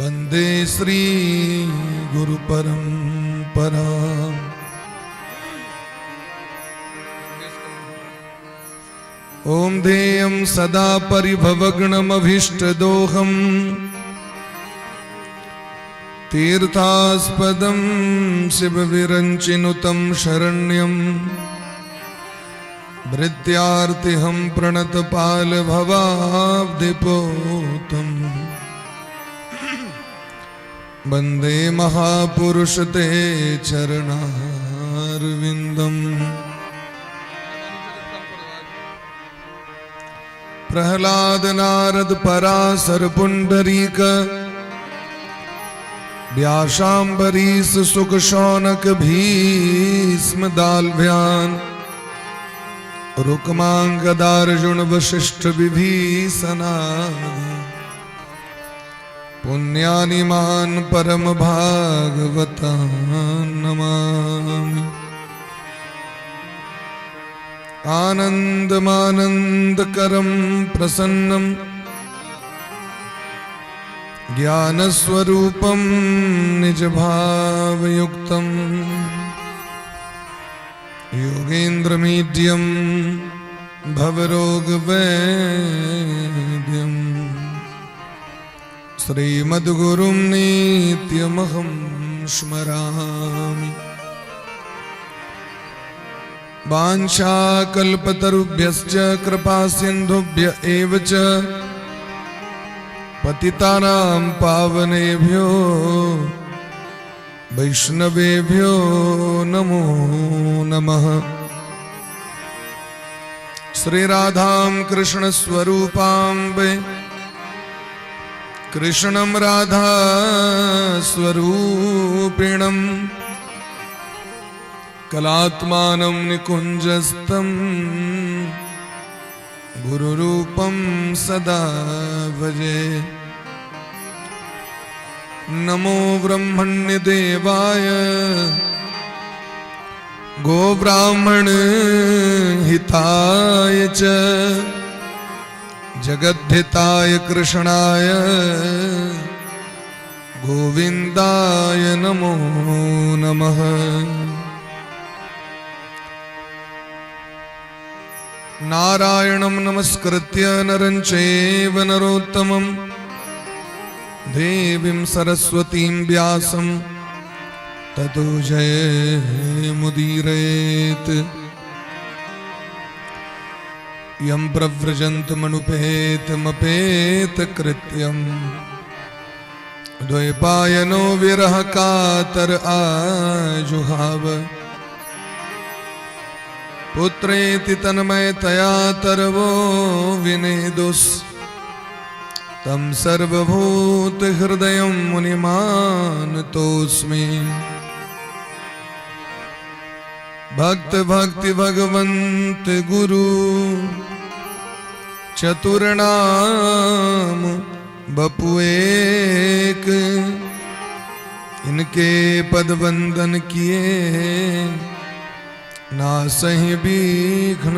वन्दे श्री गुरुपरम्परा। ॐ ध्येयं सदा परिभवग्नमभीष्टदोहम् तीर्थास्पदं शिवविरञ्चिनुतं शरण्यं भृत्यार्तिहं प्रणतपालभवाब्धिपोतम् वन्दे महापुरुष ते चरणारविन्दम्। प्रहलाद नारद पराशर पुंडरीक व्यासाम्बरीश सुख शौनक भीष्म दाल्भ्यान रुक्मांगदार्जुन वशिष्ठ विभीषणादि पुण्यानिमान परम भागवतान् नमामि। आनन्दमानन्दकरं प्रसन्नं ज्ञानस्वरूपं निजभावयुक्तं योगेन्द्रमीड्यं भवरोगवैद्यं श्रीमद्गुरुं नित्यमहं स्मरामि। वाञ्छाकल्पतरुभ्यश्च कृपासिन्धुभ्य एव च पतितानां पावनेभ्यो वैष्णवेभ्यो नमो नमः। श्री राधां कृष्ण स्वरूपां वे कृष्णं राधा स्वरूपिणं कलात्मानं निकुञ्जस्थं गुरुरूपं सदा भजे। नमो ब्रह्मण्यदेवाय गोब्राह्मण हिताय च जगद्धिताय कृष्णाय गोविन्दाय नमो नमः। नारायणं नमस्कृत्य नरं चैव नरोत्तमं देवीं सरस्वतीं व्यासं ततो जयमुदीरयेत्। यं प्रव्रजन्तमनुपेतमपेतकृत्यं द्वैपायनो विरह कातर आजुहाव पुत्रेति तन्मयतया तरवो विनेदुस् तं सर्वभूतहृदयं मुनिमानतोऽस्मि। भक्त भक्ति भगवंत गुरु चतुर नाम बपु एक, इनके पद वंदन किए नासहि विघ्न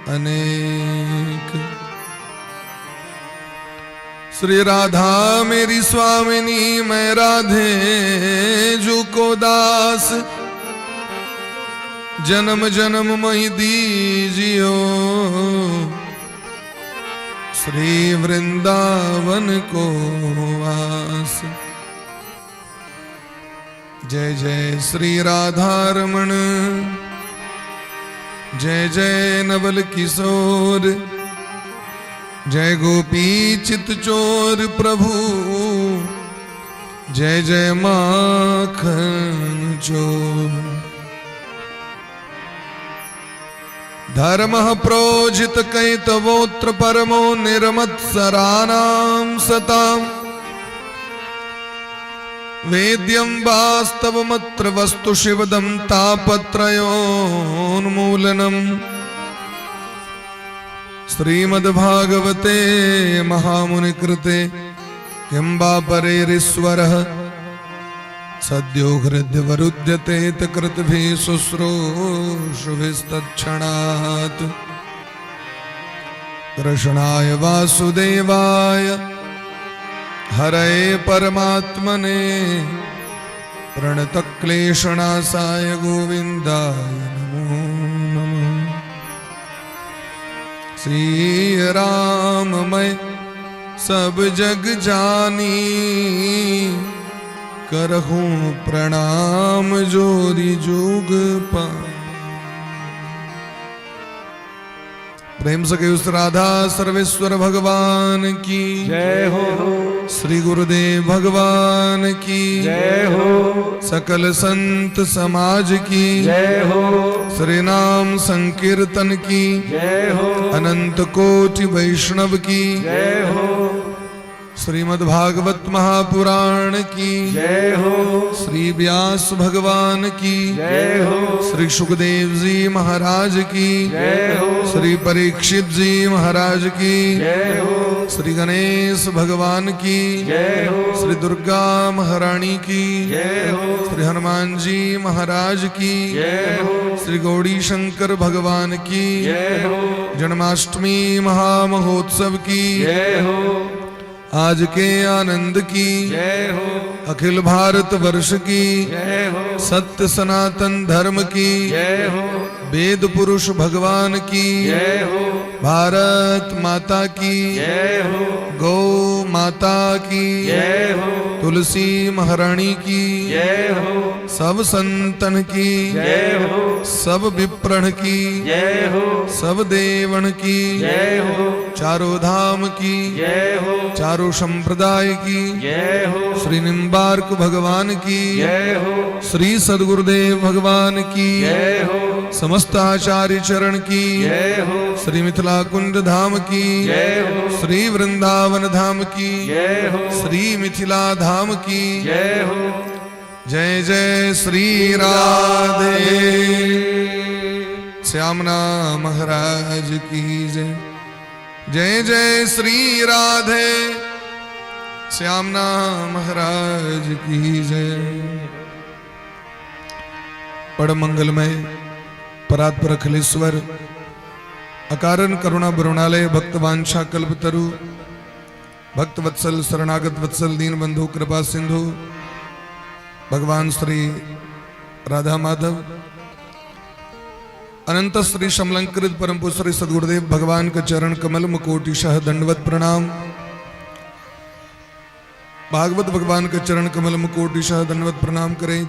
अनेक। श्री राधा मेरी स्वामिनी, मैं राधे जू को दास। जन्म जन्म मही दीजियो श्री वृंदावन को वास। जय जय श्री राधा रमण, जय जय नवल किशोर, जय गोपी चित चोर प्रभु, जय जय माखन चोर। धर्मः प्रोजित कैतवोत्र परमो निर्मत्सराणां सताम् वेद्यं वास्तवमत्र वस्तु शिवदं तापत्रयोन्मूलनम्। श्रीमद्भागवते महामुनिकृते किं वा परेरीश्वरः सद्यो हृद्यवरुध्यते कृतभिः शुश्रूषुभिस्तत्क्षणात्। कृष्णाय वासुदेवाय हरये परमात्मने प्रणतक्लेशनाशाय गोविन्दाय नमो नमः। श्री राम मैं सब जग जानी, करहूँ प्रणाम जोरी जुग पा। प्रेम से कहियो राधा सर्वेश्वर भगवान की जय हो। श्री गुरुदेव भगवान की जय हो। सकल संत समाज की जय हो। श्री नाम संकीर्तन की जय हो। अनंत कोटि वैष्णव की जय हो। श्रीमद् भागवत महापुराण की जय हो। श्री व्यास भगवान की जय हो। श्री सुखदेव जी महाराज की जय हो। श्री परीक्षित जी महाराज की जय हो। श्री गणेश भगवान की जय हो। श्री दुर्गा महारानी की जय हो। श्री हनुमान जी महाराज की जय हो। श्री गौरी शंकर भगवान की जय हो। जन्माष्टमी महामहोत्सव की जय हो। आज के आनंद की जय हो। अखिल भारत वर्ष की जय हो। सत्य सनातन धर्म की जय हो। वेद पुरुष भगवान की जय हो। भारत माता की जय हो। गौ माता की जय हो। तुलसी महारानी की जय हो। सब संतन की जय हो। सब विप्रण की जय हो। सब देवण की जय हो। चारों धाम की जय हो। चारों संप्रदाय की जय हो। श्री निम्बार्क भगवान की जय हो। श्री सदगुरुदेव भगवान की जय हो। समस्त आचार्य चरण की जय हो। श्री मिथिला कुंड धाम की जय हो। श्री वृंदावन धाम की जय हो। श्री मिथिला धाम की जय हो। जय जय श्री राधे। श्यामना महाराज की जय। जय जय श्री राधे। श्यामना महाराज की जय। परम मंगलमय परात्पर अखिलेश्वर अकारण करुणा बरुणालय भक्त वांछा कल्पतरु भक्त वत्सल शरणागत वत्सल दीन बंधु कृपा सिंधु भगवान श्री राधा माधव अनंत श्री समलंकृत परम पूज्य श्री सदगुरुदेव भगवान के चरण कमल मुकोटि शह दंडवत प्रणाम। भागवत भगवान के चरण कमल मुकोटि शह दंडवत प्रणाम करें।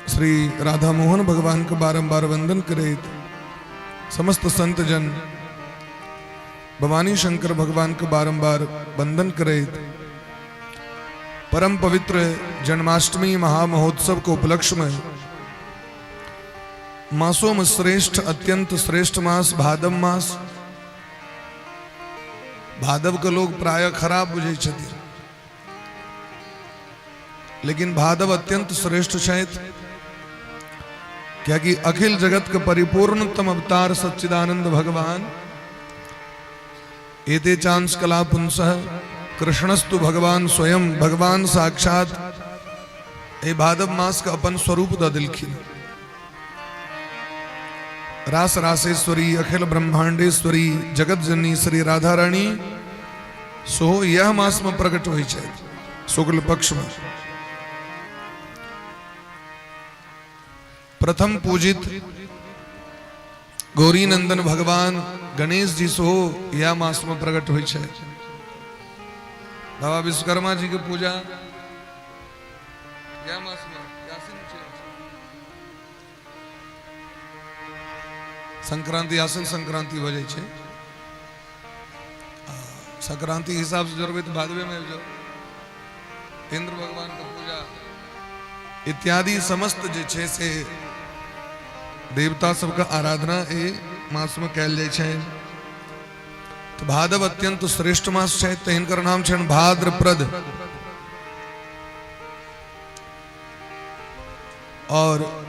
श्री राधा मोहन भगवान के बारंबार वंदन करें। समस्त संत जन भवानी शंकर भगवान के बारंबार वंदन करें। परम पवित्र जन्माष्टमी महामहोत्सव के उपलक्ष्य में मासों में श्रेष्ठ अत्यंत श्रेष्ठ मास भादव मास। भादव के लोग प्राय खराब बुझै छथिन, लेकिन भादव अत्यंत श्रेष्ठ छथि, क्योंकि अखिल जगत के परिपूर्णतम अवतार सच्चिदानंद भगवान एते चांस कला पुंसः कृष्णस्तु भगवान स्वयं भगवान साक्षात ए भादव मास का अपन स्वरूप the दिलखिन। रास रासेश्वरी अखिल ब्रह्मांडेश्वरी जगत जननी श्री राधा रानी सो यह मास में प्रकट हुई छै शुक्ल पक्ष में। प्रथम पूजित गौरी नंदन भगवान गणेश जी सो यह मास में प्रकट हुई छै। बाबा विश्वकर्मा जी के पूजा यह मास में यासिन छै। संक्रांति आसन संक्रांति हो जाइ छै। आ, संक्रांति के हिसाब से जोड़बै तऽ भादवे में आबि जाओ। इंद्र भगवान के पूजा इत्यादि समस्त जे छै से देवता सबके आराधना एहि मासमे कयल जाइ छै। तऽ भादव अत्यंत श्रेष्ठ मास छै, तऽ हिनकर नाम छनि भाद्रप्रद। और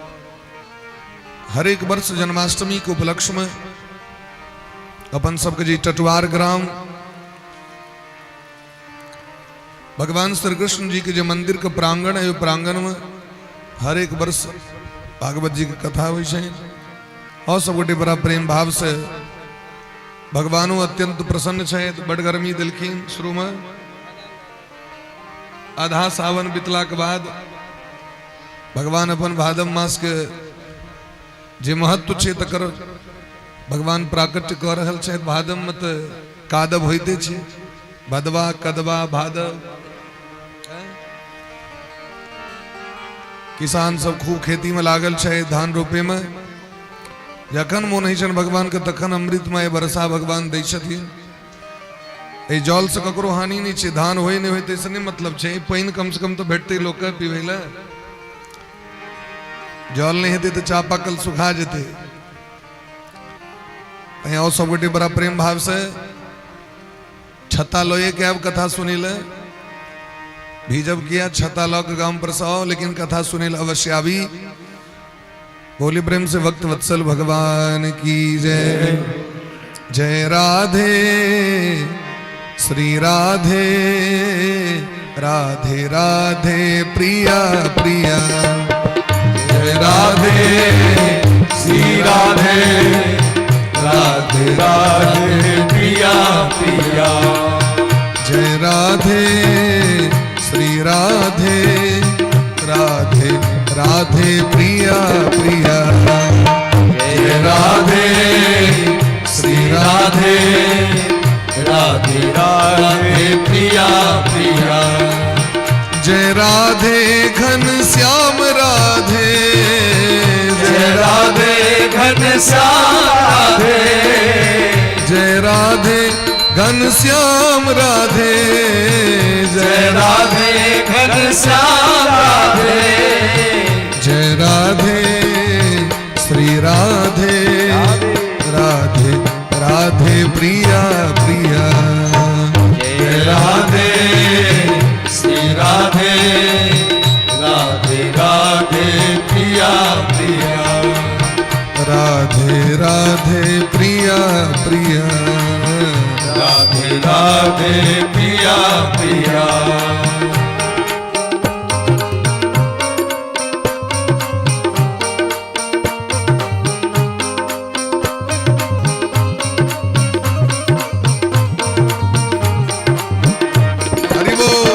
हरेक वर्ष जन्माष्टमी के उपलक्ष्य में अपन सबके जे टटवार ग्राम भगवान श्री कृष्ण जी के जे मंदिर के प्रांगण है, प्रांगण में हर एक वर्ष भागवत जी के कथा होइ छै और सब गोटे बड़ा प्रेम भाव से भगवानो अत्यंत प्रसन्न छथि। बड गर्मी देलखिन शुरू में, आधा सावन बितलाके बाद भगवान अपन भादव मासके जे महत्व छै तकर भगवान प्राकट्य कऽ रहल छथि। भादवमे तऽ कादव होइते छै, भदवा कदवा भादव। किसान सब खूब खेती में लागल छै, धान रोपे में। जखन मोन होइ छनि भगवान के तखन अमृतमय वर्षा भगवान दै छथिन। एहि जल से ककरो हानि नहि छै, धान होइ नहि होइ ताहिसँ नहि मतलब छै, पानि कम से कम तऽ भेटतै लोकके पीबै लए। जल नहि हेतै तऽ चापाकल सुखा जेतै। तैँ सब गोटे बड़ा प्रेम भाव से छत्ता लए के आयब कथा सुनै लए। भीजब किया, छत्ता लऽ के गाम पर से आउ, लेकिन कथा सुनै लए अवश्य आबी। बोली प्रेम से भक्त वत्सल भगवान की जय। जय राधे श्री राधे राधे राधे प्रिया प्रिया। जय राधे श्री राधे राधे राधे प्रिया प्रिया। जय राधे श्री राधे राधे राधे प्रिया प्रिया। जय राधे श्री राधे राधे राधे प्रिया प्रिया। जय राधे घन श्याम राधे। जय राधे घन श्याम राधे। जय राधे घन श्याम राधे। जय राधे घन श्याम राधे। जय राधे श्री राधे राधे राधे प्रिया प्रिया। जय राधे श्री राधे राधे राधे प्रिया प्रिया। राधे राधे प्रिया प्रिया। राधे राधे प्रिया प्रिया। हरि बोल।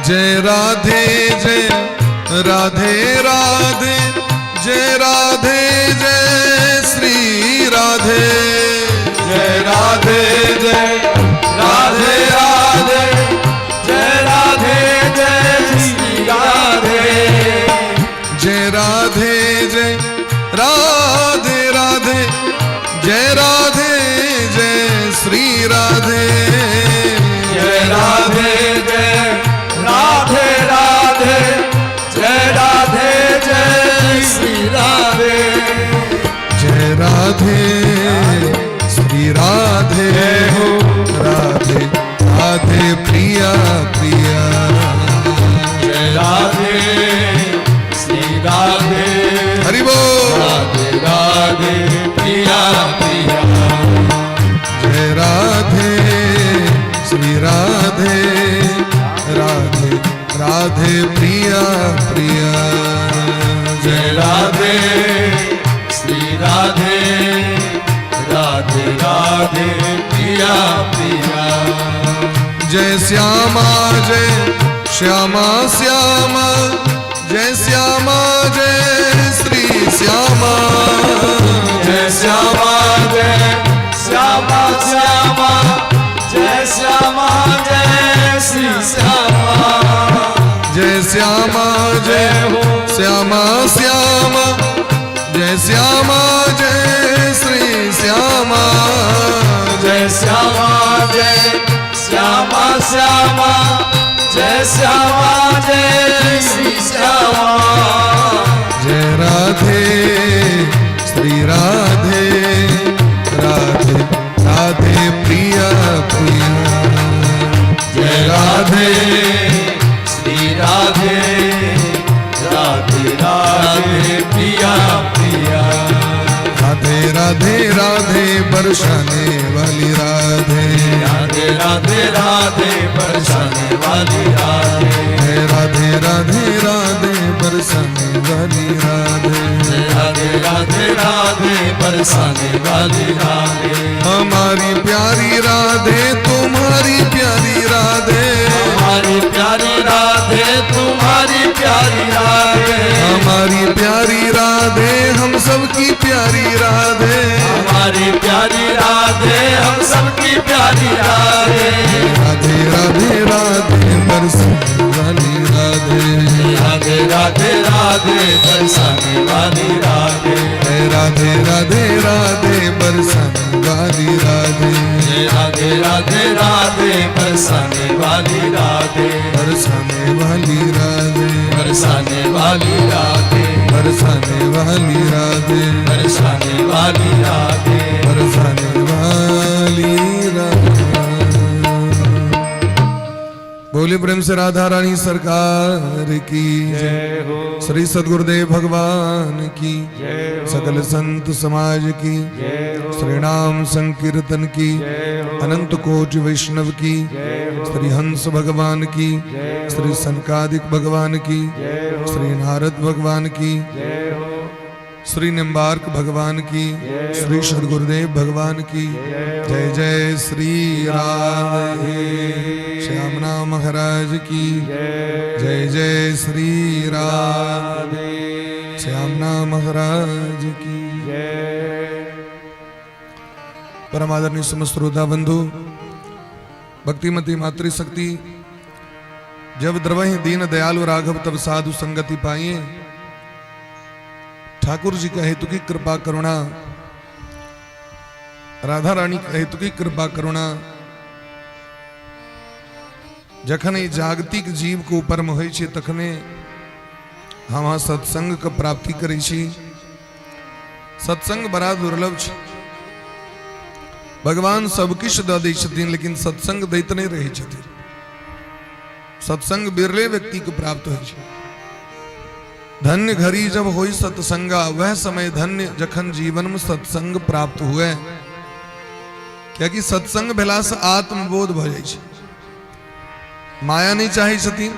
जय राधे जय राधे राधे जय राधे जय श्री राधे। जय राधे जय राधे राधे जय राधे जय श्री राधे। जय राधे जय राधे राधे जय राधे जय श्री राधे। जय राधे जय राधे राधे जय राधे जय श्री राधे। जय राधे श्री राधे राधे राधे प्रिया प्रिया। जय राधे श्री राधे हरि बोल। राधे राधे प्रिया प्रिया। जय राधे श्री राधे राधे राधे प्रिया प्रिया। जय राधे श्री राधे राधे राधे प्रिया प्रिया। जय श्यामा जय श्यामा श्यामा जय श्यामा जय श्री श्यामा। जय श्यामा जय श्यामा श्यामा जय श्यामा जय श्री श्यामा। जय श्यामा जय श्यामा श्यामा जय श्यामा जय श्री श्यामा। जय श्यामा जय श्यामा श्यामा जय श्यामा जय श्री श्यामा। जय राधे श्री राधे राधे राधे प्रिया प्रिया। जय राधे श्री राधे राधे राधे प्रिया प्रिया। राधे राधे राधे बरसाने वाली राधे। राधे राधे राधे बरसाने वाली राधे। जय राधे राधे राधे बरसाने वाली राधे। जय राधे राधे राधे बरसाने वाली राधे। हमारी प्यारी राधे तुम्हारी प्यारी राधे। हमारी प्यारी राधे तुम्हारी प्यारी राधे। हमारी प्यारी राधे हम सबकी प्यारी राधे। हमारी प्यारी राधे हम सबकी प्यारी राधे। राधे राधे राधे बरसाने वाली राधे। राधे राधे राधे बरसाने वाली राधे। जय राधे राधे राधे बरसाने वाली राधे। जय राधे राधे राधे बरसाने वाली राधे। बरसाने वाली राधे। बरसाने वाली राधे। बरसाने वाली राधे। बरसाने वाली राधे। बरसाने वाली राधे। बोले प्रेम से राधा रानी सरकार की जय हो। श्री सदगुरुदेव भगवान की जय हो। सकल संत समाज की जय हो। श्री नाम संकीर्तन की जय हो। अनंत कोटि वैष्णव की जय हो। श्री हंस भगवान की जय हो। श्री सनकादिक भगवान की जय हो। श्री नारद भगवान की जय हो। श्री निम्बार्क भगवान की जय श्री हो। सदगुरुदेव भगवान की जय हो। जय जय श्री राधे श्यामना महाराज की जय। जय जय श्री राधे राधे श्यामना महाराज की जय। परम आदरणीय समस्त श्रोता बंधु, भक्तिमती मातृशक्ति, जब द्रवहि दीन दयालु राघव तब साधु संगति पाइए। ठाकुर जी का हेतु की कृपा करुणा, राधा रानी का हेतु की कृपा करुणा, जखन ई जागतिक जीव के ऊपर में होइ छै तखने हम अहाँ सत्संग के प्राप्ति करै छी। सत्संग बड़ा दुर्लभ छै। भगवान सब किछु दऽ दै छथिन, लेकिन सत्संग दैत नहि रहै छथिन। सत्संग बिरले व्यक्ति के प्राप्त होइ छै। धन्य घड़ी जब होई सत्संगा, वह समय धन्य जखन जीवन में सत्संग प्राप्त हुए। कियाकि सत्संग भेला से आत्मबोध भऽ जाइ छै। माया नहि चाहै छथिन।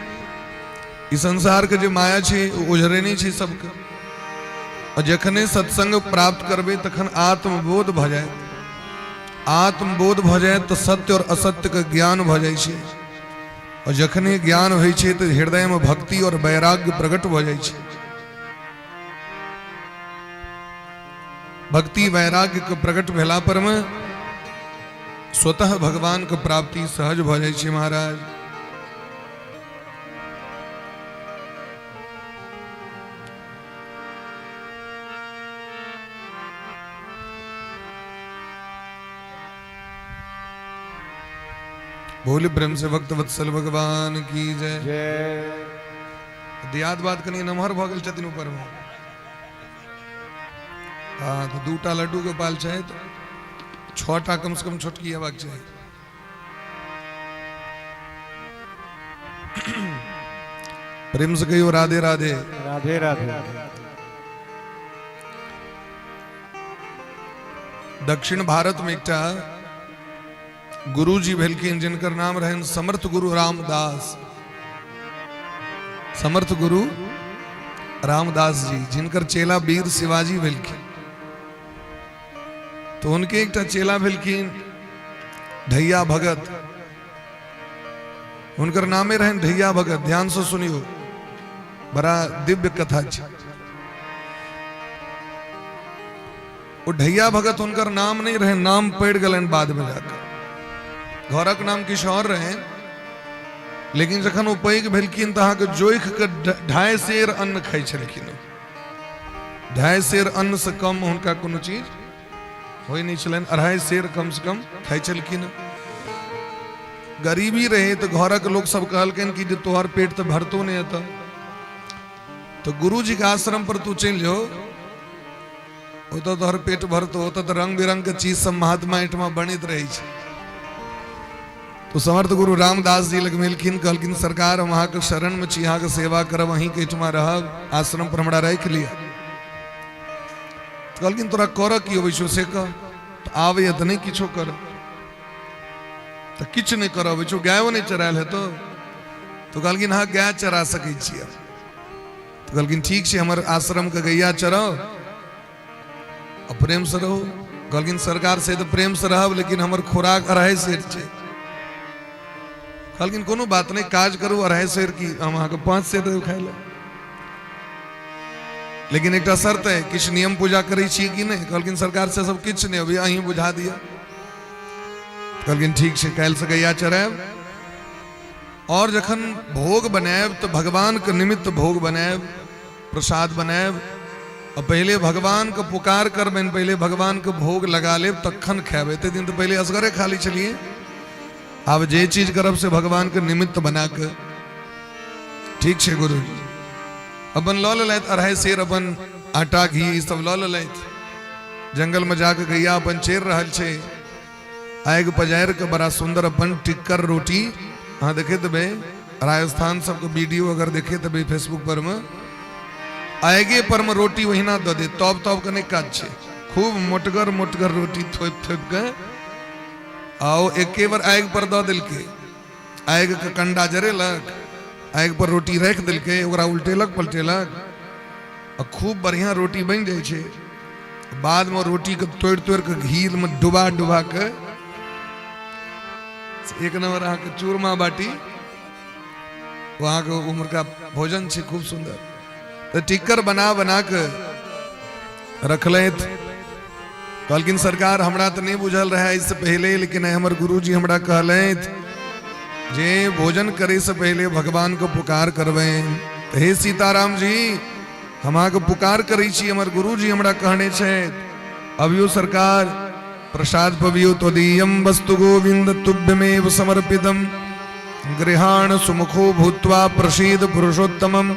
ई संसार के जे माया छै ओ ओझरेने छै सबके। आ जखने सत्संग प्राप्त करबै तखन आत्मबोध भऽ जायत। आत्मबोध भऽ जायत तऽ सत्य और असत्य के ज्ञान भऽ जाइ छै। और जखने ज्ञान होइ छै तऽ हृदय में भक्ति और वैराग्य प्रकट भऽ जाइ छै। भक्ति वैराग्य के प्रकट भेला पर में स्वतः भगवान के प्राप्ति सहज भऽ जाइ छै महाराज। बोले प्रेम से भक्त वत्सल भगवान की जय। जय। दियाद बाद कनि नमहर भऽ गेल छथिन ऊपर मे। हँ तऽ दूटा लड्डू गोपाल छथि, छओटा कम से कम छोटकी हेबाक चाही। प्रेम से कहियो राधे राधे। राधे राधे। दक्षिण भारत में एकटा गुरुजी भेलखिन जिनकर नाम रहनि समर्थ गुरु रामदास। समर्थ गुरु रामदास जी जिनकर चेला वीर शिवाजी भेलखिन। तो उनके एकटा चेला भेलखिन ढैया भगत। हुनकर नामे रहनि ढैया भगत। ध्यान से सुनियो, बड़ा दिव्य कथा छै। ओ ढैया भगत हुनकर नाम नहीं रहे, नाम पड़ गलन बाद में जाकर। घरक नाम किछु और रहे, लेकिन जखन ओ पैघ भेलखिन तऽ अहाँके जोखि के 2.5 सेर अन्न खाइ छलखिन। 2.5 सेर अन्न से कम हुनका कोनो चीज होइ नहि छलनि। 2.5 सेर कम से कम खाइ छलखिन। गरीबी रहे तऽ घरक लोक सब कहलखिन कि जे तोहर पेट तऽ भरतो नहि एतऽ, तऽ गुरुजी के आश्रम पर तू चलि जो, ओतऽ तोहर पेट भरतो। ओतऽ तऽ रंग बिरंग के चीज सब महात्मा एहिठमा बनैत रहै छै। तो समर्थ गुरु रामदास जी लग मिलखिन, कहलखिन सरकार हम अहाँके शरण में छी, अहाँके सेवा करब, अहींके एहिठमा रहब, आश्रम पर हमरा राखि लिअ। कहलखिन तोरा करऽ की अबै छौ से कह। तऽ आबैए तऽ नहि किछो कर। तऽ किछु नहि करऽ अबै छौ, गायो नहि चरायल हेतौ। तऽ कहलखिन हँ गाय चरा सकै छियै। तऽ कहलखिन ठीक छै, हमर आश्रमके गैया चराउ आ प्रेमसँ रहू। कहलखिन सरकार से तऽ प्रेमसँ रहब, लेकिन हमर खोराक 2.5 सेर छै। कहलखिन कोनो बात नहि, काज करू, 2.5 सेर की हम अहाँके 5 सेर देब खाय लए, लेकिन एकटा शर्त है, किछु नियम पूजा करै छी कि नहि? कहलखिन सरकार से सब किछु नहि, अभी अहीं बुझा दिअ। कहलखिन ठीक छै, काल्हिसँ गैया चरायब और जखन भोग बनायब तऽ भगवानके निमित्त भोग बनायब, प्रसाद बनायब, आ पहिले भगवानके पुकार करबनि, पहिले भगवानके भोग लगा लेब तखन खायब। एते दिन तऽ पहिले असगरे खा लै छलियै, आब जे चीज करब से भगवानके निमित्त बना कऽ। ठीक छै गुरुजी। अपन लऽ लेलथि 2.5 सेर अपन आटा घी ई सब लऽ लेलथि। जंगल में जाके गैया अपन चेर रहल छै, आगि पजारि के बड़ा सुंदर अपन टिक्कर रोटी। अहाँ देखे देबै राजस्थान सबके वीडियो अगर देखे देबै फेसबुक पर में, आगे पर में रोटी ओहिना दऽ दे, तब तब के नहि काज छै, खूब मोटगर मोटगर रोटी थोपि थोपि के आओ एके बार आगि पर दऽ देलकै। आगि के कंडा जरेलक, आगि पर रोटी राखि देलकै, ओकरा उल्टेलक पलटेलक आ खूब बढ़िया रोटी बनि जाइ छै। बाद में रोटी के तोड़ि तोड़ि के घी में डुबा डुबा के एक नंबर अहाँके चूरमा बाटी, ओ अहाँके उम्हरका भोजन छै खूब सुंदर। तऽ टिक्कर बना बना के रखलथि। कहलखिन सरकार हमरा तऽ नहि बुझल रहै एहिसँ पहिले, लेकिन हमर गुरुजी हमरा कहलथि जे भोजन करे से पहिले भगवान के पुकार करबनि। तऽ हे सीताराम जी, हम अहाँके पुकार करै छी, हमर गुरुजी हमरा कहने छथि, अभियो सरकार प्रसाद पबियो। त्वदीयं वस्तु गोविंद तुभ्यमेव समर्पितम गृहाण सुमुखो भूत्वा प्रसीद पुरुषोत्तमम।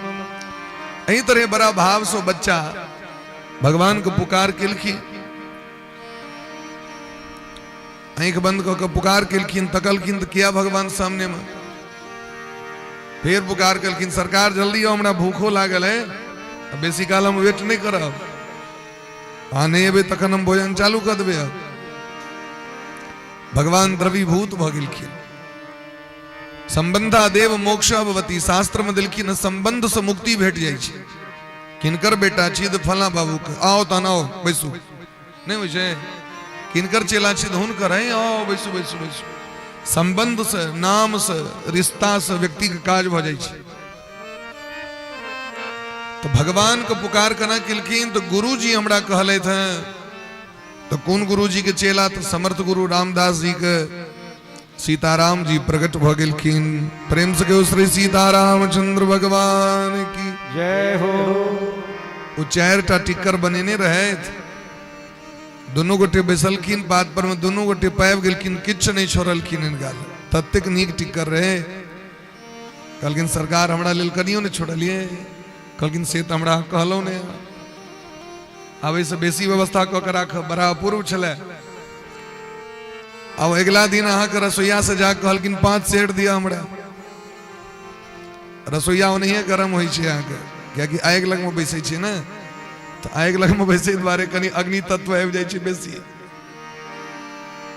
एहि तरह बड़ा भाव से बच्चा भगवान के पुकार केलखिन, आँखि बंद कऽ के पुकार केलखिन, तकलखिन तऽ किया भगवान सामने में। फेर पुकार केलखिन, सरकार जल्दी आउ, हमरा भूखो लागल है, बेसी काल हम वेट नहि करब, अहाँ नहि एबै तखन हम भोजन चालू कऽ देबै। अब भगवान द्रवीभूत भऽ गेलखिन। संबंधा देव मोक्ष भवती, शास्त्र में देलखिन संबंध से मुक्ति भेट जाइ छै। किनकर बेटा छी तऽ फलां बाबू के, आओ तहन आओ बैसू, नहि होइ छै? किनकर चेला छी तऽ हुनकर है, आओ बैसू बैसू बैसू। संबंध से, नाम से, रिश्ता से व्यक्ति के काज भऽ जाइ छै। तऽ भगवान के पुकार केना केलखिन? तऽ गुरुजी हमरा कहलथि हेँ। तऽ कोन गुरुजी के चेला? तऽ समर्थ गुरु रामदास जी के सीताराम जी प्रकट भऽ गेलखिन। प्रेम से कहियो श्री सीताराम चंद्र भगवान की जय हो। ओ 4टा टिक्कर बनेने रहथि, दुनू गोटे बैसलखिन पात पर में, दुनू गोटे पाबि गेलखिन, किछु नहि छोड़लखिन हिनका लए, ततेक नीक टिक्कर रहे। कहलखिन सरकार हमरा लेल कनियो नहि छोड़लियै। कहलखिन से तऽ हमरा कहलहुँ नहि, आब एहिसँ बेसी व्यवस्था कऽ के राखब, बड़ा अपूर्व छलै। आब अगिला दिन अहाँके रसोइया से जा कहलखिन 5 सेर दिअ हमरा। रसोइया ओनाहिए गरम होइ छै अहाँके, कियाकि आगि लगमे बैसै छै ने, तऽ आगि लगमे बैसै दुआरे कनि अग्नि तत्व आबि जाइ छै बेसी।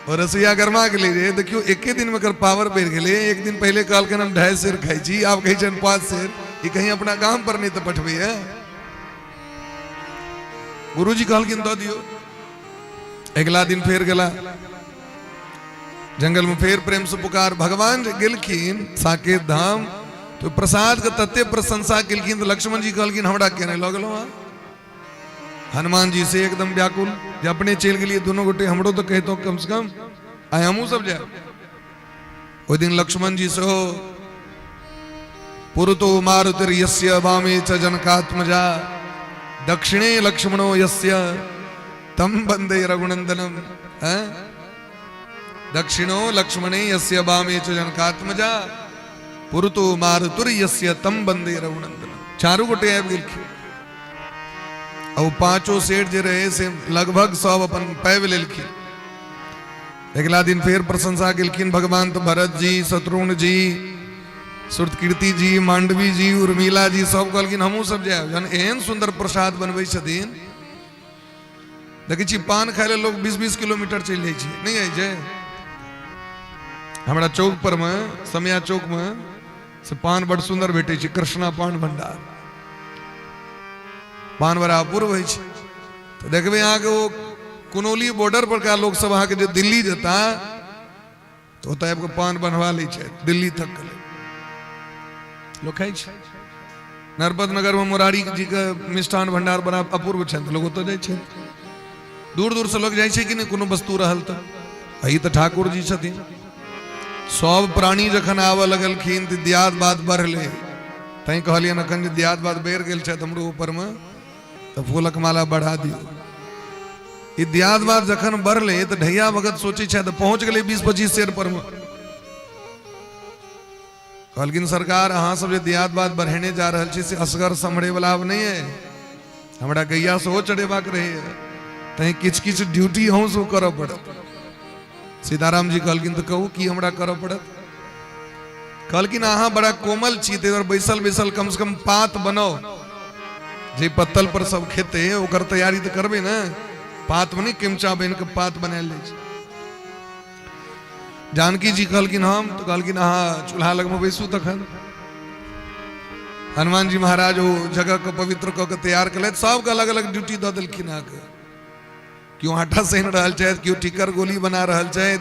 और रसोइया गरमा गेलै रे, देखियौ एके दिनमे एकर पावर बढ़ि गेलै। एक दिन पहिले कहलखिन हम 2.5 सेर खाइ छी, आब कहै छनि 5 सेर, ई कहीं अपना गाम पर नहि तऽ पठबैया। गुरुजी कहलखिन दऽ दियौ। अगिला दिन फेर गेला जंगल में, फेर प्रेम से पुकार। भगवान जे गेलखिन साकेत धाम तो प्रसाद के तते प्रशंसा केलखिन तो लक्ष्मण जी कहलखिन हमरा के नहि लऽ गेलहुँ अहाँ? हनुमान जी से एकदम व्याकुल जे अपने चलि गेलियै दुनू गोटे, हमरो तऽ कहितो कम से कम आइ हमहूँ सब जायब। ओहि दिन लक्ष्मण जी सेहो पुरतो मारुतिर्यस्य वामे च जनकात्मजा दक्षिणे लक्ष्मणो यस्य तम वंदे रघुनंदनम। हैं? दक्षिणो लक्ष्मणे यस्य वामे च जनकात्मजा पुरतो मारुतिर्यस्य तम वंदे रघुनंदनम। चारू गोटे आबि गेलखिन आ ओ पांचो सेठ जे रहे से लगभग सब अपन पाबि लेलखिन। अगिला दिन फेर प्रशंसा केलखिन भगवान तो भरत जी, शत्रुघ्न जी, श्रुतकीर्ति जी, मांडवी जी, उर्मिला जी सब कहलखिन हमहूँ सब जायब। जहन एहन सुंदर प्रसाद बनबै छथिन, देखै छी पान खाय लए लोग 20-20 किलोमीटर चलि जाइ छै, नहि जाइ छै? हमरा चौक पर में, समया चौक में से पान बड़ सुंदर भेटै छै, कृष्णा पान भंडार। पान बड़ा अपूर्व होइ छै। तऽ देखबै अहाँके ओ कुनौली बॉर्डर पर का लोक सब अहाँके जे दिल्ली जेता तऽ ओतऽ आबि कऽ पान बनवा लै छै, दिल्ली तक के लेल लोक खाइ छै। नरपत नगर में मुरारी जी के मिष्ठान भंडार बड़ा अपूर्व छनि, तऽ लोक ओतऽ जाइ छै। दूर दूर से लोक जाइ छै कि नहि कोनो वस्तु रहल तऽ। ई तऽ ठाकुर जी छथिन। सब प्राणी जखन आबऽ लगलखिन तऽ दियाद बाद बढ़लै। तैं कहलियनि एखन जे दियाद बाद बढ़ि गेल छथि हमरो ऊपरमे, तऽ फूलक माला बढ़ा दियौ। ई दियाद बाद जखन बढ़लै तऽ ढैया भगत सोचै छथि, तऽ पहुँच गेलै 20-25 शेर पर मे। कहलखिन सरकार अहाँ सब जे दियाद बाद बढ़ेने जा रहल छी से असगर सम्हरे वाला आब नहि है, हमरा गैया सेहो चढ़ेबाक रहैए, तैं किछु किछु ड्यूटी अहूँ सब करऽ पड़त। सीताराम जी कहलखिन तऽ कहू की हमरा करऽ पड़त। कहलखिन अहाँ बड़ा कोमल छी, ताहि दुआरे बैसल बैसल कम से कम पात बनाउ, जे पत्तल पर सब खेतै ओकर तैयारी तऽ करबै ने। पात बनी केमचा बनि कऽ पात बनायल जाइ छै। जानकी जी कहलखिन हम तऽ कहलखिन अहाँ चूल्हा लगमे बैसू। तखन हनुमान जी महाराज ओ जगह के पवित्र कऽ के तैयार केलथि, सबके अलग अलग ड्यूटी दऽ देलखिन अहाँके। केओ आटा सैन रहल छथि, केओ टिकर गोली बना रहल छथि,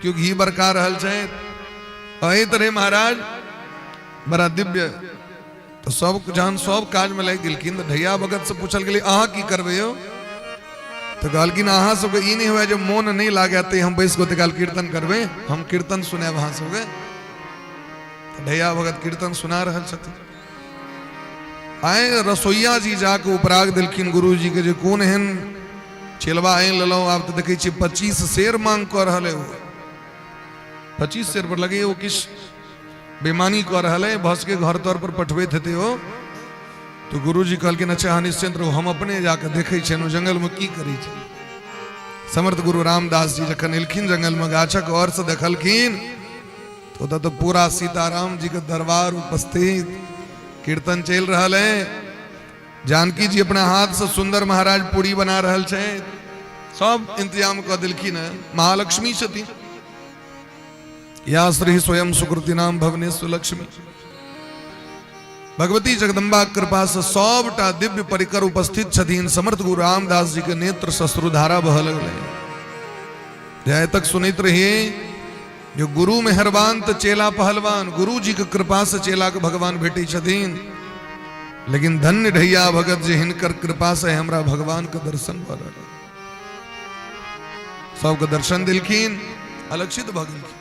केओ घी बरका रहल छथि। एहि तरह महाराज बड़ा दिव्य तऽ सब जहन सब काजमे लागि गेलखिन तऽ ढैया भगत से पूछल गेलै अहाँ की करबै यौ? तऽ कहलखिन अहाँ सबके ई नहि हुए जे मोन नहि लागए तऽ हम बैस कऽ ओते काल कीर्तन करबै, हम कीर्तन सुनायब अहाँ सबके। तऽ ढैया भगत कीर्तन सुना रहल छथिन। आइ रसोइया जी जाके उपराग देलखिन गुरुजी के जे कोन एहन चेलबा आनि लेलहुँ, आब तऽ देखै छियै 25 शेर मांग कऽ रहल है। ओ 25 शेर पर लगैए ओ किछु बेमानी कऽ रहल है, भस के घर तौर पर पठबैत हेतै ओ। तो गुरुजी कहलखिन अच्छा अहाँ निश्चिंत रहू, हम अपने जाके देखै छियनि ओ जंगलमे की करै छै। समर्थ गुरु रामदास जी जखन एलखिन जंगलमे गाछक और से देखलखिन तो ओतऽ तऽ पूरा सीताराम जी के दरबार उपस्थित, कीर्तन चलि रहल है। जानकी जी अपना हाथ से सुंदर महाराज पूरी बना रहल छै, सब इंतजाम कऽ देलखिन हैं। महालक्ष्मी छथिन, या श्री स्वयं सुकृति नाम भवनेश्वर लक्ष्मी भगवती जगदम्बा कृपा से सबटा दिव्य परिकर उपस्थित छथिन। समर्थ गुरु रामदास जी के नेत्र सश्रुधारा बह लगलै। जाय तक सुनैत रहिए जो गुरु मेहरबान तो चेला पहलवान, गुरु जी के कृपा से चेला के भगवान भेटै छथिन। लेकिन धन्य ढैया भगत जे हिनकर कृपा से हमरा भगवान के दर्शन भऽ रहल। सबके दर्शन देलखिन, अलक्षित भऽ गेलखिन।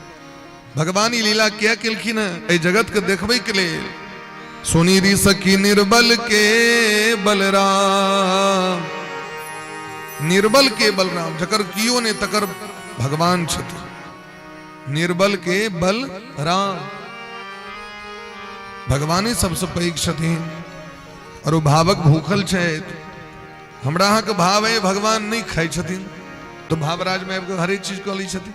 भगवान ई लीला किया केलखिन है? एहि जगत के देखबै के लेल। सुनी री सखी निर्बल के बलराम, निर्बल के बलराम, जकर कियो ने तकर भगवान छथिन। निर्बल के बलराम भगवाने सबसे पैघ छथिन। और ओ भावक भूखल छथि। हमरा अहाँके भाव है भगवान नहीं खाइ छथिन तो भावराज में आबि कऽ हरेक चीज कऽ लै छथिन।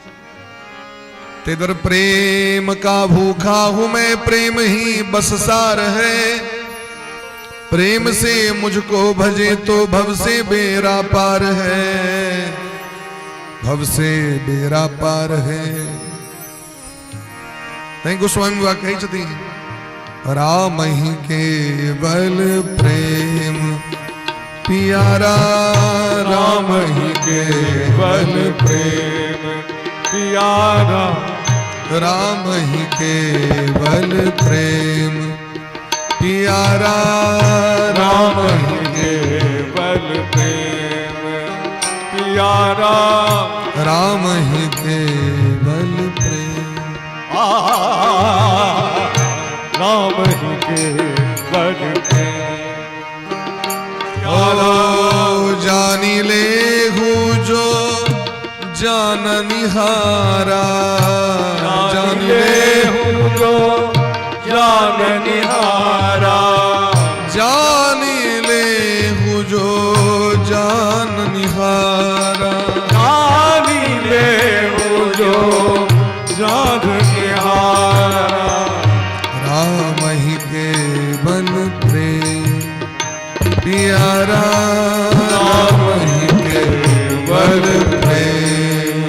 ताहि दुआरे प्रेम का भूखा हूं मैं, प्रेम ही बस सार है, प्रेम से मुझको भजे तो भव से बेरा पार है, भव से बेरा पार है। तैं गोस्वामी बाबा कहै छथिन राम ही केवल प्रेम पियारा, राम ही केवल प्रेम पियारा, राम ही केवल प्रेम पियारा, राम ही केवल प्रेम पियारा, राम ही केवल प्रेम, राम ही केवल प्रेम। ओ जानी ले हूँ जो जान निहारा, जान ले हूँ जो जान निहारा, जानी ले हूँ जो जान निहारा, जानी ले हूँ जो जान निहारा, राम ही केवल प्रेम पियारा, राम ही केवल प्रेम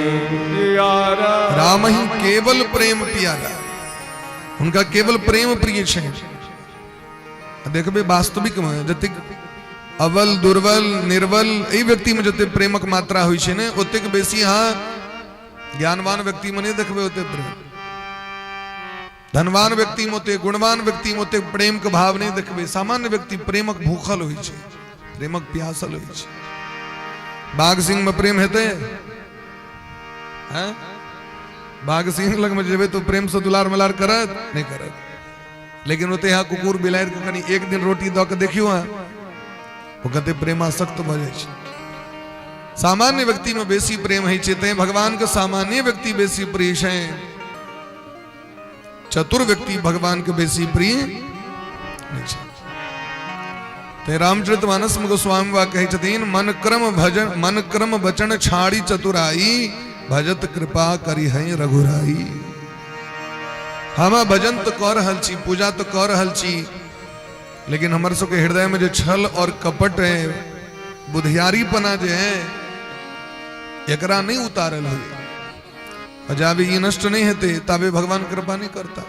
पियारा, राम ही केवल प्रेम। हुनका केवल प्रेम प्रिय छनि। देखबै वास्तविकमे जतेक अबल दुर्बल निर्बल एहि व्यक्तिमे जतेक प्रेमक मात्रा होइ छै ने, ओतेक बेसी अहाँ ज्ञानवान व्यक्तिमे नहि देखबै ओतेक प्रेम। धनवान व्यक्तिमे ओतेक, गुणवान व्यक्तिमे ओतेक प्रेमके भाव नहि देखबै। सामान्य व्यक्ति प्रेमक भूखल होइ छै, प्रेमक प्यासल होइ छै। बाघ सिंहमे प्रेम हेतै? हैं? बाघ सिंह लगमे जेबै तऽ प्रेमसँ दुलार मलार करत? नहि करत। लेकिन ओते यहाँ कुकुर बिलाड़ि के कनि एक दिन रोटी दऽ के देखियौ अहाँ, ओ कते प्रेमासक्त भऽ जाइ छै। सामान्य व्यक्ति में बेसी प्रेम होइ छै, तैं भगवान के सामान्य व्यक्ति बेसी प्रिय छै। चतुर व्यक्ति भगवान के बेसी प्रिय नहि छै। तैं रामचरित मानस में गोस्वामी बाबा कहै छथिन, मन क्रम भजन मन क्रम वचन छाड़ी चतुराई, भजत कृपा करी है रघुराई। हम भजन तो कऽ रहल छी, पूजा तो कऽ रहल छी, लेकिन हमर सबके हृदय में जे छल और कपट है, बुधियारीपना जे है, एकरा नहीं उतारल है। और जाबे ई नष्ट नहीं हेतै ताबे भगवान कृपा नहीं करता।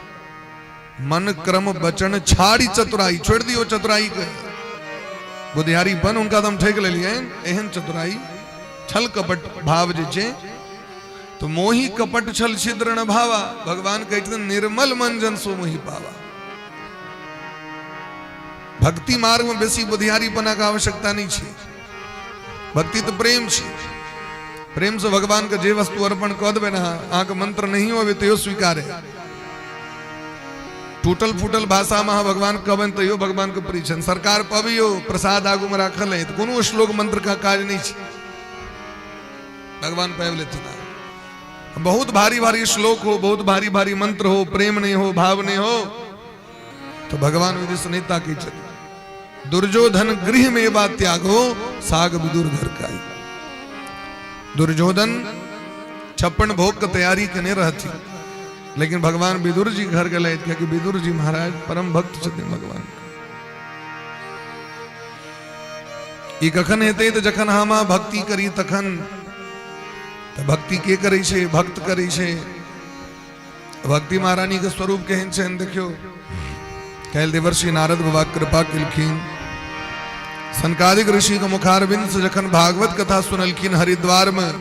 मन क्रम वचन छाड़ी चतुराई, छोड़ दियो चतुराई के, बुधियारी बन उनका दम ठेक लेलिए, एहन चतुराई छल कपट भाव जे छै, तो मोही कपट छल छिद्र न भावा। भगवान कहै छथिन निर्मल मन जन सो मोही पावा। भक्ति मार्ग में बेसी बुधियारीपना के आवश्यकता नहीं छै। भक्ति तो प्रेम छै। प्रेम से भगवान के जे वस्तु अर्पण कऽ देबै ने, अहाँके मंत्र नहीं अबै तैयो स्वीकार है। टूटल फूटल भाषा में अहाँ भगवान कहबनि तैयो भगवान के प्रिय छनि। सरकार पबियो प्रसाद आगू में राखल है, कोनो श्लोक मंत्र का काज नहीं छै, भगवान पाबि लेथिन। बहुत भारी भारी श्लोक हो, बहुत भारी भारी मंत्र हो, प्रेम नहीं हो, भाव नहीं हो, तो भगवान विधि से नहीं ताकी चली। दुर्योधन गृह में बात त्यागो, साग विदुर घर का। दुर्योधन 56 भोग के तैयारी केने रहती, लेकिन भगवान विदुर जी घर गए, क्योंकि विदुर जी महाराज परम भक्त छथिन भगवान। ई कखन हेतै? तऽ जखन हम भक्ति करी तखन। तऽ भक्ति के करै छै? भक्त करै छै। भक्ति महारानी के स्वरूप केहन छनि देखियौ। काल्हि देवर्षि नारद बाबा कृपा केलखिन, सनकादिक ऋषि के मुखारविंद से जखन भागवत कथा सुनलखिन हरिद्वार में,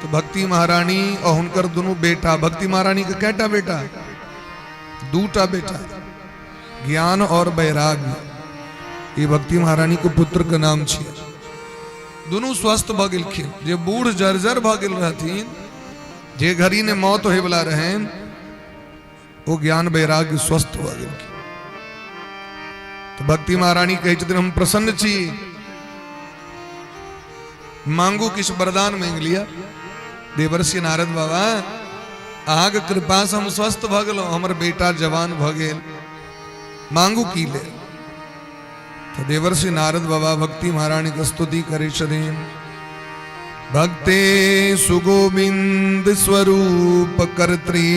तो भक्ति महारानी और हुनकर दुनू बेटा, भक्ति महारानी के कैटा बेटा? दूटा बेटा, ज्ञान और वैराग्य, ये भक्ति महारानी के पुत्र के नाम छियै। दुनू स्वस्थ भऽ गेलखिन। जे बूढ़ जर्जर भऽ गेल रहथिन, जे घड़ी ने मौत होय वाला रहनि, ओ ज्ञान वैराग्य स्वस्थ भऽ गेलखिन। तऽ भक्ति महारानी कहै छथिन, हम प्रसन्न छी, मांगू किछु वरदान मांगि लिअ। देवर्षि नारद बाबा, अहाँके कृपा से हम स्वस्थ भऽ गेलहुँ, हमर बेटा जवान भऽ गेल, मांगू की ले? तऽ देवर्षि नारद बाबा भक्ति महारानी के स्तुति करै छथिन। भक्ते सुगोविंद स्वरूप कर्त्री,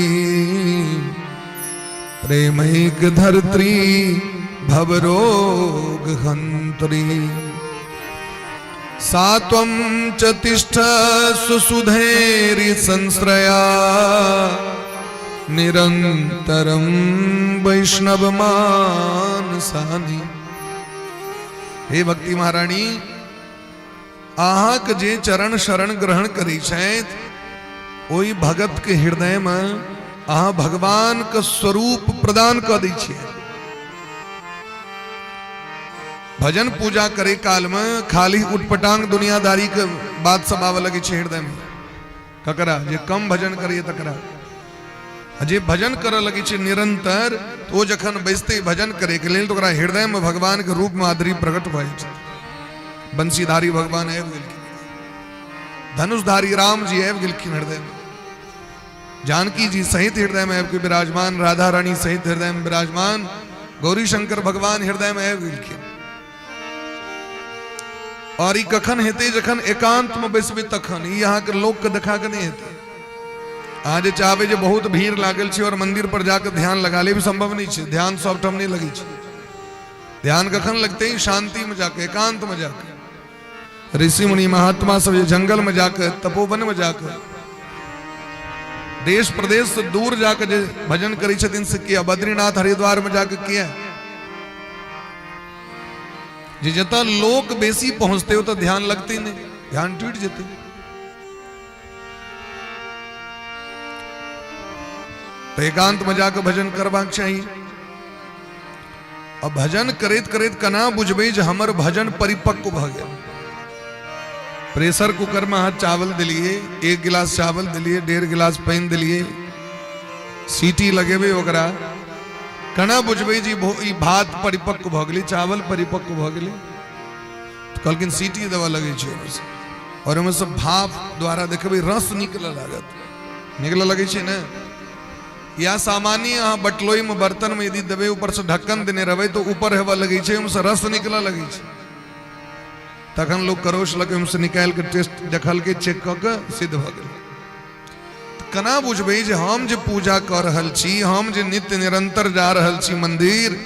प्रेमैक धरत्री भवरोग हंत्री, सात्वं च तिष्ठ सुसुधैर्य संश्रया, निरंतरम वैष्णव मानसानी। हे भक्ति महारानी, अहाँके जे चरण शरण ग्रहण करै छथि, ओहि भगत के हृदय में अहाँ भगवान के स्वरूप प्रदान कऽ दै छियै। भजन पूजा करे काल में खाली उटपटांग दुनियादारी के बात सब आवे लगे छै हृदय में। ककरा? जे कम भजन करिए तकरा। जे भजन करऽ लगे छै निरंतर, तो ओ जखन बैसते भजन करे के लेल, तो ओकरा हृदय में भगवान के रूप माधुरी प्रकट भऽ जाइ छै। बंशीधारी भगवान आबि गेलखिन, धनुषधारी राम जी आबि गेलखिन हृदय में, जानकी जी सहित हृदय में आबि के विराजमान, राधा रानी सहित हृदय में विराजमान, गौरी शंकर भगवान हृदय में आबि गेलखिन। और ई कखन हेतै? जखन एकांत में बैसबै तखन। ई अहाँके लोक के देखा के नहि हेतै। अहाँ जे चाहबै जे बहुत भीड़ लागल छै और मंदिर पर जाके ध्यान लगा लेब, संभव नहि छै। ध्यान सबठाम नहि लगै छै। ध्यान कखन लगतै? शांति में जाके, एकांत में जाके। ऋषि मुनि महात्मा सब जे जंगल में जाके, तपोवन में जाके देश प्रदेश से दूर जाके जे भजन करै छथिन से किया? बद्रीनाथ हरिद्वार में जाके किया? जे जतऽ लोक बेसी पहुंचते ओतऽ ध्यान लगते नहीं, ध्यान टूट जेतै। तऽ एकांत में जाके भजन करबाक चाही। आ भजन करैत करैत केना बुझबै जे हमर भजन परिपक्व भऽ गेल? प्रेशर कुकर में अहाँ चावल देलियै, 1 गिलास चावल देलियै, 1.5 गिलास पानि देलियै, सीटी लगेबै ओकरा, केना बुझबै जे ई भात परिपक्व भऽ गेलै, चावल परिपक्व भऽ गेलै? तऽ कहलखिन सीटी देबऽ लगै छै ओहिमे, आओर ओहिमे से भाप द्वारा देखबै रस निकलऽ लागत। निकलऽ लगै छै ने? या सामान्य अहाँ बटलोई में बर्तन में यदि देबै, ऊपर से ढक्कन देने रहबै तऽ ऊपर हेबऽ लगै छै, ओहिमे से रस निकलऽ लगै छै। तखन लोक करोश लऽ के ओहिमे से निकालि के टेस्ट देखलकै, चेक कऽ के सिद्ध भऽ गेल। केना बुझबै जे हम जे पूजा कऽ रहल छी, हम जे नित्य निरंतर जा रहल छी मंदिर,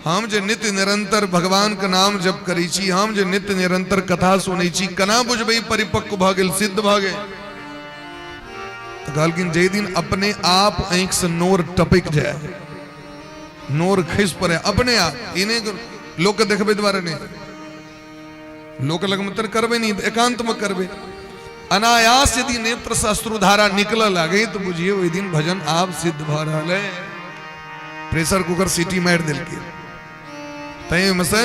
हम जे नित्य निरंतर भगवान के नाम जप करै छी, हम जे नित्य निरंतर कथा सुनै छी, केना बुझबै परिपक्व भऽ गेल, सिद्ध भऽ गेल? तऽ कहलखिन जाहि दिन अपने आप आँखि से नोर टपकि जाय, नोर खसि पड़े अपने आप, ई नहि लोक के देखबै दुआरे नहि, लोक लगमे तऽ करबै नहि, एकांत मे करबै, अनायास यदि नेत्र से अश्रुधारा निकलऽ लागे तऽ बुझियौ ओहि दिन भजन आब सिद्ध भऽ रहल है। प्रेशर कुकर सीटी मारि देलकै, तैं ओहिमे से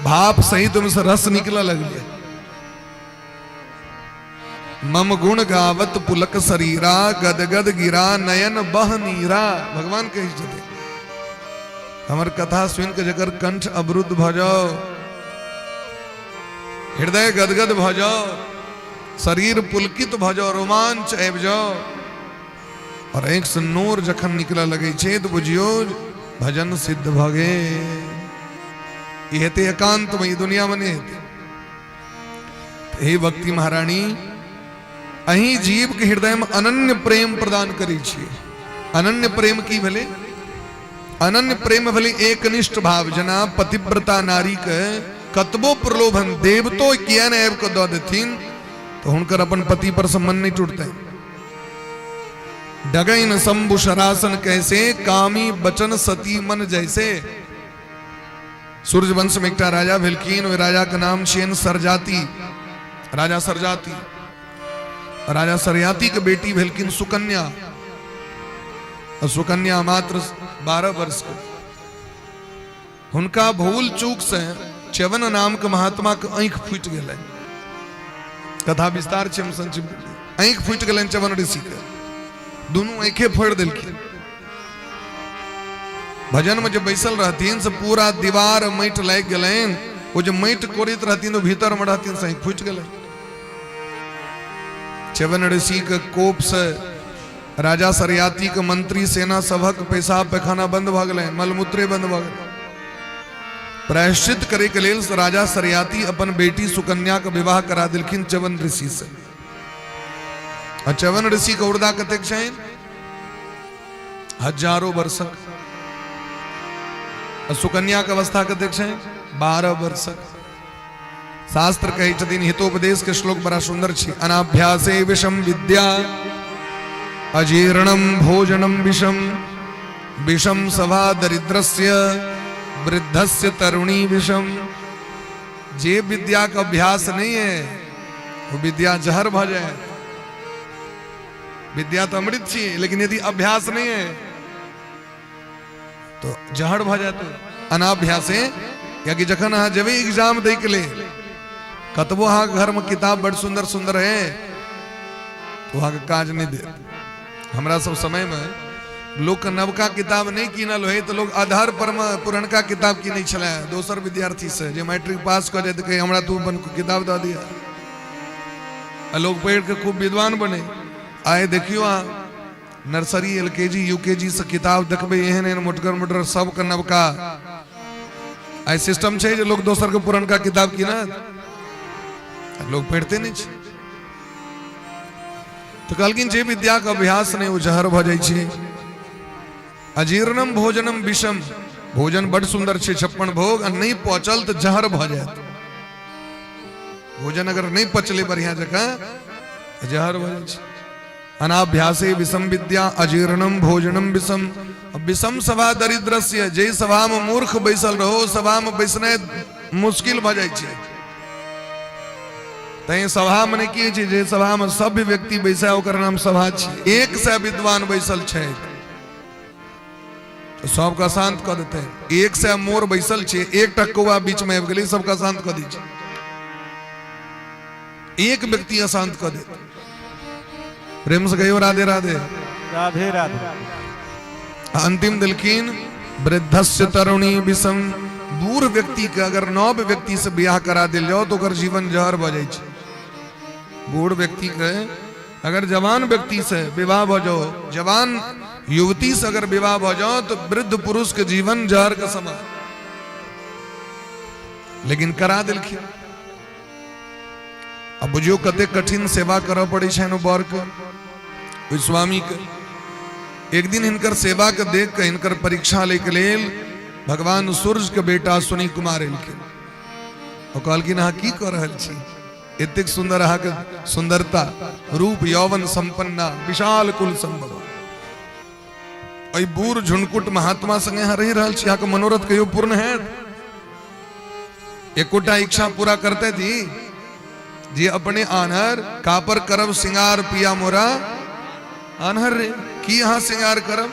भाप सहित ओहिमे से रस निकलऽ लगलै। मम गुण गावत पुलक शरीरा, गदगद गिरा नयन बह नीरा। भगवान कहै छथिन हमर कथा सुनि के जकर कंठ अवरुद्ध भऽ जाओ, हृदय गदगद भऽ जाओ, शरीर पुलकित भऽ जाओ, रोमांच आबि जाओ और आँखि से नोर जखन निकलऽ लगै छै तऽ बुझियौ भजन सिद्ध भऽ गेल। ई हेतै एकांत में, ई दुनिया में नहि हेतै। हे भक्ति महारानी, अहीं जीव के हृदय में अनन्य प्रेम प्रदान करै छी। अनन्य प्रेम की भेलै? अनन्य प्रेम भेलै एकनिष्ठ भाव। जेना पतिव्रता नारी के कतबो प्रलोभन देवतो किया ने आबि कऽ दऽ देथिन तऽ हुनकर अपन पति पर से मन नहि टूटतै। डगैन शंभु शरासन कैसे, कामी बचन सती मन जैसे। सूर्यवंश में एकटा राजा भेलखिन, ओहि राजा के नाम छियनि सरजाति, राजा सरजाति। राजा सरयाति के बेटी भेलखिन सुकन्या। सुकन्या मात्र 12 वर्ष के। हुनका भूल चूक से च्यवन नाम के महात्मा के आंखि फूटि गेलनि। कथा विस्तार छै, हम संक्षिप्त। आंखि फूटि गेलनि च्यवन ऋषि के, दुनू आंखे फोड़ि देलखिन। भजन में जे बैसल रहथिन से पूरा दीवार माटि लागि गेलनि। ओ जे माटि कोड़ैत रहथिन ओ भीतर में रहथिन, से आँखि फूटि गेलनि। च्यवन ऋषि के कोप से राजा सरयाती के मंत्री सेना सभक पेशाब पैखाना बंद भऽ गेलनि, मलमूत्रे बंद भऽ गेलनि। प्रायश्चित करे के लेल राजा सरयाती अपन बेटी सुकन्या के विवाह करा देलखिन च्यवन ऋषि से। आ च्यवन ऋषि के उर्दा कतेक छनि? हजारों वर्षक। सुकन्या के अवस्था कतेक छै? 12 वर्षक। शास्त्र कहै छथिन, हितोपदेश के श्लोक बड़ा सुंदर छै, अनाभ्यासे विषम विद्या अजीर्णम भोजनम विषम विषम सभा दरिद्रस्य वृद्धस्य तरुणी विषम। जे विद्या के अभ्यास नहीं है वो विद्या जहर भ जाए। विद्या तो अमृत छी, लेकिन यदि अभ्यास नहीं है तो जहर भ जात। अनाभ्यासे, कियाकि जखन अहाँ जेबै एग्जाम दै के लेल, कतबो अहाँ घर में किताब बड़ सुंदर सुंदर है तो अहाँके काज नहीं देत। हमरा सब समय में लोक नवका किताब नहीं कीनल होय तो लोग आधार पर में पुरनका किताब कीनै छलै दोसर विद्यार्थी से, जे मैट्रिक पास कऽ जाय तऽ कहै हमरा तू अपन किताब दऽ दिअ। आ लोग पढ़ि के खूब विद्वान बने। आइ देखियो अहाँ nursery L K G U K जी से किताब देखबै एहन एहन मोटगर मोटगर सबके नवका। आइ सिस्टम छै जे लोग दोसर के पुरनका किताब कीनत, लोग पढ़िते नहि छै। तऽ कहलखिन जे विद्याके अभ्यास नहि ओ जहर भऽ जाइ छै। अजीर्णम भोजनम विषम, भोजन बड सुंदर छै 56 भोग, आ नहि पचल तऽ जहर भऽ जायत। भोजन अगर नहि पचलै बढ़िया जकाँ तऽ जहर भऽ जाइ छै। अनाभ्यासे विषम विद्या अजीर्णम भोजनम विषम। विषम सभा दरिद्रस्य, जे सभा में मूर्ख बैसल रहो सभा में बैसनाइ मुश्किल भऽ जाइ छै। तैं सभा में की होइ छै, जे सभा में सभ्य व्यक्ति बैसै ओकर नाम सभा छै। 100 विद्वान बैसल छै तऽ सबके शांत कऽ देतै। 100 मोर बैसल छै, एकटा कौआ बीच में आबि गेलै, सबके शांत कऽ दै छै। एक व्यक्ति अशांत कऽ देत। प्रेम से कहियो राधे राधे। राधे राधे। अंतिम देलखिन वृद्धस्य तरुणी विषम। बूढ़ व्यक्ति के अगर नव व्यक्ति से बियाह करा देल जाओ तो ओकर जीवन जहर भऽ जाइ छै। बूढ़ व्यक्ति के अगर जवान व्यक्ति से विवाह भऽ जाओ, जवान युवती से अगर विवाह भऽ जाओ तो वृद्ध पुरुष के जीवन जहर के समान। लेकिन करा देलखिन। अब बुझियौ कते कठिन सेवा करऽ पड़ै छनि ओ बर के, ओहि स्वामी के। एक दिन हिनकर सेवा के देख के हिनकर परीक्षा लै के लेल भगवान सूर्य के बेटा अश्विनी कुमार एलखिन। ओ कहलखिन अहाँ की कऽ रहल छी, एतेक सुंदर अहाँके सुंदरता, रूप यौवन संपन्ना, विशाल कुल संभव, एहि बूढ़ झुनकुट महात्मा संगे अहाँ रहि रहल छी, अहाँके मनोरथ कहियो पूर्ण हैत? एकोटा इच्छा पूरा करते थी जे अपने आन्हर कापर करब सिंगार पिया मोरा आन्हर रे, की अहाँ सिंगार करब,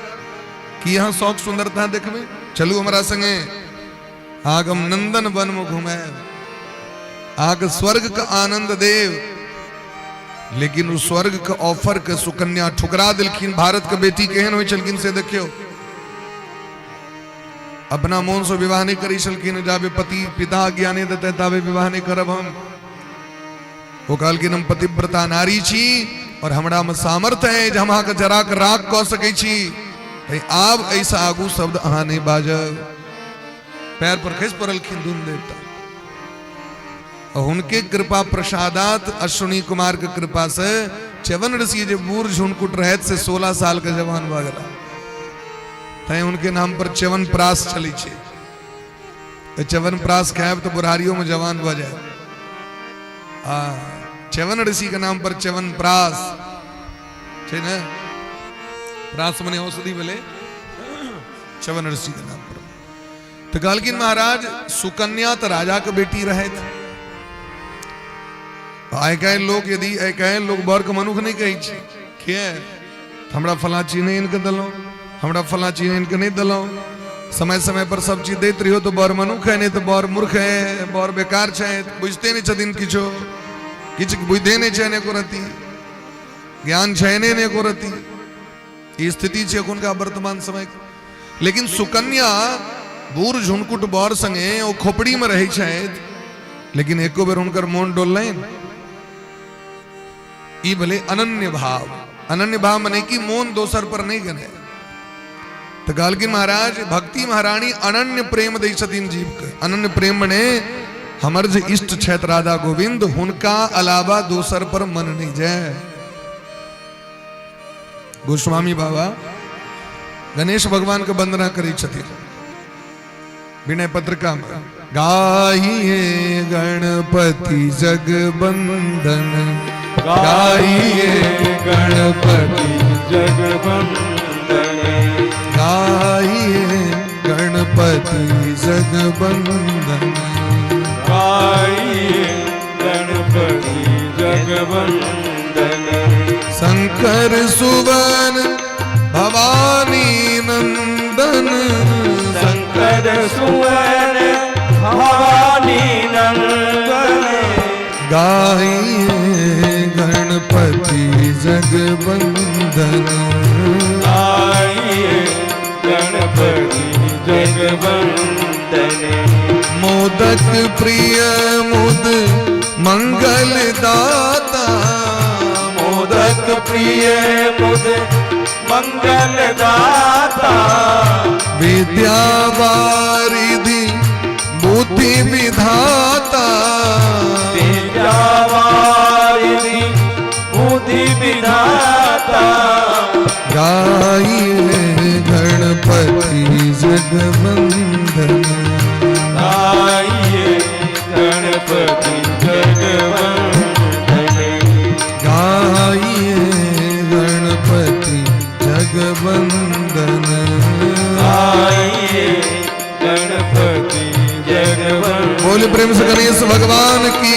की अहाँ शौक सुंदरता देखबे, चलू हमरा संगे आगम नंदन वन में घुमाएब, अहाँके स्वर्ग के आनंद देव। लेकिन ओ स्वर्ग के ऑफर के सुकन्या ठुकरा देलखिन। भारत के बेटी केहन होइ छलखिन से देखियौ, अपना मोन से विवाह नहीं करी छलखिन, जाबे पति पिता आज्ञा नहीं देते ताबे विवाह नहीं करब हम। ओ कहलखिन हम पतिव्रता नारी छी और हमरा में सामर्थ्य है जे हम अहाँके जरा के राख कऽ सकै छी, आब एहिसँ आगू शब्द अहाँ नहीं बाजब। पैर पर खसि पड़लखिन दुनू देवता। और हुनके कृपा प्रसादात अश्विनी कुमार के कृपा से च्यवन ऋषि जे बूढ़ झुनकुट रहत से 16 साल के जवान भऽ गेला। तैं उनके नाम पर च्यवन प्रास चलै छै। च्यवन प्रास खायब तऽ बुढ़ारियों में जवान भऽ जायब। आ च्यवन ऋषि के नाम पर च्यवन प्रास छै ने, प्रास मने औषधि भेलै च्यवन ऋषि के नाम पर। तो कहलखिन महाराज सुकन्या तो राजा के बेटी रहे थे। आइ काल्हि लोग यदि आइ काल्हि लोग बर के मनुख नहीं कहै छै, किया हमरा फलां चीज नहीं इनके देलहुँ, हमरा फलां चीज इनके नहीं देलहुँ। समय समय पर सब चीज दैत रहियो तो बर मनुख है, नहीं तो बर मूर्ख है, बर बेकार छै, बुझते नहीं छथिन किछो, किछु बुझते नहीं छै एको रत्ती, ज्ञान छै नहीं एको रत्ती। ई स्थिति छै एखुनका वर्तमान समय के। लेकिन सुकन्या बूढ़ झुनकुट बर संगे ओ खोपड़ी में रहै छथि, लेकिन एको बेर हुनकर मोन डोललनि। ई भेलै अनन्य भाव। अनन्य भाव मने कि मोन दोसर पर नहीं गेलै। तो कहलखिन महाराज भक्ति महारानी अनन्य प्रेम दै छथिन जीव के। अनन्य प्रेम मने हमर जे इष्ट छथि राधा गोविंद, हुनका अलावा दोसर पर मन नहीं जाए। गोस्वामी बाबा गणेश भगवान के वंदना करै छथिन विनय पत्रिका में, गाइए गणपति जगबंदन, गाइए गणपति जगबंदन, गाइए गणपति जगबंदन, गाइए गणपति जगबंदन, शंकर सुवन भवानी नंदन, शंकर सुवन भवानी नंदन, गाइए गणपति जगबंदन, गाइए गणपति जगबंदन, मोदक प्रिय मुद मंगल दाता, मोदक प्रिय मुद मंगल दाता, विद्या वारिधि बुद्धि विधाता, विद्या वारिधि बुद्धि विधाता, गाइए गणपति जगवंदन, गाइए गणपति जगवंदन, गाइए गणपति। बोले प्रेम से गणेश भगवान की।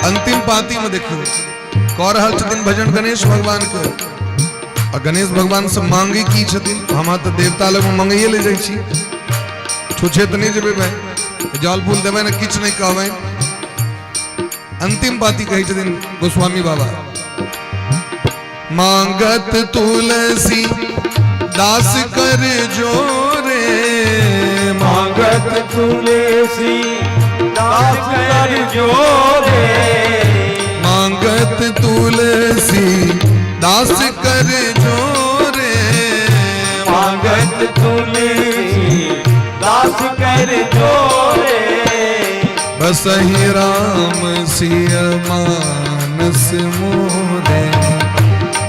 अंतिम पाती में देखियो कह रहल छथिन भजन गणेश भगवान के आ गणेश भगवान से मांगे की छथिन। हम तऽ देवता लग मंगैये ले जाइ छी, छुछे तऽ नहि जेबै भाई, जल फूल देबै ने किछु नहि कहबै। अंतिम पाती कहै छथिन गोस्वामी बाबा, मांगत तुलसी दास कर जोरे, मांगत तुलसी दास कर जोरे, मांगत तुलसी दास कर जोरे, मांगत तुलसी दास कर जोरे, बसहि राम सिय मानस मोरे,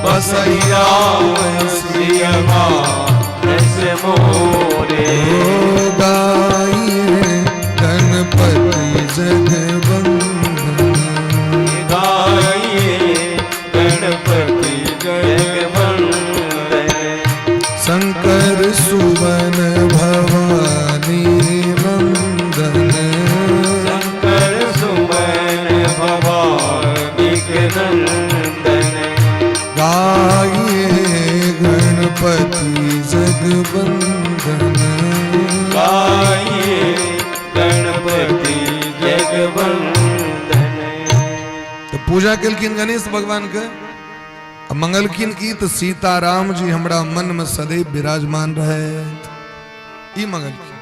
बसहि राम सिय मानस मोरे। ओ गाइए गणपति जगवंदन, गाइए गणपति जगवंदन, शंकर सुवन भवानी नंदन, शंकर सुमन भवानी के नंदन, गाइए गणपति जगवंदन, गाइए गणपति जगवंदन। तो पूजा केलखिन गणेश भगवान के आ मंगलखिन की तो सीताराम जी हमरा मन में सदैव विराजमान रहे, ई मंगलखिन।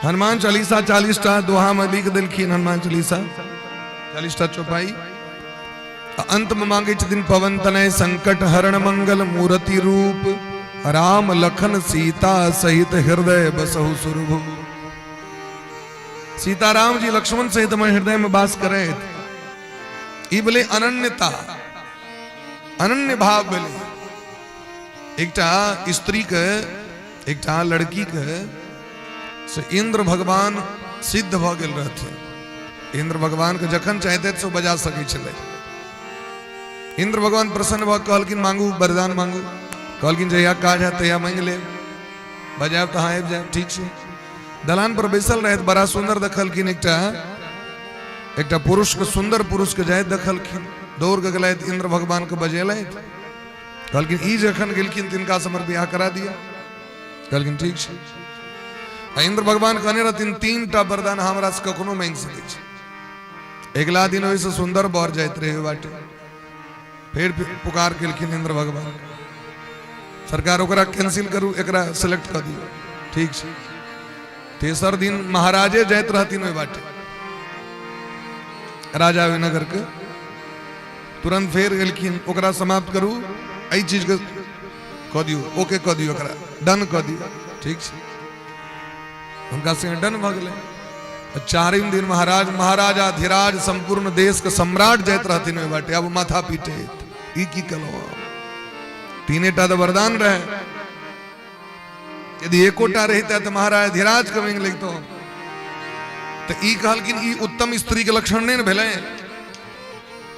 हनुमान चालीसा 40 टा दोहा में लिख देलखिन, हनुमान चालीसा 40 टा चौपाई। आ अंत में मांगे छथिन पवन तनय संकट हरण मंगल मूर्ति रूप, राम लखन सीता सहित हृदय बसहु सुरभु। सीताराम जी लक्ष्मण सहित हमर हृदय में वास करे, ई भेलै अनन्यता, अनन्य भाव भेलै। एकटा स्त्री के, एकटा लड़की के से इंद्र भगवान सिद्ध भऽ गेल रहथिन। इंद्र भगवान के जखन चाहते से बजा सकै छलै। इंद्र भगवान प्रसन्न भऽ कहलखिन मांगू वरदान मांगू, कहलखिन जहिया काज हैत तहिया मांगि लेब, बजायब तऽ अहाँ आबि जायब, ठीक छै। दलान पर बैसल रहथि, बड़ा सुंदर देखलखिन एकटा एकटा पुरुष के, सुंदर पुरुष के जाइत देखलखिन, दौड़ के गेलथि इंद्र भगवान के बजेलथि, कहलखिन ई जखन गेलखिन तिनका से हमर बियाह करा दिया। कहलखिन ठीक छै। आ इंद्र भगवान कहने रहथिन 3 टा वरदान हमरा से कखनो मांगि सकै छी। अगिला दिन ओहिसँ सुंदर बर जाइत रहे ओहि बाटे, फेर पुकार केलखिन इंद्र भगवान, सरकार ओकरा कैंसिल करू, एकरा सिलेक्ट कऽ दियौ, ठीक छै। तेसर दिन महाराजे जाइत रहथिन ओहि बाटे, राजा ओहि नगर के, तुरंत फेर गेलखिन, ओकरा समाप्त करू, एहि चीजके कऽ दियौ, ओके कऽ दियौ, एकरा डन कऽ दियौ, ठीक छै। हुनका संगे डन भऽ गेलै। चारिम दिन महाराज महाराजाधिराज संपूर्ण देश के सम्राट जाइत रहथिन ओहि बाटे, आब माथा पीटे, ई की केलहुँ, 3 टा तऽ वरदान रहे, यदि एकोटा रहिता तऽ महाराज धीराज के मांगि लैतहुँ। तऽ ई कहलखिन ई उत्तम स्त्री के लक्षण नहि ने भेलै,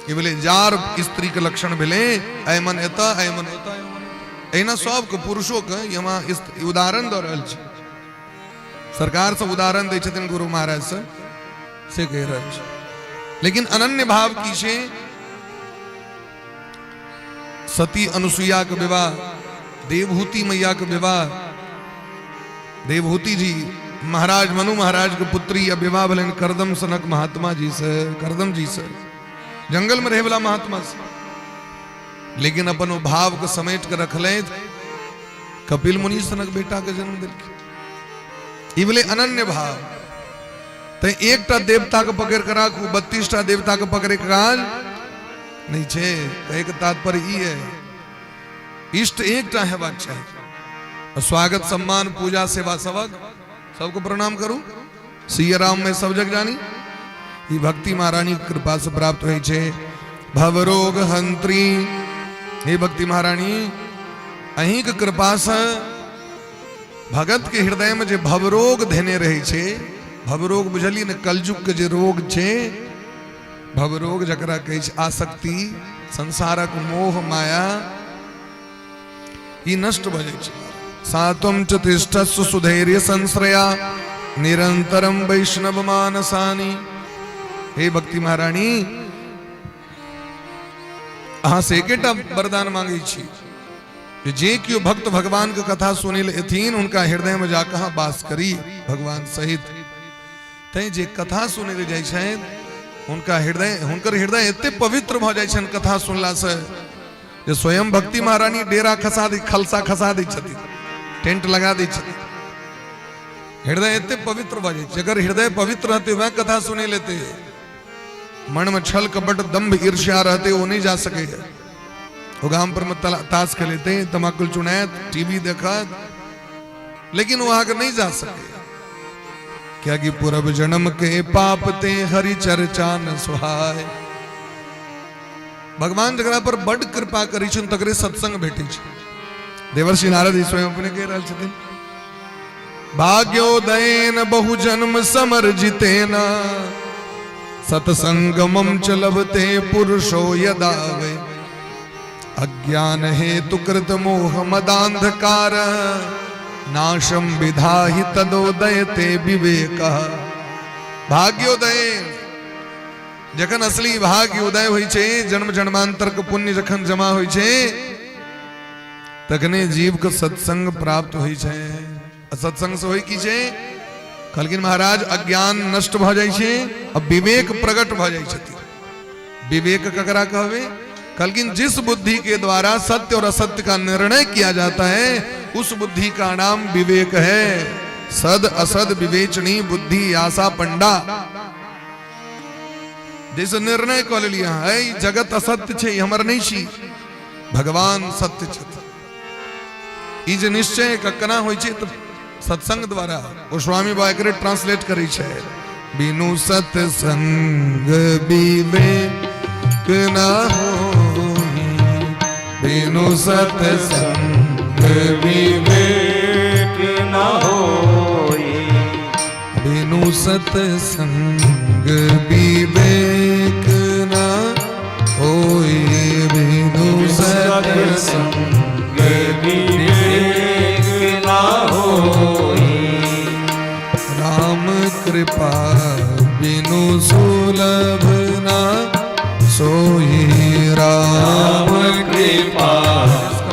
ई भेलै जार स्त्री के लक्षण भेलै, एहि मन एतऽ एहि मन ओतऽ। एहिना सबके पुरुषो के यहाँ उदाहरण दऽ रहल छी, सरकार सब उदाहरण दै छथिन गुरु महाराज से, से कहि रहल छी। लेकिन अनन्य भाव की छै, सती अनुसुईया के विवाह, देवहूति मैया के विवाह, देवहूति जी महाराज मनु महाराज के पुत्री या विवाह भेलनि करदम सनक महात्मा जी से, करदम जी से, जंगल में रहे वाला महात्मा से, लेकिन अपन ओ भाव के समेट के रखलथि, कपिल मुनि सनक बेटा के जन्म देलखिन। ई भेलै अनन्य भाव। तऽ एकटा देवता के पकड़ के राखू, 32 टा देवता के पकड़े के काज नहीं छै। कहै के तात्पर्य ई है, इष्ट एकटा हेबाक चाही। स्वागत सम्मान पूजा सेवा सबक सबको प्रणाम करू, सिया राम में सब जग जानी। ई भक्ति महारानी के कृपा से प्राप्त होइ छै। भवरोग हंत्री, हे भक्ति महारानी, अहीं के कृपा से भगत के हृदय में जे भवरोग धेने रहै छै, भवरोग बुझलियै ने, कलयुग के जे रोग छै, भवरोग जकरा कहै छै आसक्ति, संसारक मोह माया, ई नष्ट भऽ जाइ छै। सातम च तिष्ठस्व सुधैर्य संश्रया निरंतरम वैष्णव मानसानी। हे भक्ति महारानी, अहाँ से एकेटा वरदान मांगै छी जे जे केओ भक्त भगवान के कथा सुनै लए एथिन हुनका हृदय में जाकऽ अहाँ वास करी भगवान सहित। तैं जे कथा सुनै लए जाइ छथि हुनका हृदय, हुनकर हृदय एते पवित्र भऽ जाइ छनि कथा सुनला से जे स्वयं भक्ति महारानी डेरा खसा दै, खलसा खसा दै छथिन, टेंट लगा दै छथिन। हृदय एते पवित्र भऽ जाइ छै, जकर हृदय पवित्र रहतै वएह कथा सुनै लेते। मन में छल कपट दंभ ईर्ष्या रहते वो नहीं जा सके। वो गाम पर में ताश खेलेते, तमाकुल चुनायत, टीवी देखत, लेकिन वो आगे नहीं जा सके। क्या कि पूर्व जन्म के पाप ते हरि चर्चा न सुहाय। भगवान जकरा पर बड कृपा करै छनि तकरे सत्संग भेटै छै। देवर्षि नारद ई स्वयं अपने कहि रहल छथिन, भाग्योदयेन बहु जन्म समर्जितेन सत्संगमम च लभते पुरुषो यदा वै अज्ञान हेतु कृत मोह मदांधकार नाशम विधाहि तदोदयते विवेक। भाग्योदय जखन असली भाग्य उदय होइ छै, जन्म जन्मांतर के पुण्य जखन जमा होइ छै तखने जीव के सत्संग प्राप्त होइ छै। आ सत्संग से होइ की छै? कहलखिन महाराज अज्ञान नष्ट भऽ जाइ छै आ विवेक प्रकट भऽ जाइ छथिन। विवेक ककरा कहबे? कहलखिन जिस बुद्धि के द्वारा सत्य और असत्य का निर्णय किया जाता है उस बुद्धि का नाम विवेक है। सद असद विवेचनी बुद्धि आशा पंडा। जैसे निर्णय कऽ लेलियै अहाँ, एहि जगत असत्य छै, हमर नहि छी, भगवान सत्य छथि। ई जे निश्चय केना होइ छै? तऽ सत्संग द्वारा। गोस्वामी बाबा एकरे ट्रांसलेट करै छै, बिनु सत्संग विवेक न होई, बिनु सत्संग विवेक न होई, बिनु सत्संग विवेक न होई, बिनु सत्संग विवेक न होई, राम कृपा बिनु सुलभ न सोई, राम कृपा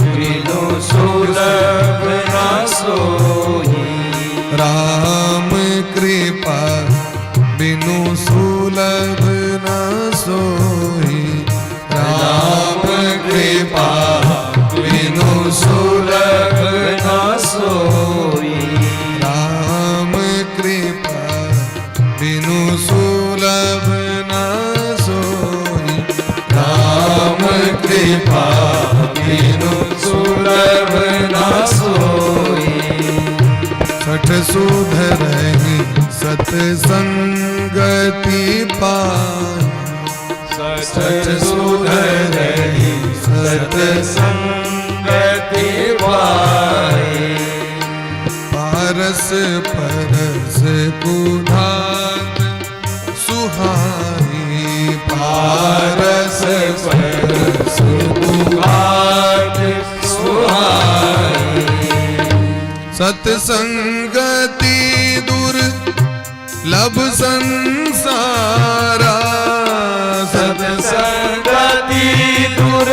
बिनु सुलभ न सोई, राम कृपा बिनु सुलभ न सोई, राम कृपा बिनु सुलभ न सोई, राम कृपा बिनु सुलभ न सोई, राम कृपा बिनु सुलभ न सोई, सठ सुधरहि सत्संगति पाई, सठ सुधरहि सत्संगति पाई, पारस परस कुधात सुहाई, पारस परस कुघात सुहाई, सत्संगति दुर लब संसारा, सत्संगति दुर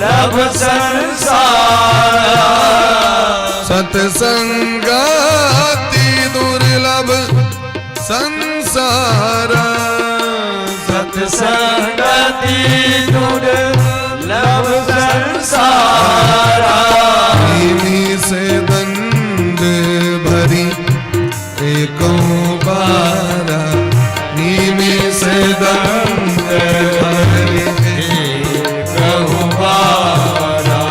लब संसारा, सत्संगति दुर्लभ संसारा, सत्संगति दुर्लभ संसारा, प्रेमी से दंड भरी एको बारा, नीमी से दंड भरी कहु बारा,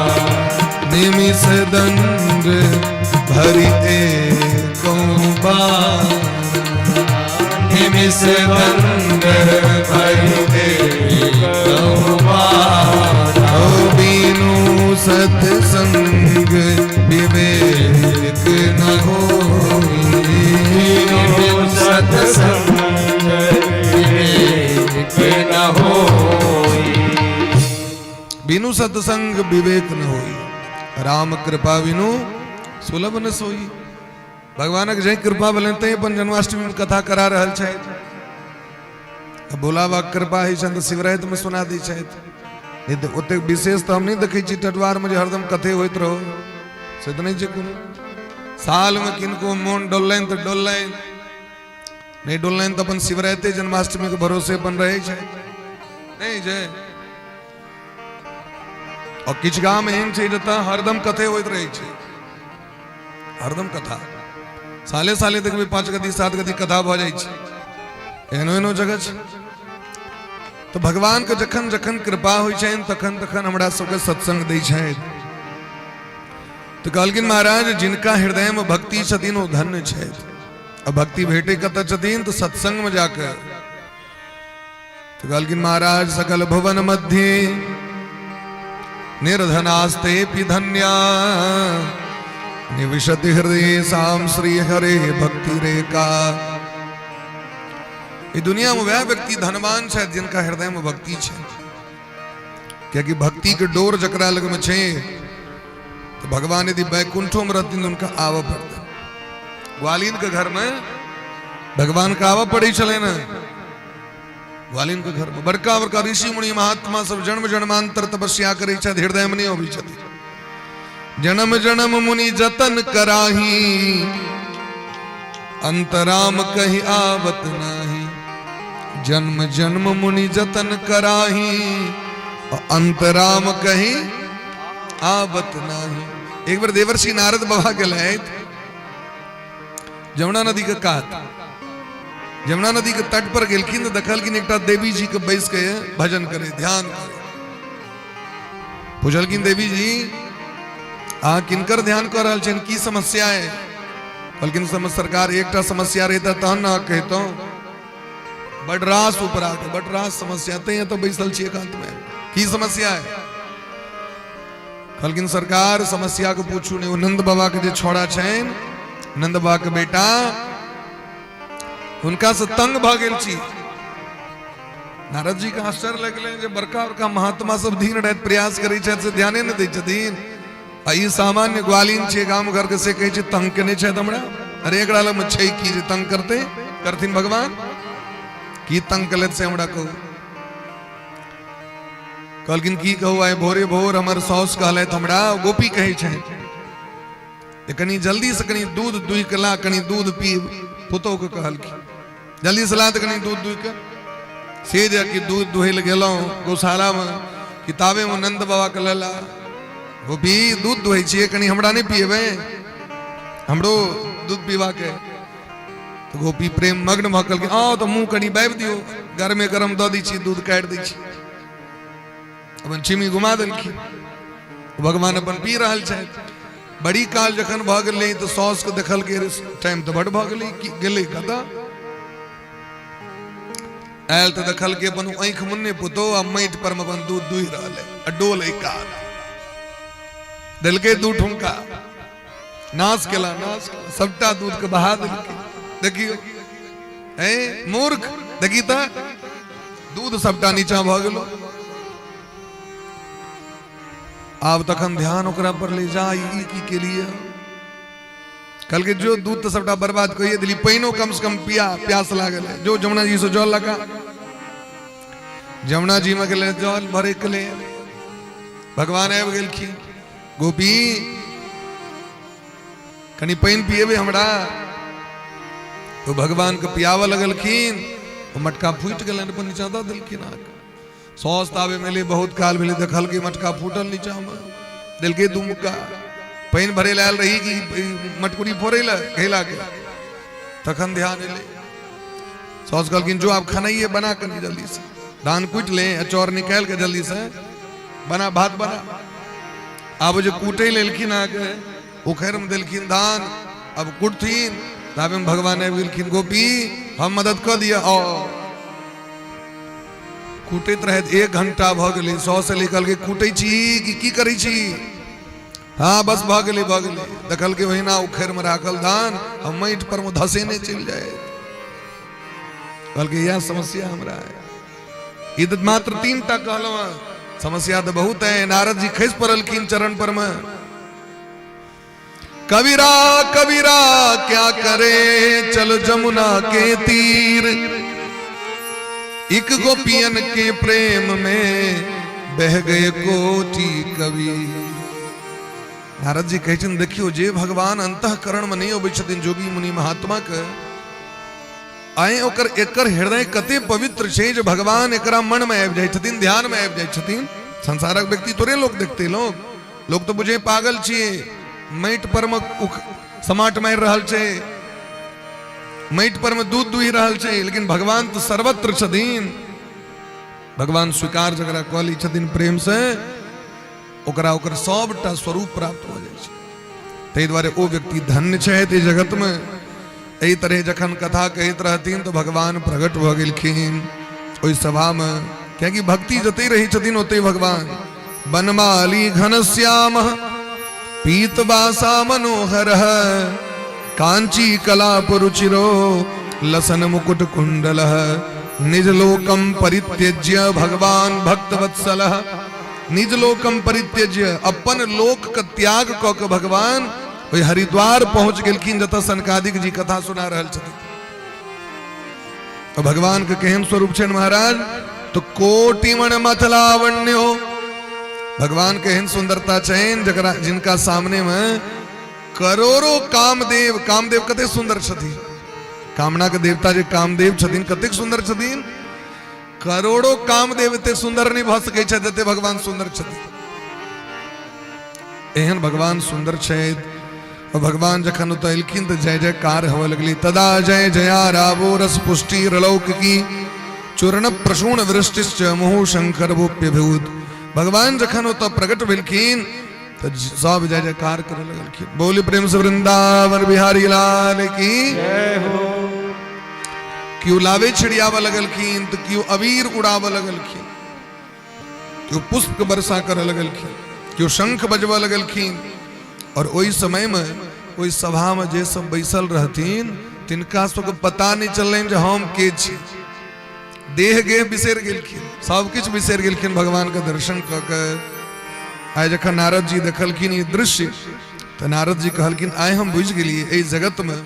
निमी से दंड भरी एको बारा, निमिष दंड भरी कहु बारा, ओ बीनु सत्संग विवेक बिनु सत्संग विवेक न होई, राम कृपा बिनु सुलभ न सोई। भगवानक जय कृपा भेलनि तैं अपन जन्माष्टमी में कथा करा रहल छथि। भोला बाबा कृपा होइ छनि तऽ शिवरातिमे सुना दै छथि, नहि तऽ ओतेक विशेष तऽ हम नहि देखै छी टटवारमे जे हरदम कथे होइत रहो, से तऽ नहि छै। कोनो सालमे किनको मोन डोललनि तऽ डोललनि, नहि डोललनि तऽ अपन शिवराते जन्माष्टमीके भरोसे अपन रहै छै, नहि छै। आओर किछु गाम एहन छै जतऽ हरदम कथे होइत रहै छै, हरदम कथा, साले साले देखबै 5 गति 7 गति कथा भऽ जाइ छै, एहनो एहनो जगह छै। तऽ भगवानके जखन जखन कृपा होइ छनि तखन तखन हमरा सबके सत्संग दै छथि। तऽ कहलखिन महाराज, जिनका हृदयमे भक्ति छथिन ओ धन्य छथि। आ भक्ति भेटै कतऽ छथिन? तऽ सत्संगमे जाकऽ। तऽ कहलखिन महाराज, सकल भुवन मध्य निर्धनास्ते धन्या निविशति हृदय साम श्री हरे भक्ति रेखा। ई दुनिया में वह व्यक्ति धनवान छै जिनका हृदय में भक्ति छै, कियाकि भक्ति के डोर जकरा लग में छै तो भगवान यदि वैकुंठो में रहथिन तो उनका आबऽ पड़तै। ग्वालिन के घर में भगवान के आबऽ पड़ै छलै ने। ग्वालिन के घर में बड़का बड़का ऋषि मुनि महात्मा सब जन्म जन्मांतर तपस्या करै छथि, हृदय में नहीं अबै छथि। जन्म जन्म मुनि जतन कराही, अंतराम कही आवत नाही। जन्म जन्म मुनि जतन कराही, अंतराम कही आवत नाही। एक बार देवर्षि नारद बाबा गेलथि जमुना नदी के कात, जमुना नदी के तट पर गेलखिन तऽ देखलखिन एकटा देवी जी के बैस के भजन करे, ध्यान करे। पुछलखिन, देवी जी अहाँ किनकर ध्यान कऽ रहल छियनि, की समस्या है? कहलखिन, समझ सरकार, एकटा समस्या रहिता तहन ने अहाँ कहितहुँ। बड रास उपरा के बड रास समस्या, तैं एतऽ बैसल छी एकांत में। की समस्या है? कहलखिन, सरकार समस्या के पूछू नहीं, ओ नंद बाबा के जे छोड़ा छनि, नंद बाबा के बेटा, हुनका से तंग भऽ गेल छी। नारद जी के आश्चर्य लगलनि जे बड़का बड़का महात्मा सब दिन राति प्रयास करै छथि से ध्याने नहि दै छथिन, आ ई सामान्य ग्वालिन छै गाम घर के, से कहै छै तंग केने छथि हमरा। अरे एकरा लगमे छै की जे तंग करते करथिन भगवान? की तंग केलथि से हमरा कहू। कहलखिन, की कहू, आइ भोरे भोर हमर साउस कहलथि हमरा, गोपी कहै छथि जे कनि जल्दी से कनि दूध दुहि के ला, कनि दूध पीब। पुतोह के कहलखिन, जल्दी से ला तऽ कनि दूध दुहि के। से जे कि दूध दुहै लए गेलहुँ गौशालामे, किताबेमे नंद बाबा के लला, गोपी दूध दुहै छियै, कनि हमरा नहि पिएबै? हमरो दूध पीबाके। तऽ गोपी प्रेम मग्न भऽ कहलखिन, आउ तऽ मुँह कनि बाबि दियौ, गरमे गरम दऽ दै छी दूध, काटि दै छी। अपन चिमी घुमा देलखिन, भगवान अपन पी रहल छथि। बड़ी काल जखन भऽ गेलै तऽ साउसके देखलकै, टाइम तऽ बड भऽ गेलै, की गेलै कतऽ? आयल तऽ देखलकै अपन आँखि मुन्ने पुतोह आ माटि पर मे अपन दूध दुहि रहल है आ डोल एहि कात देलकै, दू ठुमका नाश केला, नाश केला, सबटा दूध के बहा देलकै। देखियौ ए मूर्ख, देखी तऽ दूध सबटा नीचा भऽ गेलो। आब तखन ध्यान ओकरा पर ले जा, ई की केलिए? कहलकै, जो दूध तऽ सबटा बर्बाद कहिए दिली, पानिओ कम से कम पिया, प्यास लागल है, जो जमुना जी से जल लगा। जमुना जी में गेलै जल भरे के लेल, भगवान आबि गेलखिन। गोपी कनि पानि पिएबै हमरा? तो भगवान के पियाबऽ लगलखिन, ओ मटका फूटि गेलनि, अपन नीचा दऽ देलखिन अहाँके। सौस ताबे मेले बहुत काल भेलै, देखलकै मटका फूटल नीचामे, देलकै दू मुक्का। पानि भरे लए आयल रही कि मटकुरी फोड़ै लए घैला के? तखन ध्यान एलै। सौस कहलखिन, जो आब खनाइए बना, कनि जल्दी से धान कुटि ले आ चाउर निकालि के जल्दी से बना, भात बना। आब जे कूटै लेलखिन अहाँके, उखड़िमे देलखिन धान, अब कुटथिन ताबेमे भगवान आबि गेलखिन। गोपी हम मदद कऽ दिअ। आओ कूटैत रहैत 1 घंटा भऽ गेलै। सौ से लिखलकै, कूटै छी कि की करै छी? हाँ बस भऽ गेलै, भऽ गेलै। देखलकै ओहिना उखड़िमे राखल धान आ माटि पर मे धसेने चलि जाय। कहलकै, इएह समस्या हमरा है। ई तऽ मात्र 3 टा कहलहुँ हँ। समस्या तऽ बहुत है। नारद जी खसि पड़लखिन चरण पर में। कबीरा कबीरा क्या करे चल जमुना के तीर, एक गोपियन के प्रेम में बह गए कोटि कबीर। नारद जी कहै छथिन देखियौ जे भगवान अंतःकरण में नहीं अबै छथिन जोगी मुनि महात्मा के, आइ ओकर एकर हृदय कते पवित्र छै जे भगवान एकरा मन में आबि जाइ छथिन, ध्यान में आबि जाइ छथिन। संसारक व्यक्ति थोड़े लोग देखते, लोग लोग तो बुझे पागल छियै, माटि पर में समाट मारि रहल छै, माटि पर में दूध दुहि रहल छै, लेकिन भगवान तो सर्वत्र छथिन। भगवान स्वीकार जकरा कऽ लै छथिन प्रेम से, ओकरा ओकर सबटा स्वरूप प्राप्त भऽ जाइ छै। ताहि दुआरे ओ व्यक्ति धन्य छथि एहि जगतमे। एहि तरह जखन कथा कहैत रहथिन तऽ भगवान प्रकट भऽ गेलखिन ओहि सभामे, कियाकि भक्ति जते रहै छथिन ओते भगवान। बनमाली घनश्याम पीतवासा मनोहर, कांची कला रुचिरो लसन मुकुट कुंडल, निज लोकम परित्यज्य भगवान भक्तवत्सल। निज लोकम परित्यज्य, अपन लोक के त्याग कऽ के भगवान ओहि हरिद्वार पहुंच गेलखिन जतऽ सनकादिक जी कथा सुना रहल छथिन। तो भगवान के केहन स्वरूप छनि महाराज, तो कोटिमण मथलावण्यो, भगवान के एहन सुंदरता छनि जकरा जिनका सामने में करोड़ों कामदेव, कामदेव कते सुंदर छथिन, कामना के देवता जे कामदेव छथिन कतेक सुंदर छथिन, करोड़ों कामदेव एते सुंदर नहीं भऽ सकै छथि जते भगवान सुंदर छथिन। एहन भगवान सुंदर छथि। और भगवान जखन ओतऽ एलखिन तऽ जय जयकार होवे लगली। तदा जय जया रावो रस पुष्टि रलौक की चूर्ण प्रसूण वृष्टिश्च मुहु शंकर भूप्यभूत। भगवान जखन ओतऽ प्रकट भेलखिन तऽ सब जय जयकार करे लगलखिन। बोली प्रेम से वृंदावन बिहारी लाल की जय हो। केओ लावे छिड़ियाबऽ लगलखिन तऽ केओ अबीर उड़ाबऽ लगलखिन, केओ पुष्प के वर्षा करऽ लगलखिन, केओ शंख बजबऽ लगलखिन। और ओहि समय में ओहि सभा में जे सब बैसल रहथिन तिनका सबके पता नहीं चललनि जे हम के छी। देह गेह बिसरि गेलखिन, सब किछु बिसरि गेलखिन भगवान के दर्शन कऽ के। आइ जखन नारद जी देखलखिन ई दृश्य तऽ नारद जी कहलखिन आइ हम बुझि गेलियै एहि जगत में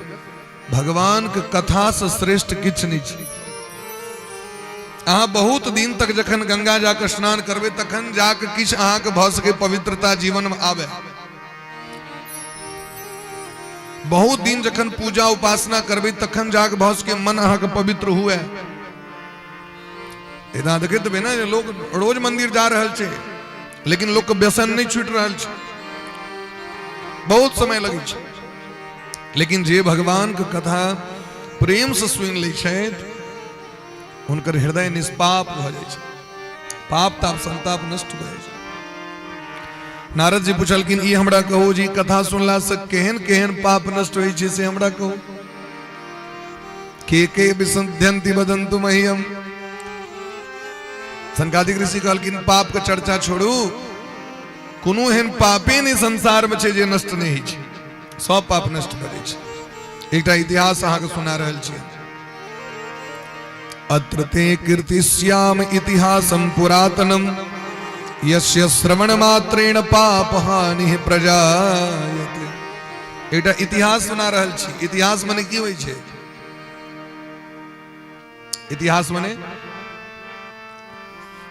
भगवान के कथा से श्रेष्ठ किछु नहीं छै। अहाँ बहुत दिन तक जखन गंगा जाके स्नान करबै तखन जाके किछु अहाँके भऽ सके पवित्रता जीवन में आवे। बहुत दिन जखन पूजा उपासना करबै तखन जाके भऽ सके मन अहाँके पवित्र हुए। एना देखैत हेबै ने लोग रोज मंदिर जा रहल छै लेकिन लोग के व्यसन नहीं छूट रहल छै, बहुत समय लगै छै। लेकिन जे भगवान के कथा प्रेम से सुनि लै छथि हुनकर हृदय निष्पाप भऽ जाइ छै, पाप ताप संताप नष्ट भऽ जाइ छै। नारद जी पुछलखिन ई हमरा कहू जी कथा सुनला से केहन केहन पाप नष्ट होइ छै से हमरा कहू। के के विसंध्यंति वदंतु मह्यम। सनकादिक ऋषि कहलखिन पाप के चर्चा छोड़ू, कोनो एहन पापे नहि संसार में छै जे नष्ट नहि होइ छै, सब पाप नष्ट करै छै। एकटा इतिहास अहाँके सुना रहल छी। अत्र ते कीर्तिश्याम इतिहासम पुरातनम यस्य श्रवण मात्रेण पाप हानि प्रजायते। एकटा इतिहास सुना रहल छी। इतिहास मने की होइ छै? इतिहास मने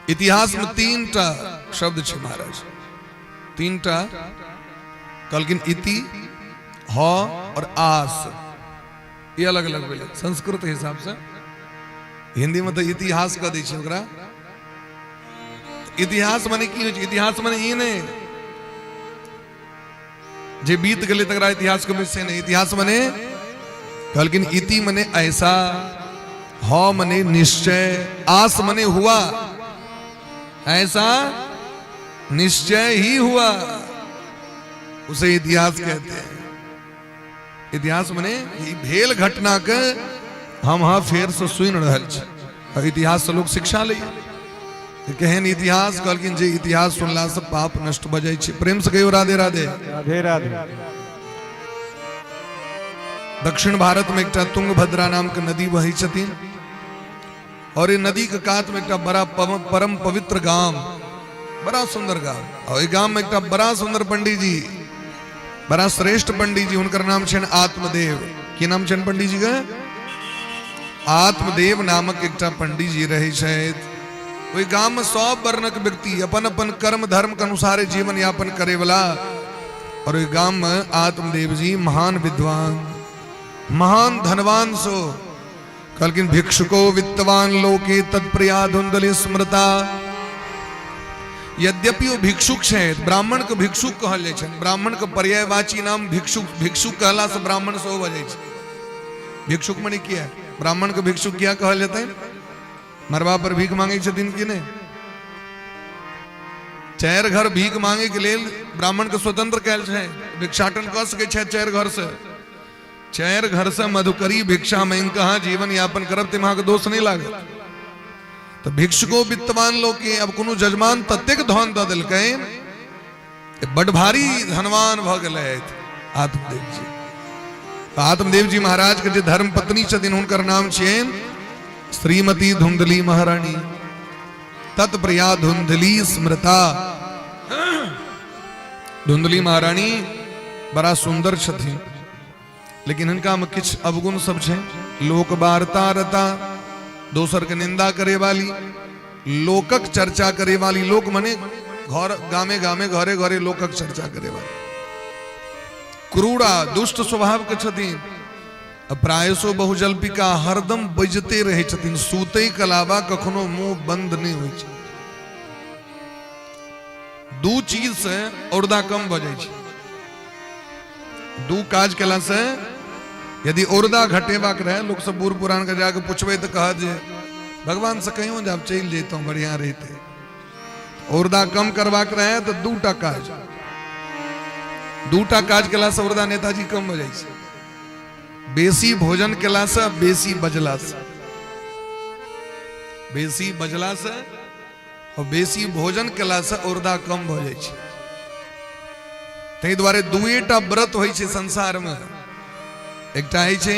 इतिहास में तीन टा शब्द छै महाराज, तीन टा। कहलखिन इति, ह और आस, ये अलग अलग भेलै संस्कृत हिसाब से। हिंदी में तो इतिहास कह दै छै ओकरा। इतिहास माने की होइ छै? इतिहास माने ई नहि जे बीत गेलै तकरा इतिहास कहबै से नहि। इतिहास माने कहलखिन इति मने ऐसा, ह मने निश्चय, आस मने हुआ, ऐसा निश्चय ही हुआ, उसे इतिहास कहते हैं। इतिहास मने ई भेल घटना के हम हाँ फेर से सुनि रहल छी और इतिहास से लोग शिक्षा लैए। केहन इतिहास? कहलखिन जे इतिहास सुनला से पाप नष्ट भऽ जाइ छै। प्रेम से कहियो राधे राधे। राधे राधे। दक्षिण भारत में एकटा तुंगभद्रा नाम के नदी बहै छथिन और ये नदी के कात में एकटा बड़ा परम पवित्र गाम बड़ा सुंदर गाम। आ ओहि गाम में एकटा बड़ा सुंदर पंडीजी, बड़ा श्रेष्ठ पंडीजी, हुनकर नाम छनि आत्मदेव। की नाम छनि पंडीजी के? आत्मदेव नामक एकटा पंडीजी रहै छथि। ओहि गाम में सब वर्णक व्यक्ति अपन अपन कर्म धर्म के अनुसार जीवन यापन करे वाला, और ओहि गाम में आत्मदेव जी महान विद्वान, महान धनवान। सो कहलखिन भिक्षुको वित्तवान लोके तत्प्रिया धुंधली स्मृता। यद्यपि ओ भिक्षुक छथि, ब्राह्मण के भिक्षुक कहल जाइ छनि, ब्राह्मण के पर्यायवाची नाम भिक्षुक। भिक्षुक कहला से ब्राह्मण सेहो भऽ जाइ छै। भिक्षुक मने किया ब्राह्मण के भिक्षुक किया कहल जेतै? मरबा पर भीख मांगे छथिन कि नहि? चारि घर भीख मांगे के लेल ब्राह्मण के स्वतंत्र कयल छै, भिक्षाटन कऽ सकै छथि। चारि घर से, चारि घर से मधुकरी भिक्षा मांगि कऽ अहाँ जीवन यापन करब तऽ अहाँके दोष नहि लागत। तऽ भिक्षुको वित्तवान लोक के अब कोनो जजमान ततेक धन दऽ देलकनि, बड भारी धनवान भऽ गेलथि आत्मदेव जी। तऽ आत्मदेव जी महाराज के जे धर्म पत्नी छथिन, हुनकर नाम छियनि श्रीमती धुंधली महारानी। तत्प्रिया धुंधली स्मृता। धुंधली महारानी बड़ा सुंदर छथिन, लेकिन हिनका में किछु अवगुण सब छै। लोक वार्ता रता, दोसर के निंदा करे वाली, लोकक चर्चा करे वाली। लोक मने घर, गामे गामे, घरे घरे लोकक चर्चा करे वाली। क्रूरा, दुष्ट स्वभाव के छथिन। प्रायशो बहुजल्पिका, हरदम बजते रहै छथिन, सूतै के अलावा कखनो मुंह बंद नहि होइ छै। दू चीज से औरदा कम भऽ जाइ छै। दू काज केला से यदि औरदा घटेबाक रहे, लोक सब बूढ़ पुरान के जाके पुछबै तऽ कहत जे भगवान से कहियो जे आब चलि जैतहुँ बढ़िया रहिते। औरदा कम करबाक रहे तऽ दूटा काज, दूटा काज केला से औरदा नेताजी कम भऽ जाइ छै। बेसी भोजन केला से, बेसी बजला से। बेसी बजला से और बेसी भोजन केला से औरदा कम भऽ जाइ छै। ताहि दुआरे दुएटा व्रत होइ छै संसार में। एकटा होइ छै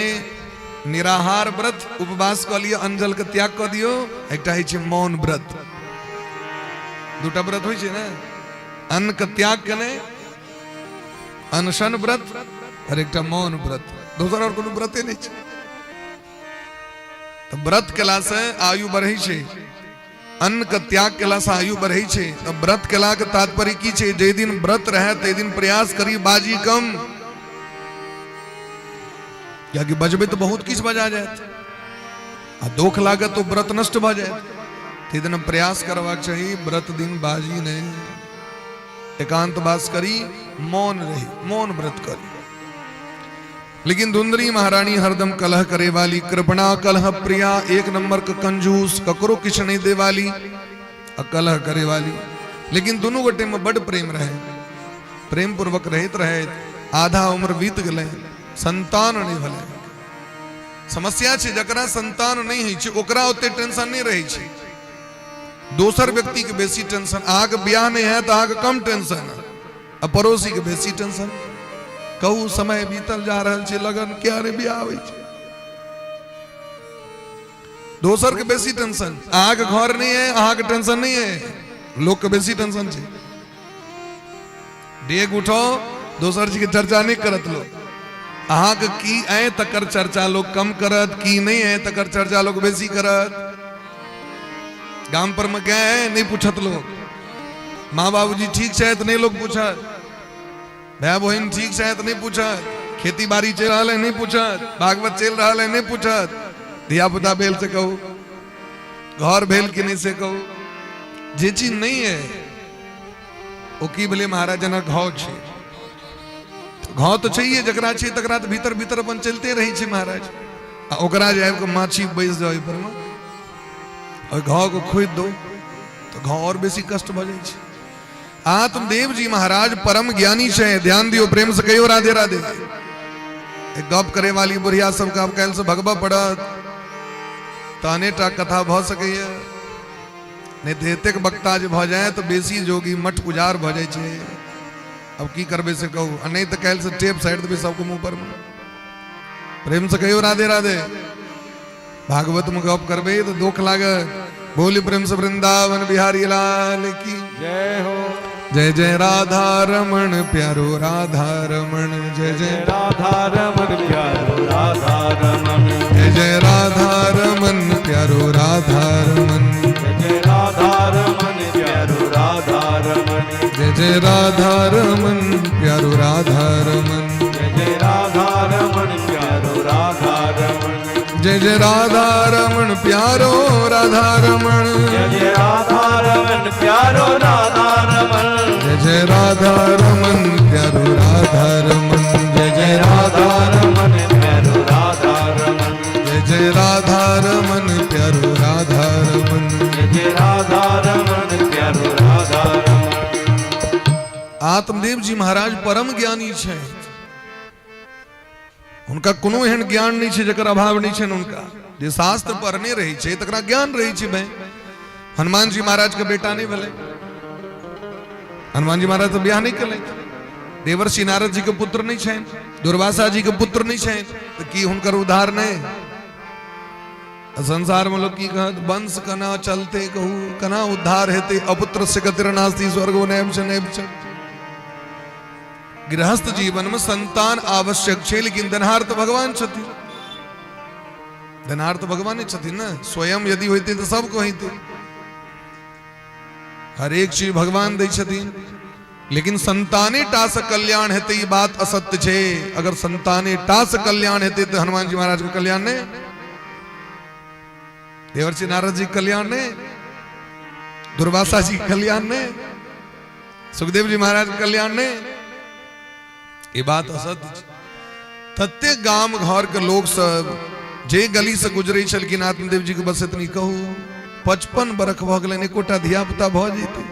निराहार व्रत, उपवास कऽ लिअ, अन्न जल के त्याग कऽ दियौ। एकटा होइ छै मौन व्रत। दूटा व्रत होइ छै ने, अन्न के त्याग केने अनशन व्रत और एकटा मौन व्रत। दोसर और कोनो व्रते नहि छै। तऽ व्रत केला से आयु बढ़ै छै, अन्न के त्याग केला से आयु बढ़ै छै। तऽ व्रत केला के तात्पर्य की छै? जाहि दिन व्रत रहे ताहि दिन प्रयास करी बाजी कम, कियाकि बजबै तऽ बहुत किछु बजा जायत आ दोख लागत तो व्रत नष्ट भऽ जायत। ताहि दिन प्रयास करबाक चाही व्रत दिन बाजी नहि, एकांत वास करी, मौन रही, मौन व्रत करी। लेकिन धुंधली महारानी हरदम कलह करे वाली, कृपणा कलह प्रिया, एक नंबर के कंजूस, ककरो किछु नहीं दे वाली आ कलह करे वाली। लेकिन दोनों गोटे में बड़ प्रेम रहे, प्रेम पूर्वक रहत रहे। आधा उम्र बीत गए, संतान नहीं भले। समस्या छै जकरा संतान नहीं होइ छै ओकरा ओते टेंशन नहीं रहै छै, दोसर व्यक्ति के बेसी टेंशन। अहाँके बियाह नहीं है तऽ अहाँके कम टेंशन आ पड़ोसी के बेसी टेंशन। कहू समय बीतल जा रहल छै, लगन किया नहि बियाह होइ छै? दोसर के बेसी टेंशन। अहाँके घर नहीं है, अहाँके टेंशन नहीं है, लोक के बेसी टेंशन छै। डेग उठो, दोसर चीज के चर्चा नहीं करत लोग। अहाँके की आय तकर चर्चा लोग कम करत, की नहीं है तकर चर्चा लोग बेसी करत। गाम पर में गए है नहीं पूछत लोग, माँ बाबूजी ठीक छै तऽ नहीं लोग पूछत, भाई बहिन ठीक छै तऽ नहीं पूछत, खेती बाड़ी चलि रहल है नहीं पूछत, भागवत चलि रहल है नहीं पूछत, धिया पुता भेल से कहू, घर भेल कि नहीं से कहू। जे चीज नहीं है ओ की भेलै महाराज? जेना घाव छै, घाव तऽ छैहे, जकरा छै तकरा तऽ भीतर भीतर अपन चलिते रहै छै महाराज। आ ओकरा जे आबि कऽ माछी बैस जाय ओहि परमे, ओहि घावके खोदि दो तऽ घाव आओर बेसी कष्ट भऽ जाइ छै। आत्मदेव जी महाराज परम ज्ञानी छै। ध्यान दियौ, प्रेम से कहियो राधे राधे। एक गप करे वाली बुढ़िया सबके आब काल्हि से भगबऽ पड़त, तहने टा कथा भऽ सकैए। नहि तऽ एतेक वक्ता जे भऽ जाय तऽ बेसी जोगी मठ उजार भऽ जाइ छै। अब की करबै से कहू? आ नहि तऽ काल्हि से टेप साइड देबै सबके मुँह पर। प्रेम से कहियो राधे राधे। भागवत में गप करबै तऽ दुख लागत। बोली प्रेम से वृंदावन बिहारी लाल की जय हो। जय जय राधा रमण प्यारो राधा रमण, जय जय राधा रमन प्यारो राधा रमन, जय जय राधा रमन प्यारो राधा रमन, जय जय राधा रमन प्यारो राधा रमन, जय जय राधा रमन प्यारो राधा रमन, जय जय राधा रमन प्यारो राधा रमन, जय जय राधा रमण प्यारो राधा रमण, जय जय राधा रमन प्यारो राधा रमन, जय जय राधा रमन प्यारो राधा रमन, जय जय राधा रमन प्यारो राधा रमन, जय जय राधा रमन प्यारो राधा रमन, जय जय राधा रमन प्यारो राधा रमन। आत्मदेव जी महाराज परम ज्ञानी छै, हुनका कोनो एहन ज्ञान नहि छै जकर अभाव नहि छनि हुनका। जे शास्त्र पढ़ने रहै छै तकरा ज्ञान रहै छै। भाई हनुमान जी महाराज के बेटा नहि भेलै, हनुमान जी महाराज तऽ बियाह नहि केलथि, देवर्षि नारद जी के पुत्र नहि छनि, दुर्वासा जी के पुत्र नहि छनि, तऽ की हुनकर उद्धार नहि? संसार में लोग की कहत, वंश कना चलते कहू कना उद्धार हेतै, अपुत्र से गतिर नास्ति स्वर्गो नैव च नैव च। गृहस्थ जीवन में संतान आवश्यक छै, लेकिन देनहार तऽ भगवान छथिन, देनहार तऽ भगवाने छथिन ने। स्वयं यदि होइते तऽ सबके होइते, हरेक चीज भगवान दै छथिन, लेकिन संताने टा से कल्याण हेतै ई बात असत्य छै। अगर संताने टा से कल्याण हेतै तऽ हनुमान जी महाराज के कल्याण नहि, देवर्षि नारद जी के कल्याण नहि, दुर्वासा जी के कल्याण नहि, सुखदेव जी महाराज के कल्याण नहि, ई बात असत्य छै। तते गाम घर के लोग सब जे गली से गुजरे छलखिन आत्मदेव जी के बस एतनी कहू, 55 बरख भऽ गेलनि, एकोटा धिया पुता भऽ जेतै।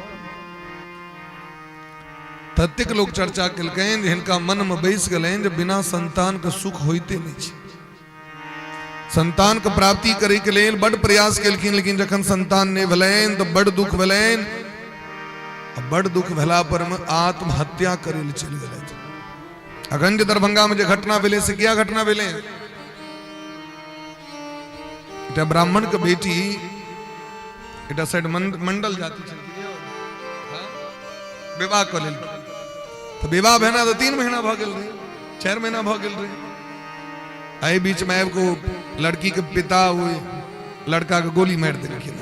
ततेक लोग चर्चा केलकनि जे हिनका मन में बैस गेलनि जे बिना संतान के सुख होइते नहि छै। संतान के प्राप्ति करे के लेल बड प्रयास केलखिन, लेकिन जखन संतान नहि भेलनि तऽ बड दुख भेलनि। बड दुख भेला पर में आत्महत्या करे लए चलि गेलथि। अखन जे दरभंगा में जे घटना भेलै से किया घटना भेलै? एकटा ब्राह्मण के बेटी, एकटा साइड मंडल जाति छलखिन, विवाह कऽ लेलखिन। तऽ विवाह भेना तऽ 3 महीना भऽ गेल रहै, 4 महीना भऽ गेल रहै। एहि बीच में आबि कऽ लड़की के पिता ओहि लड़का के गोली मारि देलखिन।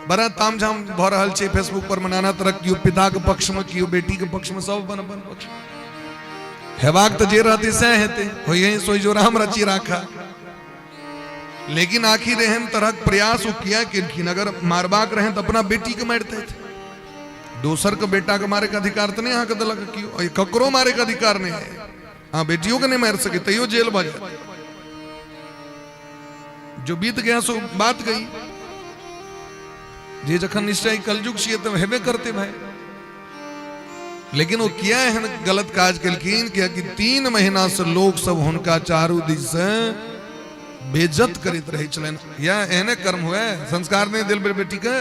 बड़ा तामझाम भऽ रहल छै फेसबुक पर में, नाना तरह, केओ पिता के पक्ष में, केओ बेटी के पक्ष में, सब अपन अपन पक्ष। हेबाक तऽ जे रहतै सएह हेतै, होइए सोई जो राम रची राखा। लेकिन आखिर एहन तरहक प्रयास ओ किया केलखिन? अगर मारबाक रहै तऽ अपना बेटी के मारितथि, दोसर के बेटा के मारे के अधिकार तऽ नहि अहाँके देलक केओ, ककरो मारे के अधिकार नहि है, अहाँ बेटियों के नहि मारि सकै, तैयो जेल भऽ जायत। जो बीत गया सो बात गई, जे जखन निश्चय कलयुग छियै तऽ हेबे करते भाई। लेकिन ओ किया एहन गलत काज केलखिन? कियाकि 3 महीना से लोग सब हुनका चारू दिस से बेइज्जत करैत रहै छलनि। या एहने कर्म हुए, संस्कार नहि देल बेटी के,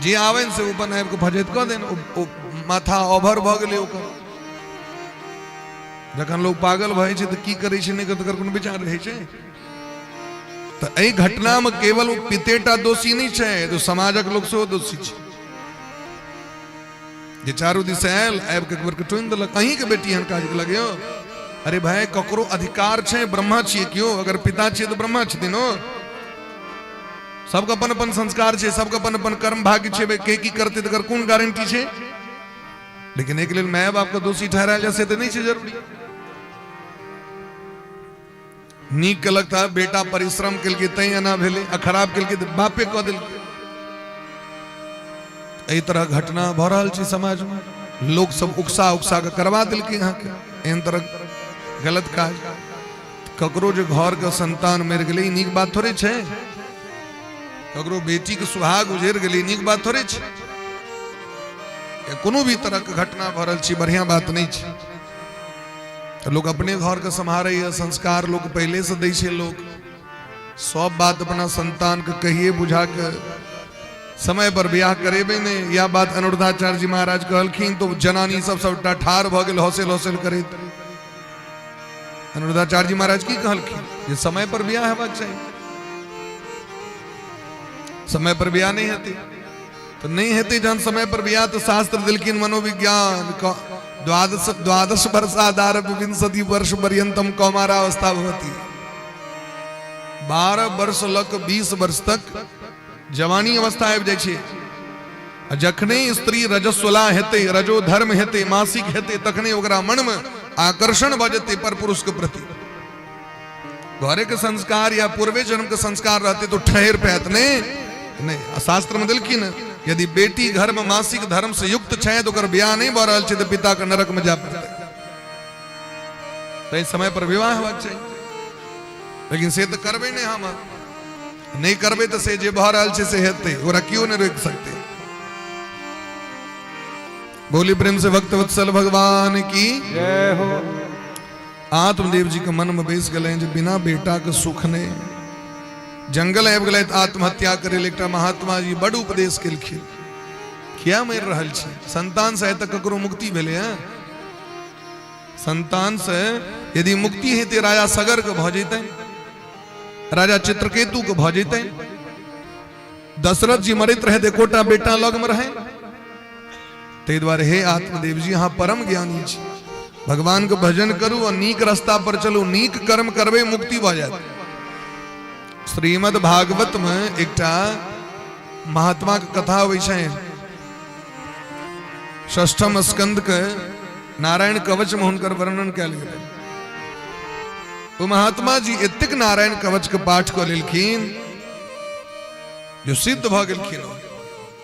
जे आबनि से ओ अपन आबि कऽ फजैत कऽ देन, ओ माथा ओभर भऽ गेलै ओकर। जखन लोग पागल भऽ जाइ छै तऽ की करै छै नहि तकर कोनो विचार रहै छै? तऽ एहि घटनामे केवल ओ पितेटा दोषी नहि छै, तो समाजक लोक सेहो दोषी छै जे चारू दिस आयल, आबि कऽ एक बेर के टोनि देलक, अहींके बेटी एहन काज केलक यौ। अरे भाई, ककरो अधिकार छै? ब्रह्मा छियै केओ? अगर पिता छियै तऽ ब्रह्मा छथिन ओ। सबके अपन अपन संस्कार छै, सबके अपन अपन कर्म भाग्य छै, भाई के की करतै तकर कोन गारंटी छै? लेकिन एक लेल माय बाप के दोषी ठहरायल जाय से तऽ नहि छै जरूरी। नीक केलक तऽ बेटा परिश्रम केलकै तैं एना भेलै, आ खराब केलकै तऽ बापे कऽ देलकै। एहि तरह घटना भऽ रहल छै समाजमे, लोक सब उकसा उकसा कऽ करवा देलकै अहाँके एहन तरह गलत काज। ककरो जे घर के संतान मरि गेलै ई नीक बात थोड़े छै, ककरो बेटी के सुहाग उजड़ गेलै नीक बात थोड़े छै। कोनो भी तरह के घटना भऽ रहल छै बढ़िया बात नहि छै। तऽ लोक अपने घरके सम्हारैए, संस्कार लोक पहिलेसँ दै छै। लोक सब बात अपना संतानके कहिए बुझा के समय पर बियाह करेबै नहि। यह बात अनुरुद्धाचार्य जी महाराज कहलखिन तो जनानी सब सबटा ठाढ़ भऽ गेल हौसल हौसल करैत। अनुरुद्धाचार्य जी महाराज की कहलखिन जे समय पर बियाह हेबाक चाही। समय पर बियाह नहि हेतै तऽ नहि हेतै जहन समय पर बियाह, तऽ शास्त्र देलखिन मनोविज्ञान, द्वादश द्वादश वर्षादारभ्य विंशति वर्ष पर्यंतम कौमारावस्था भवति। 12 वर्ष लऽ कऽ 20 वर्ष तक जवानी अवस्था आबि जाइ छै। आ जखने स्त्री रजस्वला हेतै, रजो धर्म हेतै, मासिक हेतै, तखने ओकरा मनमे आकर्षण भऽ जेतै पर पुरुष के प्रति। घरे के संस्कार या पूर्वे जन्म के संस्कार रहते तो ठहर पैत नहीं नहीं। आ शास्त्र में देलखिन, यदि बेटी घर में मासिक धर्म से युक्त छै तो ओकर बियाह नहीं भऽ रहल छै तऽ पिता के नरक में जाय पड़तै। ताहि समय पर विवाह हेबाक चाही, लेकिन से तऽ करबै नहि। हम नहि करबै तऽ से जे भऽ रहल छै से हेतै, ओकरा केओ नहि रोकि सकतै। बोली प्रेम से भक्त वत्सल भगवान की जय हो। आत्मदेव जी के मन में बैस गेलनि जे बिना बेटा के सुख नहि। जंगल आबि गेलै तऽ आत्महत्या करे लए। एकटा महात्मा जी बड उपदेश केलखिन, किया मरि रहल छी? संतान से आइ तक ककरो मुक्ति भेलै हँ? संतान से यदि मुक्ति हेतै, राजा सगर के भऽ जेतै, राजा चित्रकेतु के भऽ जेतै। दशरथ जी मरैत रहे तऽ एकोटा बेटा लग में रहे? ताहि दुआरे हे आत्मदेव जी, अहाँ परम ज्ञानी छी, भगवान के भजन करू और नीक रास्ता पर चलू, नीक कर्म करबै, मुक्ति भऽ जायत। श्रीमद् भागवत में एकटा महात्मा के कथा अबै छै, षष्ठम स्कंद के नारायण कवच में हुनकर वर्णन कयल गेलै। ओ महात्मा जी एतेक नारायण कवच के पाठ कऽ लेलखिन जो सिद्ध भऽ गेलखिन।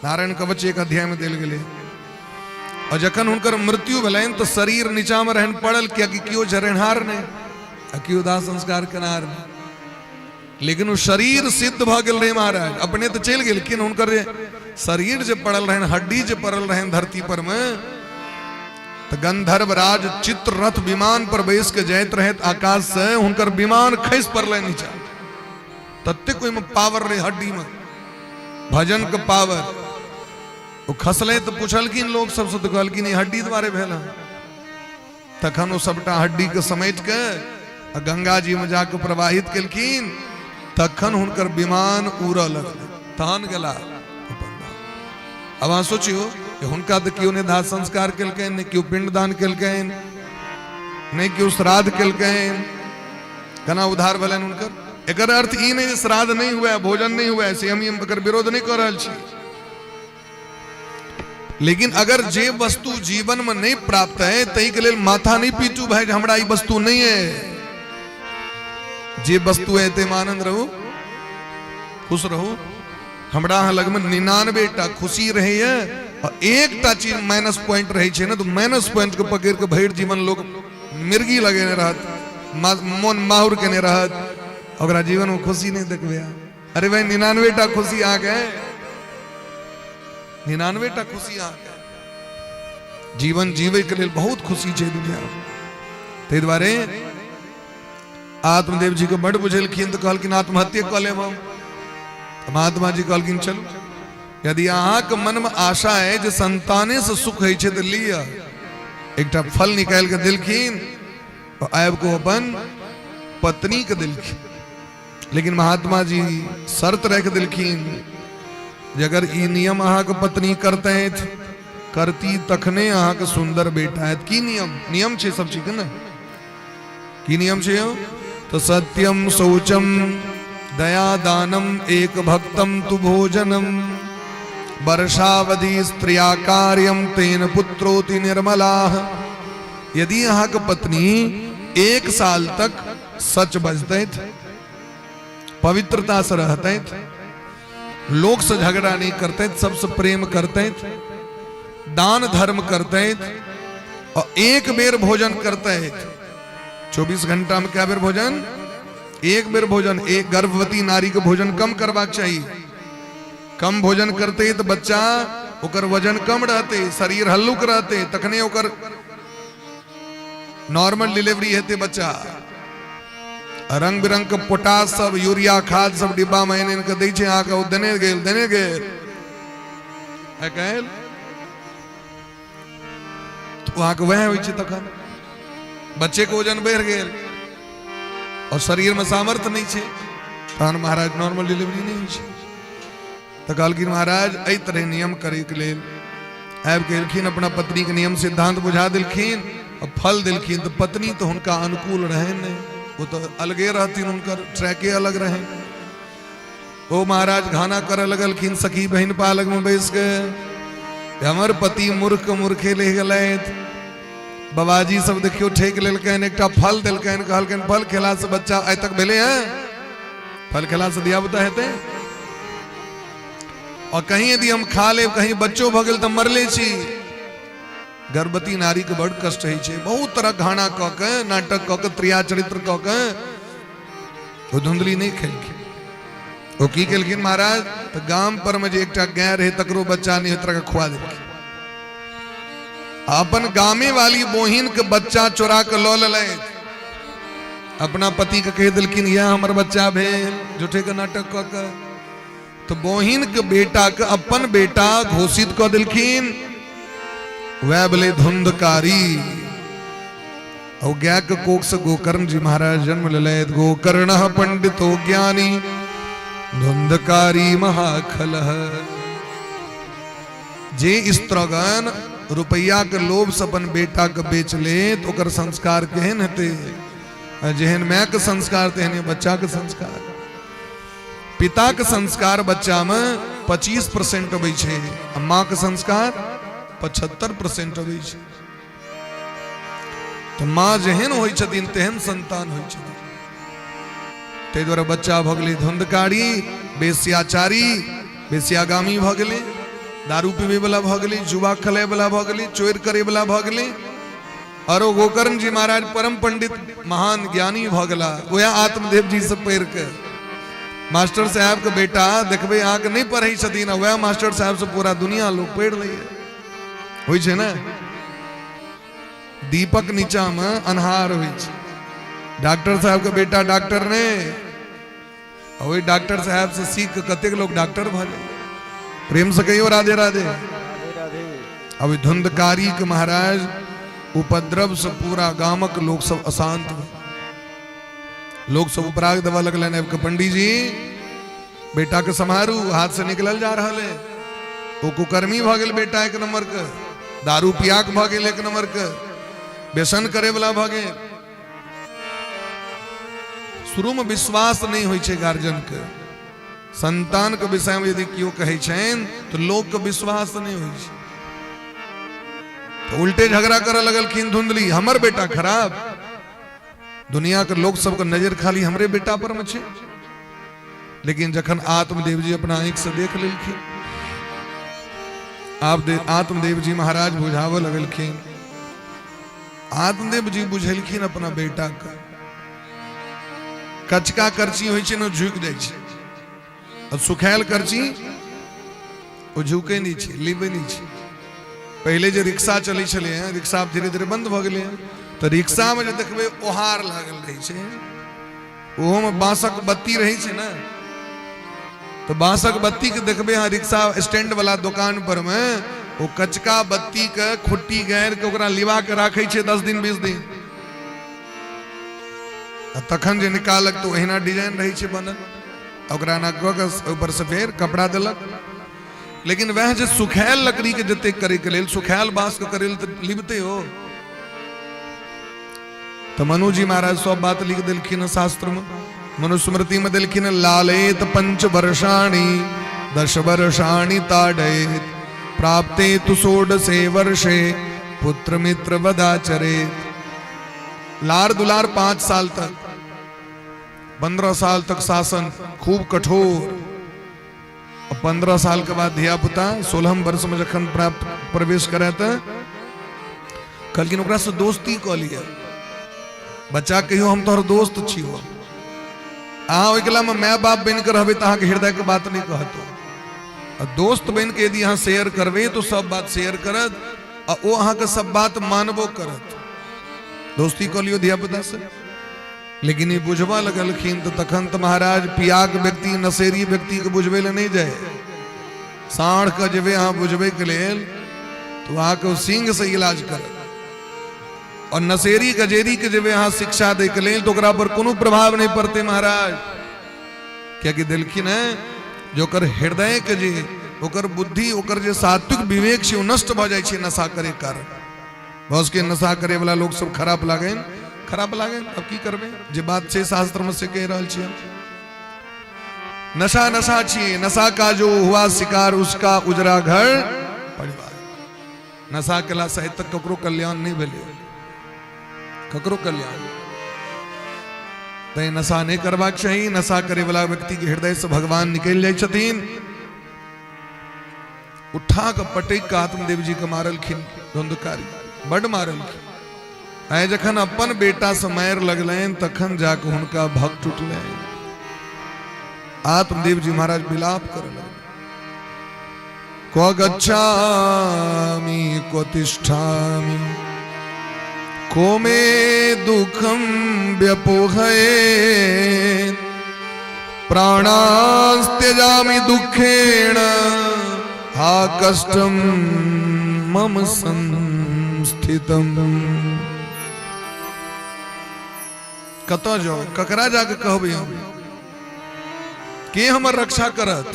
नारायण कवच एक अध्याय में देल गेलै। और जखन हुनकर मृत्यु भेलनि तऽ शरीर नीचा में रहन पड़ल, कियाकि केओ जरेनहार नहि आ केओ दाह संस्कार केनहार नहि। लेकिन ओ शरीर सिद्ध भऽ गेल रहै महाराज। अपने तऽ चलि गेलखिन, हुनकर जे शरीर जे पड़ल रहनि, हड्डी जे पड़ल रहनि धरती पर में, तऽ गंधर्व राज चित्ररथ विमान पर बैस के जाइत रहैत आकाश से हुनकर विमान खसि पड़लै नीचा। ततेक ओहिमे पावर रहै हड्डी में, भजन के पावर। ओ खसलै तऽ पुछलखिन लोक सबसँ, तऽ कहलखिन ई हड्डी दुआरे भेल हँ। तखन ओ सबटा हड्डी के समेट के आ गंगा जी में जाके प्रवाहित केलखिन, तखन हुनकर विमान उड़ऽ लगलै, तहन गेला अपन धाम। आब अहाँ सोचियौ कि हुनका तऽ केओ नहि दाह संस्कार केलकनि, नहि केओ पिंडदान केलकनि, नहि केओ श्राद्ध केलकनि, केना उद्धार भेलनि हुनकर? एकर अर्थ ई नहि जे श्राद्ध नहि हुए, भोजन नहि हुए, से हम एकर विरोध नहि कऽ रहल छी। लेकिन अगर जे वस्तु जीवन में नहीं प्राप्त है, ताहि के लेल माथा नहीं पीटू भाई, हमरा ई वस्तु नहीं है। जे वस्तु है ताहिमे आनंद रहू, खुश रहू। हमरा अहाँ लगमे 99 टा खुशी रहैए और एकटा चीज माइनस पॉइंट रहै छै ने, तऽ माइनस पॉइंट के पकड़ि के भरि जीवन लोक मिर्गी लगेने रहत, मोन माहुर केने रहत, ओकरा जीवन में खुशी नहीं देखबै। अरे भाई, 99 टा खुशी अहाँके, 99 टा खुशी अहाँके। जीवन जीवे के लेल बहुत खुशी छै दुनिया। ताहि दुआरे आत्मदेव जी के बड बुझेलखिन तऽ कहलखिन आत्महत्या कऽ लेब हम। तऽ महात्मा जी कहलखिन चलू, यदि अहाँके मनमे आशा है जे संताने से सुख होइ छै तऽ लिअ। एकटा फल निकालि के देलखिन, आबि कऽ अपन पत्नी के देलखिन। लेकिन महात्मा जी शर्त राखि देलखिन जे अगर ई नियम अहाँके पत्नी करतै करती तखने अहाँके सुंदर बेटा हैत। की नियम? नियम छै सब चीज के ने। की नियम छै यौ? तऽ सत्यम शौचम दया दानम एक भक्तम तु भोजनम वर्षावधि स्त्रिया कार्यम तेन पुत्रोति निर्मलाह। यदि अहाँके पत्नी 1 साल तक सच बजतैथ, पवित्रता से रहतैथ, लोक से झगड़ा नहीं करतैथ, सबसे प्रेम करतैथ, दान धर्म करतैथ और एक बेर भोजन करतैथ, 24 घंटा में क्या बेर भोजन? एक बेर भोजन। एक गर्भवती नारी के भोजन कम करबाक चाहिए। कम भोजन करते तो बच्चा ओकर वजन कम रहते, शरीर हल्लुक रहते, तखने ओकर नॉर्मल डिलीवरी हेतै बच्चा। रंग बिरंग के पोटास सब, यूरिया खाद सब डिब्बा में आनि आनि के दै छै अहाँके, ओ देने गेल देने गेल। आइ काल्हि तऽ अहाँके वएह होइ छै, तखन बच्चे के वजन बढ़ि गेल और शरीर में सामर्थ्य नहीं छै, तहन महाराज नॉर्मल डिलीवरी नहीं होइ छै। तऽ कहलखिन महाराज एहि तरह नियम करैके लेल आबि के एलखिन, अपना पत्नी के नियम सिद्धांत बुझा देलखिन आ फल देलखिन। तऽ पत्नी तऽ हुनका अनुकूल रहनि नहि, ओ तऽ अलगे रहथिन, हुनकर ट्रैके अलग रहनि। ओ महाराज घाना करऽ लगलखिन सखी बहिन पा लगमे बैस के, हमर पति मूर्ख मूर्खे रहि गेलथि, बाबाजी सब देखियौ ठेक लेलकनि, एकटा फल देलकनि, कहलकनि फल खेलासँ बच्चा आइ तक भेलै हँ, फल खेलासँ धियापुता हेतै, और कहीं यदि हम खा लेब कहीं बच्चो भऽ गेल तऽ मरले छी। गर्भवती नारी के बड़ कष्ट होइ छै, बहुत तरह घाना कऽ के नाटक कऽ के त्रिया चरित्र कऽ के ओ धुंधली नहि खेलखिन। ओ की केलखिन महाराज, तऽ गाम पर में जे एकटा गाय रहे तकरो बच्चा नहि होइत, खुआ देलखिन। अपन गामे वाली बहिन के बच्चा चोरा के लऽ लेलथि, अपना पति के कहि देलखिन यह हमर बच्चा भेल, झूठे के नाटक कऽ के। तो बहिन के बेटा के अपन बेटा घोषित कऽ देलखिन, वह भेलै धुंधकारी। और गाय के कोख से गोकर्ण जी महाराज जन्म लेलथि। गोकर्ण पंडितो ज्ञानी धुंधकारी महाखल। जे स्त्रगण रुपैया के लोभ से अपन बेटा के बेच ले तो ओकर संस्कार केहन हेतै? जेहन माय के संस्कार तेहने बच्चा के संस्कार। पिता के संस्कार बच्चा में 25% अबै छै आ माँ के संस्कार 75% अबै छै। तऽ माँ जेहन होइ छथिन तेहन संतान होइ छथिन। ताहि दुआरे बच्चा भऽ गेलै धुंधकारी, बेस्याचारी, बेस्यागामी भऽ गेलै, दारू पीबै वला भऽ गेलै, जुआ खेलै वला भऽ गेलै, चोरि करै वला भऽ गेलै। और ओ गोकर्ण जी महाराज परम पंडित महान ज्ञानी भऽ गेला वएह आत्मदेव जी से पढ़ि के। मास्टर साहब के बेटा देखबै अहाँके नहि पढ़ै छथिन आ वएह मास्टर साहब से पूरा दुनिया लोग पढ़ि लैए। होइ छै ने, दीपक नीचा में अन्हार होइ छै। डॉक्टर साहब के बेटा डॉक्टर ने, ओहि डॉक्टर साहब से सीख के कतेक लोग डॉक्टर भऽ जाइ। प्रेम से कहियो राधे राधे। अब धुंधकारी के महाराज उपद्रव से पूरा गामक लोग सब अशांत भेल। लोग सब उपराग देवा लगलनि आबि के, पंडी जी बेटा के सम्हारू, हाथ से निकलल जा रहल है, ओ कुकर्मी भऽ गेल बेटा एक नंबर के, दारू पियाक भऽ गेल एक नंबर के, व्यसन करे वाला भऽ गेल। शुरू में विश्वास नहीं होइ छै गार्जियन के, संतान के विषय में यदि केओ कहै छनि तो लोग के विश्वास नहीं होइ छै। तो उल्टे झगड़ा करऽ लगलखिन धुंधली, हमर बेटा खराब, दुनिया के लोग सबके नजर खाली हमरे बेटा पर में छै। लेकिन जखन आत्मदेव जी अपना आंखि से देख लेलखिन, आत्मदेव जी महाराज बुझाबऽ लगलखिन। आत्मदेव जी बुझेलखिन अपना बेटा के, कचका करची होइ छै ने झुकि जाइ छै, आ सुखायल करची ओ झुकै नहि छै, लिबै नहि छै। पहिले जे रिक्शा चलै छलै हँ, रिक्शा आब धीरे धीरे बंद भऽ गेलै हँ, तऽ रिक्शामे जे देखबै ओहार लागल रहै छै, ओहोमे बाँसक बत्ती रहै छै ने, तऽ बाँसक बत्ती के देखबै अहाँ रिक्शा स्टैंड वाला दोकान पर मे, ओ कचका बत्ती के खुट्टी गाड़ि के ओकरा लिवा के राखै छै 10 दिन 20 दिन, आ तखन जे निकालक तऽ ओहिना डिजाइन रहै छै बनल, ओकरा एना कऽ के ऊपर से फेर कपड़ा देलक। लेकिन वएह जे सुखायल लकड़ी के जते करे के लेल, सुखायल बांस के करे लेल तऽ लिबते हो। तऽ मनु जी महाराज सब बात लिख देलखिन शास्त्र में, मनुस्मृति में देलखिन, लालेत पंच वर्षाणि 10 वर्षाणि ताड़ेत प्राप्ते तु षोडशे वर्षे पुत्र मित्र वदाचरेत। लार दुलार 5 साल तक, 15 साल तक शासन खूब कठोर। 15 साल के बाद धिया पुता 16 वर्ष में जखन प्राप्त प्रवेश करे तऽ कहलखिन ओकरा से दोस्ती कऽ लिअ। बच्चा कहियो हम तोहर दोस्त छियो, अहाँ ओहि में माय बाप बनि कऽ रहबै तऽ अहाँके हृदय के बात नहीं कहतो। आ दोस्त बनि के यदि अहाँ शेयर करबै तो सब बात शेयर करत आ ओ अहाँके सब बात मानबो करत। दोस्ती कऽ लियौ धिया पुता से। लेकिन ई बुझबऽ लगलखिन तऽ तखन तऽ महाराज पियाक व्यक्ति नशेरी व्यक्तिके बुझबै लए नहि जाय, साँढ़ के जेबै अहाँ बुझबैके लेल तऽ अहाँके ओ सिंह से इलाज करत, और नशेरी गजेरी के जेबै अहाँ शिक्षा दैके लेल तऽ ओकरा पर कोनो प्रभाव नहि पड़तै महाराज। कियाकि देलखिन है जे ओकर हृदयके जे ओकर बुद्धि, ओकर जे सात्विक विवेक छै, ओ नष्ट भऽ जाइ छै नशा करे कारण। भऽ सकै नशा करे वाला लोक सब खराब लागनि, खराब लागनि, अब की करबै, जे बात छै शास्त्रमे से कहि रहल छियै। नशा नशा छियै, नशा का जो हुआ शिकार उसका उजरा घर परिवार। नशा केला से आइ तक ककरो कल्याण नहि भेलै, ककरो कल्याण। तैं नशा नहि करबाक चाही। नशा करे वाला व्यक्ति के हृदय से भगवान निकलि जाइ छथिन। उठा कऽ पटकि कऽ आत्मदेव जी के मारलखिन धुंधकारी, बड मारलखिन। आइ जखन अपन बेटा से मारि लगलनि तखन जाके हुनका भक्त टूटलनि। आत्मदेव जी महाराज विलाप करऽ लगलनि, क्व गच्छामि क्व तिष्ठामि को मे दुःखं व्यपोहये, प्राणास्त्यजामि दुःखेन हा कष्टं मम संस्थितम्। कतऽ जाउ, ककरा जाके कहबै हम, के हमर रक्षा करत?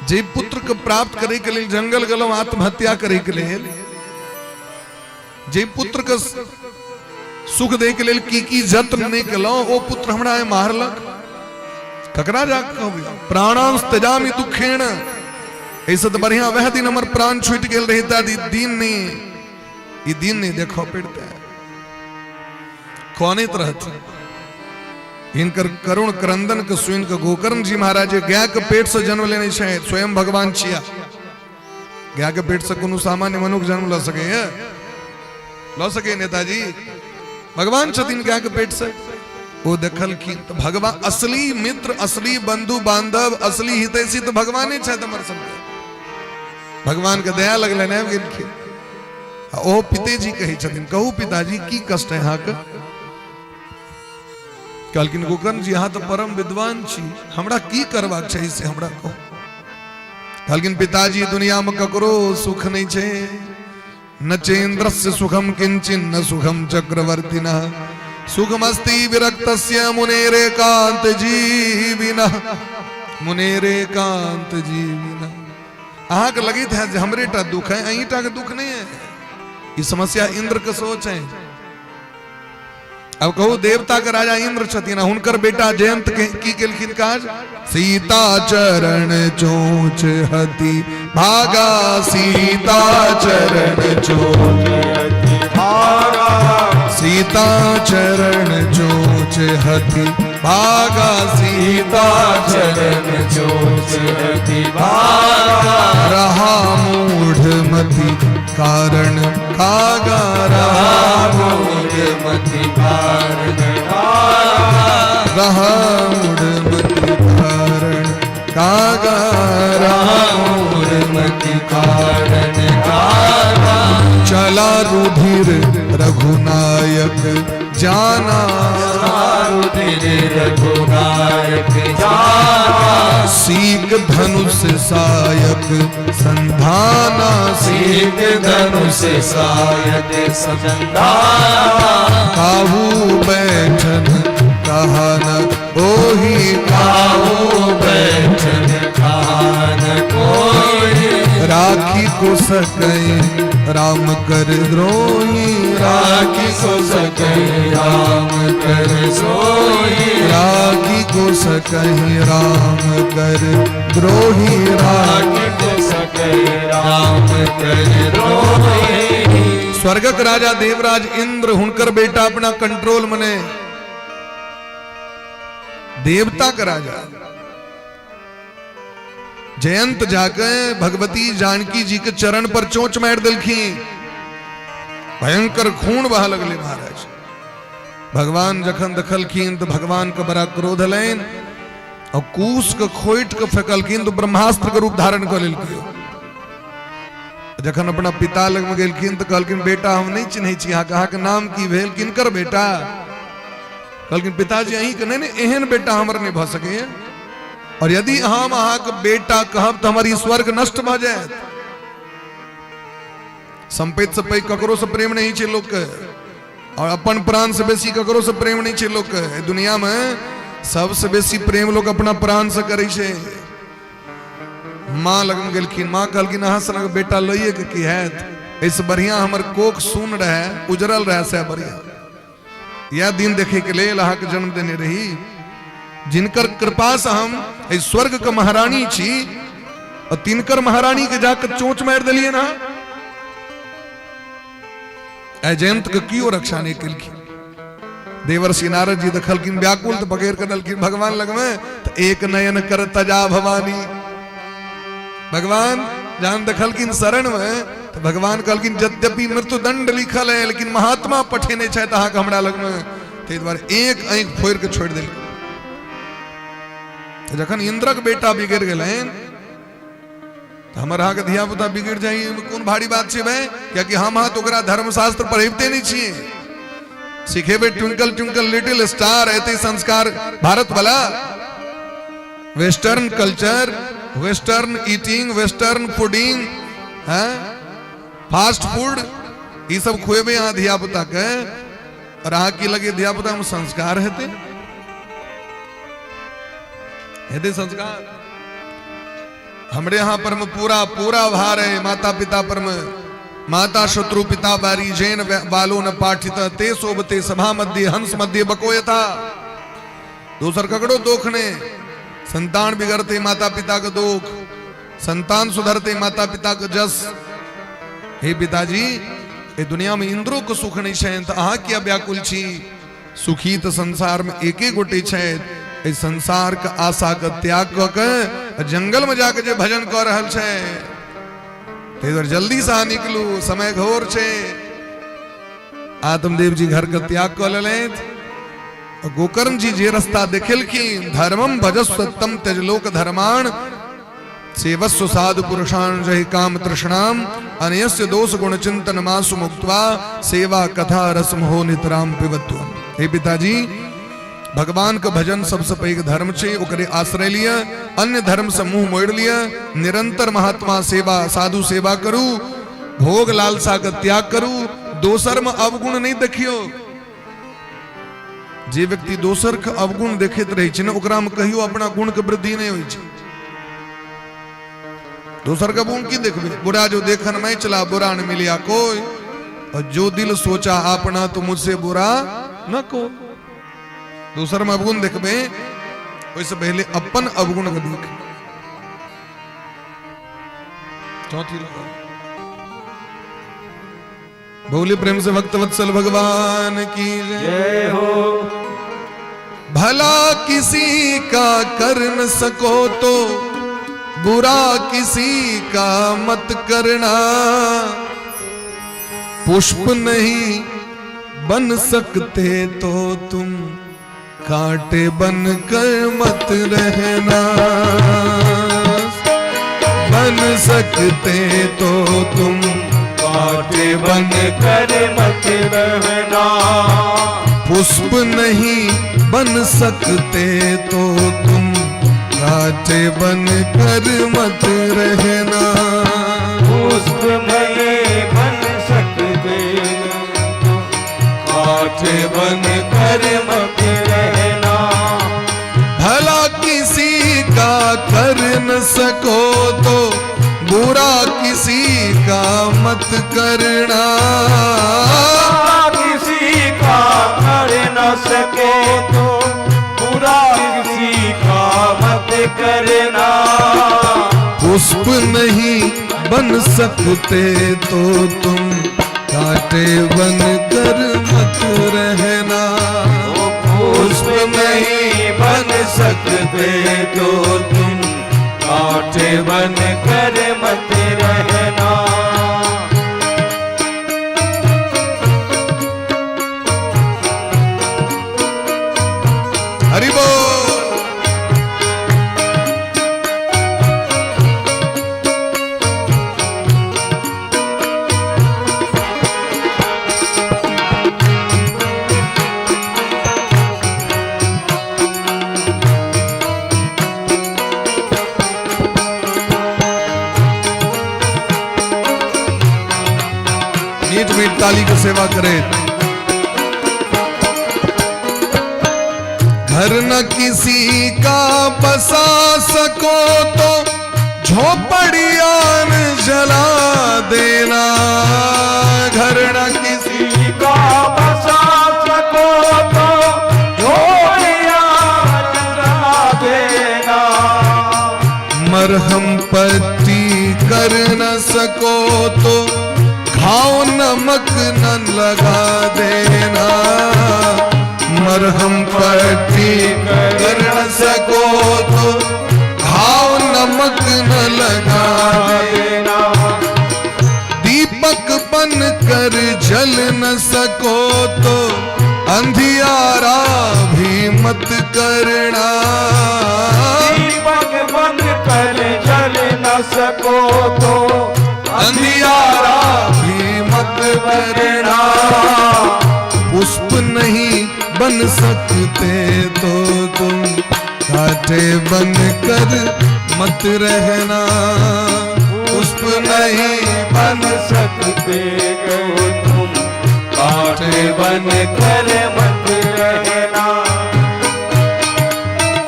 जे पुत्र के प्राप्त करे के लेल जंगल गेलहुं आत्महत्या करे के लेल, जे पुत्र के सुख दे के लेल की की जत्न नहीं केलहुं, ओ पुत्र हमरा आइ मारलक, ककरा जाके कहबै? प्राणांश त्यजामि दुखेण, एहिसँ तऽ बढ़िया वएह दिन हमर प्राण छूटि गेल रहिता, ई दिन नहि, ई दिन नहि देखऽ पड़िता। कनैत रहथिन। हिनकर करुण क्रंदन के सुनि के गोकर्ण जी महाराज गाय के पेट से जन्म लेने छथि, स्वयं भगवान छिया। गाय के पेट से कोनो सामान्य मनुष्य जन्म लऽ सकैए? लऽ सकैए नेताजी? भगवान छथिन गाय के पेट से। ओ देखलखिन तऽ भगवान असली मित्र, असली बंधु बांधव, असली हितैषी तऽ भगवाने छथि हमर सबके। भगवान के दया लगलनि, आबि गेलखिन। आ ओहो पितेजी कहै छथिन, कहू पिताजी की कष्ट है अहाँके? कहलखिन गोकर्ण जी अहाँ तऽ परम विद्वान छी, हमरा की करबाक चाही से हमरा कहू। कहलखिन पिताजी दुनिया में ककरो सुख नहीं छै, न चेन्द्रस्य सुखम किंचिन न सुखम चक्रवर्तिनः, सुखमस्ति विरक्तस्य मुनेरेकांत जीविनः, मुनेरेकांत जीविनः। अहाँके लगैत है जे हमरे टा दुख है, अहीं टा के दुख नहीं है, ई समस्या इंद्र के सोच है। अब कहू देवता के राजा इंद्र छथिन, हुनकर बेटा जयंत के की केलखिन काज? सीता चरण चोच हति भागा, सीता चरण चोच हति भागा, सीता चरण चोच हति भागा, सीता चरण चोच हति भागा, रहा मूढ़मति कारण कागा, रहा मूढ़मति कारण कागा, रहा मूढ़मति कारण कागा, रहा मूढ़मति कारण कागा, चला रुधिर रघुनायक जाना, रुधिर रघुनायक जाना, सीक धनुष सायक संधाना, सीक धनुष सायक संधाना, काहू बैठन कहा न ओही, काहू बैठन कहा न कोई, राखी को सके राम कर द्रोही, राखी को सके राम कर सोई, राखी को सके राम कर द्रोही, राखी को सके राम कर द्रोही। स्वर्गक राजा देवराज इंद्र हुनकर बेटा अपना कंट्रोल मने देवता का राजा जयंत जाके भगवती जानकी जी के चरण पर चोंच मार दिलखिन, भयंकर खून बहा लगले महाराज। भगवान जखन देखलखिन तो भगवान के बड़ा क्रोध एलनि और कूस के खोइट के फेंकलखिन तो ब्रह्मास्त्र के रूप धारण कर लेलखिन। जखन अपना पिता लग में गेलखिन तो कहलखिन बेटा हम नहीं चिन्है छी अहाँके, अहाँके नाम की भेल, किनकर बेटा? कहलखिन पिताजी अहीं के। नहीं नहीं, एहन बेटा हमर नहीं भऽ सकैए, और यदि हम अहाँके बेटा कहब तऽ हमर ई स्वर्ग नष्ट भऽ जायत। संपत्ति से पैघ ककरो से प्रेम नहीं छै लोक के, और अपन प्राण से बेसी ककरो से प्रेम नहीं छै लोक के। एहि दुनिया में सबसे बेसी प्रेम लोग अपना प्राण से करै छै। माँ लगमे गेलखिन। माँ कहलखिन अहाँ सनक बेटा लइए के की हैत, एहिसँ बढ़िआँ हमर कोख सुन रहए, उजरल रहए, सएह बढ़िआँ। इएह दिन देखैके लेल अहाँके जन्म देने रही, जिनकर कृपासँ हम एहि स्वर्गके महारानी छी, और तिनकर महारानी के जाकर चोंच मारि देलियै ना। जयंत के कियो रक्षा नहीं केलखिन। देवर्षि नारद जी देखलखिन व्याकुल तऽ पकड़ि कऽ देलखिन भगवान लगमे, तऽ एक नयन कर तजा भवानी। भगवान जहन देखलखिन शरण में तऽ भगवान कहलखिन यद्यपि मृत्यु दंड लिखल है, लेकिन महात्मा पठेने छथि अहाँके हमरा लगमे, ताहि दुआरे एक आँखि फोड़ि कऽ छोड़ि देलखिन। जखन इंद्रक बेटा बिगड़ि गेलनि तऽ हमर अहाँके धिया पुता बिगड़ि जाइ, एहिमे कोन भारी बात छै भाई? कियाकि हम अहाँ तऽ ओकरा धर्मशास्त्र पढ़बिते नहि छियै, सिखेबै ट्विंकल ट्विंकल लिटिल स्टार, एते संस्कार भारत वाला, western culture, western eating, western fooding, हैं फास्ट फूड, ई सब खुएबै अहाँ धिया पुता के, और अहाँ की लगे धिया पुता में संस्कार हेतै? हेतै संस्कार? हमरे यहाँ पर में पूरा पूरा भार है माता पिता पर में। माता शत्रु पिता बारी जैन बालो न पाठित ते शोभते सभा मध्य हंस मध्य बकोयता। दोसर ककरो दोख ने, संतान बिगड़ते माता पिता के दोख, संतान सुधरते माता पिता के जस। हे पिताजी, ए दुनिया में इंद्रो के सुख नहीं छै तऽ अहाँ किया व्याकुल छी? सुखी तऽ संसार में एके गोटे छै। एहि संसार के आशा के त्याग कऽ के जंगल में जाके जे भजन कऽ रहल छै, ताहि दुआरे जल्दी से अहाँ निकलू, समय घोर छै। आत्मदेव जी घर के त्याग कऽ लेलथि। गोकर्ण जी जे रास्ता देखेलखिन, धर्मम भजस्वतम त्यजलोक धर्माण सेवस्व साधु पुरुषाण जहि काम तृष्णाम अनयस्य दोष गुण चिंतन मासु मुक्त्वा सेवा कथा रसम हो नितराम पिबत्व। हे पिताजी, भगवान के भजन सबसे पैघ धर्म छै, ओकरे आश्रय लिय, अन्य धर्म से मुंह मोड़ लिय, निरंतर महात्मा सेवा साधु सेवा करू, भोग लालसा के त्याग करू, दोसर में अवगुण नहीं देखियो। जे व्यक्ति दोसर के अवगुण देखैत रहै छै ने, ओकरा में कहियो अपना गुण के वृद्धि नहीं होइ छै। दोसर के गुण की देखबै? बुरा जो देखन मैं चला बुरा न मिलिया कोई, और जो दिल सोचा अपना तो मुझसे बुरा न को। दोसर में अवगुण देखबै, ओहिसँ पहिले अपन अवगुण के देख। चौथी लगाओ। बोले प्रेम से भक्त वत्सल भगवान की जय हो। भला किसी का कर न सको तो बुरा किसी का मत करना, पुष्प नहीं बन सकते तो तुम कांटे बन कर मत रहना, बन सकते तो तुम कांटे बन कर मत रहना, पुष्प नहीं बन सकते तो तुम कांटे बन कर मत रहना, पुष्प नहीं बन सकते कांटे बन कर मत रहना, भला किसी का कर न सको तो बुरा किसी का मत करना, किसी का कर न सके तो बुरा किसी का मत करना, पुष्प नहीं बन सकते तो तुम कांटे बन कर मत रहना, पुष्प नहीं बन सकते तो तुम कांटे बन कर मत रहना। हरि बोल। नीट मीट ताली की सेवा करे। घर न किसी का बसा सको तो झोपड़ियां जला देना, घर न किसी का बसा सको तो झोपड़ियां जला देना। मरहम पट्टी कर न सको तो घाव नमक न लगा देना, मरहम पट्टी कर न सको तो घाव नमक न लगा देना। दीपक बन कर जल न सको तो अंधियारा भी मत करना, दीपक बन कर जल न सको तो अंधियारा भी मत करना। पुष्प नहीं बन सकते तो तुम कांटे बन कर मत रहना, पुष्प नहीं बन सकते तो तुम कांटे बन कर मत रहना।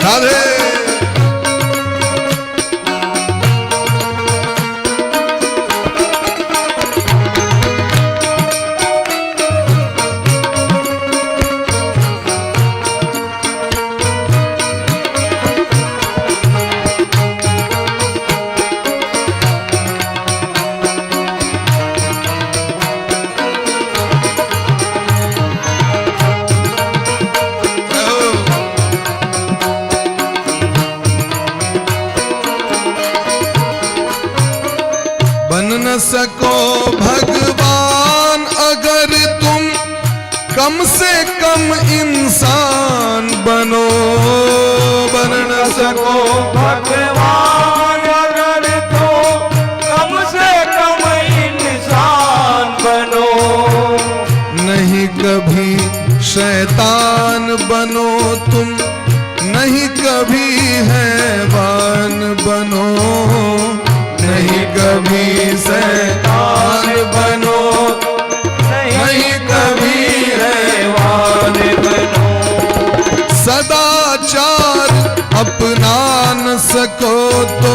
राधे। बन न सको भगवान अगर तुम, कम से कम इंसान बनो, बन न सको भगवान अगर तो कम से कम इंसान बनो, नहीं कभी शैतान बनो तुम, नहीं कभी हैवान बनो, नहीं कभी शैतान बनो, नहीं कभी हैवान बनो। सदाचार अपना न सको तो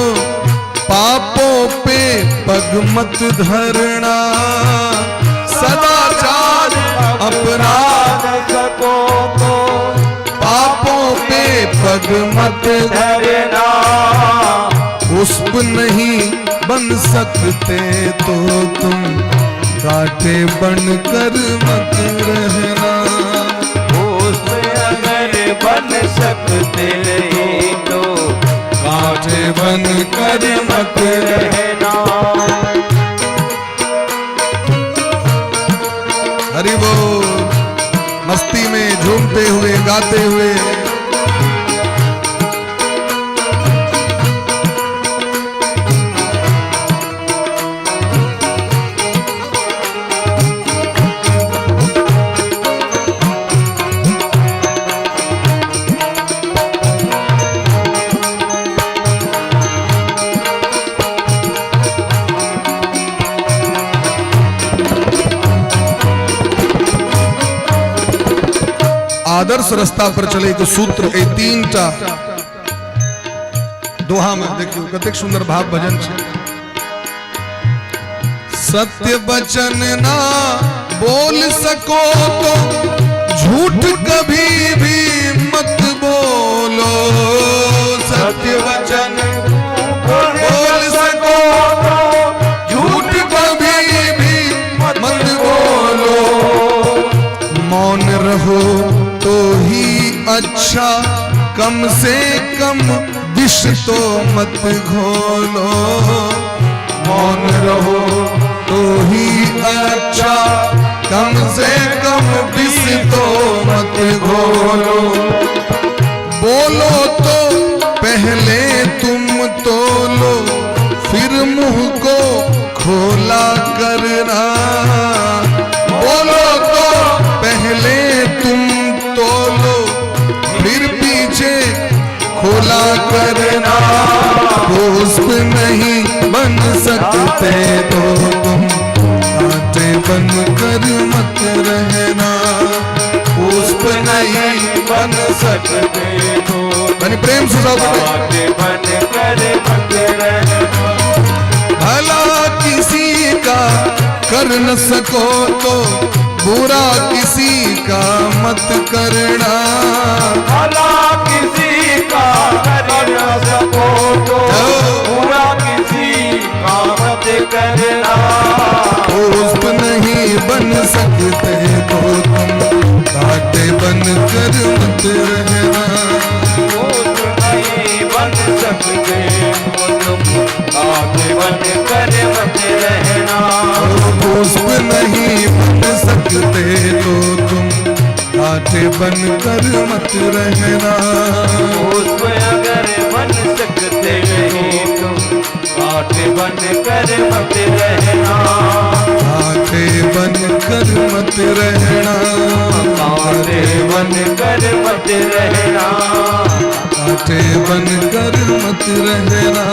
पापों पे पग मत धरना, सदाचार अपना न सको तो पापों पे पग मत धरना। पुष्प नहीं बन सकते तो तुम कांटे बन कर मत रहना, पुष्प अगर बन सकते नहीं तो कांटे बन कर मत रहना। हरि बोल। मस्ती में झूमते हुए गाते हुए आदर्श रास्ता पर चले के सूत्र ए तीन टा दोहा में देखियो कतेक सुंदर भाव भजन छे। सत्य वचन ना बोल सको तो झूठ कभी भी मत बोलो, सत्य वचन बोल सको तो झूठ कभी भी मत बोलो, मौन रहो तो ही अच्छा, कम से कम विष तो मत घोलो, मौन रहो तो ही अच्छा, कम से कम विष तो मत घोलो। बोलो तो पहले तुम तोलो, फिर मुंह को खोला करना, बोलो तो पहले तुम तोलो, फिर पीछे खोला करना। पुष्प नहीं बन सकते तो तुम कांटे बन कर मत रहना, पुष्प नहीं बन सकते तो प्रेम से सब कांटे बन कर मत रहना। कर न सको तो बुरा किसी का मत करना। भला किसी का कर न सको तो बुरा किसी का मत करना। पुष्प नहीं बन सकते तो तुम कांटे बन कर मत रहना। पुष्प नहीं बन सकते तो तुम कांटे बन कर मत रहना। पुष्प नहीं बन सकते तो तुम कांटे बन कर मत रहना। पुष्प अगर बन सकते नहीं तुम कांटे बन कर मत रहना। कांटे बन कर मत रहना। कांटे बन कर मत रहना। कांटे बन कर मत रहना।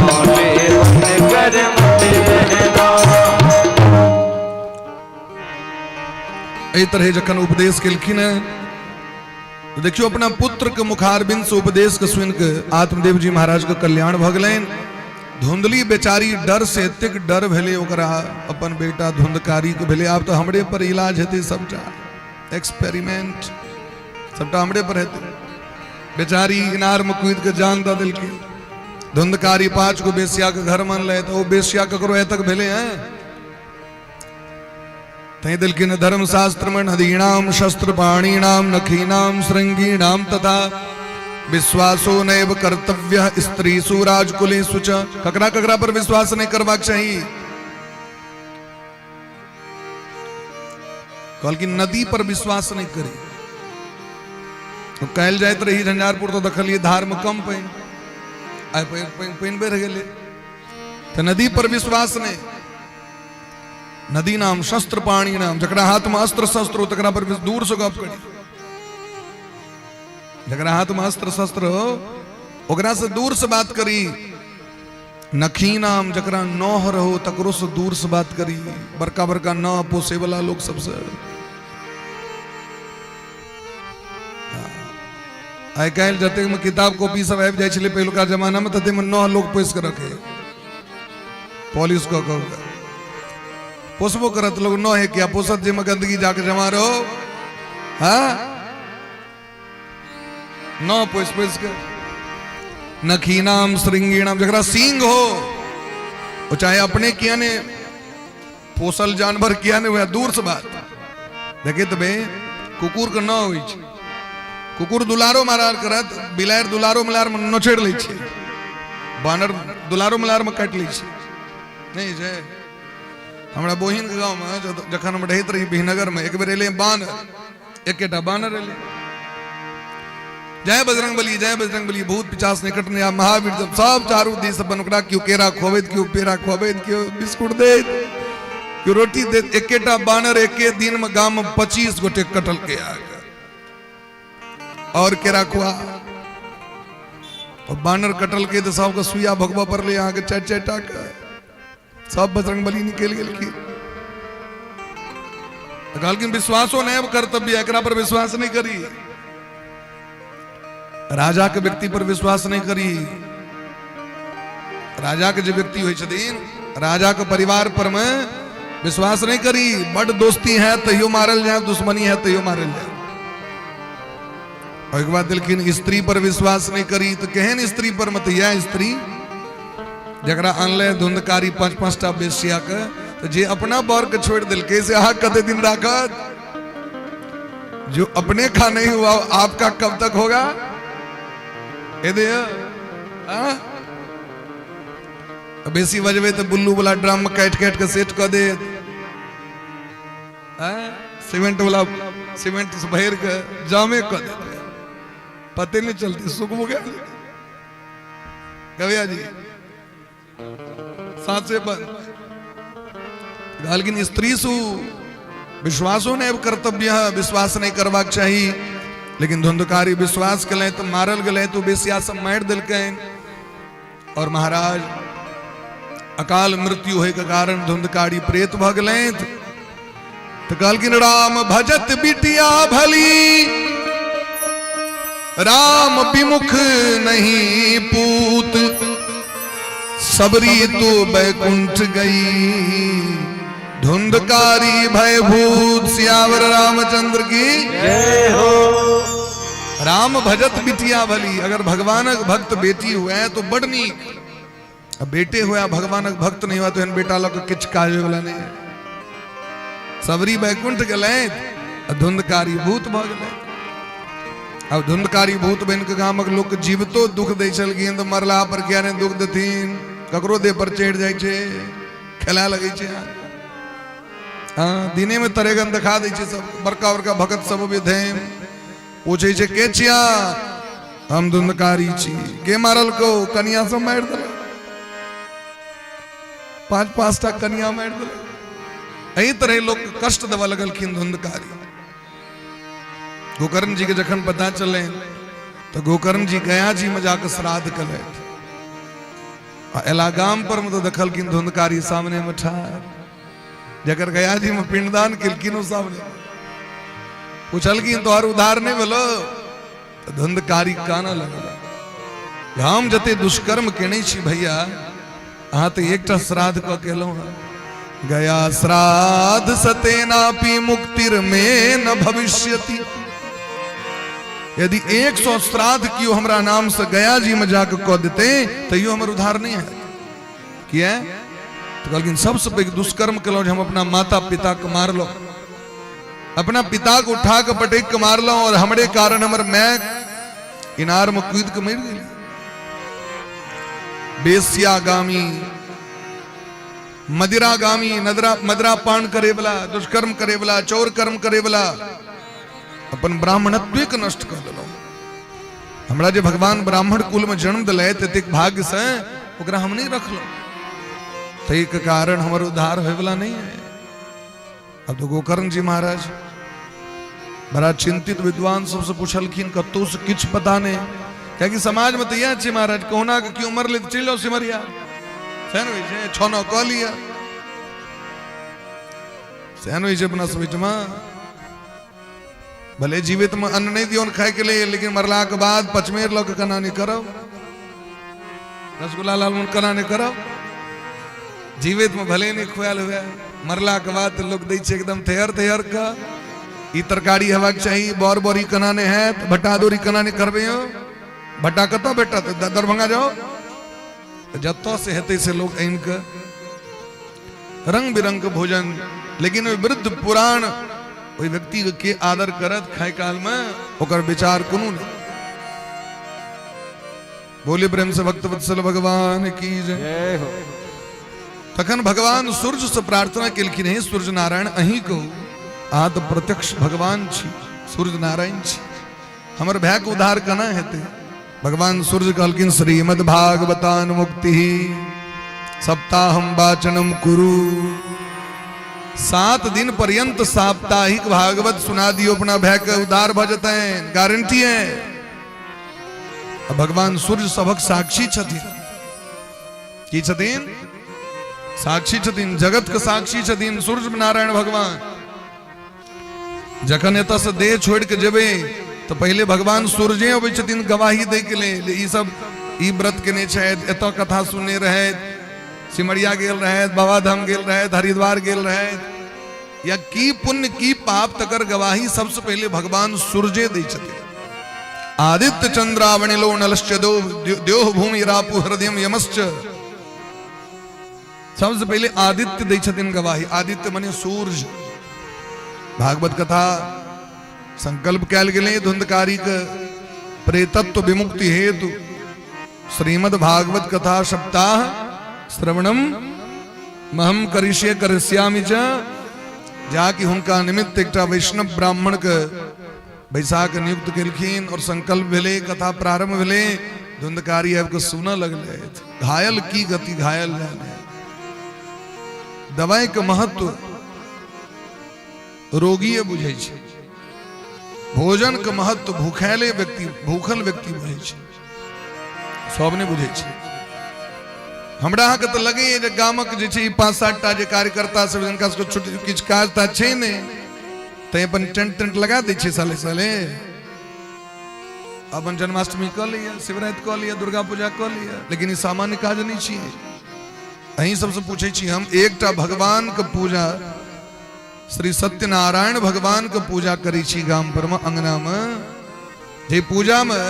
कांटे बन कर मत रहना। एहि तरह जखन उपदेश केलखिन हैं तो देखियो अपना पुत्र के मुखारबिंद से उपदेश के सुनि के आत्मदेव जी महाराज के कल्याण भऽ गेलनि। धुंधली बेचारी डर से एतेक डर भेलै ओकरा अपन बेटा धुंधकारी के भेलै, आब तऽ हमरे पर इलाज हेतै, सबटा एक्सपेरिमेंट सबटा हमरे पर हेतै। बेचारी इनार में कूद के जान दऽ देलकै। धुंधकारी 5 गो बेसिया के घर मानलै तऽ ओ बेसिया ककरो आइ तक भेलै हैं? तैं देलखिन धर्मशास्त्र में नदीनाम शस्त्र पाणीनाम नखीनाम श्रृंगीणाम तथा विश्वासो नैव कर्तव्य स्त्रीसु राजकुलेषु च। ककरा ककरा पर विश्वास नहीं करबाक चाही? कहलखिन नदी पर विश्वास नहीं करी। तो काल्हि जाइत रही झंझारपुर तो देखलियै धार में कम पानि, आइ पानि बढ़ि गेलै। तऽ नदी पर विश्वास नहीं। नदी नाम शस्त्र पाणी नाम, जकरा हाथ में अस्त्र शस्त्र हो तकरा पर दूर से गप करी। जकरा हाथ में अस्त्र शस्त्र हो ओकरा से दूर से बात करी। नखी नाम, जकरा नह रहो तकरो से दूर से बात करी। बड़का बड़का नह पोसे वाला लोग सबसे। आइ काल्हि जतेक में किताब कॉपी सब आबि जाइ छलै पहिलुका जमाना में तते में नह लोग पोसि के रखे, पॉलिश कऽ कऽ पोसबो करत लोग नह है किया पोसत जाहिमे गंदगी जाके जमा रहो। हाँ नह पोसि पोसि के। नखीनाम श्रृंगीणाम, जकरा सींग हो वो चाहे अपने किया ने पोसल जानवर किया ने हुआ, दूर से बात देखे तो बे कुकुर के न होइ छै। कुकुर दुलारो मारार करत, बिलारि दुलारो मलार में नोचेड़ लै छै, बानर दुलारो मलार में काटि लै छै। नहीं छै। हमरा बहिन के गाँव में जखन हम रहैत रही बिहनगर में, एक बेर एलै बानर, एकेटा बानर एलै, जय बजरंग बली जय बजरंग बली, भूत पिचास निकट ने आ महावीर जब सब चारू दिस अपन ओकरा केओ केरा खुअबैत, केओ पेड़ा खुअबैत, केओ बिस्कुट दैत, केओ रोटी दैत। एकेटा बानर एके दिन में गाम में 25 गोटे कटल के आगे और केरा खुआ। और बानर कटल के तो सबके सुइया भगवा पड़लै अहाँके चारि चारि टा के, सब बजरंग बली निकलि गेलखिन। तऽ कहलखिन विश्वासो नहि कर्तव्य, एकरा पर विश्वास नहि करी। राजा के व्यक्ति पर विश्वास नहि करी। राजा के जे व्यक्ति होइ छथिन, राजा के परिवार पर में विश्वास नहीं करी। बड दोस्ती है तैयो मारल जाए, दुश्मनी है तैयो मारल जाए। ओहिके बाद देलखिन स्त्री पर विश्वास नहीं करी। तो केहन स्त्री पर मत, यह स्त्री जकरा अनले धुंधकारी 5 5 टा बेसिया के, तो जे अपना बर के छोड़ दिलके से अहाँ कते दिन राखत? जो अपने का नहीं हुआ आपका कब तक होगा? बेसी बजबे तो बुल्लू वाला ड्रम में काटि काटि के सेट कऽ देत, सीमेंट वाला सीमेंट से भरि के जामे कऽ देत, पते नहीं चलते, सुखबो गया। कविया जी सांसे बंद। कहलखिन स्त्री सु विश्वासो नहीं कर्तव्य है, विश्वास नहीं करबाक चाही। लेकिन धुंधकारी विश्वास केलनि तो मारल गेलै, तो बेसिया सब मारि देलकनि। और महाराज अकाल मृत्यु होय के कारण धुंधकारी प्रेत भऽ गेलनि। तो कहलखिन राम भजत बिटिया भली, राम विमुख नहीं पूत, सबरी तो बैकुंठ गई धुंधकारी भयभूत, सियावर रामचंद्र की जय हो। राम भजत बिटिया भली। अगर भगवानक भक्त बेटी हुए तो बड़ नीक, आ बेटे हुए भगवानक भक्त नहीं हुआ तो एहन बेटा लऽ कऽ किछु काज होइवला नहीं है। सबरी बैकुंठ गेलै आ धुंधकारी भूत भऽ गेलै। आब धुंधकारी भूत बनि कऽ गामक लोक जीवितो दुख दै छलखिन तऽ मरला पर किया नहि दुख देथिन? ककरो देह पर चढ़ि जाइ छै, खेला लगै छै। हँ, दिने में तरेगन देखा दै छै सब। बड़का बड़का भगत सब अबै, पूछै छै, के छिया? हम धुंधकारी छी। के मारलको? कनिया सब मारि देलक, पांच पांच टा कनिया मारि देलक। एहि तरह लोक कष्ट देबऽ लगलखिन धुंधकारी। गोकर्ण जी के जखन पता चलनि तऽ गोकर्ण जी गया जी में जाके श्राद्ध केलथि आ एला गाम पर में तऽ देखलखिन धुंधकारी सामने में ठाढ़, जकर गया जी में पिंडदान केलखिन ओ सामने। पूछलखिन, तोहर उद्धार नहीं भेलो? तऽ धुंधकारी कानऽ लगल, हम जते दुष्कर्म केने छी भैया, अहाँ तऽ एकटा श्राद्ध कऽ के एलहुँ हँ। गया श्राद्ध सतेनापि मुक्तिर मे न भविष्यति। यदि 100 श्राद्ध कियो हमरा नाम से गया जी में जाके कऽ देते तैयो हमर उद्धार नहीं हैत। किया? तो कहलखिन, सबसे पैघ दुष्कर्म केलहुँ जे हम अपना माता पिता के मारलहुँ, अपना पिता के उठा के पटक के मारलहुँ और हमरे कारण हमर my इनार में कूद के मरि गेली। बेस्यागामी, मदिरागामी, नदरा मदिरा पान करे वाला, दुष्कर्म करे वाला, चोर कर्म करे वाला, अपन ब्राह्मणत्व के नष्ट कर देलहुँ। हमरा जे भगवान ब्राह्मण कुल में जन्म दिलथि एतेक भाग्य से, ओकरा हम नहीं रखलहुँ, ताहिके कारण हमर उद्धार होयवला नहीं है। अब तो गोकर्ण जी महाराज बड़ा चिंतित, विद्वान सबसे पूछलखिन, कतौ से किछु पता नहीं, कियाकि समाज में तो इएह छै महाराज, कहुना के केओ मरले तऽ चलि जाउ सिमरिया, सएह ने होइ छै, छओ नौ कऽ लिअ, सएह ने होइ छै अपना सब ओहिठमा। भले जीवित में अन्न नहीं दियौन खाय के लिए, लेकिन मरला के बाद पचमेर लऽ के केना नहीं करब, रसगुल्ला लालमोहन केना नहीं करब? जीवित में भले नहीं खुआल हुए, मरला के बाद तऽ लोक दै छै एकदम थेहर थेहर के, ई तरकारी हेबाक चाही, बर बड़ी केना नहि हैत, भट्टा दौरी केना नहि करबै यौ, भट्टा कतऽ भेटत? दरभंगा जाओ, जतऽ से हेतै से लोक आनि कऽ रंग बिरंग के भोजन। लेकिन ओहि वृद्ध पुराण ओहि व्यक्ति के के आदर करत खाय काल में, ओकर विचार कोनो नहीं। बोले प्रेम से भक्त वत्सल भगवान की जय। जय हो। तखन भगवान सूर्य से प्रार्थना केलखिन, हे सूर्य नारायण, अहीं कहू, अहाँ तऽ प्रत्यक्ष भगवान छी, सूर्य नारायण छी, हमर भाय के उद्धार केना हेतै? भगवान सूर्य कहलखिन, श्रीमद् भागवतान मुक्ति सप्ताहम वाचनम कुरु। 7 दिन पर्यंत साप्ताहिक भागवत सुना दियो अपना भाय के, उद्धार भऽ जेतैन, गारंटी है। आ भगवान सूर्य सभक साक्षी छथिन। की छथिन? साक्षी छथिन, जगत के साक्षी छथिन सूर्य नारायण भगवान। जखन एतऽ से देह छोड़ि के जेबै तऽ पहिले भगवान सूर्ये अबै छथिन गवाही दै के लेल, ई सब ई व्रत केने छथि, एतऽ कथा सुनने रहथि, सिमरिया गेल रहथि, बाबाधाम गेल रहथि, हरिद्वार गेल रहथि, या की पुण्य की पाप, तकर गवाही सबसे पहिले भगवान सूर्ये दै छथिन। आदित्य चंद्रावणिलो नलश्च द्योह भूमि रापु हृदयम यमश्च। सबसे पहिले आदित्य दै छथिन गवाही। आदित्य मने सूर्य। भागवत कथा संकल्प कयल गेलै धुंधकारी के प्रेतत्व विमुक्ति हेतु श्रीमद् भागवत कथा सप्ताह श्रवणम महम करिष्ये करिष्यामि च, जाकि हुनका निमित्त एकटा वैष्णव ब्राह्मण के बैसाख नियुक्त केलखिन और संकल्प भेलै, कथा प्रारंभ भेलै। धुंधकारी आबि कऽ सुनऽ लगलै, घायल की गति घायल जाने। दवाई के महत्व रोगिए बुझै छै, भोजन के महत्व भूखैले व्यक्ति, भूखल व्यक्ति बुझै छै, सब नहि बुझै छै। हमरा अहाँके तऽ लगैए जे गामक जे छै ई 5-7 टा जे कार्यकर्ता सब, जिनका सबके छुट्टी किछु काज ताज छै नहि, तैं अपन टेंट टेंट लगा दै छै, साले साले अपन जन्माष्टमी कऽ लैए, शिवराति कऽ लैए, दुर्गा पूजा कऽ लैए। लेकिन ई सामान्य काज नहि छियै। अहीं सबसँ पूछै छी हम, एकटा भगवान के पूजा, श्री सत्यनारायण भगवान के पूजा करै छी गाम पर में, अंगना में, जे पूजा में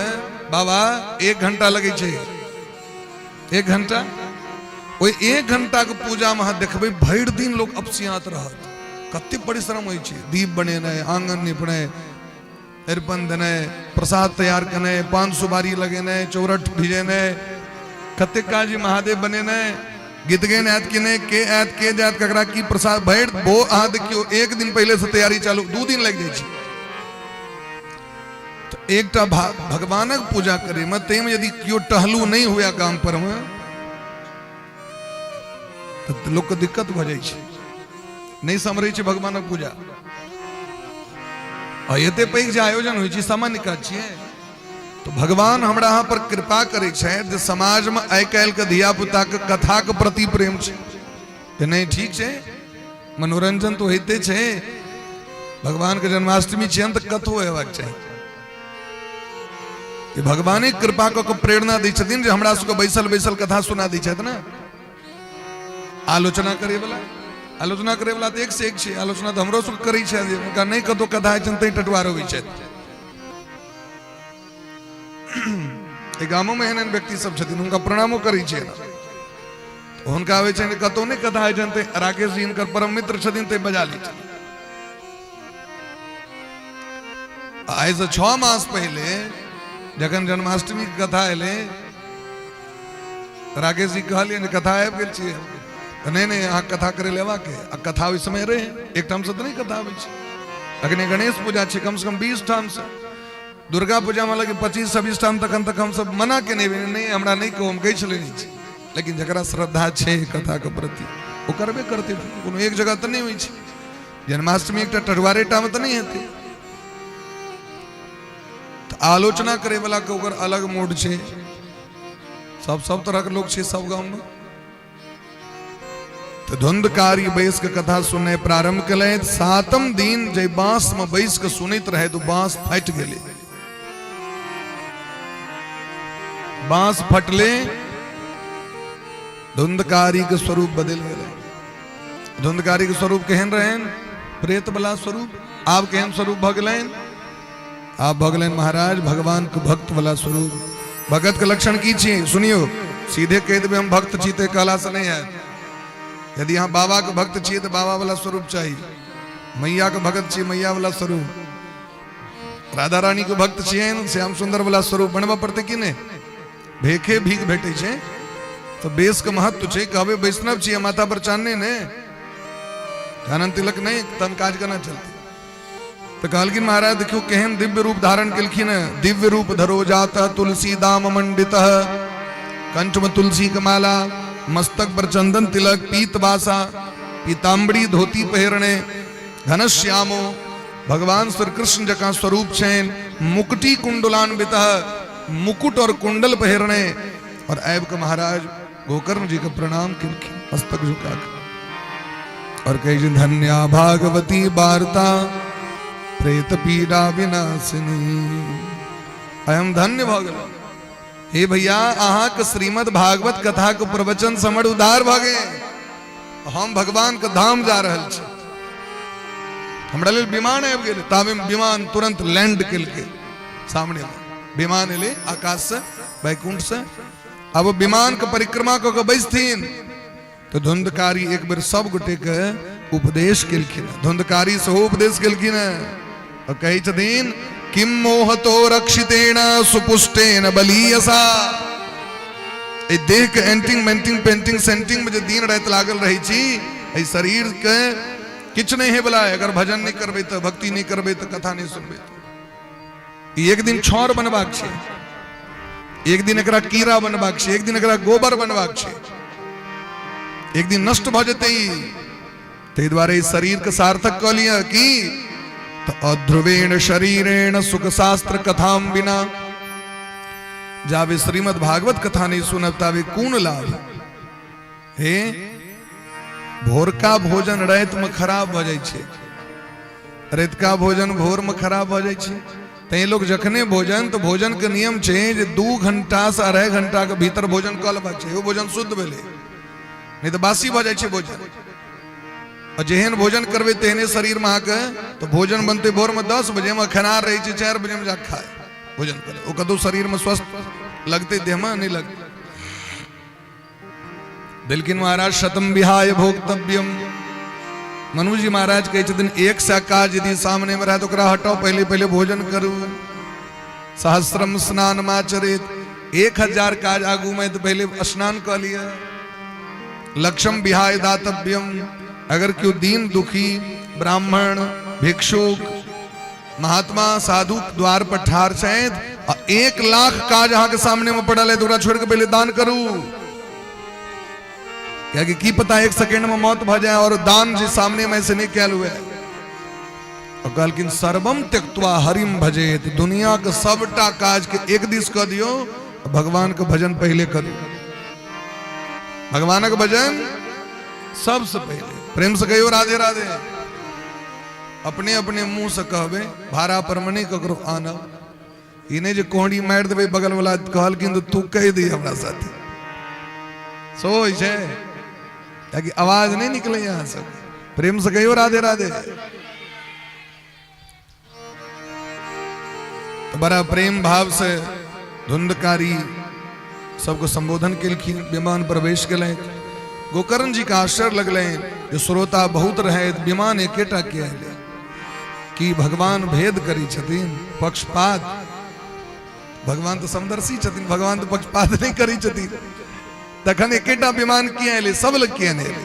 बाबा 1 घंटा लगै छै, 1 घंटा, ओहि 1 घंटा के पूजा में अहाँ देखबै भरि दिन लोग अपसियात रहत। कते परिश्रम होइ छै, दीप बनेनाइ, आंगन निपनाइ, अरिपन देनाइ, प्रसाद तैयार केनाइ, पान सुपारी लगेनाइ, चौरठ भिजेनाइ, कते काज महादेव बनेनाइ, गीत गेन आयत कि नहि, के आयत के जायत, ककरा की प्रसाद, भरि बो अहाँ देखियौ 1 दिन पहिले से तैयारी चालू, 2 दिन लागि जाइ छै। तऽ एकटा भगवानक पूजा करे में ताहिमे यदि केओ टहलू नहि हुए गाम पर में तऽ लोकके दिक्कत भऽ जाइ छै, नहि सम्हरै छै भगवानक पूजा। आ एते पैघ जे आयोजन होइ छै सामान्य काज छियै। तो भगवान हमरा अहाँ पर कृपा करै छथि जे समाजमे आइ काल्हिके धिया पुताके कथाके प्रति प्रेम छै तऽ नहि ठीक छै, मनोरंजन तऽ होइते छै, भगवानके जन्माष्टमी छियनि तऽ कथो हेबाक चाही। ई भगवाने कृपा कऽ के प्रेरणा दै छथिन जे हमरा सबके बैसल बैसल कथा सुना दै छथि ने। आलोचना करे वाला, आलोचना करे वाला तऽ एक से एक छै, आलोचना तऽ हमरो सबके करै छै, हुनका नहि कतौ कथा होइ छनि तैं टटुआर अबै छथि। एहि गामोमे एहन एहन व्यक्ति सब छथिन, हुनका प्रणामो करै छियै। हुनका आबै छनि कतौ नहि कथा होइ छनि तऽ राकेश जी हिनकर परम मित्र छथिन तैं बजा लै छथिन। आइ से 6 मास पहिले जखन जन्माष्टमी के कथा एलै, राकेश जी कहलियै जे कथा आबि गेल छियै, तऽ नहि नहि अहाँ कथा करै लए अयबाक आ कथा ओहि समय रहै, एक ठामसँ तऽ नहि कथा आबै छै। अखने गणेश पूजा छै कमसँ कम 20 ठामसँ, दुर्गा पूजामे लगे 25-26 ठाम, तखन तक हमसब मना केने नहि हमरा नहि कहू, हम कहै छलै नहि छै, लेकिन जकरा श्रद्धा छै कथाके प्रति ओ करबे करतै, कोनो एक जगह तऽ नहि होइ छै। जन्माष्टमी एकटा टटुआरे टा मे तऽ नहि हेतै। तऽ आलोचना करे वाला के ओकर अलग मोड छै, सब सब तरह के लोग छै सब गाम में। तऽ धुंधकारी बैस के कथा सुनने प्रारंभ केलथि। 7म दिन जे बांस में बैस के सुनैत रहे तो बांस फाटि गेलै, बांस फटले, धुंधकारी के स्वरूप बदलि गेलै। धुंधकारी के स्वरूप केहन रहनि? प्रेत वाला स्वरूप। आब केहन स्वरूप भऽ गेलनि? आब भऽ गेलनि महाराज भगवान के भक्त वाला स्वरूप। भगत के लक्षण की छी सुनियो, सीधे कहि देबै हम भक्त छी तऽ कहला से नहि हैत। यदि अहाँ बाबा के भक्त छियै तऽ बाबा वाला स्वरूप चाही, मैया के भगत छी मैया वाला स्वरूप, राधा रानी के भक्त छियै श्याम सुंदर वाला स्वरूप बनबऽ पड़तै कि नहि? भेखे भीख भेटै छै तऽ बेस के महत्व छै। कहबै वैष्णव छियै माथा पर चानने ने, चानन तिलक नहि, तहन काज केना चलतै? तऽ कहलखिन महाराज देखियौ केहन दिव्य रूप धारण केलखिन। दिव्य रूप धरो जात तुलसी दाम मंडित, कंठ में तुलसी के माला, मस्तक पर चंदन तिलक, पीत बासा, पीताम्बरी धोती पहिरने, घनश्यामो भगवान श्री कृष्ण जकाँ स्वरूप छनि, मुकुटी कुंडलान्वित, मुकुट और कुंडल पहिरने, और आबि के महाराज गोकर्ण जी के प्रणाम केलखिन मस्तक झुका के, और कहै छै धन्या भागवती वार्ता प्रेत पीड़ा विनाशिनी। आइ हम धन्य भऽ गेलहुँ। हे भैया, अहाँके श्रीमद् भागवत कथा के प्रवचन से हमर उद्धार भऽ गेल। हम भगवान के धाम जा रहल छी, हमरा लेल विमान आबि गेल। ताबे विमान तुरंत लैंड केलकै सामने में, विमान एलै आकाश से, वैकुंठ से। अब विमान के परिक्रमा कऽ के बैसथिन तो धुंधकारी एक बेर सब गोटे के उपदेश केलखिन। धुंधकारी सेहो उपदेश केलखिन और कहै छथिन किम मोहतो रक्षितेन सुपुष्टेन बलीयसा। एहि देह के एंटिंग मेंटिंग पेंटिंग सेंटिंग में जे दिन राति लागल रहै छी, एहि शरीर के किछु नहि होय वाला है। अगर भजन नहि करबै तऽ, भक्ति नहि करबै तऽ, कथा नहि सुनबै तऽ, एक दिन छाउर बनबाक छै, एक दिन एकरा कीड़ा बनबाक छै, एक दिन एकरा गोबर बनबाक छै, एक दिन नष्ट भऽ जेतै। ताहि दुआरे ई शरीर के सार्थक कऽ लिअ की तऽ अध्रुवेण शरीरेण सुख शास्त्र कथाम बिना, जाबे श्रीमद् भागवत कथा नहीं सुनब ताबे कोन लाभ। हे भोरका भोजन राति में खराब भऽ जाइ छै, रातिका भोजन भोर में खराब भऽ जाइ छै। तैं लोग जखने भोजन, तऽ भोजन के नियम छै जे 2 घंटा से 2.5 घंटा के भीतर भोजन कऽ लेबाक छै, ओ भोजन शुद्ध भेलै। नहि तऽ बासी भऽ जाइ छै भोजन। आ जेहन भोजन करबै तेहने शरीरमे अहाँके, तऽ भोजन बनतै भोरमे 10 बजेमे, खेनार रहै छै 4 बजेमे जाके खाय भोजन करे, ओ कतहु शरीरमे स्वस्थ लगतै, देहमे नहि लगतै। देलखिन महाराज शतम विहाय भोक्तव्यम। मनुजी महाराज कहै छथिन 100 काज यदि सामने में रहत ओकरा हटाओ, पहले पहले भोजन करू। सहस्रम स्नान माचरित, 1000 काज आगू में तो पहले स्नान कऽ लिअ। लक्षम विहाय दातव्यम, अगर केओ दीन दुखी ब्राह्मण भिक्षुक महात्मा साधु द्वार पर ठार छथि आ 1 लाख काज अहाँके सामने में पड़ल है तो ओकरा छोड़ के पहले दान करू, कियाकि की पता 1 सेकेंड में मौत भऽ जाए और दान जे सामने में से नहीं कैल हुए। और कहलखिन सर्वम त्यक्त्वा हरिम भजेत, दुनिया के सबटा काज के एक दिस कऽ दियौ, भगवान के भजन पहले करू। भगवानक भजन सबसे पहले। प्रेम से कहियो राधे राधे। अपने अपने मुंह से कहबे, भाड़ा पर में नहीं ककरो आनब। ई नहीं जे कोहड़ी मारि देबै बगल वाला कहलखिन तऽ तू कहि दी हमरा साथे, सो होइ छै ताकि आवाज नहीं निकले यहाँ सब। प्रेम से कहियो राधे राधे। तो बड़ा प्रेम भाव से धुंधकारी सबको संबोधन केलखिन, विमान प्रवेश केलनि। गोकर्ण जी के आश्चर्य लगलनि जे श्रोता बहुत रहे, विमान एकेटा के अयलै, कि भगवान भेद करै छथिन, पक्षपात। भगवान तऽ समदर्शी छथिन, भगवान तऽ पक्षपात नहि करै छथिन, तखन एकेटा विमान किया एलै, सब लग किया नहि एलै?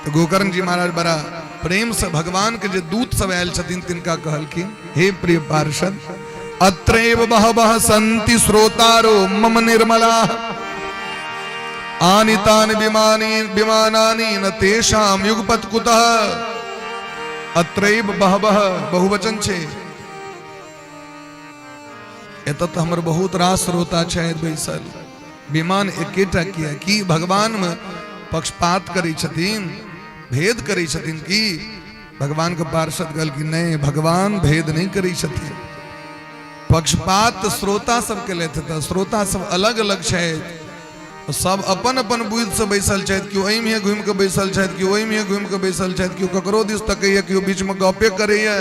तऽ गोकर्ण जी महाराज बड़ा प्रेम से भगवान के जे दूत सब आयल छथिन तिनका कहलखिन, हे प्रिय पार्षद, अत्रैव बहवः सन्ति श्रोतारो मम निर्मला, आनितानि विमानी विमानानि न तेषां युगपत् कुतः। अत्रैव बहवः बहुवचन छै, एतऽ तऽ हमर बहुत रास श्रोता छथि बैसल, विमान एकेटा किया? की भगवान में पक्षपात करै छथिन, भेद करै छथिन की? भगवान के पार्षद कहलखिन नहीं, भगवान भेद नहीं करै छथिन, पक्षपात श्रोता सब केलथि। तऽ श्रोता सब अलग अलग छथि, सब अपन अपन बुद्धि से बैसल छथि, केओ एहिमे घुमि कऽ बैसल छथि, केओ ओहिमे घुमि कऽ बैसल छथि, केओ ककरो दिस तकैया, केओ बीचमे गपे करैया।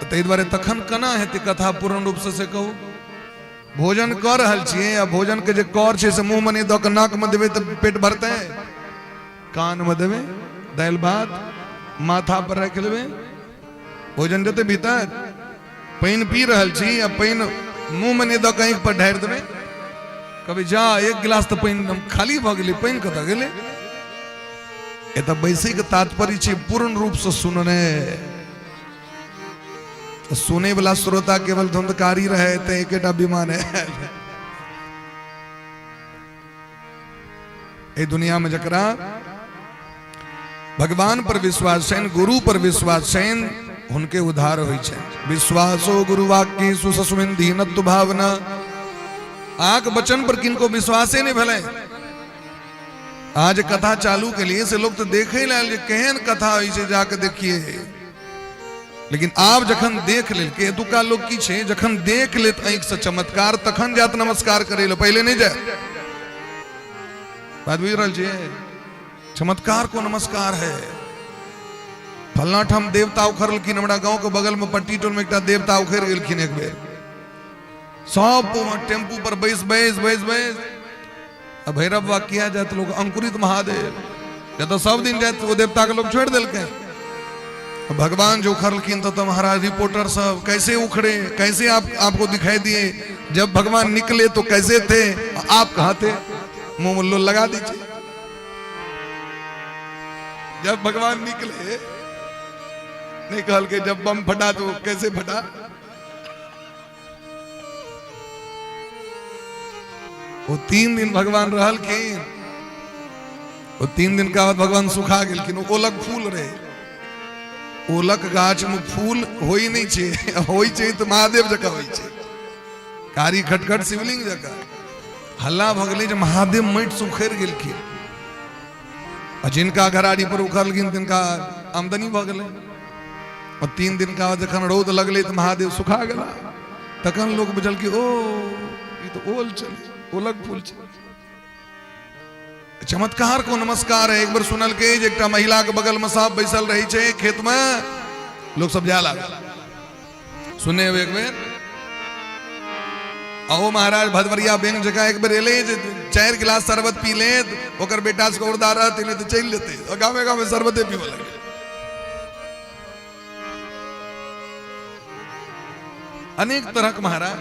ताहि दुआरे तखन केना हेतै कथा पूर्ण रूपसँ से कहू? भोजन कऽ रहल छियै आ भोजन के जे कर छै से मुँहमे नहि दऽ कऽ नाकमे देबै तऽ पेट भरतै? कानमे देबै, दालि भात माथा पर राखि लेबै, भोजन जेतै भीतर? पानि पी रहल छी आ पानि मुँहमे नहि दऽ कऽ आँखि पर ढारि देबै, कभी जा एक गिलास तऽ पानि खाली भऽ गेलै, पानि कतऽ गेलै? एतऽ बैसैके तात्पर्य छै पूर्ण रूपसँ सुनने। सुने वाला श्रोता केवल धुंधकारी रहे ते एकेटा विमान है एहि दुनिया में। जकरा भगवान पर विश्वास छनि, गुरु पर विश्वास छनि, हुनके उद्धार होइ छनि। विश्वासो गुरु वाक्य सुसस्मिन दीनत्व भावना। आक वचन पर किनको विश्वासे नहि भेलै। आज कथा चालू के लिए से लोग तो देखे ही आयल जे केहन कथा होइ छै, जाके देखिए। लेकिन आब जखन देख लेलकै, एतुका लोग की छै, जखन देख लेत आँखि से चमत्कार तखन जात नमस्कार करे ले, पहिले नहि जाय। बात बुझि रहल छियै? चमत्कार को नमस्कार है। फलना ठाम देवता उखड़लखिन, हमरा गांव के बगल में पट्टी टोल में एकटा देवता उखड़ गेलखिन एक बेर, सब टेम्पू पर बैस बैस बैस बैस आ भैरव बाबा किया जात लोग अंकुरित महादेव, जब सब दिन जात वो देवता के लोग छोड़ देलकै। भगवान जो उखड़लखिन तो महाराज रिपोर्टर सब कैसे उखड़े, कैसे आप आपको दिखाई दिए, जब भगवान निकले तो कैसे थे, आप कहाँ थे? मुंह मुल्लो लगा दीजिए। जब भगवान निकले नहीं कहल के जब बम फटा तो कैसे फटा। वो 3 दिन भगवान रहलखिन, वो 3 दिन का बाद भगवान सुखा गेलखिन। ओलक फूल रहे, ओलक गाछ में फूल हो ही नहीं छे, होइ छे तो महादेव जकाँ होइ छे, कारी खटखट शिवलिंग जकाँ। हल्ला भऽ गेलै जे महादेव माटि से उखड़ि गेलखिन। आ जिनका घराड़ी पर उखड़लखिन तिनका आमदनी भऽ गेलै। और 3 दिन का बाद जखन रौद लगलै तऽ महादेव सुखा गेला, तखन लोक बुझल कि ओ ई तऽ ओल छलै, ओलक फूल छलै। चमत्कार को नमस्कार है। एक बेर सुनलकै जे एकटा महिला के बगल में सांप बैसल रहै छै खेत में, लोग सब जाय लागल। सुनने हेबै एक बेर। अहो महाराज भदवरिया बैंक जकाँ एक बेर एलै जे 4 गिलास शरबत पी लेत, ओकर बेटा सबके औरदा रहतै नहि तऽ चलि जेतै, गामे गामे शरबते पीबऽ लगलै। अनेक तरहक महाराज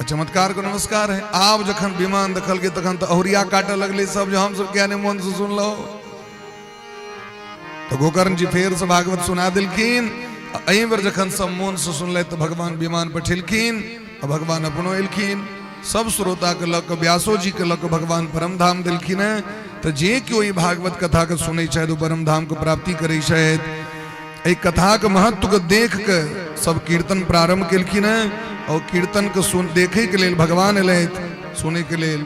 चमत्कार को नमस्कार है। आब जखन विमान देखलकै तखन तऽ अहुरिया काटऽ लगलै सब, जे हमसब किया नहि मन से सुनलहुँ। तऽ गोकर्ण जी फेर से भागवत सुना देलखिन। एहि बेर जखन सब मोन से सुनलथि तऽ भगवान विमान पठेलखिन आ भगवान अपनो एलखिन। सब श्रोता के लऽ कऽ, व्यासो जी के लऽ कऽ भगवान परम धाम देलखिन हेँ। तऽ जे केओ ई भागवत कथा के सुनै छथि ओ परम धाम के प्राप्ति करै छथि। एहि कथाके महत्वके देख के सब कीर्तन प्रारंभ केलखिन हेँ और कीर्तन के सुन देखे के लेल भगवान एलथि, सुनै के लेल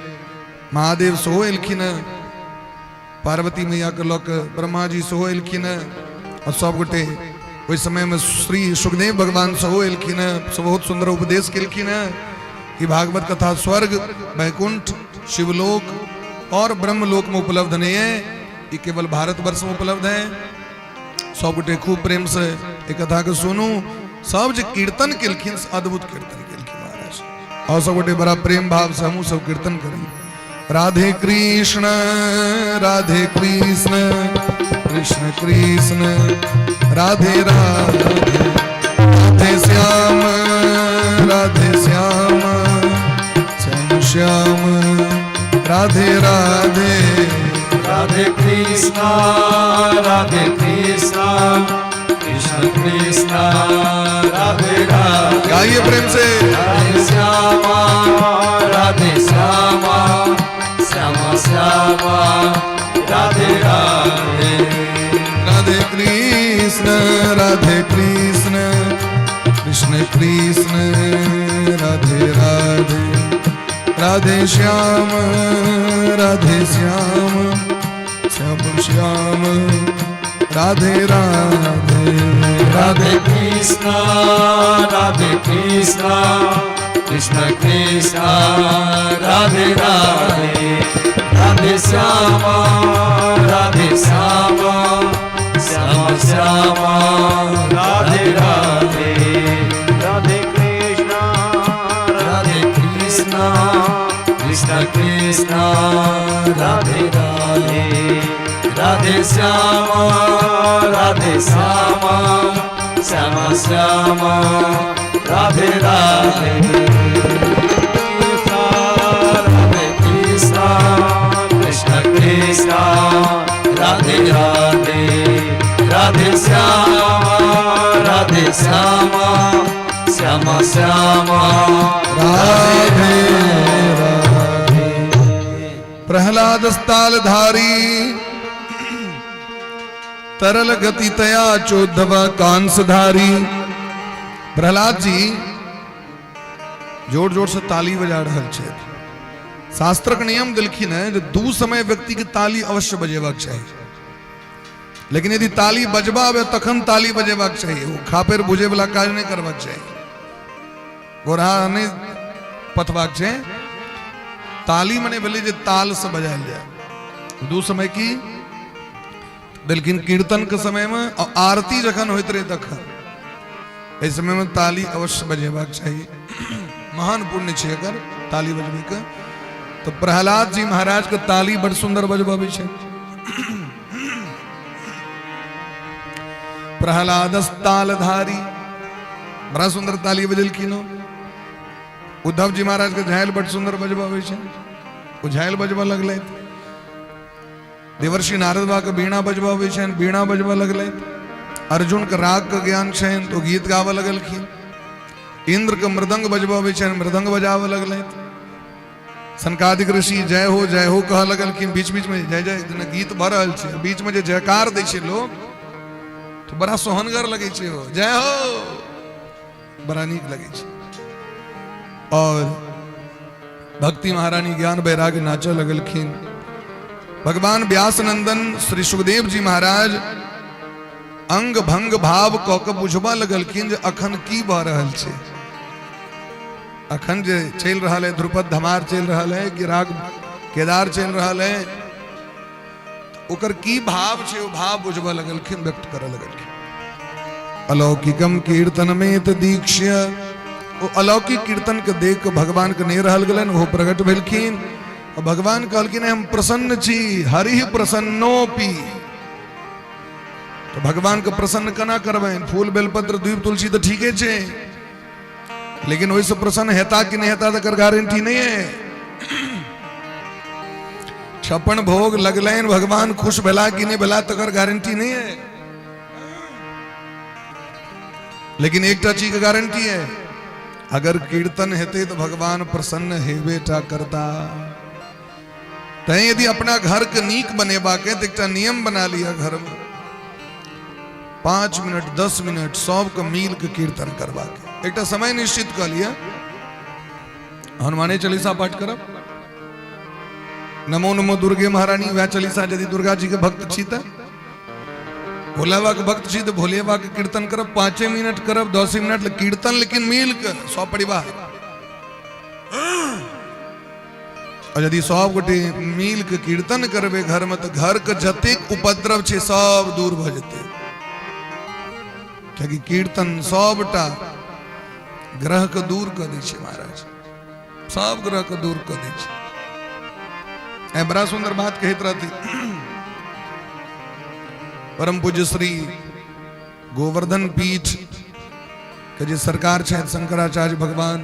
महादेव सेहो एलखिन हेँ, पार्वती मैया के लऽ के ब्रह्मा जी सेहो एलखिन हेँ और सब गोटे ओहि समय में श्री सुखदेव भगवान सेहो एलखिन हेँ। सब बहुत सुंदर उपदेश केलखिन हेँ कि भागवत कथा स्वर्ग, वैकुंठ, शिवलोक और ब्रह्मलोक में उपलब्ध नहीं है, ये केवल भारतवर्ष में उपलब्ध है। सब गोटे खूब प्रेम से एक कथा के सुनू। सब जे कीर्तन केलखिन से अद्भुत कीर्तन केलखिन महाराज, और सब गोटे बड़ा प्रेम भाव से हमहूँ सब कीर्तन करी। राधे कृष्ण राधे कृष्ण कृष्ण कृष्ण राधे राधे, राधे श्याम राधे श्याम श्याम श्याम राधे राधे, राधे कृष्णा राधे कृष्णा कृष्ण कृष्णा राधे राधे। गाइए प्रेम से। राधे श्यामा राधे श्यामा श्यामा श्यामा राधे राधे, राधे कृष्ण राधे कृष्ण कृष्ण कृष्ण राधे राधे, राधे श्याम राधे श्याम श्याम श्याम राधे राधे, राधे कृष्णा राधे कृष्णा कृष्ण कृष्णा राधे राधे, राधे श्यामा राधे श्यामा श्याम श्यामा राधे राधे, राधे कृष्णा राधे कृष्णा कृष्ण कृष्णा राधे राधे, राधे श्यामा राधे श्यामा श्यामा श्यामा राधे राधे, राधे कृष्णा कृष्ण कृष्णा राधे राधे, राधे श्यामा राधे श्यामा श्यामा श्यामा राधे राधे। प्रहलाद स्थालधारी तरल गति तया चोद्धव कांसधारी। प्रहलाद जी जोर जोर से ताली बजा रहल छथि। शास्त्रक नियम देलखिन है जे दू समय व्यक्ति के ताली अवश्य बजेबाक चाही, लेकिन यदि ताली बजबा आबे तखन ताली बजेबाक चाही, ओ खापेर बुझे वाला काज नहि करबाक चाही, गोरहा नहि पथबाक छै। ताली मने भेलै जे ताल से बजायल जाय। दू समय की देलखिन, कीर्तन के समय में और आरती जखन होइत रहे तखन। एहि समय में ताली अवश्य बजेबाक चाही, महान पुण्य छै एकर ताली बजबै के। तो प्रहलाद जी महाराज के ताली बड़ सुंदर बजबाबै छै। प्रहलाद तालधारी बड़ा सुंदर ताली बजेलखिन। उद्धव जी महाराज के झायल बड़ सुंदर बजबाबै छै, ओ झायल बजबऽ लगलथि। देवर्षि नारद बाबा के वीणा बजबाबै छनि, वीणा बजबऽ लगलथि। अर्जुन के राग के ज्ञान छनि तो गीत गाबऽ लगलखिन। इंद्र के मृदंग बजबाबै छनि, मृदंग बजाबऽ लगलथि। सनकादिक ऋषि जय हो कहऽ लगलखिन। बीच बीच में जय जय जेना गीत भऽ रहल छै, बीच में जे जयकार दै छै लोग तो बड़ा सोहनगर लगै छै, ओ जय हो बड़ा नीक लगै छै। और भक्ति महारानी ज्ञान वैराग्य नाचऽ लगलखिन। भगवान व्यास नंदन श्री सुखदेव जी महाराज अंग भंग भाव कऽ के बुझबऽ लगलखिन जे अखन की भऽ रहल छै, अखन जे चलि रहल है ध्रुपद धमार चलि रहल है कि राग केदार चलि रहल है, ओकर की भाव छै, ओ भाव बुझबऽ लगलखिन, व्यक्त करऽ लगलखिन। अलौकिकम कीर्तन में त दीक्ष्य, ओ अलौकिक कीर्तन के देख के भगवान के नहीं रहल गेलनि, ओहो प्रकट भेलखिन। और भगवान कहलखिन हम प्रसन्न छी, हरि प्रसन्नोपि। तो भगवान के प्रसन्न केना करबनि? फूल बेलपत्र द्वीप तुलसी तो ठीके छै, लेकिन ओहिसँ प्रसन्न हेता कि नहीं हेता तकर गारंटी नहीं है। 56 भोग लगलनि, भगवान खुश भेला कि नहीं भेला तकर गारंटी नहीं है। लेकिन एकटा चीज के गारंटी है, अगर कीर्तन हेतै तो भगवान प्रसन्न हेबे टा करता। तैं यदि अपना घर के नीक बनेबाक है तो एकटा नियम बना लिया, घर में 5 मिनट 10 मिनट सबके मिल के कीर्तन करबाक एकटा समय निश्चित कऽ लिअ। हनुमाने चालीसा पाठ करब, नमो नमो दुर्गे महारानी वह चालीसा, यदि दुर्गा जी के भक्त छी तऽ, भोला बाबा के भक्त छी तऽ भोले बाबा के कीर्तन करब, 5 मिनट करब, 10 मिनट कीर्तन, लेकिन मिल के सब परिवार। और यदि सब गोटे मिल के कीर्तन करबे घर में तो घर के जतेक उपद्रव छै सब दूर भ जेतै, कियाकि कीर्तन सबटा ग्रह के दूर कऽ दै छै महाराज, सब ग्रह के दूर कऽ दै छै। बड़ा सुंदर बात कहैत रहती परम पूज्य श्री गोवर्धन पीठ के जे सरकार छथि शंकराचार्य भगवान,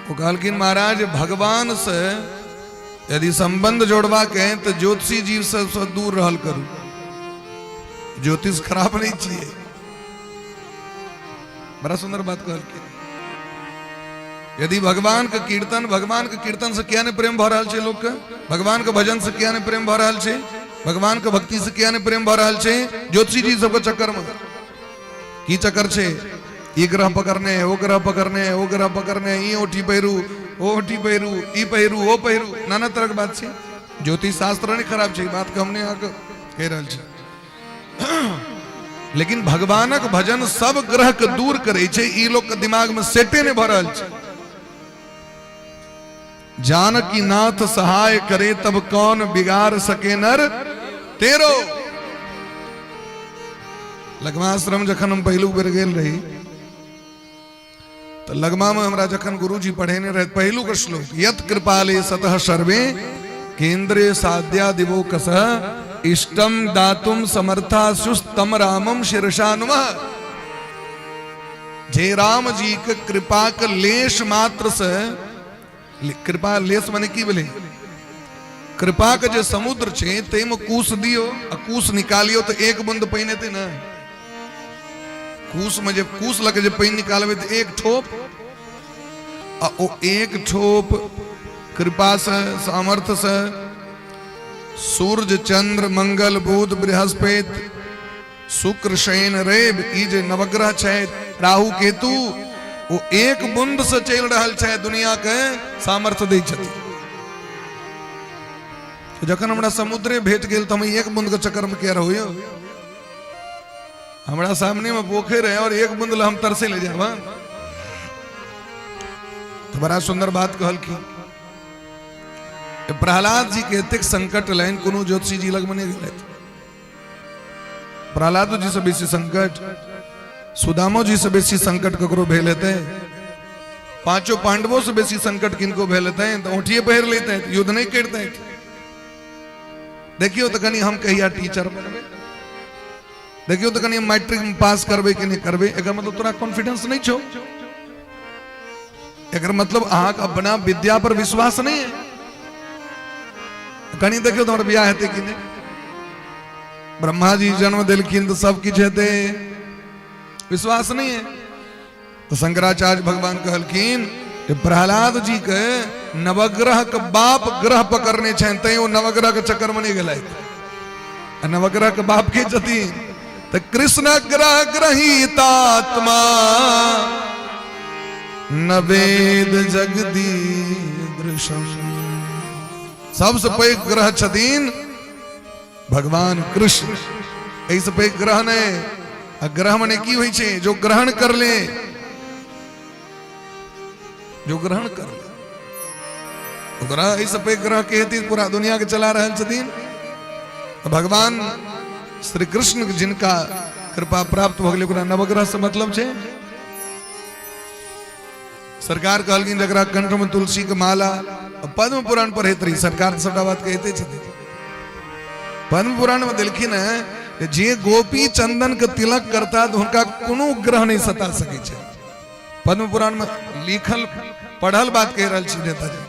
ओ कहलखिन महाराज भगवान से यदि संबंध जोड़बाक है तो ज्योतिषी जीव सबसे दूर रहल करू, ज्योतिष खराब नहीं छियै। बड़ा सुंदर बात कहलखिन। यदि भगवान के कीर्तन, भगवान के कीर्तन से किया नहीं प्रेम भऽ रहल छै लोक के, भगवान के भजन से किया नहीं प्रेम भऽ रहल छै, भगवान के भक्ति से किया नहीं प्रेम भऽ रहल छै, ज्योतिषी जी सबके चक्कर में की चक्कर छै, ई ग्रह पकड़ने, ओ ग्रह पकड़ने, ओ ग्रह पकड़ने, ई औठी पहिरू, ओ औठी पहिरू, ई पहिरू, ओ पहिरू, नाना तरह के बात छै। ज्योतिष शास्त्र नहीं खराब छै, ई बात के हमने अहाँके कहि रहल छी, लेकिन भगवानक भजन सब ग्रह के दूर करे छै, ई लोग के दिमाग में सेटे नहीं भऽ रहल छै। जानकी नाथ सहाय करे तब कौन बिगाड़ सके नर तेरो। लगमाश्रम जखन हम पहिलुक बेर गेल रही तऽ लगमा में हमरा जखन गुरुजी पढ़ेने रहे पहिलुक श्लोक, यत कृपाले सतः सर्वे केंद्रे साध्या दिवो कस इष्टम दातुम समर्था सुस्तम रामम शीर्षानुमः। जे राम जी के कृपा के लेश मात्र से, कृपा लेश माने की भेलै, कृपा के जे समुद्र छै ताहिमे कूस दियो आ कूस निकालियो तऽ एक बूंद पानि एतै ने, कूस में जे कूस लऽ के जे पानि निकालबै तऽ एक ठोप, आ ओ एक ठोप कृपा से सामर्थ्य से सूर्य चंद्र मंगल बुध बृहस्पति शुक्र शनि रवि ई जे नवग्रह छै राहु केतु ओ एक बूंद से चलि रहल छै, दुनिया के सामर्थ्य दै छथिन। जखन हमरा समुद्रे भेट गेल तऽ हम एक बूंद के चक्कर में किया रहू यौ? हमरा सामने में पोखरि है और एक बूंद ला हम तरसे ले जाब। तो बड़ा सुंदर बात कहलखिन। प्रहलाद जी के एतेक संकट एलनि कोनो ज्योतिषी जी लग में नहि गेलथि। प्रहलाद जी से बेसी संकट, सुदामो जी से बेसी संकट ककरो भेल हेतै? पांचों पांडवों से बेसी संकट किनको भेल हेतै? तऽ औंठिए पहिर लेते, युद्ध नहीं करते। देखियो तऽ कनि हम कहिया टीचर बनबै, देखियो तऽ कनि हम मैट्रिक में पास करबै कि नहीं करबै। एकर मतलब तोरा कॉन्फिडेंस नहीं छौ, एकर मतलब अहाँके अपना विद्या पर विश्वास नहीं है। कनि देखियो तऽ हमर बियाह हेतै कि नहीं, ब्रह्मा जी जन्म देलखिन तऽ सब किछु हेतै, विश्वास नहीं है। तो शंकराचार्य भगवान कहलखिन कि प्रहलाद जी के नवग्रह के बाप ग्रह पकड़ने छनि, तैं ओ नवग्रह के चक्कर में नहीं गेलथि। आ नवग्रह के बाप के छथिन तऽ कृष्ण ग्रह ग्रहीतात्मा नवेद जगदीदृशम। सबसे पैघ ग्रह छथिन भगवान कृष्ण, एहिसँ पैघ ग्रह नहि। आ ग्रह मने की होइ छै? जो ग्रहण कर ले, जो ग्रहण कर ले। ग्रह एहिसँ पैघ ग्रह के हेतै? पूरा दुनिया के चला रहल छथिन भगवान श्री कृष्ण, जिनका कृपा प्राप्त भऽ गेलै, ओकरा नवग्रह से मतलब छै। सरकार कहलखिन जकरा कंठ में तुलसी के माला, पद्म पुराण पढ़ैत रही, सरकार सबटा बात कहिते छथिन। पद्म पुराण में देलखिन है जे गोपी चंदन के तिलक करता तऽ हुनका कोनो ग्रह नहीं सता सकै छै। पद्म पुराण में लिखल पढ़ल बात कहि रहल छी नेताजी।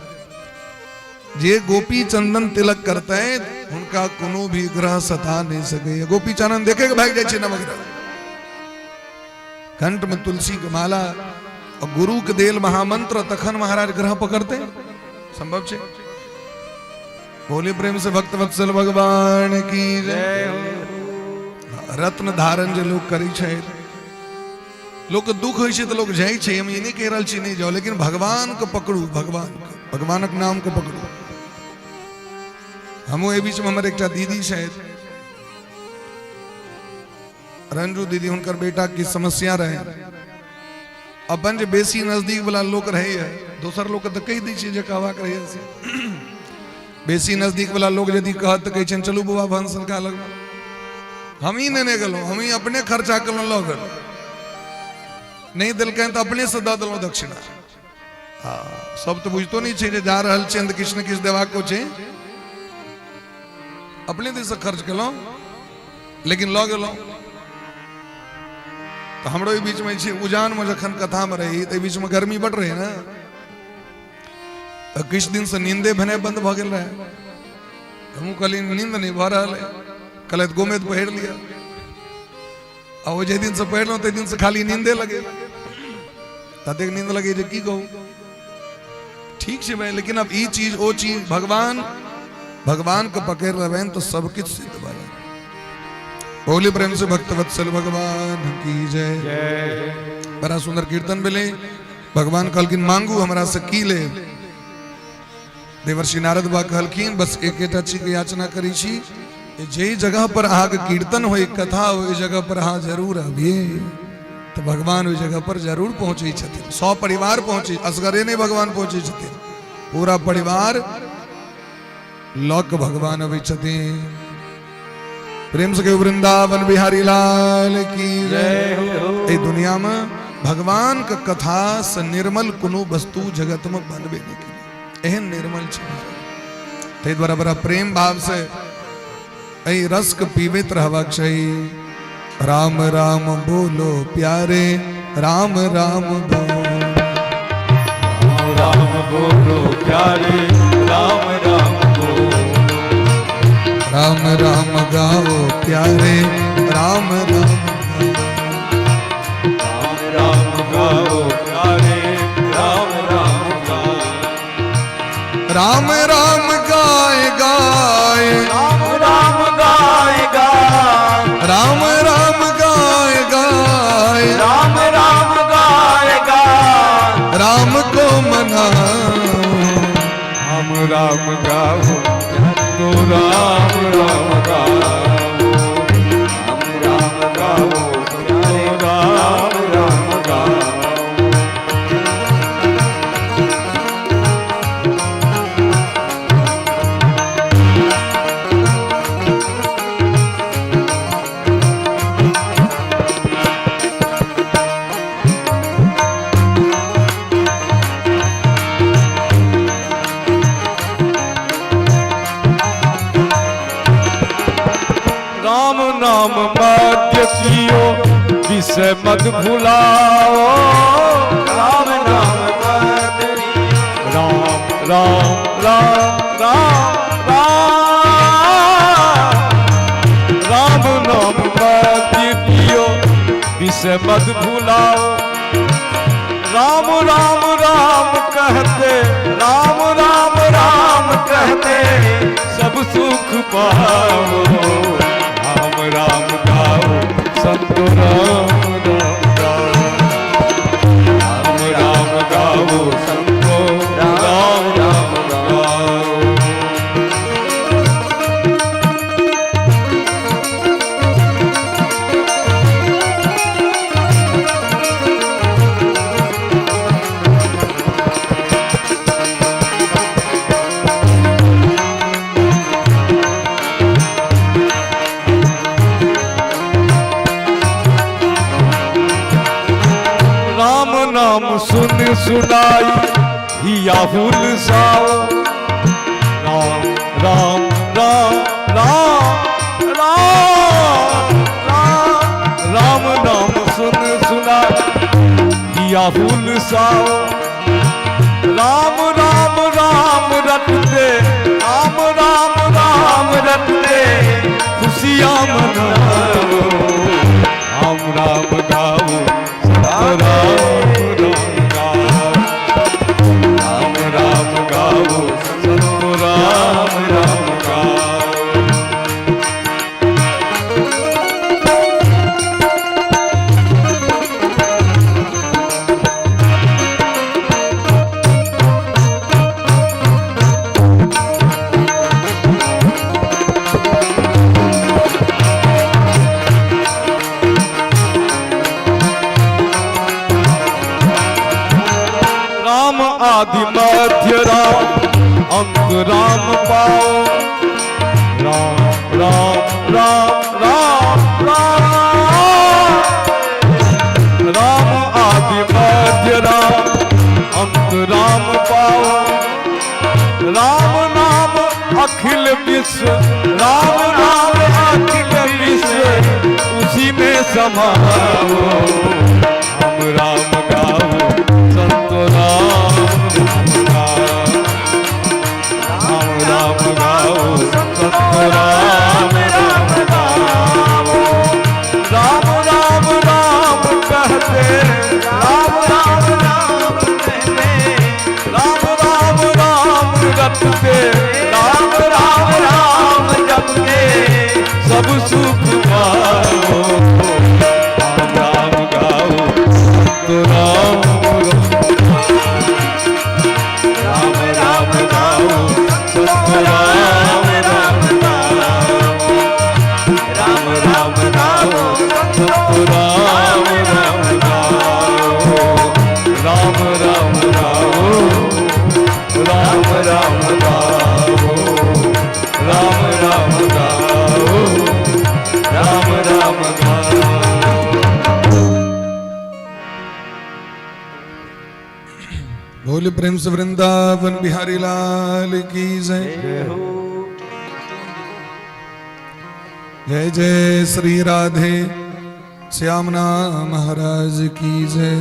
जे गोपी चंदन तिलक करते हुनका कोनो भी ग्रह सता नहीं सकैए। गोपी चंदन देखे के भागि जाइ छै नवग्रह। कंठ में तुलसी के माला और गुरु के देल महामंत्र, तखन महाराज ग्रह पकड़ते संभव छै? बोले प्रेम से भक्त वत्सल भगवान की जय। रत्न धारण जे लोग करै छै, लोक दुख होइ छै तऽ लोक जाइ छै। हम ई नहि कहि रहल छी नहि जाउ, लेकिन भगवान के पकड़ू, भगवान के, भगवानक नाम के पकड़ू। हमहूँ एहि बीचमे, हमर एकटा दीदी छथि, रंजू दीदी, हुनकर बेटा की समस्या रहे। अपन जे बेसी नजदीक वाला लोक रहैए, दोसर लोक तऽ कहि दै छियै जे कहबाक रहैए से। बेसी नजदीक वाला लोक यदि कहत तऽ कहै छनि चलू बौआ भंसलका लग। हमही नेने गेलहुँ, हमही अपने खर्चा केलहुँ, लऽ गेलहुँ। नहि देलकनि तऽ अपनेसँ दऽ देलहुँ दक्षिणा। हँ, सब तऽ बुझितो नहि छै जे जा रहल छियनि तऽ किछु ने किछु देबाको छै। अपने दिससँ खर्च केलहुँ, लेकिन लऽ गेलहुँ। तऽ हमरो एहि बीचमे छै, उजानमे जखन कथामे रही तऽ एहि बीचमे गर्मी बड रहै ने, तऽ किछु दिनसँ नींदे भेनाइ बन्द भऽ गेल रहै। हमहूँ कहलियै नींद नहि भऽ रहल है। कहलथि गोमेद पहिर लिअ। आ ओ जाहि दिनसँ पहिरलहुँ ताहि दिनसँ खाली नींदे लगे, ततेक नींद लगे जे की कहू। ठीक छै भाई, लेकिन अब ई चीज ओ चीज, भगवान भगवान के पकड़ लेबनि तऽ सब किछु सिद्ध भऽ जायत। बोली प्रेम से भक्त वत्सल भगवान की जय। बड़ा सुंदर कीर्तन भेलै। भगवान कहलखिन मांगू हमरा से की लेब? देवर्षि नारद बा कहलखिन बस एकेटा चीज के याचना करै छी, जे जगह पर अहाँके कीर्तन होय, कथा हो, ओहि जगह पर अहाँ जरूर आबिए। तऽ भगवान ओहि जगह पर जरूर पहुँचै छथिन। सौ परिवार पहुँचै, असगरे नहि भगवान पहुँचै छथिन, पूरा परिवार लऽ कऽ भगवान अबै छथिन। प्रेम से कहियो वृंदावन बिहारी लाल की जय। एहि दुनिया में भगवान के कथा से निर्मल कोनो वस्तु जगत में बनबे नहीं केलै, एहन निर्मल छै। ताहि दुआरे बड़ा प्रेम भाव से एहि रस के पीबैत रहबाक चाही। राम राम बोलो प्यारे, राम राम बोलो, राम बोलो प्यारे, राम राम बोलो, राम राम गाओ प्यारे, राम राम, राम राम गाओ प्यारे, राम राम गाओ, राम राम गाय गाय, राम राम गाय गाय, राम राम गाय गाय, राम राम गाय गाय, राम को मना, राम राम गाओ तो राम राम गाओ, राम राम गाओ तो राम राम गाओ। राम नाम मध्य पियो विषय मत भुलाओ, राम नाम मध्य राम राम राम राम राम, राम नाम मध्य पियो विषय मत भुलाओ, राम राम राम कहते, राम राम राम कहते सब सुख पाओ, राम राम गाओ संतो राम राम गाओ, राम राम गाओ संतो राम राम गाओ। सुन सुनाई हिया हुलसाओ। राम राम राम राम राम राम राम नाम सुन सुनाई हिया हुलसाओ। राम राम राम रटते, राम राम राम रटते खुशियाँ मनाओ। राम राम गाओ संत राम राम गाओ, राम राम गाओ संत राम राम गाओ। राम आदि मध्य राम अंत राम पाओ। राम राम राम राम राम राम आदि मध्य राम अंत राम पाओ। राम नाम अखिल विश्व, राम नाम अखिल विश्व उसी में समाओ। राम राम गाओ संत राम राम गाओ, राम राम गाओ संत राम राम गाओ। राम राम राम कहते, राम राम राम कहते, राम राम राम रटते, राम राम राम जपते सब सुख पाओ। राम राम गाओ संत राम राम राम गाओ संत राम राम गाओ, राम राम गाओ संत राम राम गाओ, राम राम गाओ, राम राम गाओ, राम राम गाओ, राम राम गाओ। बोले प्रेम से वृंदावन बिहारी लाल की जय। जय जय श्री राधे श्यामना महाराज की जय।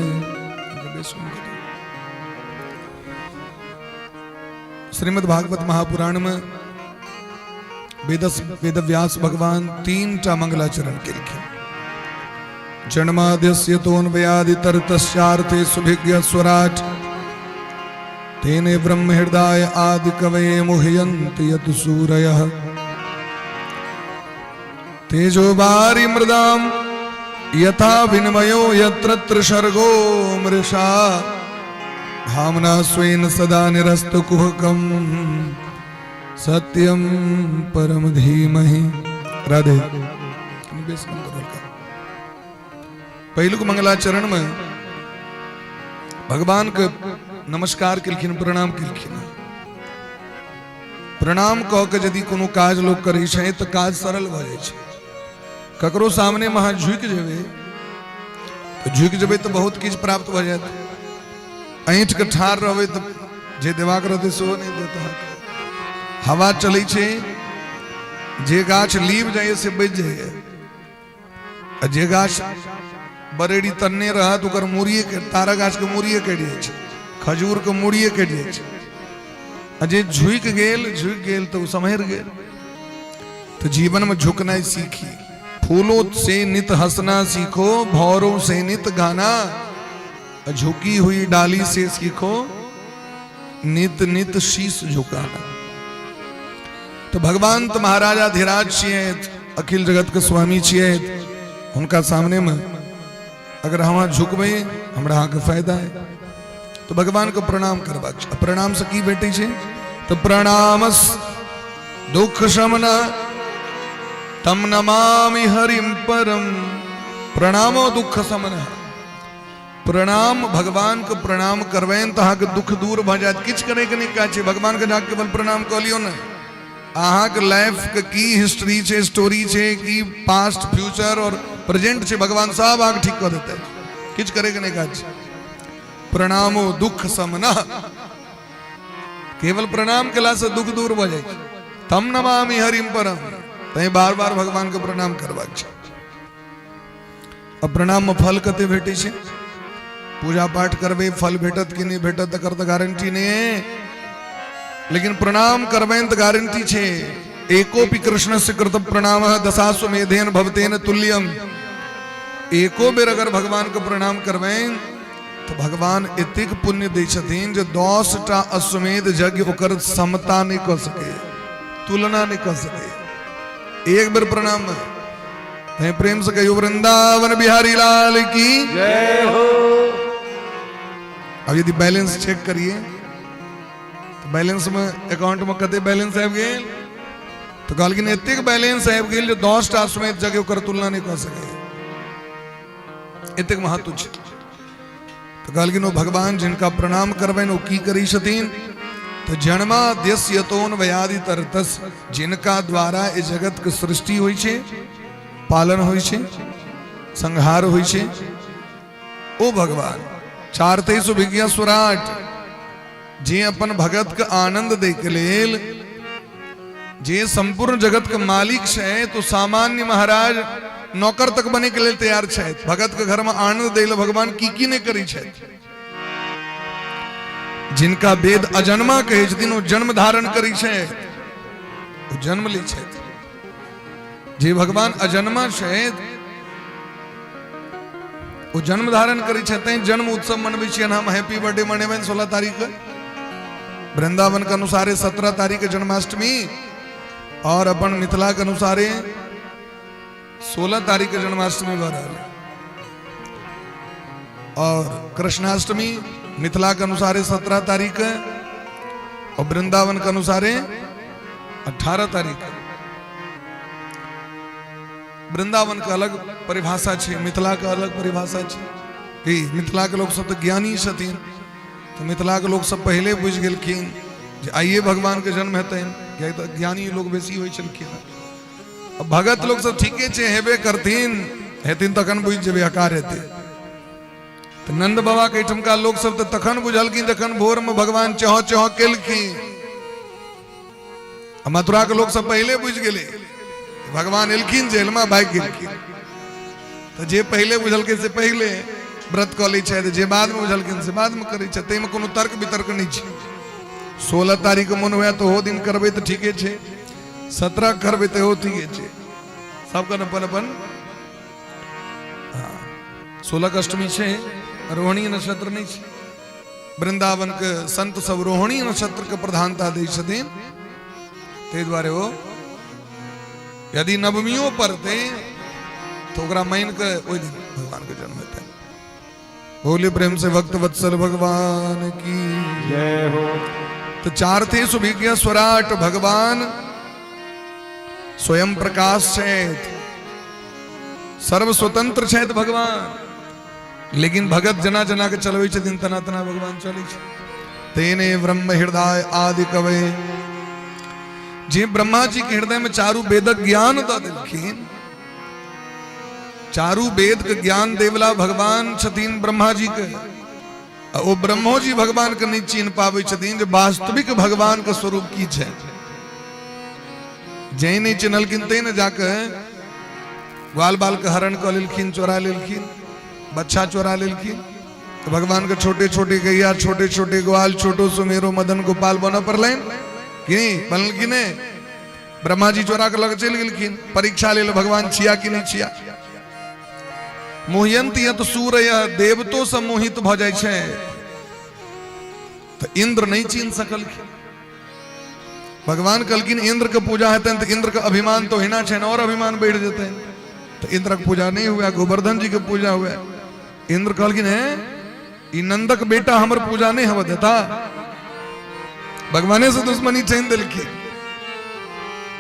श्रीमद् भागवत महापुराण में वेदव्यास भगवान 3 टा मंगलाचरण केलखिन। जन्माद्यस्य तोन्वयादितरतस्यार्थे सुभिज्ञ स्वराट तेने ब्रह्म हृदय आदि कवये मुह्यन्ति यत् सूरयः। तेजो वारि मृदां यथा विनिमयो यत्र त्रिसर्गो मृषा धाम्ना स्वेन सदा निरस्त कुहकम सत्यम परम धीमहि। राधे। पहिलुक मंगलाचरण में भगवान के नमस्कार केलखिन, प्रणाम केलखिन। प्रणाम कऽ के यदि कोनो काज लोक करै छै तऽ काज सरल भऽ जाइ छै। ककरो सामने में अहाँ झुकि जेबै तऽ झुकि जेबै तऽ बहुत किछु प्राप्त भऽ जायत। ऐंठ के ठाढ़ रहबै तऽ जे देबाक रहतै सेहो नहि देत अहाँके। हवा चलै छै, जे गाछ लीब जाइए से बचि जाइए, आ जे गाछ बरेड़ी तन्ने रहत ओकर मूड़िए के, तारा गाछ के मूड़िए कटि जाइ छै, खजूर के मूड़िए कटि जाइ छै। आ जे झुकि गेल, झुकि गेल तऽ ओ सम्हरि गेल। तो जीवन में झुकना सीखी। फूलों से नित हंसना सीखो, भौरों से नित गाना, झुकी हुई डाली से सीखो नित नित शीश झुकाना। तो भगवान तो महाराजा धीराज छियै, अखिल जगत के स्वामी छियै। हुनका सामने में अगर हम झुकबै हमरा अहाँके फायदा है। तो भगवान के प्रणाम करबाक छै। प्रणाम से की भेटै छै? तो प्रणाम दुख शमन तम नमामि हरिम परम। प्रणामो दुख शमन। प्रणाम, भगवान के प्रणाम करबनि तऽ अहाँके दुख दूर भऽ जायत। किछु करैके नहि काज छै, भगवान के जाके केवल प्रणाम कऽ लियौ ने। अहाँके लाइफ के की हिस्ट्री छै, स्टोरी छै, की पास्ट, फ्यूचर और प्रेजेंट छै, भगवान सब अहाँके ठीक कऽ देतै। किछु करैके नहि काज छै। प्रणामो दुख समनः। केवल प्रणाम केलासँ दुख दूर भऽ जाइ छै। तम नमामि हरिम परम। तैं बार बार भगवान के प्रणाम करबाक छै। आ प्रणाम मे फल कते भेटै छै? पूजा पाठ करबै, फल भेटत कि नहि भेटत तकर तऽ गारंटी नहि है, लेकिन प्रणाम करबनि तऽ गारंटी छै। एकोपि कृष्ण से कृत प्रणाम दशाश्वमेधेन भवतेन तुल्यम। एको बेर अगर भगवान के प्रणाम करबनि तऽ भगवान एतेक पुण्य दै छथिन जे 10टा अश्वमेध यज्ञ ओकर समता नहि कऽ सकै, तुलना नहि कऽ सकै। एक बेर प्रणाम में तैं प्रेम से कहियो वृंदावन बिहारी लाल की जय हो। अब यदि बैलेंस चेक करिए तो बैलेंस में अकाउंट में कते बैलेंस आबि गेल? तो कहलखिन एतेक बैलेंस आबि गेल जे 10टा अश्वमेध यज्ञ ओकर तुलना नहि कऽ सकै, एतेक महत्व छै। तऽ कहलखिन ओ भगवान जिनका प्रणाम करबनि ओ की करै छथिन? तऽ जन्माद्यस्य यतोऽन्वयादि तरतस, जिनका द्वारा एहि जगत के सृष्टि होइ छै, पालन होइ छै, संहार होइ छै, ओ भगवान चारते सुभिज्ञा सुराट, जे अपन भगत के आनंद दै के लेल, जे संपूर्ण जगत के मालिक छै, तो सामान्य महाराज नौकर तक बने के लेल तैयार छै। भगत के घर में आनंद दै ले भगवान की की नहीं करी छै। जिनका वेद अजन्मा कहै छथिन, ओ जन्म धारण करी छै, ओ जन्म लै छै। जे भगवान अजन्मा छै ओ जन्म धारण करै छै, तैं जन्म उत्सव मनबै छियनि हम। हैप्पी बर्थडे मनेबनि 16 तारीख के, वृंदावन के अनुसारे 17 तारीख के जन्माष्टमी, और अपन मिथिला के अनुसारे 16 तारीख के जन्माष्टमी भऽ रहल है। और कृष्णाष्टमी मिथिला के अनुसारे 17 तारीख के और वृंदावन के अनुसारे 18 तारीख के। वृंदावन के अलग परिभाषा छै, मिथिला के अलग परिभाषा छै। ई मिथिला के लोक सब तऽ ज्ञानी छथिन, तऽ मिथिला के लोक सब पहिले बुझि गेलखिन जे आइए भगवान के जन्म हेतनि, कियाकि तऽ ज्ञानी लोक बेसी होइ छलखिन। आ भगत लोक सब ठीके छै, हेबे करथिन, हेथिन तखन बुझि जेबै, हकार हेतै। तऽ नंद बाबा के एहिठमका लोक सब तऽ तखन बुझलखिन जखन भोर में भगवान चह चह केलखिन। आ मथुरा के लोक सब पहिले बुझि गेलै, भगवान एलखिन जेल में, भागि गेलखिन। तऽ जे पहिले बुझलखिन से पहिले व्रत कऽ लै छथि, जे बादमे बुझलखिन से बादमे करै छथि। ताहिमे कोनो तर्क वितर्क नहि छै। 16 तारीख के मोन हुए तऽ ओहो दिन करबै तऽ ठीके छै, 17 करबै तऽ ओहो ठीके छै। सबके अपन अपन। 16 के अष्टमी छै, रोहिणी नक्षत्र नहि छै। वृंदावन के संत सब रोहिणी नक्षत्र के प्रधानता दै छथिन, ताहि दुआरे ओ यदि नवमियो पड़तै तो ओकरा मानि के ओहि दिन भगवान के जन्म हेतै। बोले प्रेम से भक्त वत्सल भगवान की जय हो। तो चारथे सुभिज्ञ स्वराट भगवान स्वयं प्रकाश छथि, सर्व स्वतंत्र छथि भगवान, लेकिन भगत जना जना के चलबै छथिन तना तना भगवान चलै छै। तेने ब्रह्म हृदय आदि कवे, जे ब्रह्मा जी के हृदय में चारू वेदक ज्ञान दऽ देलखिन, चारू वेद के ज्ञान देवला भगवान छथिन ब्रह्मा जी के, आ ओ ब्रह्मो जी भगवान के नहि चिन्ह पाबै छथिन जे वास्तविक भगवान के स्वरूप की छै। जै नहि चिन्हलखिन ते ने जाके ग्वाल बाल के हरण कऽ लेलखिन, चोरा लेलखिन, बच्चा चोरा लेलखिन। तऽ भगवान के छोटे छोटे गैया, छोटे छोटे ग्वाल, छोटो सुमेरो मदन गोपाल बनऽ पड़लनि कि नहि? बनल कि नहि? ब्रह्मा जी चोरा के लग चलि गेलखिन परीक्षा लेल, भगवान छिया कि नहि छिया। मोहयंत यत सूर्य, देवतो सब मोहित भऽ जाइ छै, तऽ इंद्र नहि चिन्ह सकलखिन। भगवान कहलखिन इंद्र के पूजा हेतनि तऽ इंद्र के अभिमान तऽ ओहिना छनि, और अभिमान बढ़ि जेतनि, तऽ इंद्रक पूजा नहि हुए, गोवर्धन जी के पूजा हुए। इंद्र कहलखिन हे ई नंदक बेटा हमर पूजा नहि होबऽ देता। भगवाने से दुश्मनी ठानि देलखिन।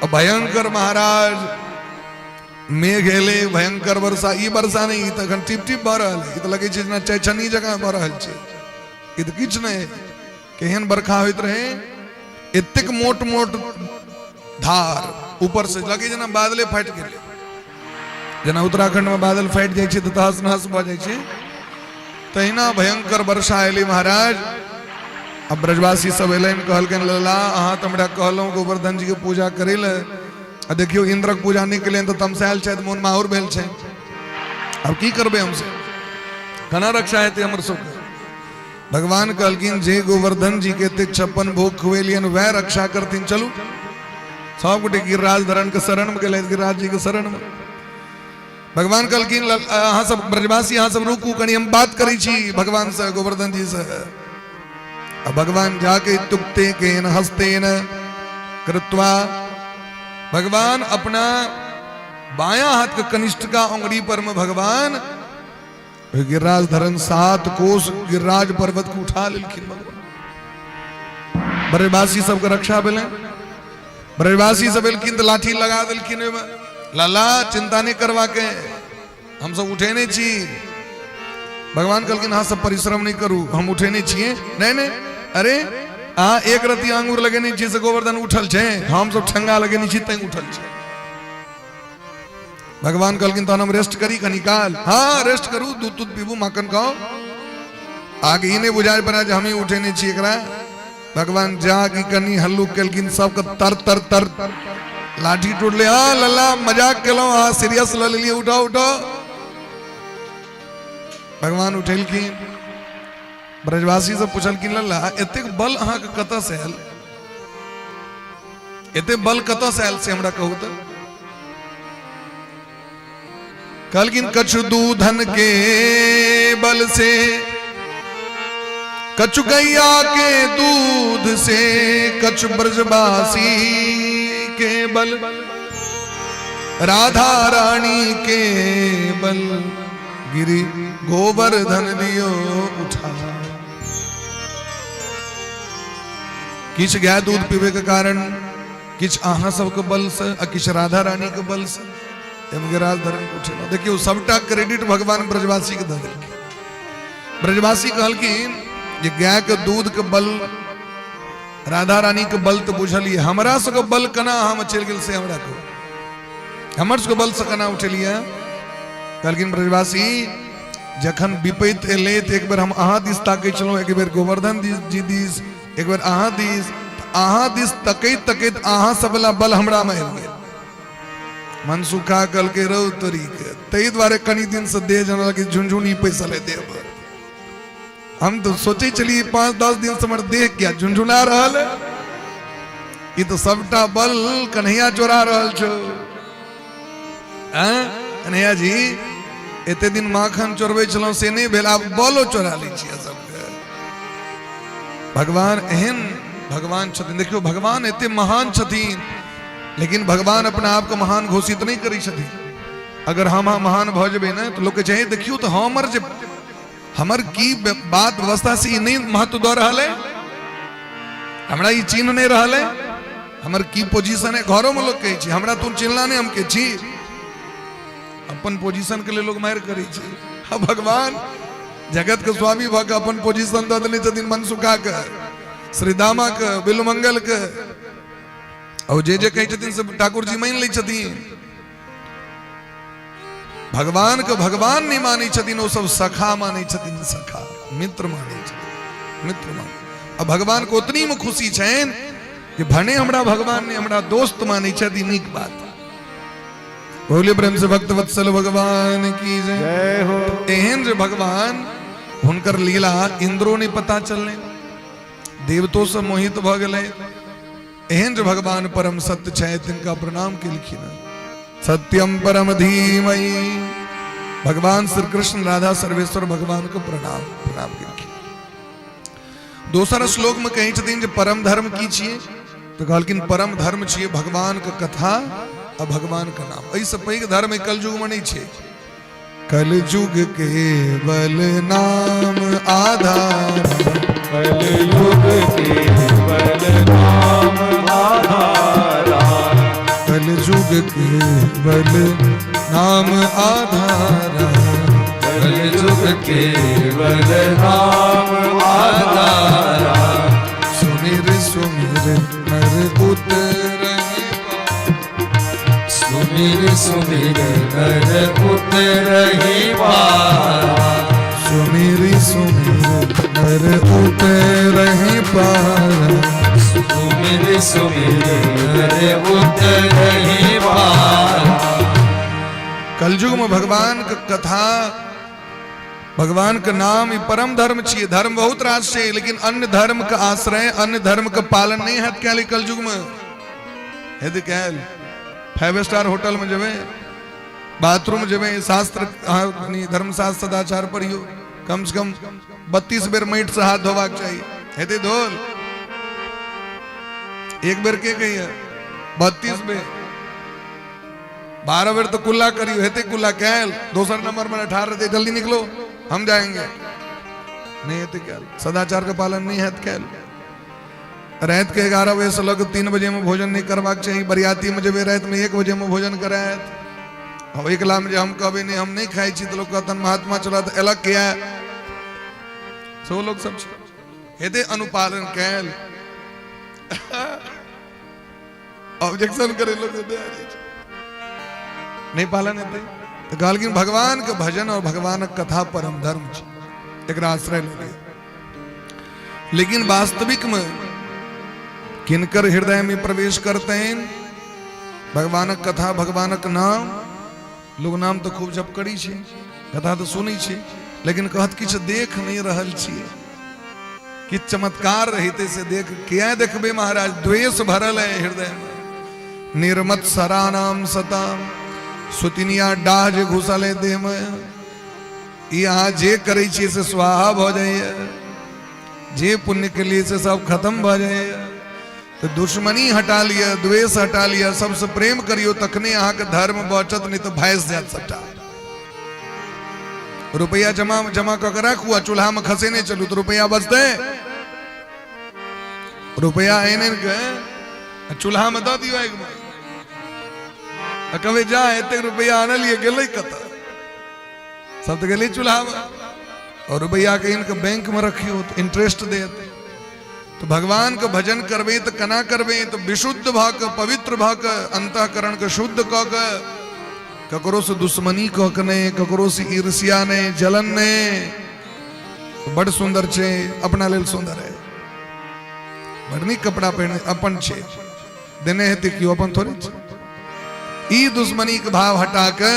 भयंकर महाराज मेघ एलै, भयंकर वर्षा। ई वर्षा नहि, ई तऽ एखन टिप टिप भऽ रहल है, ई तऽ लगै छै जेना चैछनी जकाँ भऽ रहल छै, ई तऽ किछु नहि। केहन बरखा होइत रहे, एतेक मोट मोट धार ऊपर से लगे जेना बादले फाटि गेलै। जेना उत्तराखंड में बादल फाटि जाइ छै तऽ तहस नहस भऽ जाइ छै, तहिना भयंकर वर्षा एलै महाराज। अब ब्रजवासी सब एलनि, कहलकनि लला अहाँ तऽ हमरा कहलहुँ गोवर्धन जी के पूजा करै लए, आ देखियौ इंद्रक पूजा नहि केलियनि तऽ तमसायल छथि, मोन माहौर भेल छै, आब की करबै हमसब, केना रक्षा हेतै हमर सबके? भगवान कहलखिन जे गोवर्धन जी के एते 56 भोग खुएलियनि वएह रक्षा करथिन। चलू सब गोटे गिरिराज धरण के शरण में गेलथि, गिरिराज जी के शरण में। भगवान कहलखिन अहाँ सब ब्रजवासी अहाँ सब रुकू कनी, हम बात करै छी भगवान से, गोवर्धन जी से। आ भगवान जाके इत्युक्ते केन हस्तेन कृत्वा भगवान अपना बायां हाथ के कनिष्ठका उंगली पर में भगवान गिरिराज धरन 7 कोस गिरिराज पर्वत के उठा लेलखिन भगवान। ब्रजवासी सबके रक्षा भेलै। ब्रजवासी सब एलखिन तऽ लाठी लगा देलखिन ओहिमे, लाला चिंता नहि करबाके, हमसब उठेने छी। भगवान कहलखिन अहाँ सब परिश्रम नहि करू, हम उठेने छियै। नहि नहि, अरे अहाँ एक रत्ती आंगुर लगेने छियै से गोवर्धन उठल छै, हम सब ठंगा लगेने छी तैं उठल छै। भगवान कहलखिन तहन हम रेस्ट करी कनी काल। हाँ रेस्ट करू, दूध तूध पीबू, माखन खाओ। आगे ई नहि बुझाय पड़े जे हमही उठेने छी एकरा। भगवान जाके कनी हल्लुक केलखिन, सबके तर तर तर लाठी टूटले। हाँ लल्ला मजाक केलहुँ, अहाँ सीरियस लऽ लेलियै, उठाओ उठाओ। भगवान उठेलखिन। ब्रजवासी सब पुछलखिन लल्ला एतेक बल अहाँके कतऽ से आयल, एते बल कतऽ से आयल से हमरा कहू तऽ। कहलखिन कछु दूधन के बल से, कछु गैया के दूध से, कछु ब्रजवासी के बल, राधा रानी के बल, गिरी गोवर्धन दियो उठा। किछु गाय दूध पीबे के कारण, किछु अहाँ सबके बल से, आ किछु राधा रानी के बल से गिरिराज धरन के उठेलहुँ। देखियौ सबटा क्रेडिट भगवान ब्रजवासी के दऽ देलखिन। ब्रजवासी कहलखिन जे गाय के दूध के बल, राधा रानी के बल तऽ बुझलियै, हमरा सबके बल केना अहाँ में चलि गेल से हमरा कहू, हमर सबके बल से केना उठेलियै? कहलखिन ब्रजवासी जखन विपैत एलै तऽ एक बेर हम अहाँ दिस ताकै छलहुँ, एक बेर गोवर्धन जी दिस, एक बेर अहाँ दिस, अहाँ दिस तकैत तकैत अहाँ सब वाला बल हमरा में आबि गेल। मनसुखा कहलकै रौ तोरी के, ताहि दुआरे कनी दिन से देह जेना कि झुनझुनी पैसल है देह पर। हम तो सोचै छलियै 5-10 दिन से हमर देह किया झुनझुना रहल है, ई तो सबटा बल कन्हैया चोरा रहल छौ। कन्हैया जी एते दिन माखन चोरबै छलहुँ से नहि भेल, आब बलो चोरा लै छियै सबके। भगवान एहन भगवान छथिन। देखियौ भगवान एते महान छथिन, लेकिन भगवान अपना आपके महान घोषित नहि करै छथिन। अगर हम महान भऽ जेबै ने तऽ लोक कहै छै, हे देखियौ तऽ हमर जे हमर की बात व्यवस्था से ई नहि महत्व दऽ रहल है, हमरा ई चिन्ह नहि रहल है, हमर की पोजीशन है। घरों में लोग कहै छै हमरा तू चिन्हला नहि, हम के छी, अपन पोजीशन के लिए लोग मारि करै छै। आ भगवान जगत के स्वामी भऽ के अपन पोजीशन दऽ देने छथिन मनसुखा के, श्रीदामा के, बिलमंगल के, और जे जे कहै छथिन से ठाकुर जी मानि लै छथिन। भगवान के भगवान नहीं मानै छथिन, ओ सब सखा मानै छथिन, सखा मित्र मानै छथिन, मित्र मानै। आ भगवान के ओतनी में खुशी छनि कि भने हमरा भगवान ने हमरा दोस्त मानै छथि, नीक बात। बोले प्रेम से भक्त वत्सल भगवान की जय। जय हो। एहन जे भगवान हुनकर लीला इंद्रो नहीं पता चलने, देवतो सब मोहित भऽ गेलै। एहन जे भगवान परम सत्य छथि तिनका प्रणाम केलखिन। सत्यम परम धीमहि, भगवान श्री कृष्ण राधा सर्वेश्वर भगवान के प्रणाम प्रणाम केलखिन। दोसर श्लोक में कहै छथिन जे परम धर्म की छियै, तऽ कहलखिन परम धर्म छियै भगवान के कथा आ भगवान के नाम। एहिसँ पैघ धर्म एहि कलयुग में नहि छै। कलयुग केवल नाम आधार, कलयुग केवल नाम आधारा, कलयुग केवल नाम आधारा, कलयुग केवल नाम आधारा, सुमिर सुमिर नर उतरहि, सुमिर सुमिर नर उतरहि पारा, सुमिरि सुमिर नर उतरहि पार। सुमिर सुमिर नर उतरहि पारा। कलयुग में भगवान के कथा, भगवान के नाम ई परम धर्म छियै। धर्म बहुत रास छै, लेकिन अन्य धर्म के आश्रय, अन्य धर्म के पालन नहीं हैत कैल। कलयुग में हेतै कैल? 5 स्टार होटल में जेबै, बाथरूम जेबै, शास्त्र अहाँ कनि धर्मशास्त्र सदाचार पढ़ियौ, कम से कम 32 बेर माटि से हाथ धोबाक चाही। हेतै धोल? एक बेर के कहिए, 32 बेर। 12 बेर तो कुल्ला करियो, हेतै कुल्ला कैल? दोसर नंबर में ठार रहते, जल्दी निकलो, हम जाएंगे। नहीं हेतै कैल। सदाचार के पालन नहीं हैत कैल। रात के 11 बजे से लग 3 बजे में भोजन नहीं करबाक चाही। बरियाती में जेबै, रात में 1 बजे में भोजन करायत। हम एकला में जे हम कहबै नहीं, हम नहीं खाइ छी, तऽ लोक कहतन महात्मा चलत अलग किया। सेहो लोक सब छै। हेतै अनुपालन कैल? ऑब्जेक्शन करे लोग छै। नहीं पालन हेतै तऽ कहलखिन भगवान के भजन और भगवानक कथा परम धर्म छै, एकरा आश्रय लऽ लिअ। लेकिन वास्तविक में किनकर हृदय में प्रवेश करतनि भगवानक कथा, भगवानक नाम? लोग नाम तऽ खूब जप करै छै, कथा तऽ सुनै छै, लेकिन कहत किछु देख नहि रहल छियै, किछु चमत्कार रहिते से देख। किया देखबै महाराज? द्वेष भरल है हृदय में, निर्मत सरानाम सताम, सुतिनिया डाह जे घुसल है देह में। ई अहाँ जे करै छियै से स्वाहा भऽ जाइए, जे पुण्य के लिए से सब खत्म भऽ जाइए। तऽ दुश्मनी हटा लिअ, द्वेष हटा लिअ, सबसे प्रेम करियौ, तखने अहाँके धर्म बचत, नहि तऽ भैंस जायत सबटा। रुपैआ जमा जमा कऽ के राखू आ चूल्हामे खसेने चलू तऽ रुपैआ बचतै? रुपैआ आनि आनि के आ चूल्हामे दऽ दियौ आगिमे आ कहबै जा, एतेक रुपैआ आनलियै, गेलै कतऽ? सब तऽ गेलै चूल्हामे। और रुपैआ के आनि के बैंक में रखियौ तऽ इंटरेस्ट देत। तऽ भगवान के भजन करबै तऽ केना करबै? तऽ विशुद्ध भऽ के, पवित्र भऽ के, अंतःकरण के शुद्ध कऽ के, ककरो से दुश्मनी कऽ के नहि, ककरो से ईर्ष्या नहि, जलन नहि। बड़ सुंदर छै, अपना लेल सुंदर है, बड़ नीक कपड़ा पहिने, अपन छै, देने हेतै केओ, अपन थोड़े छै। ई दुश्मनी के भाव हटा के,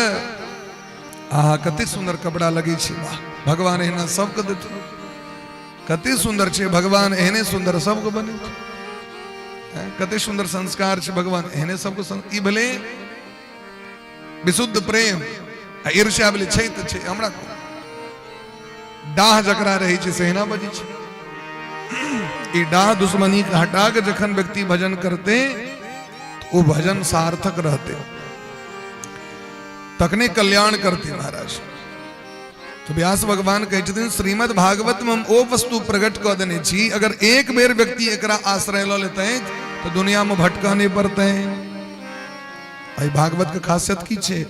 आहा, कते सुंदर कपड़ा लगै छै, वाह, भगवान एहना सबके देथुन। कते सुंदर छै, भगवान एहने सुंदर सबके बने। कते सुंदर संस्कार छै, भगवान एहने सबके। ई भेलै विशुद्ध प्रेम। आ ईर्ष्या भेलै छै तऽ छै, हमरा कोन। डाह जकरा रहै छै से एना बजै छै। ई डाह दुश्मनी के हटा के जखन व्यक्ति भजन करते, ओ भजन सार्थक रहते, तखने कल्याण करते महाराज। तो व्यास भगवान कहै छथिन, श्रीमद् भागवत में हम ओ वस्तु प्रकट कऽ देने छी, अगर एक बेर व्यक्ति एकरा आश्रय लऽ लेतै तऽ दुनिया में भटकऽ नहि पड़तै। एहि भागवत के खासियत की छै?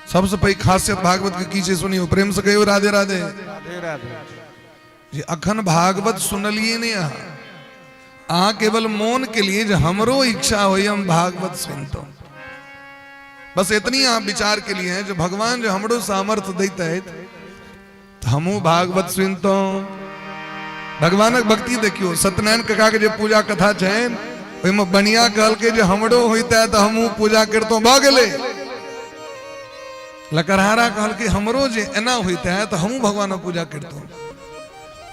सबसे पैघ खासियत भागवत के की छै? सुनियौ प्रेम से, कहियौ राधे राधे। राधे राधे। जे अखन भागवत सुनलिए नहीं अहाँ, अहाँ केवल मोन के लिए जे हमरो इच्छा होई हम भागवत सुनतहुँ, बस इतनी अहाँ विचार के लिए हैं जो भगवान जो हमरो सामर्थ्य दैत तऽ हमहूँ भागवत सुनतहुँ। भगवानक भक्ति देखियौ, सत्यनारायण काका के जे पूजा कथा छनि, ओहिमे बनिया कहलकै जे हमरो होइते तऽ हमहूँ पूजा करितहुँ, भऽ गेलै। लकड़हारा कहलकै हमरो जे एना होइते तऽ हमहूँ भगवानक पूजा करितहुँ।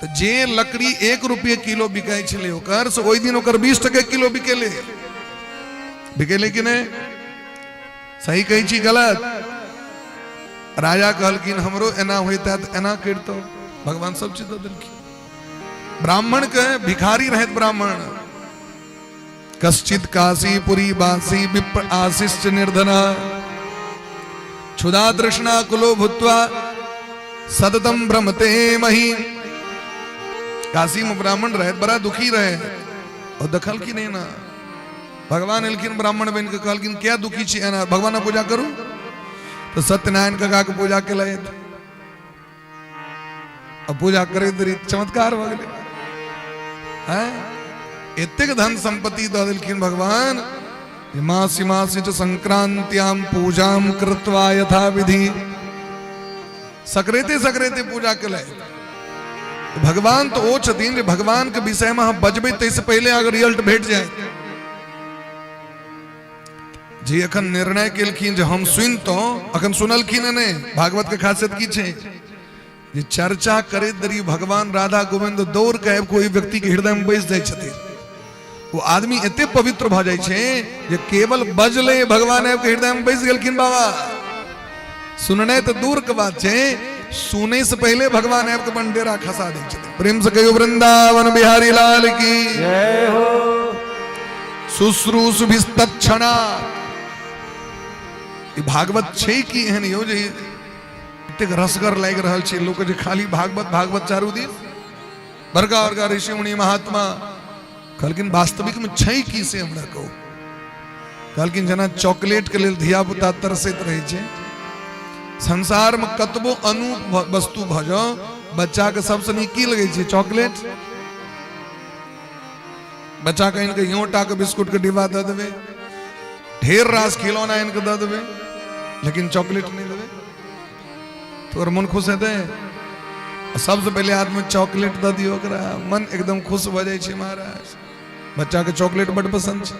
तऽ जे लकड़ी 1 रुपये किलो बिकाइ छलै ओकर, से ओहि दिन ओकर 20 टके किलो बिकेलै। बिकेलै कि नहि? सही कहै छी गलत? राजा कहलखिन हमरो एना होइते तऽ एना करितहुँ। भगवान सब चीज दऽ देलखिन। ब्राह्मण के भिखारी रहत ब्राह्मण, कश्चित काशीपुरी बासी विप्र आशिष्ट निर्धना क्षुधा तृष्णा कुलो भूत्वा सततम भ्रमते मही। काशी में ब्राह्मण रहे, बड़ा दुखी रहे और देखलखिन एना भगवान एलखिन ब्राह्मण बन के, कहलखिन क्या दुखी छी एना? भगवान पूजा करू। तो सत्यनारायण काका के पूजा केलथि आ पूजा करैत रही, चमत्कार भऽ गेलै। हैं, एतेक धन संपत्ति दऽ देलखिन भगवान। मासि मासि च संक्रांत्याम पूजाम कृत्वा यथा विधि। सकरेते सकरेते पूजा केलथि। भगवान तऽ ओ छथिन जे भगवान के विषय में अहाँ बजबै ताहिसँ पहिले अहाँके रिजल्ट भेट जाए। जे एखन निर्णय केलखिन जे हम सुनितहुँ, अखन सुनलखिन नहि। भागवत के खासियत की छै जे चर्चा करैत देरी भगवान राधा गोविंद दौड़ के आबि कोई व्यक्ति के हृदय में बैस जाइ छथिन। वो आदमी एते पवित्र भऽ जाइ छै जे केवल बजले भगवान आबि के हृदय में बैस गेलखिन। बाबा सुनने तऽ दूर के बात छै, सुने से पहले भगवान आबि के अपन डेरा खसा दै छथिन। प्रेम से कहियो वृंदावन बिहारी लाल की जय हो। शुश्रूषुभिस्तत्क्षणा ई भागवत छै कि एहन यौ जे एतेक रसगर लागि रहल छै लोक जे खाली भागवत भागवत चारू दिन। बड़का बड़का ऋषि मुनि महात्मा कहलखिन वास्तविक में छै की से हमरा कहू। कहलखिन जेना चॉकलेट के लेल धिया पुता तरसैत रहै छै, संसार में कतबो अनूप वस्तु भऽ जाओ बच्चा के सबसे नीक की लगै छै? चॉकलेट। बच्चा के आनि के योटा के बिस्कुट के डिब्बा दऽ देबै, ढेर रास खिलौना आनि के दऽ देबै, लेकिन चॉकलेट नहि देबै तो ओकर मन खुश हेतै? सबसे पहिले हाथमे चॉकलेट दऽ दियौ ओकरा, मन एकदम खुश भऽ जाइ छै महाराज। बच्चा के चॉकलेट बड पसंद छै।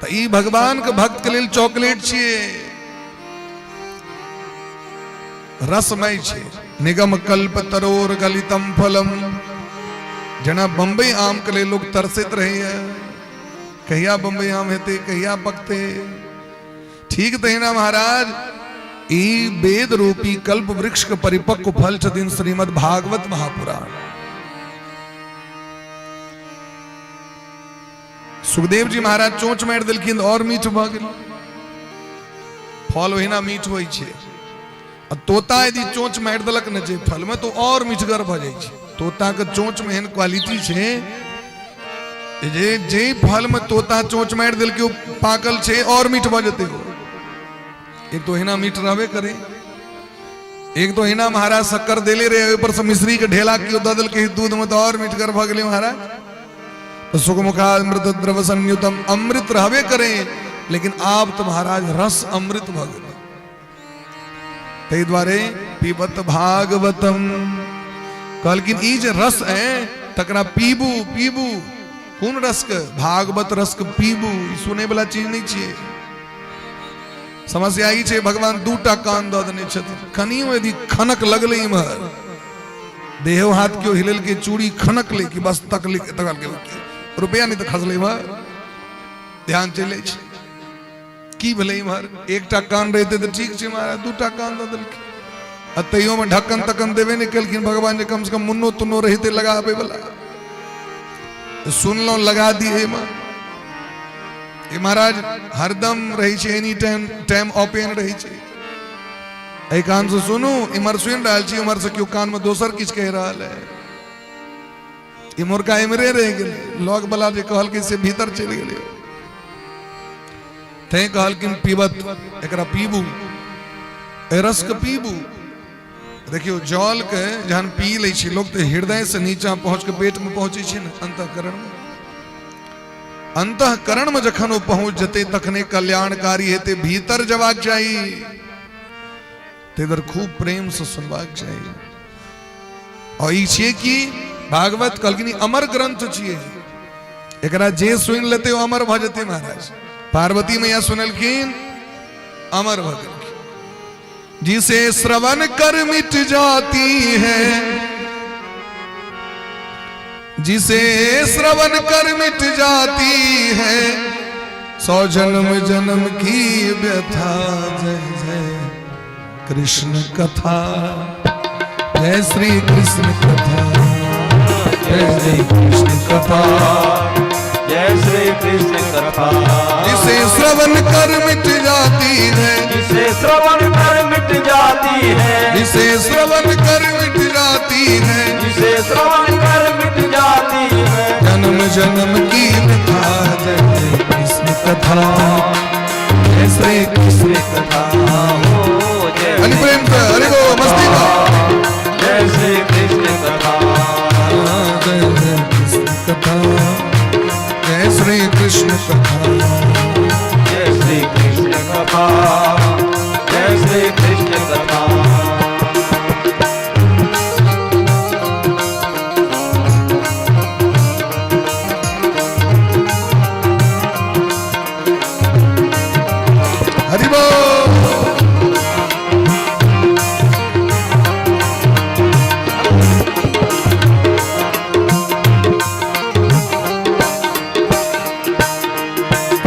तऽ ई भगवान के भक्त के लेल चॉकलेट छियै, रसमय छै। निगम कल्प तरोर गलितम फलम। जेना बम्बई आम के लेल लोग तरसैत रहैया, कहिया बम्बई आम हेतै, कहिया पकतै, ठीक तहिना महाराज ई वेद रूपी कल्प वृक्ष के परिपक्व फल छथिन श्रीमद् भागवत महापुराण। सुखदेव जी महाराज चोंच मारि देलखिन और मीठ भऽ गेल। फल ओहिना मीठ होइ छै, आ तोता यदि चोंच मारि देलक ने जे फल में तो और मीठगर भऽ जाइ छै। तोता के चोंच में एहन क्वालिटी छै जे जे फल में तोता चोंच मारि देलकै ओ पाकल छै और मीठ भऽ जेतै। ओ एक तो ओहिना मीठ रहबे करे, एक तो ओहिना महाराज शक्कर देले रहे, ओहि पर से मिश्री के ढेला केओ दऽ देलकै दूध में तो और मीठगर भऽ गेलै महाराज। तो सुखमुखा अमृत द्रव संयुतम, अमृत रहबे करे, लेकिन आब तो महाराज रस अमृत भऽ गेलै। ताहि दुआरे पीबत भागवतम कहलखिन ई जे रस है तकरा पीबू। पीबू कोन रस के? भागवत रस के पीबू। ई सुनै वाला चीज नहि छियै। समस्या ई छै भगवान दूटा कान दऽ देने छथिन, कनियो यदि खनक लगलै इम्हर देहो हाथ केओ हिलेलकै, चूड़ी खनकलै कि बस तकली तकलकै रुपया नहि तऽ खसलै इम्हर, ध्यान चलि छै की भेलै इम्हर। एकटा कान रहितै तऽ ठीक छै महाराज, दूटा कान दऽ देलखिन आ तैयोमे ढक्कन तक्कन देबे नहि केलखिन भगवान जे कमसँ कम मुन्नो तुन्नो रहितै लगाबै वाला। सुनलहुँ लगा दी एहिमे। ई महाराज हरदम रहै छै, एनी टाइम टाइम ओपन रहै छै। एहि कानसँ सुनू, इम्हर सुनि रहल छी, उम्हरसँ केओ कानमे दोसर किछु कहि रहल है, इम्हरका इम्हरे रहि गेलै, लग वाला जे कहलकै से भीतर चलि गेलै। तैं कहलखिन पीबत, एकरा पीबू, एहि रसके पीबू। देखियौ जलके जहन पी लै छै लोक तऽ हृदय से नीचा पहुँच के पेट में पहुँचै छै ने, अंतःकरण में। अंतःकरण में जखन ओ पहुँच जेतै तखने कल्याणकारी हेतै। भीतर जबाक चाही, ताहि दुआरे खूब प्रेम से सुनबाक चाही। और ई छियै कि भागवत कहलखिन ई अमर ग्रंथ छियै, एकरा जे सुनि लेतै ओ अमर भऽ जेतै महाराज। पार्वती मैया सुनलखिन, अमर भऽ गेलखिन। जिसे श्रवण कर मिट जाती है, जिसे श्रवण कर मिट जाती है सौ जन्म जन्म की व्यथा। जय जय कृष्ण कथा, जय श्री कृष्ण कथा, जय श्री कृष्ण कथा, जय श्री कृष्ण कथा। जिसे श्रवण कर मिट जाती है, जिसे श्रवण कर मिट जाती है, जिसे श्रवण कर मिट जाती है, जिसे श्रवण कर मिट जाती है जन्म जन्म की व्यथा। जय जय कृष्ण कथा, जय श्री कृष्ण कथा हो जय हरि प्रेम से हरि गो मस्ती का जय श्री कृष्ण कथा, जय जय कृष्ण कथा, जय श्री कृष्ण कथा, जय श्री कृष्ण कथा, जय श्री कृष्ण कथा।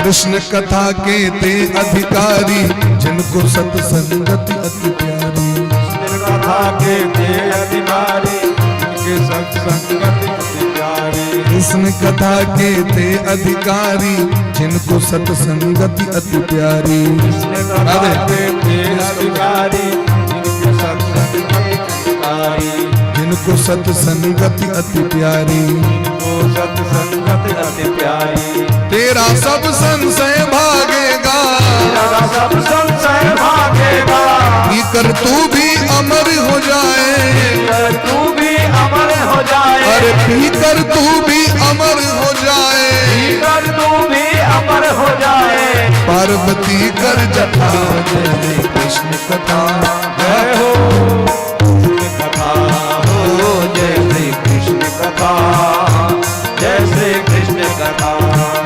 कृष्ण कथा के ते अधिकारी, जिनको सत्संगति अति प्यारी। कृष्ण कथा के ते अधिकारी, जिनके सत्संगति अति प्यारी। कृष्ण कथा के ते अधिकारी, जिनको सत्संगति अति प्यारी। कृष्ण कथा के ते अधिकारी, जिनके सत्संगति अति प्यारी। जिनको सत्संगति अति प्यारी। जिनको सत्संगति अति प्यारी। तेरा सब संशय भागेगा, तेरा सब संशय भागेगा। कर तू भी अमर हो जाए, कर तू भी अमर हो जाए। अरे पी कर तू भी अमर हो जाए, कर तू भी अमर हो जाए। पार्वती कर जथा। जय जय कृष्ण कथा, जय हो कृष्ण कथा, हो जय श्री कृष्ण कथा, जय श्री कृष्ण कथा।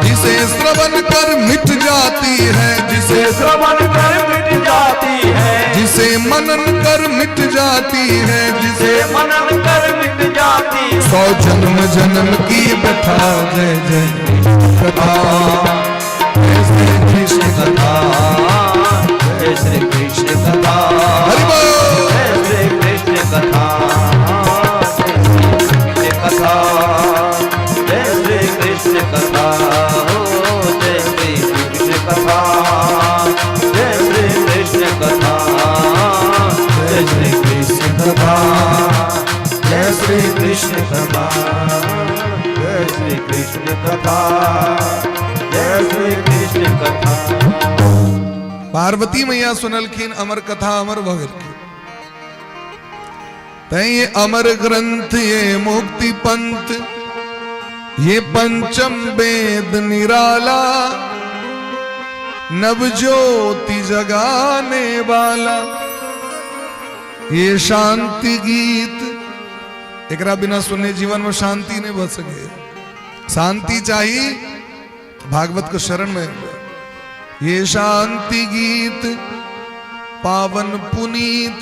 जिसे श्रवण कर मिट जाती है, जिसे श्रवण कर मिट जाती है, जिसे मनन कर मिट जाती है, जिसे मनन कर मिट जाती है। सौ जन्म जन्म की व्यथा। जय जय कथा, जय श्री कृष्ण कथा, जय श्री कृष्ण कथा, हरि बोल। जय श्री कृष्ण कथा, जय श्री कृष्ण कथा, जय श्री कृष्ण कथा, हो जय श्री कृष्ण कथा, जय श्री कृष्ण कथा, जय श्री कृष्ण कथा, जय श्री कृष्ण कथा, जय श्री कृष्ण कथा, जय श्री कृष्ण कथा। पार्वती मैया सुनलखिन अमर कथा, अमर भऽ गेलखिन। तैं ये अमर ग्रंथ, ये मुक्ति पंथ, ये पंचम वेद निराला, नव ज्योति जगाने वाला, ये शांति गीत। एकरा बिना सुनने जीवन में शांति नहीं बच सके। शांति चाहिए तो भागवत को शरण में। ये शांति गीत पावन पुनीत,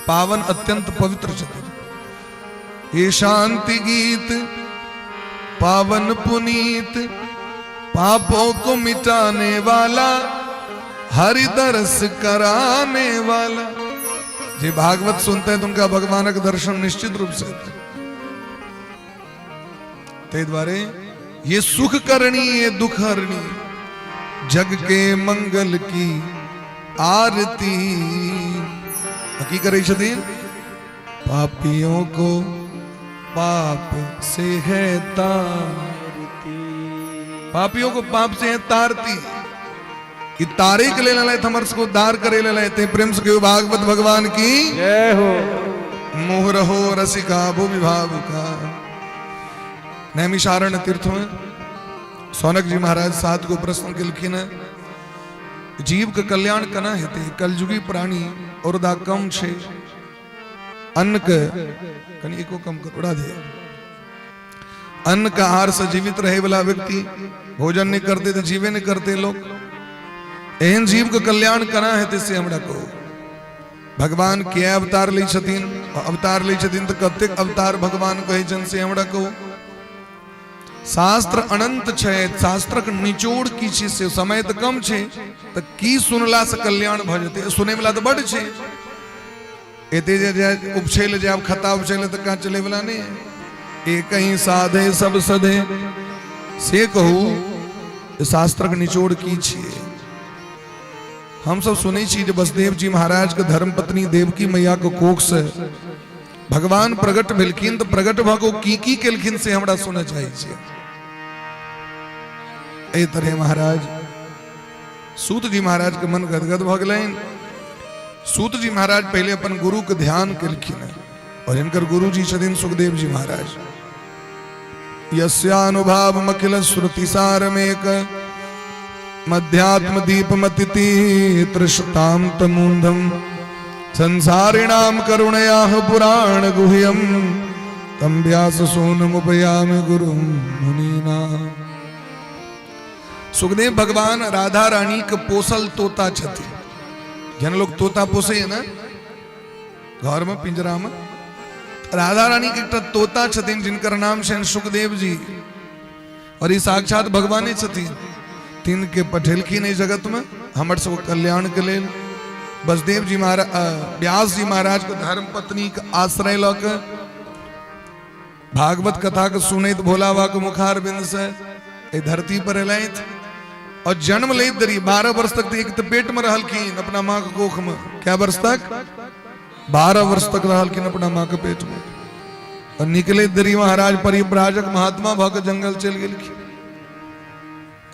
पावन अत्यंत पवित्र छथिन। ये शांति गीत पावन पुनीत, पापों को मिटाने वाला, हरि दर्श कराने वाला। जे भागवत सुनते हैं तो उनका भगवान का दर्शन निश्चित रूप से होता है। ताहि दुआरे ये सुख करनी, ये दुख हरनी, जग के मंगल की आरती की करै छथिन। पापियों को पाप से है तारती, पापियों को पाप से है तारती। ई तारे के लेल एलथि, हमर सबके उद्धार करे लेल एलथि। प्रेम से कहियो भागवत भगवान की जय हो। मुहुरहो रहो रसिका भूमि भावुका। नैमिषारण्य तीर्थ में सौनक जी महाराज सात गो प्रश्न केलखिन है, जीव के कल्याण केना हेतै? कलयुगी प्राणी और दा कम छै अन्न के, कनि एको कम कर उड़ा दे। अन्न के आहार से जीवित रहे वाला व्यक्ति भोजन नहीं करते तो जीवे नहीं करते लोग। एहन जीव के कल्याण केना हेतै से हमरा कहू। भगवान के अवतार लै छथिन, अवतार लै छथिन तऽ कतेक अवतार भगवान कहै छनि से हमरा कहू। शास्त्र अनंत छै, शास्त्रक निचोड़ की छै से, समय तऽ कम छै, तऽ की सुनला से कल्याण भऽ जेतै? सुनै वाला तऽ बड्ड छै। एते जे जे उपछै लए जायब, खता उपछै लए, तऽ कहाँ चलै वाला नहि है। एक ही साधे सब सधे, से कहू शास्त्रक निचोड़ की छियै? हम सब सुनै छी जे वसुदेव जी महाराज के धर्मपत्नी देवकी मैया के कोख से भगवान प्रकट भेलखिन, तऽ प्रकट भऽ कऽ ओ की की केलखिन से हमरा सुनऽ चाहै छियै। एहि तरह महाराज सूत जी महाराज के मन गदगद भऽ गेलनि। सूत जी महाराज पहिले अपन गुरु के ध्यान केलखिन और हिनकर गुरु जी छथिन सुखदेव जी महाराज। यस्यानुभाव अखिल श्रुति सारमेक मध्यात्म दीपमतिथि तृषताम तमूंधम संसारिणाम करुणयाह पुराण गुह्यम तम व्यास सोनमुपयामि गुरु मुनीना। सुखदेव भगवान राधा रानी के पोसल तोता छथिन। जन लोग तोता पोसैया ने घर में पिंजरा में, राधा रानी के एकटा तोता छथिन जिनकर नाम छनि सुखदेव जी और ई साक्षात भगवाने छथिन। तिनके पठेलखिन एहि जगतमे हमर सबके कल्याणके लेल। बसदेव जी महाराज, व्यास जी महाराज के धर्म पत्नी के आश्रय लऽ के भागवत कथा के सुनैत भोला बाबा के मुखारबिंद से एहि धरती पर एलथि और जन्म लैत देरी 12 वर्ष तक एक तऽ पेट में रहलखिन अपना माँ के कोख में। कै वर्ष तक? 12 वर्ष तक रहलखिन अपना माँ के पेट में। और निकले देरी महाराज परिव्राजक महात्मा भऽ के जंगल चलि गेलखिन।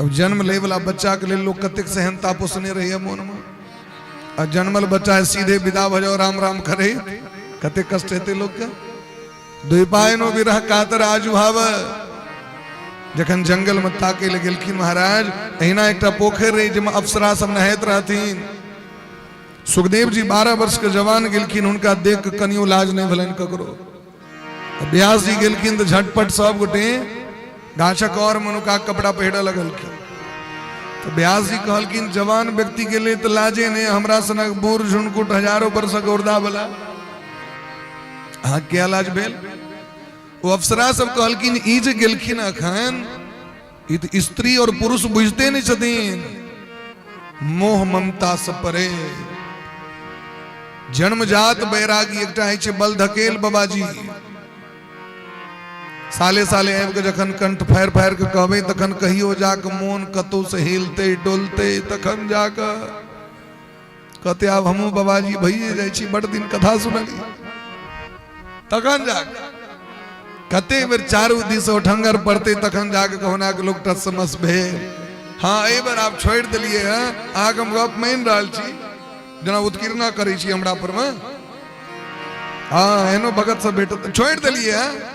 अब जन्म ले वाला बच्चा के लेल लोग कतेक सेहनता पोसने रहिए मोन में, और जन्मल बच्चा सीधे विदा भऽ जाओ राम राम करे, कतेक कष्ट हेतै लोग के। द्विपायनो विरह कातर आजुभाव। जखन जंगल में ताके लए गेलखिन महाराज, एहिना एकटा पोखरि रहै जाहिमे अप्सरा सब नहाइत रहथिन। सुखदेव जी 12 वर्ष के जवान गेलखिन, हुनका देख के कनियो लाज नहि भेलनि ककरो। व्यास जी गेलखिन तऽ झटपट सब गोटे गाछक और मनुका कपड़ा पहिरऽ लगलखिन। तऽ व्यास जी कहलखिन जवान व्यक्ति के लिए तऽ लाजे नहि, हमरा सनक बूढ़ झुनकुट हजारों वर्षक औरदा वाला अहाँ क्या लाज भेल? ओ अप्सरा सब कहलखिन ई जे गेलखिन अखन ई तऽ स्त्री और पुरुष बुझते नहि छथिन, मोह ममता से परे जन्मजात बैरागी एकटा होइ छै बल धकेल बाबाजी। साले साले आबि के जखन कंठ फाड़ि फाड़ि के कहबै तखन कहियो जाके मोन कतौ से हिलते डोलते, तखन जाके कहते आब हमहूँ बाबाजी भइए जाइ छी, बड़ दिन कथा सुनलियै। तखन जाके कते बेर चारू दिस ओठंगर पड़ते तखन जाके कहुना के लोग टस मस भेल। हाँ एहि बेर आब छोड़ि देलियै हँ, अहाँके हम गप मानि रहल छी, जेना उत्कीर्णा करै छी हमरा पर मे। हाँ एहनो भगत सब भेटत, छोड़ि देलियै हँ।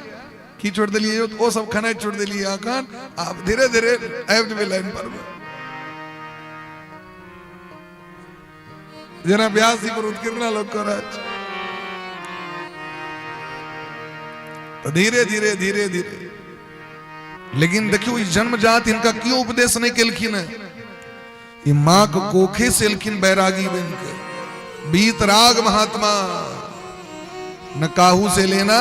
की छोड़ि देलियै? ओ सब खेनाइ छोड़ि देलियै अखन, आब धीरे धीरे आबि जेबै लाइन पर मे। जेना व्यास जी पर उत्कीर्णा लोग कर रहल छै। तऽ धीरे धीरे धीरे धीरे, लेकिन देखियौ ई जन्मजात हिनका केओ उपदेश नहि केलखिन हेँ। ई माँ के कोखे से एलखिन बैरागी बन के, बीत राग महात्मा, न काहू से लेना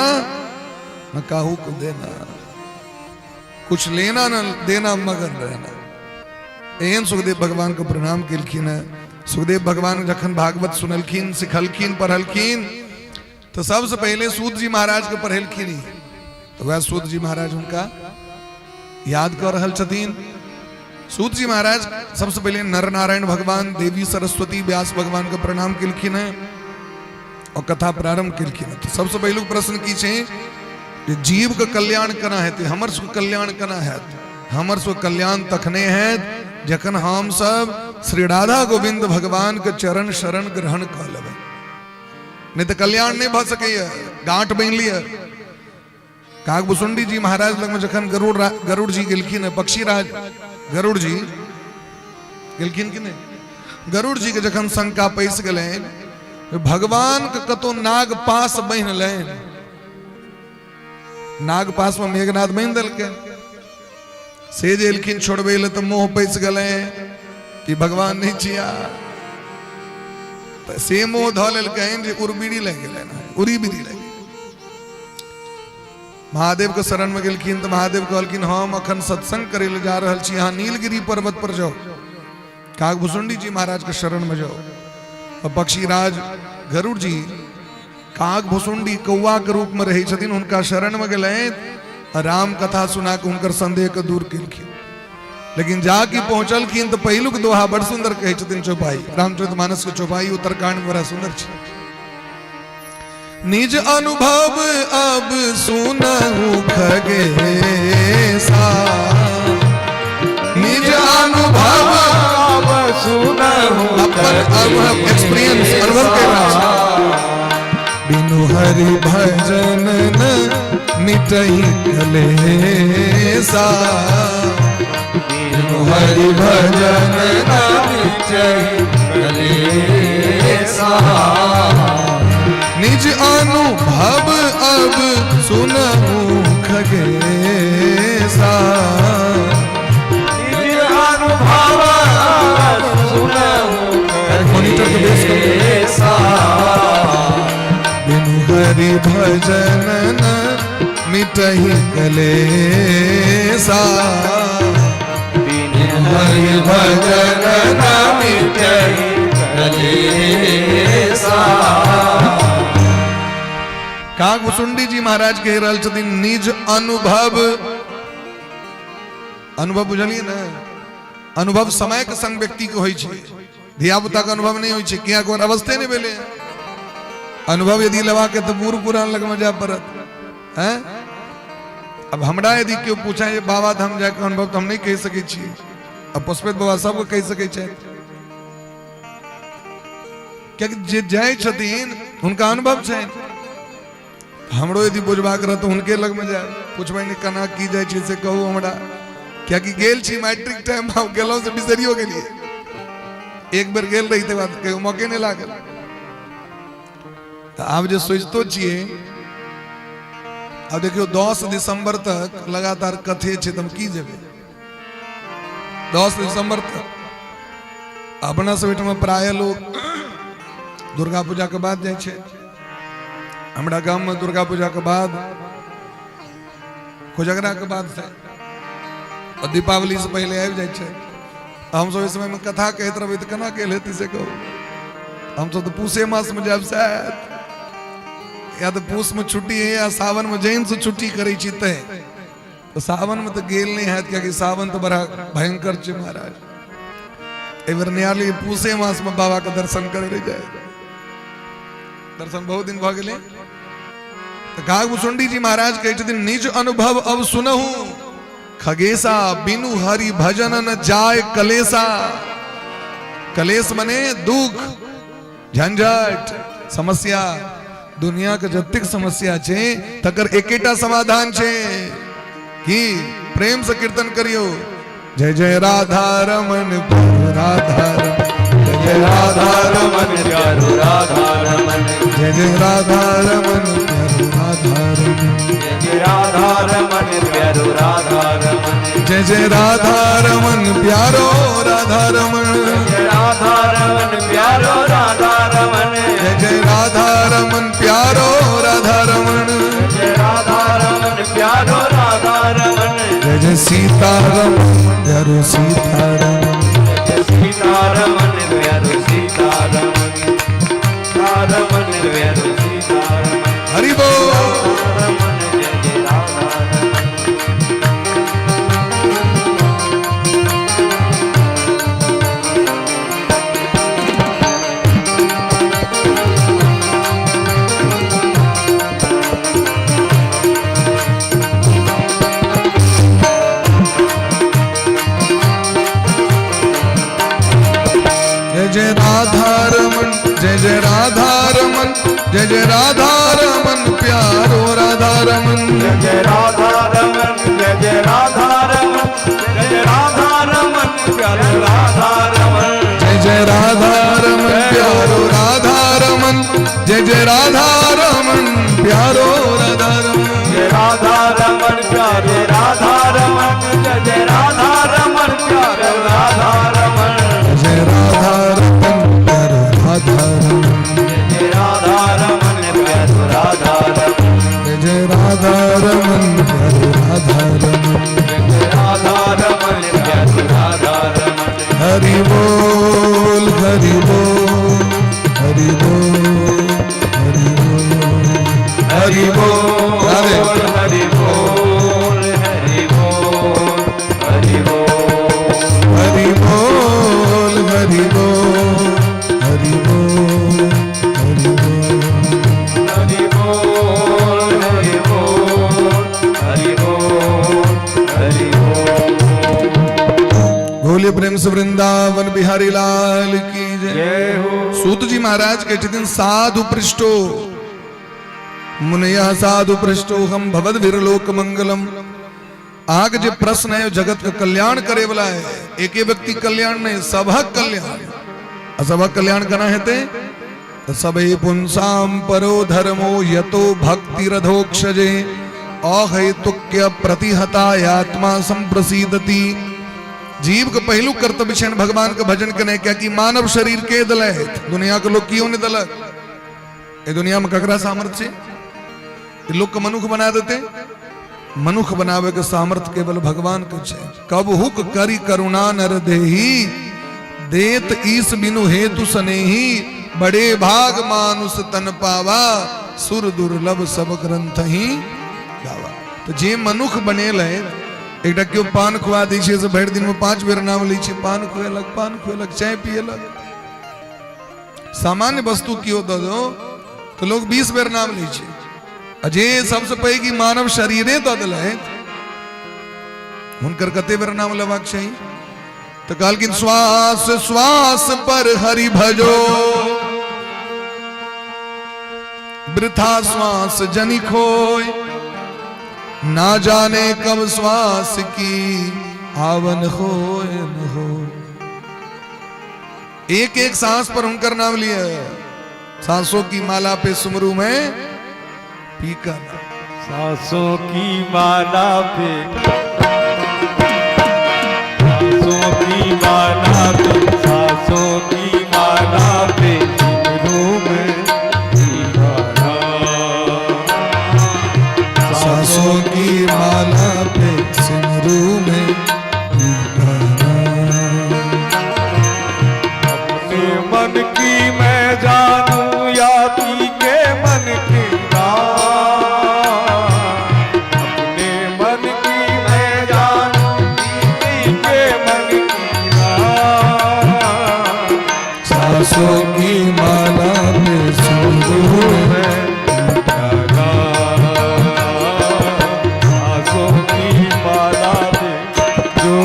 न काहू को देना, कुछ लेना न देना मगन रहना। एहन सुखदेव भगवान के प्रणाम केलखिन है। सुखदेव भगवान जखन भागवत सुनलखिन, सिखलखिन, पढ़लखिन, तो सबसे पहले सूत जी महाराज के पढ़ेलखिन ही। तो वह सूत जी महाराज हुनका याद कर रहल छथिन। सूत जी महाराज सबसे पहले नर नारायण भगवान, देवी सरस्वती, व्यास भगवान के प्रणाम केलखिन है और कथा प्रारंभ केलखिन है। तो सबसे पहलू प्रश्न की छै जे जीव के कल्याण केना हेतै, हमर सबके कल्याण केना हेत? हमर सबके कल्याण तखने हेत जखन हम सब श्री राधा गोविंद भगवान के चरण शरण ग्रहण कऽ लेबै, नहीं तऽ कल्याण नहीं भऽ सकैया। गांठ बान्हि लिअ। काकभूसुंडी जी महाराज लगमे जखन गरुड़ गरुड़ जी गेलखिन, पक्षीराज गरुड़ जी गेलखिन कि नहीं, गरुड़ जी के जखन शंका पैस गेलनि भगवान के कतौ नाग पास बन्हि लेन, नाग पास में मेघनाथ बान्हि देलकै, से जे एलखिन छोड़बै लए तऽ मोह पैस गेलै कि भगवान नहीं छिया, तऽ से मोह धऽ लेलकनि जे उर्बिरी लागि गेलनि, उड़ी बिरी लागि गेलनि। महादेव के शरण में गेलखिन तऽ महादेव कहलखिन हम अखन सत्संग करै लए जा रहल छी, अहाँ नीलगिरी पर्वत पर जाउ, काकभूसुंडी जी महाराज के शरण में जाउ। और पक्षीराज गरुड़ जी काकभूसुंडी कौआ के रूप में रहै छथिन, हुनका शरण में गेलथि आ राम कथा सुना के हुनकर संदेह के दूर केलखिन। लेकिन जाके पहुंचलखिन तो पहिलुक दोहा बड़ सुंदर कहै छथिन चौपाई, रामचरितमानस के चौपाई उत्तरकांड में बड़ा सुंदर छै। निज अनुभव अब सुनहु खगेसा, निज अनुभव अब सुनहु अपन अनुभव एक्सपीरियंस अनुभव कर रहल छी। बिनु हरि भजन न मिटई कलेसा, बिनु हरि भजन न मिटई कलेसा, निज अनुभव अब सुनहु खगेसा, निज अनुभव अब सुनहु मॉनिटर के बेस कम करो। खगेसा, बिनु हरि भजन न मिटहि कलेसा, बिनु हरि भजन न मिटहि कलेसा। काकभुसुंडी जी महाराज कहि रहल छथिन निज अनुभव। अनुभव बुझलियै ने? अनुभव समय के संग व्यक्ति के होइ छै, धिया पुता के अनुभव नहि होइ छै, किया कोन अवस्थे नहि भेलै। अनुभव यदि लेबाक तऽ बूढ़ पुरान लगमे जाय पड़त। हैं, अब हमरा यदि केओ पूछे जे बाबा धाम जाके अनुभव, तऽ हम नहि कहि सकै छियै। अब पुष्पित बाबा सबके कहि सकै छथि, कियाकि जे जाइ छथिन हुनका अनुभव छनि। हमरो यदि बुझबाक रहत तऽ हुनके लगमे जायब, पुछबै ने केना की जाइ छै से कहू हमरा, कियाकि गेल छी मैट्रिक टाइम हम गेलहुँ से बिसरियो गेलियै। एक बेर गेल रही तकर बाद कहियो मौके नहि लागल। तऽ आब जे सोचितो छियै, आब देखियौ 10 दिसंबर तक लगातार कथे छै, तऽ हम की जेबै 10 दिसंबर तक? अपना सब ओहिठाम प्रायः लोग दुर्गा पूजा के बाद जाइ छै। हमरा गाम में दुर्गा पूजा के बाद, कोजगरा के बाद से और दीपावली से पहले आबि जाइ छै। हम सब ओहि समय में कथा कहैत रहबै तऽ केना गेल हेतै से कहू। हम सब तऽ पूसे मास में जायब शायद, या तऽ पूस में छुट्टी है या सावन में जैन से छुट्टी करै छी तैं। तऽ सावन में तऽ गेल नहि हैत, कियाकि सावन तऽ बड़ा भयंकर छै महाराज। एहि बेर निहारली पूसे मास में बाबा के दर्शन करे ले जाए, दर्शन बहुत दिन भऽ गेलै। तऽ काकभूषुंडी जी महाराज कहै छथिन निज अनुभव अब सुनहु खगेशा, बिनु हरि भजन न जाय कलेशा। कलेश मने दुख, झंझट, समस्या। दुनिया के जतेक समस्या छै तकर एकेटा समाधान छै कि प्रेम से कीर्तन करियो। जय जय राधा रमन राधा रमन, जय जय राधा रमन प्यारो राधा रमन, जय जय राधा रमन प्यारो राधा रमन, जय जय राधा रमन प्यारो राधा रमन, जय जय राधा रमन प्यारो राधा रमन, जय राधा रमन प्यारो राधा रमन, जय जय राधा रमन प्यारो राधा रमन, जय राधा रमन प्यारो राधा रमन, जय जय सीता रमन प्यारो सीता रमन, जय सीता रमन प्यारो सीता रमन, रमन प्यारो सीता रमन। हरि बोल। रमन जय जय राधा रमन। जय जय राधा रमन, जय जय राधा रमन, जय जय राधा रमन प्यारो राधा रमन, जय जय राधा रमन, जय जय राधा रमन, जय जय राधा रमन प्यारो राधा रमन, जय जय राधा रमन प्यारो राधा रमन, जय जय राधा रमन प्यारो राधा रमन, जय राधा रमन प्यारो राधा रमन, जय जय राधा रमन प्यारो राधा रमन, जय राधा रमन प्यारो राधा रमन, जय राधा रमन प्यारो राधा रमन, जय जय राधा रमन प्यारो राधा रमन, जय राधा रमन प्यारो राधा रमन। हरि बोल हरि बोल हरि बोल हरि बोल हरि बोल राधे। हरि बोल हरि बोल हरि बोल हरि बोल हरि बोल हरि बोल हरि बोल हरि बोल हरि बोल हरि बोल हरि बोल। बोलिए प्रेम से वृंदावन बिहारी लाल की जय। जय हो। सूत जी महाराज कहै छथिन साधु पृष्ठो मुनय साधु पृष्ठो हम भवद विरलोक मंगलम। आग जे प्रश्न है जगत के कल्याण करे वाला है, एके व्यक्ति कल्याण नहीं, सबहक कल्याण। आ सबहक कल्याण केना हेतै? तऽ सबे पुंसाम परो धर्मो यतो भक्तिरधोक्षजे अहेतुक्य प्रतिहतायात्मा संप्रसीदति। जीव के पहिलुक कर्तव्य छनि भगवान के भजन केनाइ, कियाकि मानव शरीर के देलथि, दुनिया के लोग कियो नहि देलक। एहि दुनिया में ककरा सामर्थ्य छै लोग के मनुख बना देते? मनुख बनावे के सामर्थ्य केवल भगवान के छै। कबहुक करी करुणा नर देही, देत ईस बिनु हेतु सनेही, बड़े भाग मानुष तन पावा, सुर दुर्लभ सब ग्रंथ ही गावा। तऽ जे मनुख बनेल है, एकटा केओ पान खुआ दै छै से भरि दिनमे 5 बेर नाम लै छै। पान खुएलक, पान खुएलक, चाय पिएलक, सामान्य वस्तु केओ दऽ दो तऽ लोग 20 बेर नाम लै छै। आ जे सबसँ पैघ ई मानव शरीरे दऽ देलथि, हुनकर कते बेर नाम लेबाक चाही? तऽ कहलखिन श्वास श्वास पर हरि भजो, वृथा श्वास जनि खोय, ना जाने कब श्वास की आवन होय न हो। एक एक सांस पर हुनकर नाम लिया। सांसों की माला पे सुमरू में पी का नाम। सांसों की माला पे, सांसों की माला पे, सांसों की माला पे सुमरू में पी का नाम। सांसों की माला पे सिमरू में पी का नाम। अपने मन की मैं जानूं या पी के मन की राह। अपने मन की मैं जानूं पी के मन की राह। सांसों की माला पे सिमरू में सांसों की माला पे जो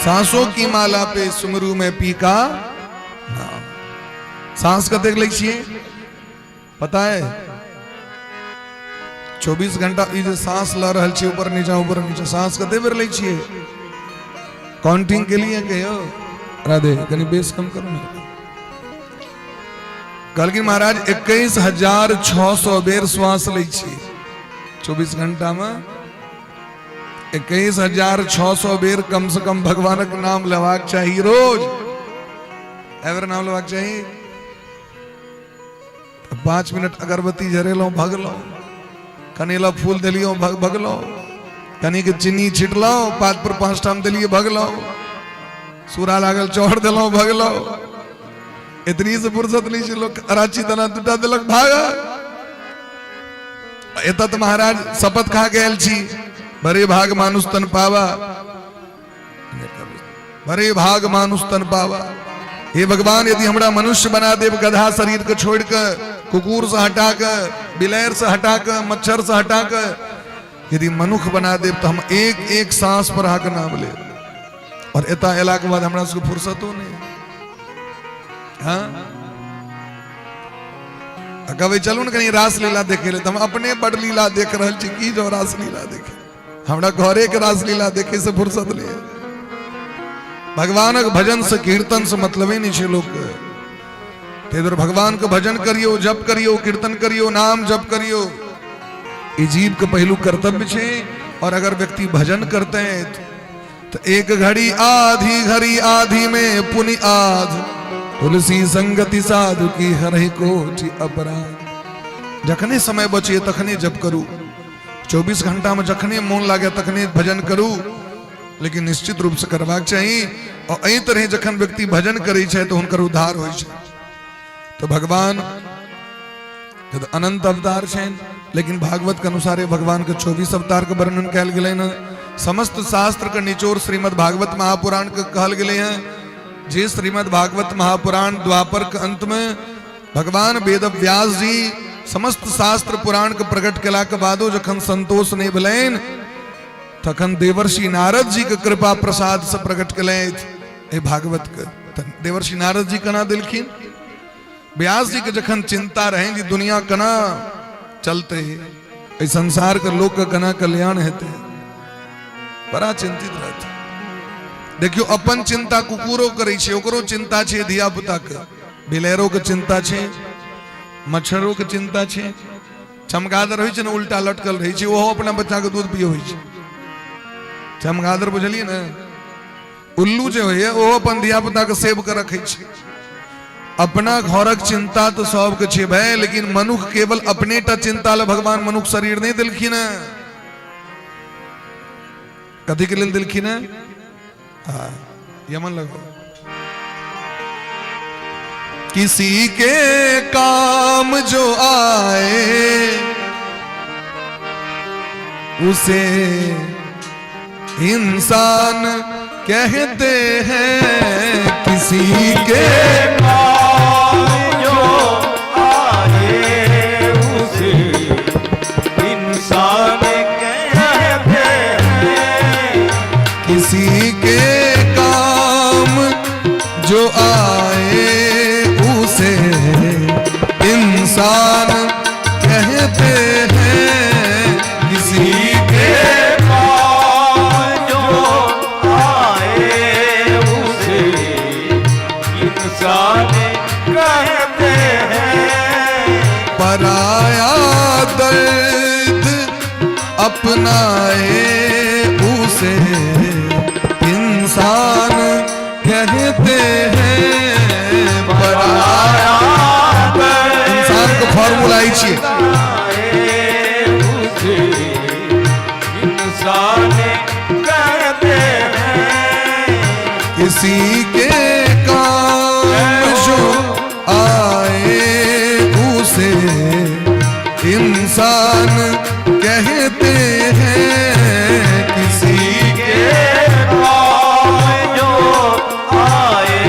सांसों की माला पे सुमरू में पी का नाम। सांस कतेक लै छियै पता है? 24 घंटा ई जे सांस लऽ रहल छियै, ऊपर नीचा ऊपर नीचा, सांस कते बेर लै छियै? काउंटिंग के लिए कहियो। राधे, कनि बेस कम करू ने। कहलखिन महाराज 21,600 बेर श्वास लै छियै 24 घंटा में। 21,600 बेर कम से कम भगवानक नाम लेबाक चाही रोज। एहि नाम लेबाक चाही। 5 मिनट अगरबत्ती जरेलहुँ, भगलहुँ, कनेला फूल देलियौ, भगलहुँ, कनिक चीनी छिटलहुँ पात पर, 5 ठाम देलियै, भगलहुँ, सूरा लागल चढ़ देलहुँ, भगलहुँ। इतनी से फुर्सत नहीं छै लोक। अराची दाना दूटा देलक, भाग। एतऽ तऽ महाराज शपथ खा के आयल छी, बड़े भाग मानुष तन पावा, बड़े भाग मानुष तन पावा। हे भगवान, यदि हमरा मनुष्य बना देब, गधा शरीर के छोड़ के, कुकुर से हटा के, बिलैर से हटा के, मच्छर से हटा के यदि मनुख बना देब, तो हम एक एक सांस पर अहाँके नाम लेब। और एतऽ अयला के बाद हमरा सबके फुर्सतो नहीं। हाँ, आ कहबै चलू ने कनि रासलीला देखे ले, तऽ हम अपने बड़ लीला देख रहल छी, की जो रासलीला देखे? हमरा घरे के रासलीला देखे से फुर्सत नहीं है। भगवानक भजन से कीर्तन से मतलबे नहीं छै लोक के। ताहि दुआरे भगवान के भजन करियो, जप करियो, कीर्तन करियो, नाम जप करियो। ई जीव के पहिलुक कर्तव्य छै। और अगर व्यक्ति भजन करते हैं तो एक घड़ी आधी घड़ी आधी में पुनि आध, तुलसी संगति साधु की हरहि कोटि अपराध। जखने समय बचे तखने जप करू। 24 घंटा में जखने मोन लागे तखने भजन करू, लेकिन निश्चित रूप से करबाक चाही। और एहि तरह जखन व्यक्ति भजन करै छै तऽ हुनकर उद्धार होइ छै। तऽ भगवान के तऽ अनंत अवतार छनि, लेकिन भागवत के अनुसार भगवान के 24 अवतार के वर्णन कयल गेलै हन। समस्त शास्त्र के निचोड़ श्रीमद् भागवत महापुराण के कहल गेलै हन। जे श्रीमद् भागवत महापुराण द्वापर के अंत में भगवान वेद व्यास जी समस्त शास्त्र पुराण के प्रकट केला के बादो जखन संतोष नहीं भेलनि, तखन देवर्षि नारद जी के कृपा प्रसाद से प्रकट केलथि एहि भागवत के। तऽ देवर्षि नारद जी केना देलखिन? व्यास जी के जखन चिंता रहे जे दुनिया केना चलते, एहि संसार के लोक के केना कल्याण हेतै, बड़ा चिंतित रहते। देखियो, अपन चिंता कुकुरो करै छै, ओकरो चिंता छै धिया पुता के, बिलैरो के चिंता छै, मच्छरो के चिंता छै, चमगादड़ होइ छै ने, उल्टा लटकल रहै छै, ओहो अपना बच्चा के दूध पियै छै। चमगादड़ बुझलियै ने? उल्लू जे होइए, ओहो अपन धिया पुता के सेव के रखै छै। अपना घरक चिंता तऽ सबके छै भाय, लेकिन मनुख केवल अपने टा चिंता ले भगवान मनुख शरीर नहीं देलखिन है। कथी के लेल देलखिन है? हाँ, यमन लगो। किसी के काम जो आए उसे इंसान कहते हैं। किसी के काम जो आए उसे इंसान कहते हैं। किसी के काम जो आए उसे इंसान कहते हैं। किसी के काम जो आए उसे इंसान कहते हैं। पराया दर्द अपनाए उसे इंसान कहते हैं। पराया इंसान के फॉर्मूला ई छियै। आए उसे इंसान कहते हैं। किसी के काम जो आए उसे इंसान कहते हैं। किसी के काम जो आए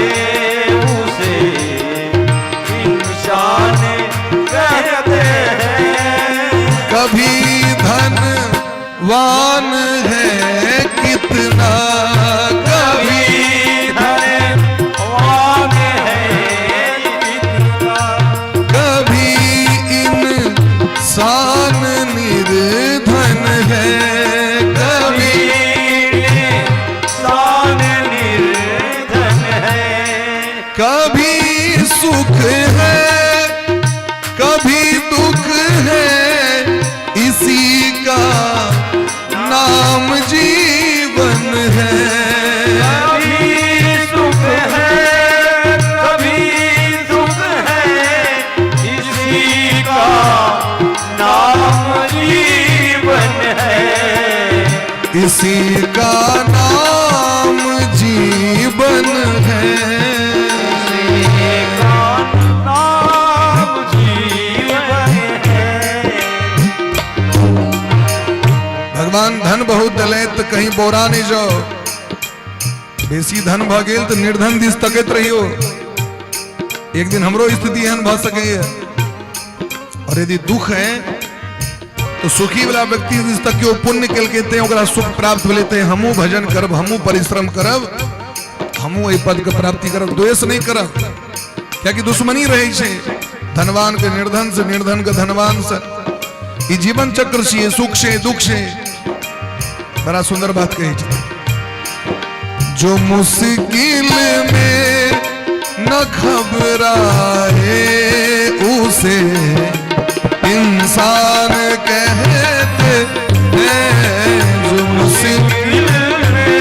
उसे इंसान कहते हैं। कभी धनवान है कितना, कभी धनवान है कितना, कभी इंसान निर्धन है, कभी इंसान निर्धन है। कभी सुख है कभी दुख है, इसी का नाम जीवन है। कभी सुख है कभी दुख है, इसी का नाम जीवन है। इसी का नाम जीवन है। इसी का नाम जीवन है। भगवान धन बहुत दिले तो कहीं बोरा नहीं जाओ, बेसी धन भ गेल तो निर्धन दिस तकैत रहियो, एक दिन हमरो स्थिति एहन भ सकैए। और यदि दुख है तो सुखी वाला व्यक्ति दिस तकियो, पुण्य केलकै तें ओकरा सुख प्राप्त भेलै, तें हमहूँ भजन करब, हमहूँ परिश्रम करब, हमहूँ एहि पद के प्राप्ति करब, द्वेष नहीं करब। कियाकि दुश्मनी रहै छै धनवान के निर्धन से, निर्धन के धनवान से। ई जीवन चक्र छियै, सुख छै दुख छै। बड़ा सुंदर बात कहै छै, जो मुश्किल में न घबराए उसे इंसान कहते हैं। जो मुश्किल में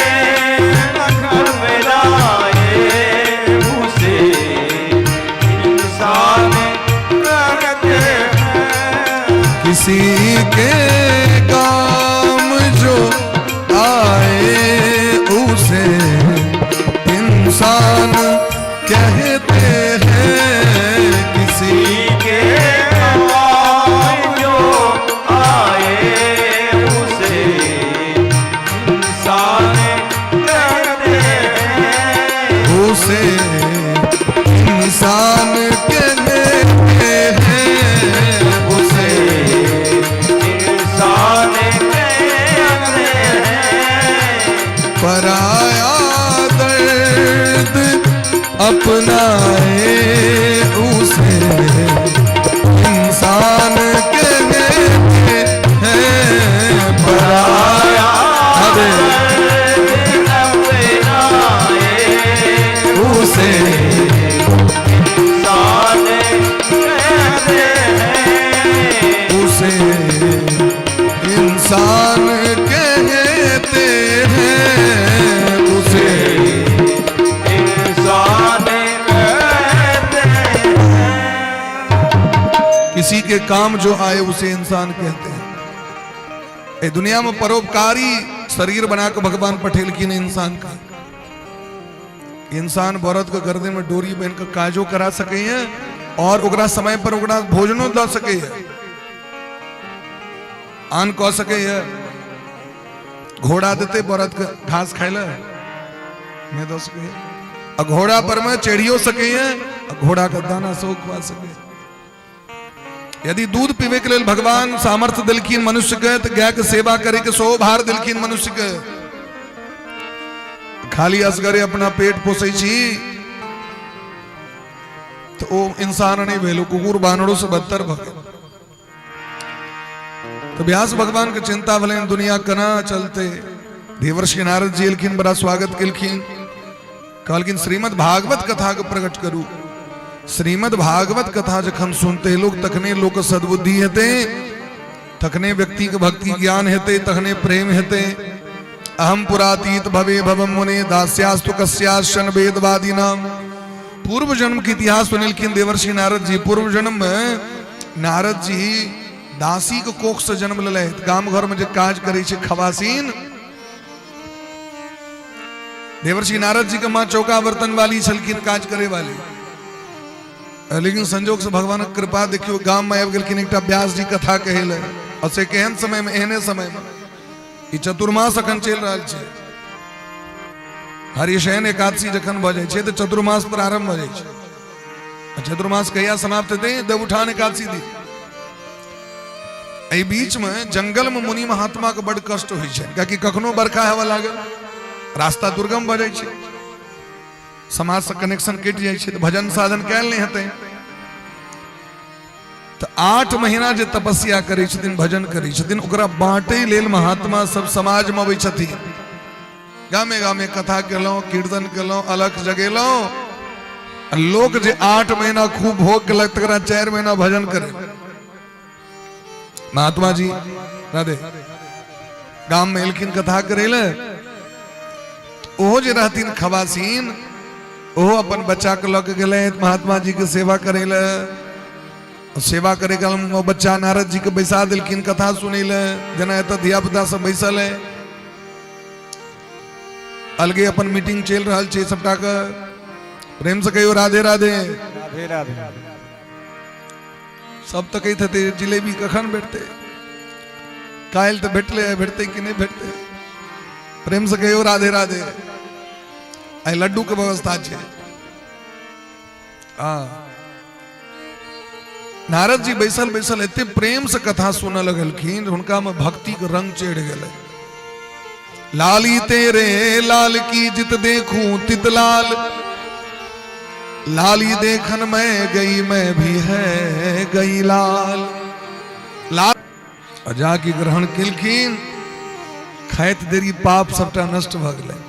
घबराए उसे इंसान कहते हैं। किसी के काम जो आए उसे इंसान कहते हैं। किसी के काम जो आए उसे इंसान कहते हैं। उसे इंसान कहते हैं। उसे इंसान कहते हैं। पराया दर्द अपनाए। के काम जो आए उसे इंसान कहते हैं। ए दुनिया में परोपकारी शरीर बना के भगवान पठेलखिन इंसान का। इंसान बरद के गर्दन में डोरी बन के काजो करा सके है और ओकरा समय पर ओकरा भोजनो दऽ सके है, आन कऽ सके है। घोड़ा देते बरद के घास खाए ला नहीं दऽ सके है, आ घोड़ा पर में चढ़ियो सके है, आ घोड़ा के दाना सेहो खुआ सके है। यदि दूध पीवे के लेल भगवान सामर्थ्य देलखिन मनुष्य के, तो गाय के सेवा करे के सेहो भार देलखिन मनुष्य के। खाली असगरे अपना पेट पोसै छी तो ओ इंसान नहीं भेल, कुकुर बानरो से बदतर भऽ गेल। तो व्यास भगवान के चिंता भेलनि दुनिया केना चलते। देवर्षि नारद जी एलखिन, बड़ा स्वागत केलखिन, कहलखिन श्रीमद् भागवत कथा के प्रकट करू। श्रीमद् भागवत कथा जखन सुनते लोग तखने लोक सद्बुद्धि हेतै, तखने व्यक्ति के भक्ति ज्ञान हेतै, तखने प्रेम हेतै। अहम पुरातीत भवे भवम मुने दास्यास्तु कस्याश्चन वेदवादी नाम। पूर्व जन्म के इतिहास सुनेलखिन देवर्षि नारद जी। पूर्व जन्म में नारद जी दासी के कोख से जन्म लेलथि। गाम घर में जे काज करै छै खवासीन, देवर्षि नारद जी के माँ चौका बर्तन वाली छलखिन, काज करे वाली। लेकिन संजोग से भगवानक कृपा देखियो गाम में आबि गेलखिन एकटा व्यास जी कथा कहै लए। और से केहन समय में, एहने समय में ई चतुर्मास अखन चलि रहल छै। हरिशयन एकादशी जखन भऽ जाइ छै तऽ चतुर्मास प्रारंभ भऽ जाइ छै। आ चतुर्मास कहिया समाप्त हेतै? देवउठान एकादशी दिन। एहि बीच में जंगल में मुनि महात्मा के बड़ कष्ट होइ छै, कियाकि कखनो बरखा हेबऽ लागल, रास्ता दुर्गम भऽ जाइ छै, समाज से कनेक्शन कटि जाइ छै, तऽ भजन साधन कयल नहि हेतै। तऽ 8 महीना जे तपस्या करै छथिन, भजन करै छथिन, ओकरा बांटै लेल महात्मा सब समाज में अबै छथिन। गामे गामे कथा केलहुँ, कीर्तन केलहुँ, अलख जगेलहुँ। आ लोक जे 8 महीना खूब भोग केलक तकरा 4 महीना भजन करे। महात्मा जी राधे गाम में एलखिन कथा करे ले। ओहो जे रहथिन खवासीन, ओहो अपन बच्चा के लऽ के गेलै महात्मा जी के सेवा करे ले। सेवा करे काल में बच्चा नारद जी के बैसा देलखिन कथा सुनै ले, जेना एतऽ धिया पुता सब बैसल है। अलगे अपन मीटिंग चलि रहल छै सबटा के। प्रेम से कहियो राधे राधे। राधे राधे। सब तऽ कहैत हेतै जिलेबी कखन भेटतै, काल्हि तऽ भेटलै, आइ भेटतै कि नहि भेटतै। प्रेम से कहियो राधे राधे। आइ लड्डू के व्यवस्था छै। हाँ, नारद जी बैसल बैसल एते प्रेम से कथा सुनऽ लगलखिन, हुनका में भक्ति के रंग चढ़ि गेलै। लाली तेरे लाल की जित देखूं तित लाल, लाली देखन मैं गई मैं भी है गई लाल। लाल आ जाके ग्रहण केलखिन, खाइत देरी पाप सबटा नष्ट भऽ गेलै।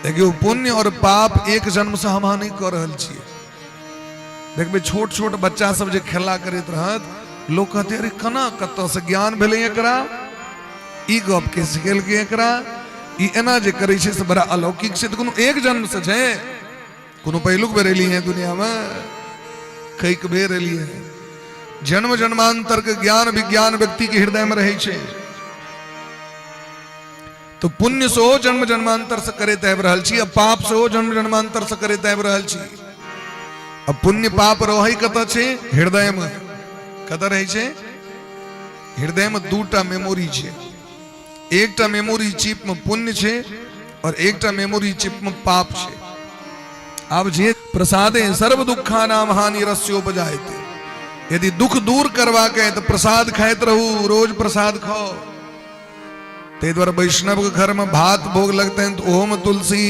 देखियौ, पुण्य और पाप एक जन्म से हम अहाँ नहि कऽ रहल छियै। देखबै छोट छोट बच्चा सब जे खेला करैत रहत, लोक कहतै अरे केना कतऽसँ ज्ञान भेलै एकरा, ई गप के सिखेलकै एकरा, ई एना जे करै छै से बड़ा अलौकिक छै। तऽ कोनो एक जन्म से छै? कोनो पहिलुक बेर एलियै दुनियामे? कैक बेर एलियै। जन्म जन्मांतर के ज्ञान विज्ञान व्यक्ति के हृदय में रहै छै। तो पुण्य सेहो जन्म जन्मांतर से करैत आबि रहल छी आ पाप सेहो जन्म जन्मांतर से करैत आबि रहल छी। आ पुण्य पाप रहै कतऽ छै? हृदय में। कतऽ रहै छै? हृदय में दूटा मेमोरी छै। एकटा मेमोरी चिप में पुण्य छै और एकटा मेमोरी चिप में पाप छै। आब जे प्रसादे सर्व दुखानाम हानि रस्योपजायते, यदि दुख दूर करबाक है तो प्रसाद खाइत रहू, रोज प्रसाद खाओ। ताहि दुआरे वैष्णव के घर में भात भोग लगतनि तऽ ओहोमे तुलसी,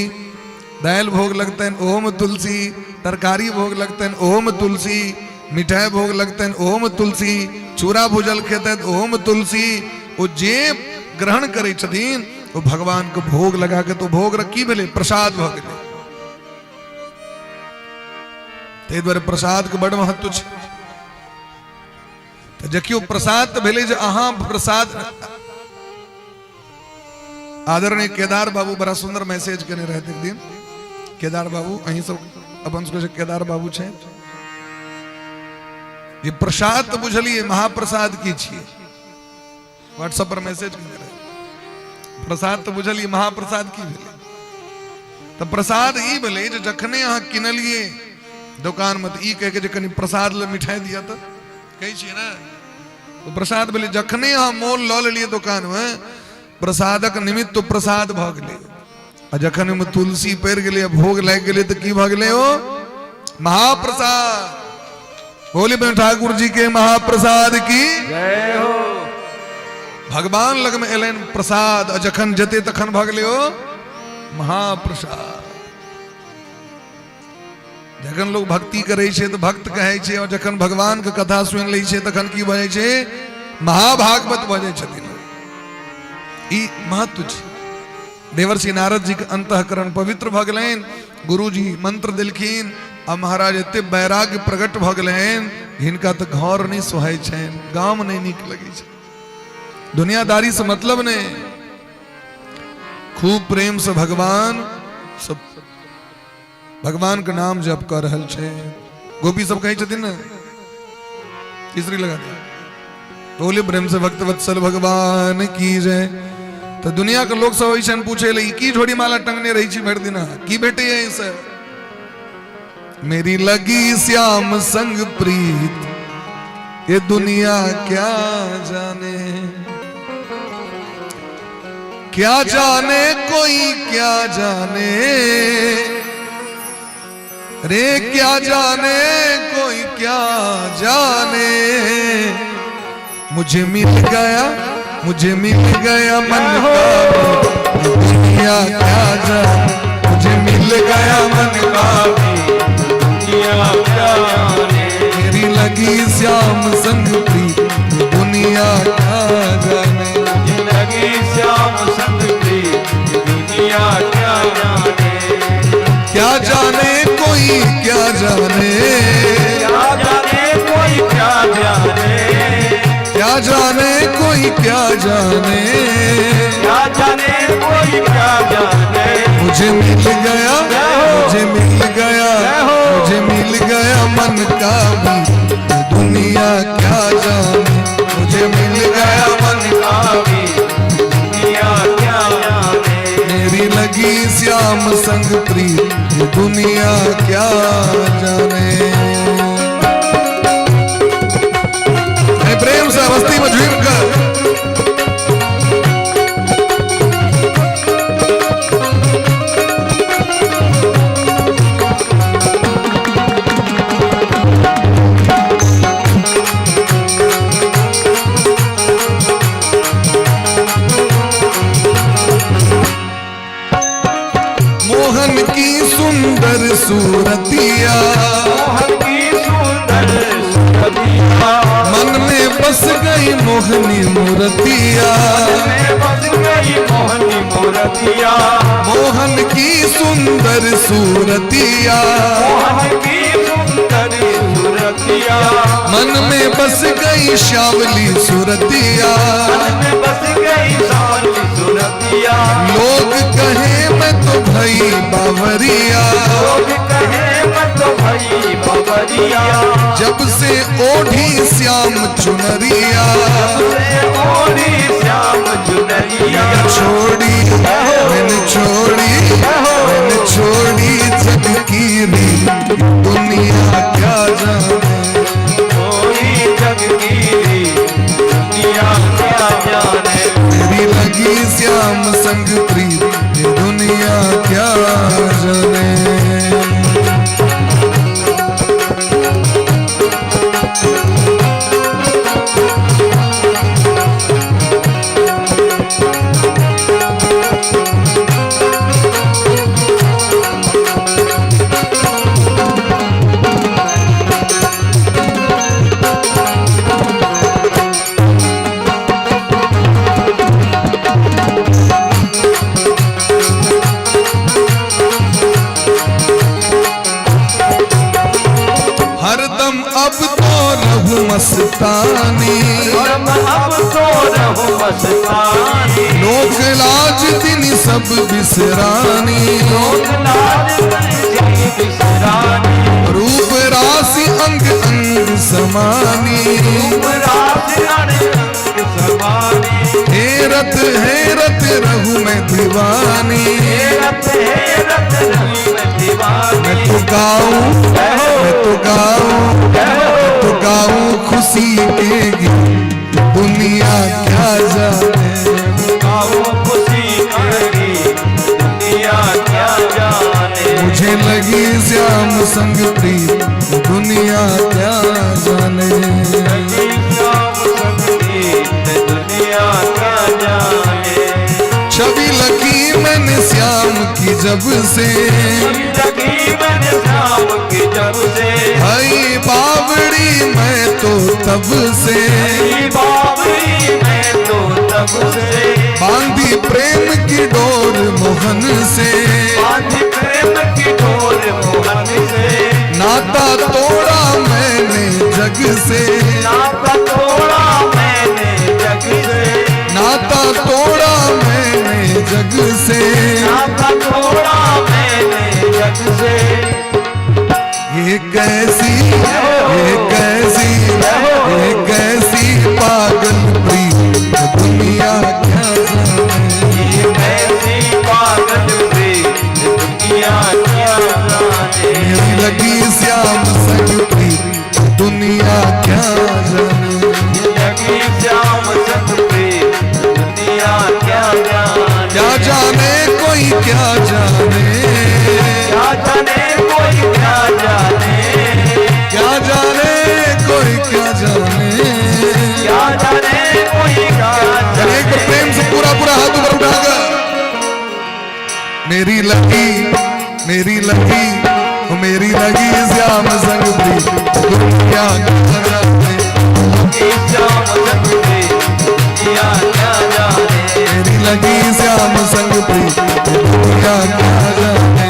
दालि भोग लगतनि ओहोमे तुलसी, तरकारी भोग लगतनि ओहोमे तुलसी, मिठाइ भोग लगतनि ओहोमे तुलसी, चूड़ा भूजल खेतनि ओहोमे तुलसी। ओ जे ग्रहण करै छथिन ओ भगवान के भोग लगा के, तो भोग की भेलै? प्रसाद भऽ गेलै। ताहि दुआरे प्रसाद के बड़ महत्व छै। तऽ देखियौ, प्रसाद तऽ भेलै जे अहाँ प्रसाद। आदरणीय केदार बाबू बड़ा सुंदर मैसेज केने रहथि एक दिन। केदार बाबू अहीं सब अपन सबके जे केदार बाबू छै, जे प्रसाद तऽ बुझलियै, महाप्रसाद की छियै? व्हाट्सएप पर मैसेज केने रहै। प्रसाद तऽ बुझलियै, महाप्रसाद की भेलै? तऽ प्रसाद ई भेलै जे जखने अहाँ किनलियै दोकानमे तऽ ई कहि के जे कनि प्रसाद लए मिठाइ दिअ, तऽ कहै छियै ने, तऽ प्रसाद भेलै। जखने अहाँ मोल लऽ लेलियै दोकानमे, प्रसादक निमित्त प्रसाद भऽ गेलै। आ जखन ओहिमे तुलसी पड़ि गेलै आ भोग लागि गेलै तऽ की भऽ गेलै? ओ महाप्रसाद। बोली बन ठाकुर जी के महाप्रसाद की जय हो। भगवान लग में एलनि प्रसाद, आ जखन जेतै तखन भऽ गेलै ओ महाप्रसाद। जखन लोग भक्ति करै छै तऽ भक्त कहै छै, और जखन भगवान के कथा सुनि लै छै तखन की भऽ जाइ छै? महाभागवत भऽ जाइ छथिन। ई महत्व छै। देवर्षि नारद जी के अंतःकरण पवित्र भऽ गेलनि, गुरुजी मंत्र देलखिन आ महाराज एते वैराग्य प्रकट भऽ गेलनि, हिनका तऽ घर नहि सोहाइ छनि, गाम नहि नीक लगै छै, दुनियादारी से मतलब नहि। खूब प्रेम से भगवान सब भगवान के नाम जप कऽ रहल छै। गोपी सब कहै छथिन ने, तीसरी लगा दे, बोले प्रेम से भक्त वत्सल भगवान की जय। तऽ दुनिया के लोग सब ऐसन पूछे ले, की झोड़ी माला टंगने रही छी भरि दिना, की भेटे एहिसँ? मेरी लगी श्याम संग प्रीत, ये दुनिया क्या जाने, क्या जाने कोई क्या जाने रे, क्या जाने कोई क्या जाने, मुझे मिल गया, मुझे मिल गया मन का दुनिया क्या जाने, मुझे मिल गया मन का दुनिया क्या जाने, मेरी लगी श्याम संग प्रीत, दुनिया क्या जाने, लगी श्याम संग प्रीत, दुनिया क्या जाने, क्या जाने कोई क्या जाने, क्या जाने कोई क्या जाने, क्या जाने कोई क्या जाने, क्या जाने कोई क्या जाने, मुझे मिल गया, मुझे मिल गया, मुझे मिल गया मन का भी दुनिया क्या जाने, मुझे मिल गया मन का भी दुनिया क्या जाने, मेरी लगी श्याम संग प्रीत, दुनिया क्या जाने। प्रेम से अवस्थी में झूम कर मोहन की सुंदर सूरतिया, मोहन की सुंदर सूरतिया, मन में बस गई मोहनी मूर्तिया, मन में बस गई मोहनी मूर्तिया, मोहन की सुंदर सूरतिया, मोहन की सुंदर सूरतिया, मन में बस गई श्यावली सूरतिया, मन में बस गई श्यावली सूरतिया, लोग कहे मैं तो भई बावरिया, लोग कहे मैं तो भई बावरिया, जब से ओढ़ी श्याम चुनरिया, जब से ओढ़ी श्याम चुनरिया, छोड़ी मैंने छोड़ी, मैंने छोड़ी जग की रीत, दुनिया क्या जाने, छोड़ी जग की रीत, दुनिया क्या जाने, मेरी लगी श्याम संग प्रीत, दुनिया क्या जाने। हरदम अब तो रहूं मस्तानी, हरदम अब तो रहूं मस्तानी, लोक लाज दिन सब बिसरानी, लोक लाज दिन बिसरानी, रूप राशि अंग अंग समानी, हैरत रहूं मैं दीवानी। हैरत हैरत रहूं मैं दीवानी। मैं तो गाऊं, मैं तो गाऊं, मैं तो गाऊं खुशी के गीत, दुनिया क्या जाने। गाऊं खुशी के गीत, दुनिया क्या जाने। मुझे लगी श्याम संग प्रीत, दुनिया क्या जाने। लगी श्याम संग प्रीत, दुनिया क्या जाने। छवि लगी मैंने श्याम की जब से, छवि लगी मैंने श्याम की जब से, भाई बावड़ी मैं तो तब से, भाई बावड़ी मैं तो तब से, बांधी प्रेम की डोर मोहन से, बांधी प्रेम की डोर मोहन से, नाता तोड़ा मैंने जग से, नाता तोड़ा मैंने जग से, नाता तोड़ा मैंने जग से, नाता तोड़ा मैंने जग से। ये कैसी, ये कैसी, ये कैसी पागल प्रीत, दुनिया क्या जाने। ये कैसी पागल प्रीत, दुनिया क्या जाने। मेरी लगी श्याम संग प्रीत, दुनिया क्या जाने। लगी श्याम संग प्रीत, दुनिया क्या जाने। क्या जाने कोई क्या जाने, क्या जाने कोई क्या जाने, क्या जाने कोई क्या जाने, क्या जाने कोई क्या जाने। एक बार प्रेम से पूरा पूरा हाथ ऊपर उठाकर, मेरी लगी, मेरी लगी, मेरी लगी श्याम संग प्रीत, दुनिया क्या जाने। श्याम संग प्रीत, दुनिया क्या जाने। मेरी लगी श्याम संग प्रीत, दुनिया क्या जाने।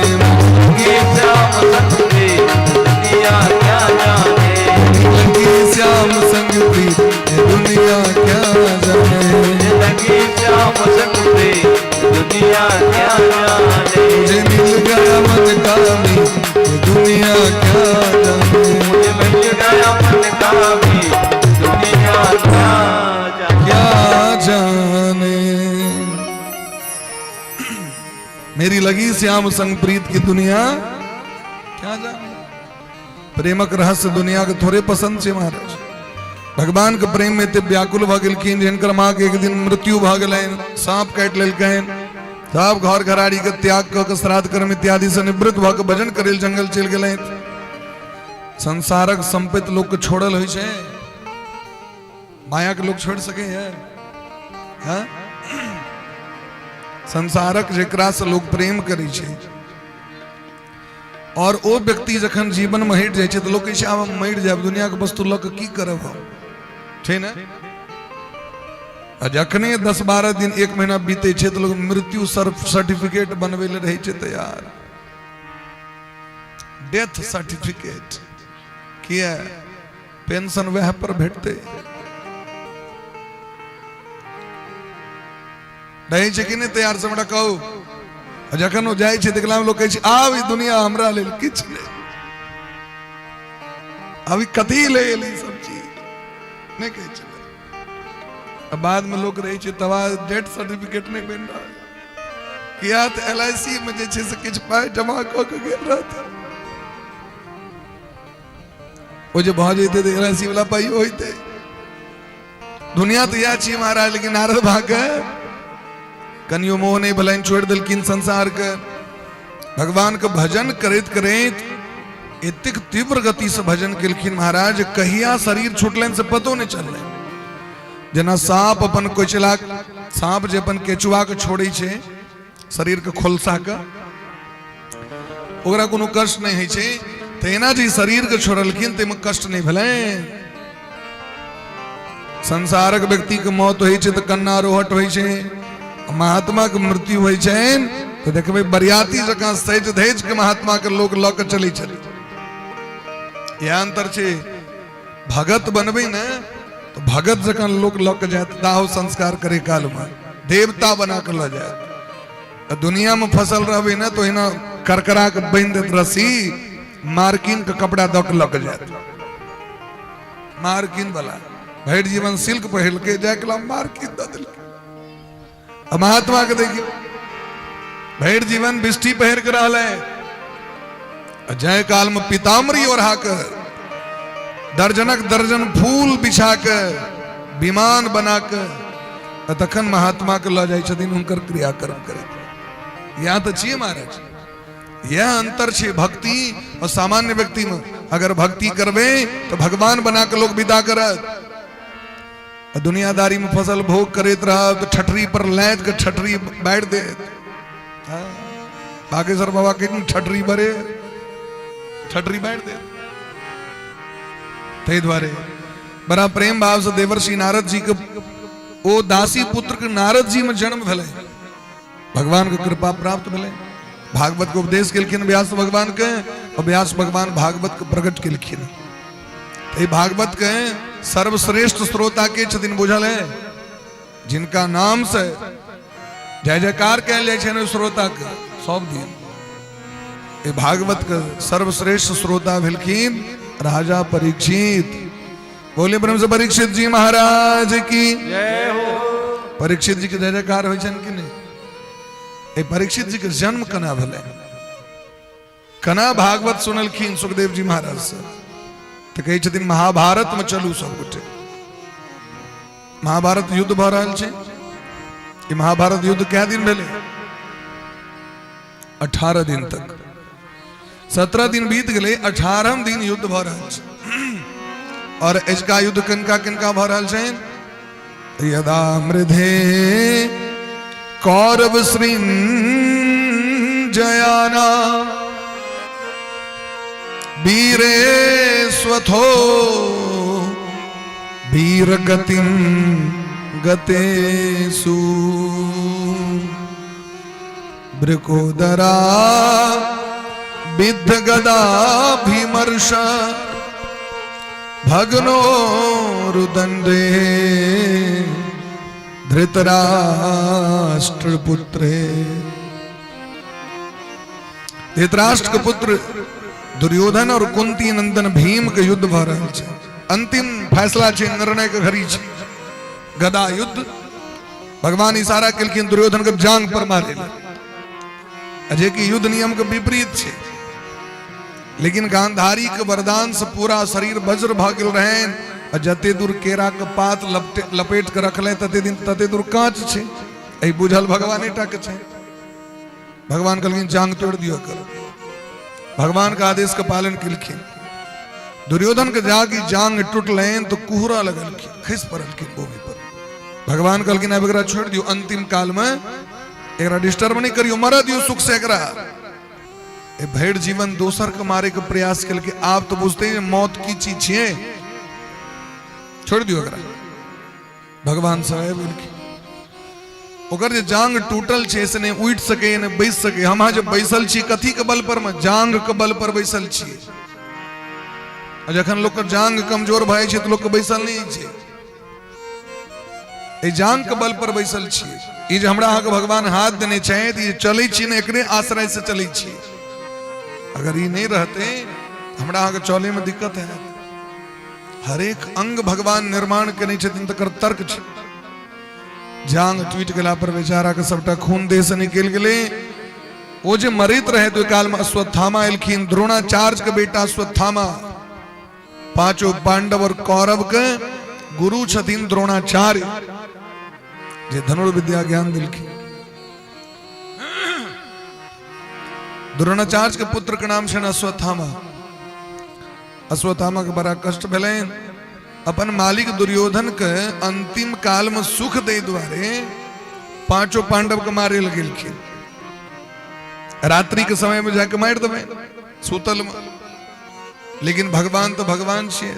श्याम संग प्रीत, दुनिया क्या जाने। मेरी लगी श्याम संग प्रीत, दुनिया क्या जाने। लगी श्याम संग प्रीत, दुनिया क्या जाने। मुझे मिल गया मन का मीत, दुनिया क्या जाने। मुझे मिल गया मन का मीत, दुनिया क्या जाने। क्या जाने। मेरी लगी श्याम संग प्रीत की दुनिया क्या जाने। प्रेमक रहस्य दुनिया के थोड़े पसंद छे महाराज। भगवान के प्रेम में एते व्याकुल भऽ गेलखिन जे हिनकर माँ के एक दिन मृत्यु भऽ गेलनि, सांप काटि लेलकनि, सब घर घराड़ी के त्याग कऽ के श्राद्ध कर्म इत्यादि से निवृत्त भऽ के भजन करै जंगल चलि गेलथि। संसारक संपत्ति लोक के छोड़ल होइ छै, माया के लोग छोड़ि सकै है? हाँ? संसारक जेकरा से लोग प्रेम करै छै और ओ व्यक्ति जखन जीवन में हटि जाइ छै तऽ लोग कहै छै आब हम मरि जायब, दुनिया के वस्तु लऽ कऽ की करब हम, छै ने? आ जखने 10-12 दिन 1 महीना बीतै छै तऽ लोग मृत्यु सर्टिफिकेट बनबै लए रहै छै तैयार, डेथ सर्टिफिकेट। किया? पेंशन वएह पर भेटतै। रहै छै कि नहि तैयार से हमरा कहू? आ जखन ओ जाइ छै देखला में लोग कहै छै आब ई दुनिया हमरा लेल किछु नहि, आब ई कथी ले एलै सब चीज, नहि कहै छै। आ बाद में लोग रहै छै तबा डेथ सर्टिफिकेट नहि बनि रहल, किया तऽ एल I C मे जे छै से किछु पाइ जमा कऽ के गेल रहतै, ओ जे भऽ जेतै तऽ एल I C वाला पाइयो होइतै। दुनिया तऽ इएह छियै महाराज। लेकिन नारद भाके कनियो मोह नहि भेलनि, छोड़ि देलखिन संसार के। भगवान के भजन करैत करैत एतेक तीव्र गति से भजन केलखिन महाराज, कहिया शरीर छुटलनि से पतो नहि चललनि। जेना सांप अपन कोचला, सांप जे अपन केचुआ के छोड़ै छै शरीर के खोलसा के, ओकरा कोनो कष्ट नहि होइ छै, तहिना जे शरीर के छोड़लखिन ताहिमे कष्ट नहि भेलनि। संसारक व्यक्ति के मौत होइ छै तऽ कन्ना रोहट होइ छै, महात्मा के मृत्यु होइ छनि तऽ देखबै बरियाती जकाँ सजि धजि के महात्मा के लोक लऽ के चलै छथिन। इएह अंतर छै। भगत बनबै ने तऽ भगत जकाँ लोक लऽ के जायत दाह संस्कार करे काल में, देवता बना के लऽ जायत। आ दुनिया में फसल रहबै ने तो ओहिना करकरा के बान्हि देत रस्सी, मार्किन के कपड़ा दऽ के लऽ के जायत। मार्किन वाला भरि जीवन सिल्क पहिरलकै, जाय के मार्किन दऽ देलकै। आ महात्मा के देखियौ, भरि जीवन बिष्ठी पहिर के रहलै, आ जाय काल में पीताम्बरी ओढ़ा के दर्जनक दर्जन फूल बिछा के विमान बना के आ तखन महात्मा के लऽ जाइ छथिन हुनकर क्रियाकर्म करे। यहाँ तऽ छियै महाराज, यह अंतर छै भक्ति और सामान्य व्यक्ति में। अगर भक्ति करबे तो भगवान बना के लोग विदा करत, आ दुनियादारी में फसल भोग करैत रहब तो ठठरी पर लाद के ठठरी बांटि देत। हाँ, बागेश्वर बाबा के ठठरी भरे ठठरी बांटि देत। ताहि दुआरे बड़ा प्रेम भाव से देवर्षि नारद जी के ओ दासी पुत्र के नारद जी में जन्म भेलै, भगवान के कृपा प्राप्त भेलै, भागवत के उपदेश केलखिन व्यास भगवान के, और व्यास भगवान भागवत के प्रकट केलखिन। एहि भागवत के सर्वश्रेष्ठ श्रोता के छथिन बुझल है? जिनका नाम से जय जयकार कहल जाइ छनि ओहि श्रोता के सब दिन। एहि भागवत के सर्वश्रेष्ठ श्रोता भेलखिन राजा परीक्षित। बोले ब्रह्म से परीक्षित जी महाराज की जय हो। परीक्षित जी के जय जयकार होइ छनि कि नहि? एहि परीक्षित जी के जन्म केना भेलै, केना भागवत सुनलखिन सुखदेव जी महाराज से? तऽ कहै छथिन महाभारत में चलू सब गोटे। महाभारत युद्ध भऽ रहल छै। ई महाभारत युद्ध कै दिन भेलै? 18 दिन तक। 17 दिन बीत गेलै, 18 दिन युद्ध भऽ रहल छै। और एजका युद्ध किनका किनका भऽ रहल छै? यदा मृधे कौरव सृंजयाना वीरे स्वथो वीर गतिम गतेसु वृकोदरा विद्ध गदा भीमर्ष भग्नो रुदंडे धृतराष्ट्र पुत्रे। धृतराष्ट्र के पुत्र दुर्योधन और कुंती नंदन भीम के युद्ध भऽ रहल छै। अंतिम फैसला छै, निर्णय के घड़ी छै, गदा युद्ध। भगवान इशारा केलखिन दुर्योधन के जांग पर मारे लए, जे कि युद्ध नियम के विपरीत छै। लेकिन गांधारी के वरदान से पूरा शरीर वज्र भऽ गेल रहनि, आ जते दूर केरा के पात लपेट के रखले तते दिन तते दूर कांच छै। एहि बुझल भगवाने टा के छै। भगवान कहलखिन जांग तोड़ दियो कर। भगवान के आदेश के पालन केलखिन। दुर्योधन के जागी जांग टूटलनि तो कुहरा लगलखिन, खसि पड़लखिन भूमि पर। भगवान कहलखिन आब एकरा छोड़ि दियौ, अंतिम काल में एकरा डिस्टर्ब नहीं करियो, मरऽ दियौ सुख से एकरा। ए भरि जीवन दोसर के मारे के प्रयास केलकै, आब तो बुझते हैं मौत की चीज छियै, छोड़ दियौ एकरा। भगवान साहेब गेलखिन। ओकर जे जांग टूटल छै से नहि उठि सकै, नहि बैस सकै। हम अहाँ जे बैसल छी कथी के बल पर मे? जांग के बल पर बैसल छी। आ जखन लोक के जांग कमजोर भए छै तऽ लोक के बैसल नहि छै। एहि जांग के बल पर बैसल छी। ई जे हमरा अहाँके भगवान हाथ देने छथि, ई चलै छी ने एकरे आश्रय से चलै छी। अगर ई नहि रहते हमरा अहाँके चले में दिक्कत है। हरेक अंग भगवान निर्माण केने छथिन तकर तर्क छै। जांग टूटि गेला पर बेचारा के सबटा खून देह से निकलि गेलै। ओ जे मरैत रहे तो काल में अश्वत्थामा एलखिन, द्रोणाचार्य के बेटा अश्वत्थामा। पांचों पांडव और कौरव के गुरु छथिन द्रोणाचार्य, जे धनुर्विद्या ज्ञान दिलखिन। द्रोणाचार्य के पुत्र के नाम छनि अश्वत्थामा। अश्वत्थामा के बड़ा कष्ट भेलनि। अपन मालिक दुर्योधन के अंतिम काल में सुख दे दुआरे पांचों पांडव के मारे लग गेलखिन। रात्रि के समय में जाके मारि देबै सुतल में। लेकिन भगवान तो भगवान छियै,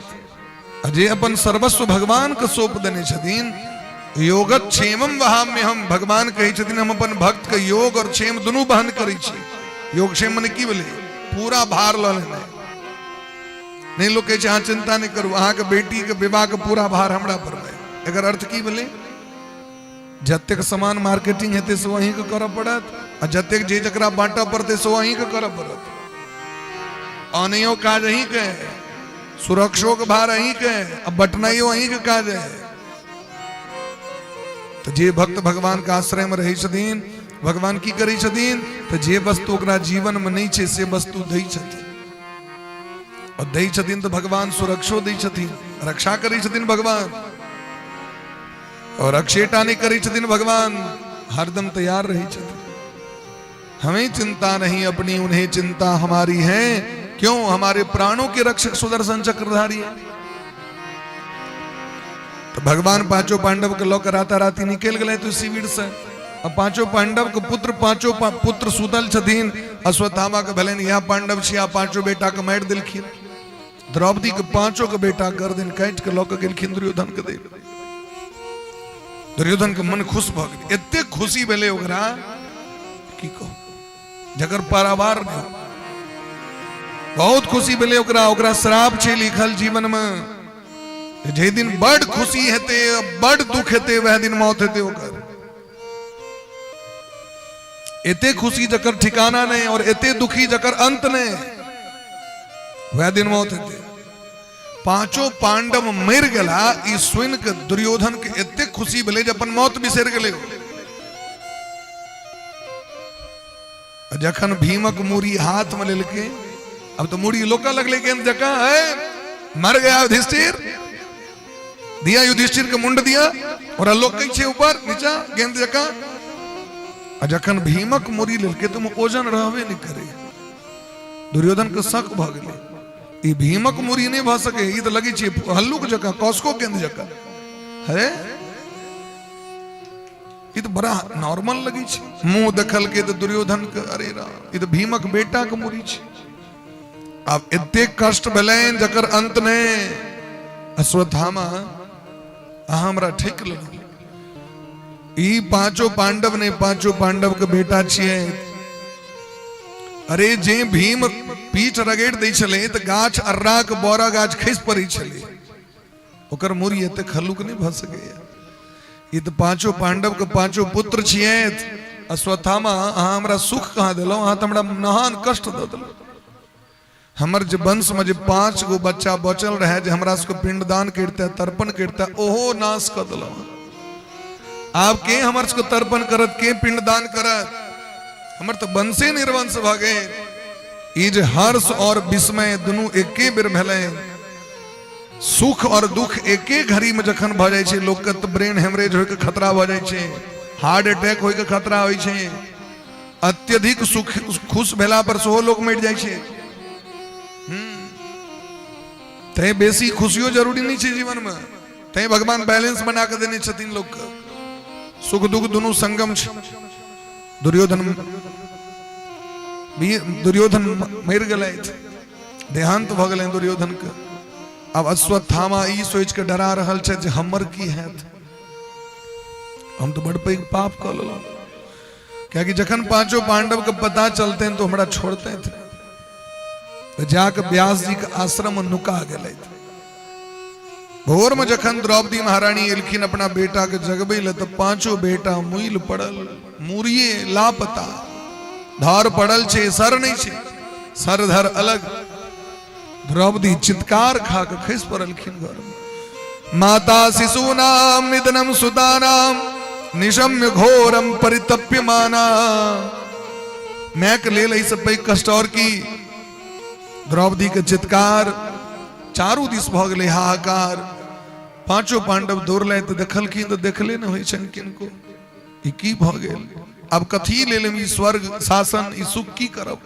जे अपन सर्वस्व भगवान के सौंप देने छथिन। योगक्षेमम वहाम्य हम, भगवान कहै छथिन हम अपन भक्त के योग और क्षेम दुनू वहन करै छी। योगक्षेम मने की भेलै? पूरा भार लऽ लेनाइ। नहि लोक कहै छै अहाँ चिंता नहि करू, अहाँके बेटी के विवाह के पूरा भार हमरा पर है। एकर अर्थ की भेलै? जतेक सामान मार्केटिंग हेतै से अहींके करऽ पड़त, आ जतेक जे जकरा बाँटऽ पड़तै से अहींके करऽ पड़त। आनैयो काज अहींके है, सुरक्षोके भार अहींके है, आ बटनाइयो अहींके काज है। तऽ जे भक्त भगवानके आश्रयमे रहै छथिन, भगवान की करै छथिन तऽ जे वस्तु ओकरा जीवनमे नहि छै से वस्तु दै छथिन। और दै छथिन तऽ भगवान सुरक्षो दै छथिन, रक्षा करै छथिन भगवान। और रक्षेटा नहि करै छथिन भगवान, हरदम तैयार रहै छथिन। हमें चिंता नहीं अपनी, उन्हें चिंता हमारी है। क्यों? हमारे प्राणों के रक्षक सुदर्शन चक्रधारी है। तो भगवान पांचों पांडव के लऽ राता राती निकल गए तो शिविर से। अब पांचों पांडव के पुत्र, पांचों पुत्र सुतल छथिन। अश्वत्थामा के भेलनि इएह पांडव छी, आ पांचों बेटा के मारि देलखिन। द्रौपदी के पांचों के बेटा गर्दन काटि के लऽ के गेलखिन दुर्योधन के दे। दुर्योधन के मन खुश भऽ गेल, एते खुशी भेलै ओकरा की कहू, जकर पारावार नहि। बहुत खुशी भेलै ओकरा। ओकरा श्राप छै लिखल जीवन में, जे दिन बड़ खुशी हेतै बड़ दुख हेतै वह दिन मौत हेतै ओकर। एते खुशी जकर ठिकाना नहीं और एते दुखी जकर अंत नहीं, वह दिन मौत हेतै। पांचों पांडव मरि गेला ई सुनि के दुर्योधन के एते खुशी भेलै जे अपन मौत बिसरि गेलै। जखन भीमक मूड़ी हाथ में लेलकै, अब तो मूड़ी लोका लगलै गेंद जकाँ, है मर गया युधिष्ठिर, दिया युधिष्ठिर के मुंड दिया और लोकै छै ऊपर नीचा गेंद जकाँ। आ जखन भीमक मूड़ी लेलकै तऽ ओजन रहबे नहि करै। दुर्योधन के शक भऽ गेलै, ई भीमक मूड़ी नहि भऽ सकै, ई तऽ लगै छै हल्लुक जकाँ, कॉस्को गेंद जकाँ है, ई तऽ बड़ा नॉर्मल लगै छै। मुंह देखलकै तऽ दुर्योधन के, अरे राम, ई तऽ भीमक बेटा के मूड़ी छै। आब एतेक कष्ट भेलनि जकर अंत नहि। अश्वत्थामा, अहाँ हमरा ठकि लेलहुँ। ई पांचों पांडव ने पांचों पांडव के बेटा छियै। अरे जे भीम पीठ रगड़ि दै छलै तऽ गाछ अर्राक बड़ा गाछ खसि पड़ै छलै, ओकर मूड़ी एतेक हल्लुक नहि भऽ सकैया। ई तऽ पांचों पांडव के पांचों पुत्र छियै। अश्वत्थामा, अहाँ हमरा सुख कहाँ देलहुँ? अहाँ तऽ हमरा महान कष्ट दऽ देलहुँ। हमर जे वंश में जे 5 गो बच्चा बचल रहे जे हमरा सबके पिंडदान करिते तर्पण करिते, ओहो नाश कऽ देलहुँ। आब के हमर सबके तर्पण करत, के पिंडदान करत? हमर तऽ वंशे निर्वंश भऽ गेल। ई जे हर्ष और विस्मय दुनू एके बेर भेलै, सुख और दुख एके घड़ी में जखन भऽ जाइ छै लोकके तऽ ब्रेन हेमरेज होइके खतरा भऽ जाइ छै, हार्ट अटैक होइके खतरा होइ छै। अत्यधिक सुख खुश भेला पर सेहो लोक मरि जाइ छै। तैं बेसी खुशियो जरूरी नहि छै जीवन में। तैं भगवान बैलेंस बना के देने छथिन लोकके, सुख दुख दुनू संगम छै। दुर्योधन दुर्योधन मरि गेलथि, देहांत भऽ गेलनि दुर्योधन के। आब अश्वत्थामा ई सोचि के डरा रहल छथि जे हमर की हैत, हम तऽ बड़ पैघ पाप कऽ लेलहुँ। कियाकि जखन पांचों पांडव के पता चलते तो हमरा छोड़ते थे। तो जाके व्यास जी के आश्रम में नुका गेले। भोर में जखन द्रौपदी महारानी एलखिन अपना बेटा के जगबे ले, तो पांचों बेटा मुइल पड़ल, मुरिये लापता, धार पड़ल छे, सर नहीं छे, सर धर अलग। द्रौपदी चित्कार खा के खसि पड़लखिन घर में। माता शिशूनाम निधनम सुतानाम निशम्य घोरम परितप्यमाना। मायके लेल एहिसँ पैघ कष्ट और की? द्रौपदी के चित्कार चारू दिस भऽ गेलै हाहाकार। पांचों पांडव दौड़ले तऽ देखलखिन तऽ देखले नहि होइ छनि किनको, ई की भऽ गेल? आब कथी लेल ई स्वर्ग शासन, ई सुख की करब?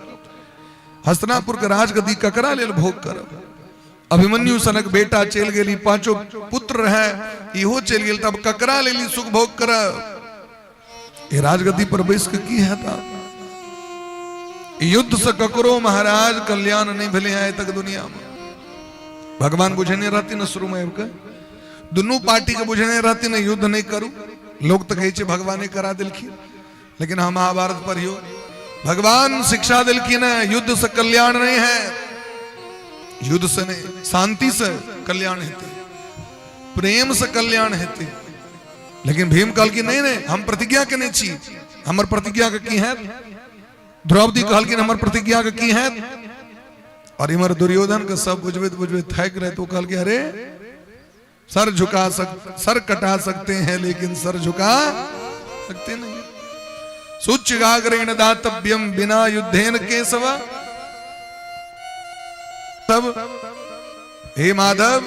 हस्तिनापुर के राजगद्दी ककरा लेल भोग करब? अभिमन्यु सनक बेटा चलि गेल, ई पांचों पुत्र रहे, इहो चलि गेल, तब ककरा लेल ई सुख भोग करब? ई राजगद्दी पर बैस के की हैत? युद्ध से ककरो महाराज कल्याण नहीं भेलै आइ तक दुनिया में। भगवान बुझेने रहती न शुरू में आबि के, दुनू पार्टी के बुझेने रहती न, युद्ध नहीं करू। लोग तऽ कहै छै भगवाने करा देलखिन, लेकिन हम महाभारत पढ़ियो, भगवान शिक्षा दिलखिन है युद्ध से कल्याण नहीं है, युद्ध से नहीं, शांति से कल्याण हेतै, प्रेम से कल्याण हेतै। लेकिन भीम कहलखिन नहीं नहीं, हम प्रतिज्ञा केने छी, हमर प्रतिज्ञा के की है? द्रौपदी कहलखिन हमर प्रतिज्ञा के की है? और इमर दुर्योधन के सब बुझबैत बुझबैत थाकि रहे, तो कहलखिन अरे सर झुका सक सर कटा सकते हैं लेकिन सर झुका सकते नहीं। सूच्यगाग्रेण दातव्यम बिना युद्धेन केशव। तब हे माधव,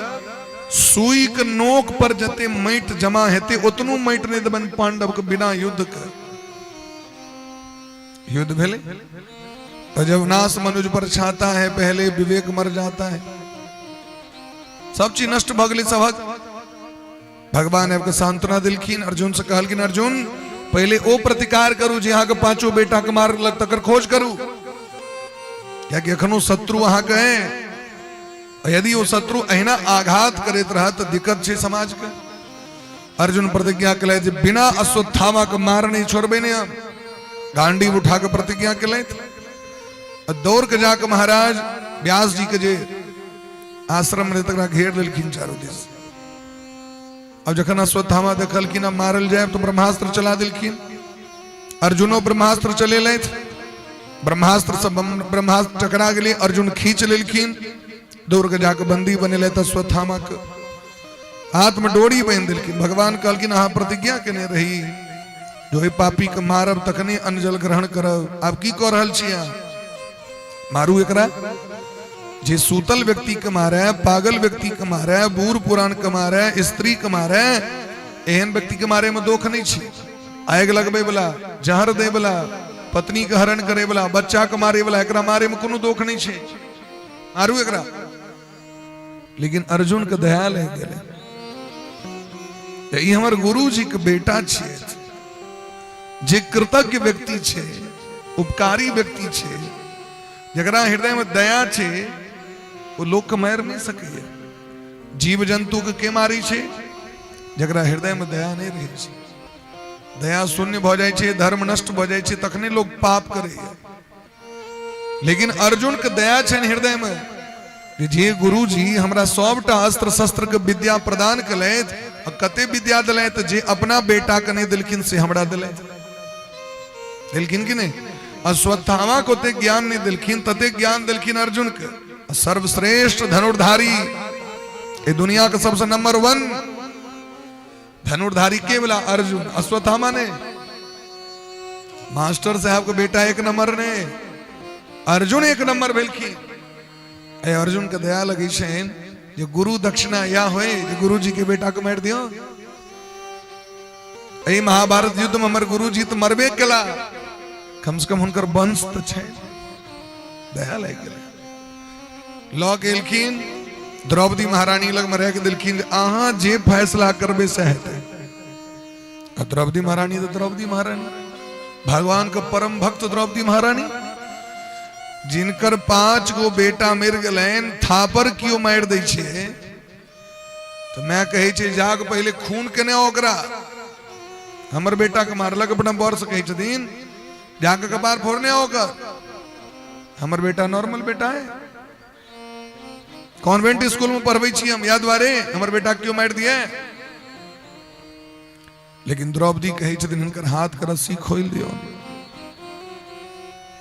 सुई के नोक पर जते माटि जमा हेते ओतनो माटि नहीं देबनि पांडव के बिना युद्ध के। युद्ध भेलै तो जब नाश मनुज पर छाता है पहले विवेक मर जाता है। सब चीज नष्ट भऽ गेलै सभक। भगवान आबि कऽ सांत्वना देलखिन, अर्जुन से कहलखिन अर्जुन पहिले ओ प्रतिकार करू जे अहाँके पांचो बेटा के मारलक, तकर खोज करू, कियाकि एखनो शत्रु अहाँके है। यदि ओ शत्रु अहिना आघात करैत रहत तऽ दिक्कत छै समाज के। अर्जुन प्रतिज्ञा केलथि जे बिना अश्वत्थामा के मार नहीं छोड़बै ने हम। गांडीव उठा के प्रतिज्ञा केलथि, दौड़ के जाके महाराज व्यास जी के जे आश्रम रहे तकरा घेर लेलखिन चारू दिस। अब जखन अश्वत्थामा देखलखिन अब मारल जाए तो ब्रह्मास्त्र चला देलखिन। अर्जुनो ब्रह्मास्त्र चलेलथि, ब्रह्मास्त्र से ब्रह्मास्त्र टकरा गेलै, अर्जुन खींच लेलखिन, दौड़ के जाके बंदी बनेलथि अश्वत्थामा के, हाथ में डोरी बांधि देलखिन। भगवान कहलखिन अहाँ प्रतिज्ञा केने रही जो एहि पापी के मारब तखने अन्न जल ग्रहण करब, आब की कऽ रहल छी अहाँ? मारू एकरा। जे सूतल व्यक्ति के मारे, पागल व्यक्ति के मारे, बूढ़ पुरान के मारे, स्त्री के मारे, एहन व्यक्ति के मारे में दोख नहीं छै। आगि लगबै वाला, जहर दै वाला, पत्नी के हरण करे वाला, बच्चा के मारे वाला, एकरा मारे में कोनो दोख नहीं छै, मारू एकरा। लेकिन अर्जुन के दया लागि गेलै, ई हमर गुरुजी के बेटा छियै, जे कृतज्ञ व्यक्ति छै, उपकारी व्यक्ति छै, जकरा हृदय में दया छै, ओ लोक के मारि नहि सकैया। जीव जंतु के के मारै छै? जकरा हृदय में दया नहि रहै छै। दया शून्य भऽ जाइ छै, धर्म नष्ट भऽ जाइ छै, तखने लोक पाप करैया। लेकिन अर्जुन के दया छनि हृदय में जे गुरुजी हमरा सबटा अस्त्र शस्त्र के विद्या प्रदान केलथि, आ कते विद्या देलथि जे अपना बेटा के नहि देलखिन से हमरा देलथि, देलखिन कि नहि? अश्वत्थामा के ओते ज्ञान नहि देलखिन तते ज्ञान देलखिन अर्जुन के। सर्वश्रेष्ठ धनुर्धारी, ए दुनिया के सबसे नंबर 1 धनुर्धारी के बोला अर्जुन, अश्वत्थामा ने। मास्टर साहब के बेटा एक नंबर ने, अर्जुन एक नंबर भेलखिन। ए अर्जुन के दया लगी छनि जे गुरु दक्षिणा या होए जे गुरु जी के बेटा के मारि दियो। एहि महाभारत युद्ध में हमर गुरु जी तो मरबे केला, कम से कम हुनकर वंश तो छै। दया लागि गेलै, लऽ के एलखिन द्रौपदी महारानी लग में राखि देलखिन, अहाँ जे फैसला करबै से हेतै। आ द्रौपदी महारानी तो द्रौपदी महारानी, भगवान के परम भक्त द्रौपदी महारानी, जिनकर 5 गो बेटा मरि गेलनि, थापर कियो मारि दै छै तऽ माय कहै छै जाग पहिले खून केने ओकरा, हमर बेटा के मारलक, अपना बर से कहै छथिन जाके कपार फोड़ने ओकर, हमर बेटा नॉर्मल बेटा है, कॉन्वेंट स्कूल में पढ़बै छी हम, याद दुआरे हमर बेटा क्यों मारि दिए। लेकिन द्रौपदी कहै छथिन हिनकर हाथ के रस्सी खोलि दियौ।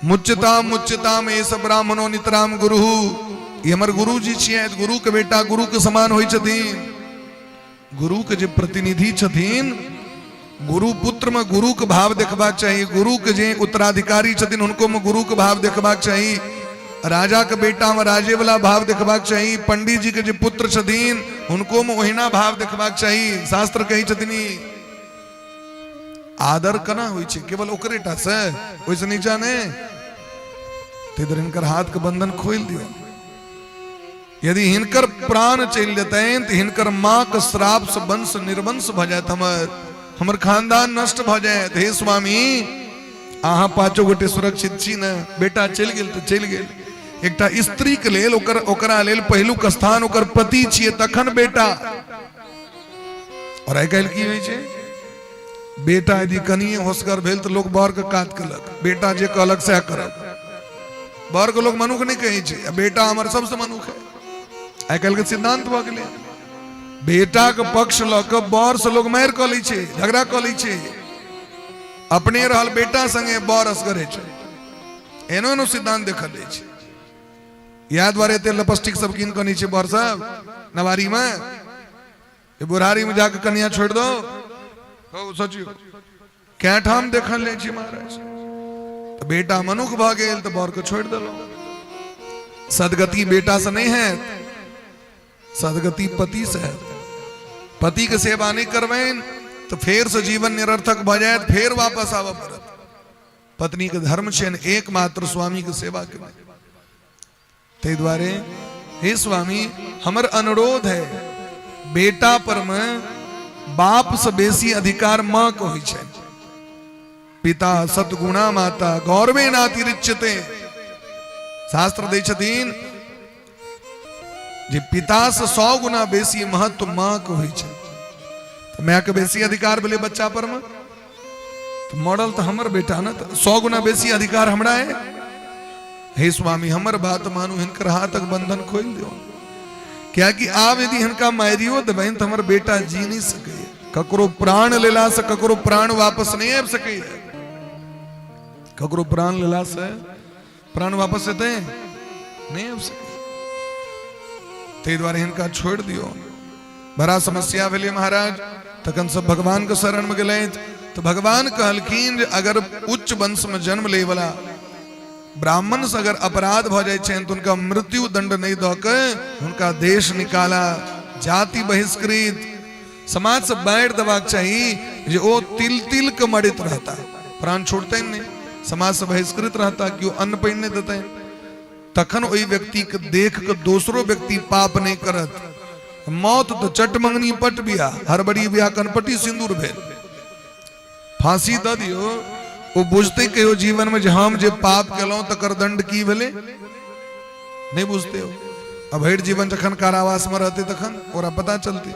मुच्यताम मुच्यताम एस ब्राह्मणो नितराम गुरु, ई हमर गुरु जी छियै, गुरु के बेटा गुरु के समान होइ छथिन, गुरु के जे प्रतिनिधि छथिन, गुरु पुत्र में गुरु के भाव देखबाक चाही, गुरु के जे उत्तराधिकारी छथिन हुनको में गुरु के भाव देखबाक चाही, राजा के बेटा में राजे वाला भाव देखबाक चाही, पंडित जी के जे पुत्र छथिन हुनको में ओहिना भाव देखबाक चाही। शास्त्र कहै छथिन आदर केना होइ छै केवल ओकरे टा से, ओहिसँ नीचा नहि। ताहि दुआरे हिनकर हाथ के बंधन खोलि दियौ। यदि हिनकर प्राण चलि जेतनि तऽ हिनकर माँ के श्राप से वंश निर्वंश भऽ जायत, हमर हमर खानदान नष्ट भऽ जायत। हे स्वामी, अहाँ पाँचो गोटे सुरक्षित छी ने, बेटा चलि गेल तऽ चलि गेल। एकटा स्त्री के लेल ओकर ओकरा लेल पहिलुक स्थान ओकर पति छियै, तखन बेटा। और आइ काल्हि की होइ छै, बेटा यदि कनिए होशगर भेल तऽ लोक बर के कात केलक, बेटा जे कहलक सएह करब। बर के लोक मनुख नहि कहै छै, आ बेटा हमर सबसँ मनुख है। आइ काल्हि के सिद्धांत भऽ गेलै, बेटा के पक्ष लऽ कऽ बर से लोक मारि कऽ लै छै, झगड़ा कऽ लै छै, अपने रहल बेटा संगे बर असगरे छै। एहनो एहनो सिद्धांत देखल जाइ छै। इएह दुआरे एते लिपस्टिक सब कीन कऽ नै छै बर सब नवारी में। बुढ़ारी में जाके कन्या छोड़ दो। कहू सोचियो, कै ठाम देखल ले छी महाराज। तो बेटा मनुख भऽ गेल तऽ बर के छोड़ देलहुँ। सदगति बेटा से नहीं है, सदगति पति से है। पति के सेवा नहीं करबनि तो फेर से जीवन निरर्थक भऽ जायत, फेर वापस आबऽ पड़त। पत्नी के धर्म छनि एकमात्र स्वामी के सेवा केनाइ। ताहि दुआरे हे स्वामी, हमर अनुरोध है, बेटा पर में बाप से बेसी अधिकार माँ के होइ छै। पिता सतगुणा माता गौरवे नातिरिच्यते। शास्त्र दै छथिन जे पिता से 100 गुना बेसी महत्व माँ के होइ छै। तऽ माय के बेसी अधिकार भेलै बच्चा पर में, तऽ मरल तऽ हमर बेटा ने, तऽ 100 गुना बेसी अधिकार हमरा है। हे स्वामी, हमर बात मानू, हिनकर हाथक बंधन खोलि दियौ, कियाकि आब यदि हिनका मारियो देबनि तऽ हमर बेटा जी नहि सकैए। ककरो प्राण लेला से ककरो प्राण वापस नहि आबि सकैए। ककरो प्राण लेला से प्राण वापस एतै नहि आबि सकैए। ताहि दुआरे हिनका छोड़ि दियौ। बड़ा समस्या भेलै महाराज। तखन सब भगवान के शरण में गेलथि तऽ भगवान कहलखिन जे अगर उच्च वंश में जन्म लै वाला ब्राह्मण से अगर अपराध भऽ जाइ छनि तऽ हुनका मृत्यु दंड नहि दऽ के हुनका देश निकाला, जाति बहिष्कृत, समाज से बाहर देबाक चाही जे ओ तिल तिल के मरैत रहता, प्राण छोड़तनि नहि, समाज से बहिष्कृत रहता, केओ अन्न पानि नहि देतनि। तखन ओहि व्यक्ति के देख के दोसरो व्यक्ति पाप नहि करत। मौत तऽ चट मंगनी पट बिया, हड़बड़ी बिया कनपटी सिंदूर भेल। फांसी दऽ दियौ, ओ बुझते कहियो जीवन में जे हम जे पाप केलहुं तकर दंड की भेलै, नहि बुझते हो। आ भरि जीवन जखन कारावास में रहते तखन ओकरा पता चलते।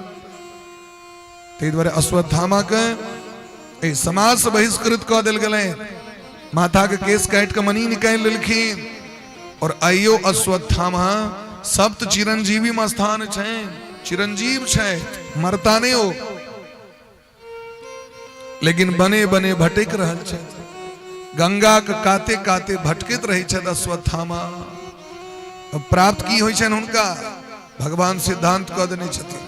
ताहि दुआरे अश्वत्थामा के एहि समाज से बहिष्कृत कऽ देल गेलै, माथा के केस काटि कऽ मणि निकालि लेलखिन। और आइयो अश्वत्थामा सप्त चिरंजीवी में स्थान छै, चिरंजीव छै, मरता नहीं हो, लेकिन बने बने भटक रहल छै, गंगा के काते काते भटकैत रहै छथि अश्वत्थामा। प्राप्त की होइ छनि हुनका, भगवान सिद्धांत कऽ देने छथिन।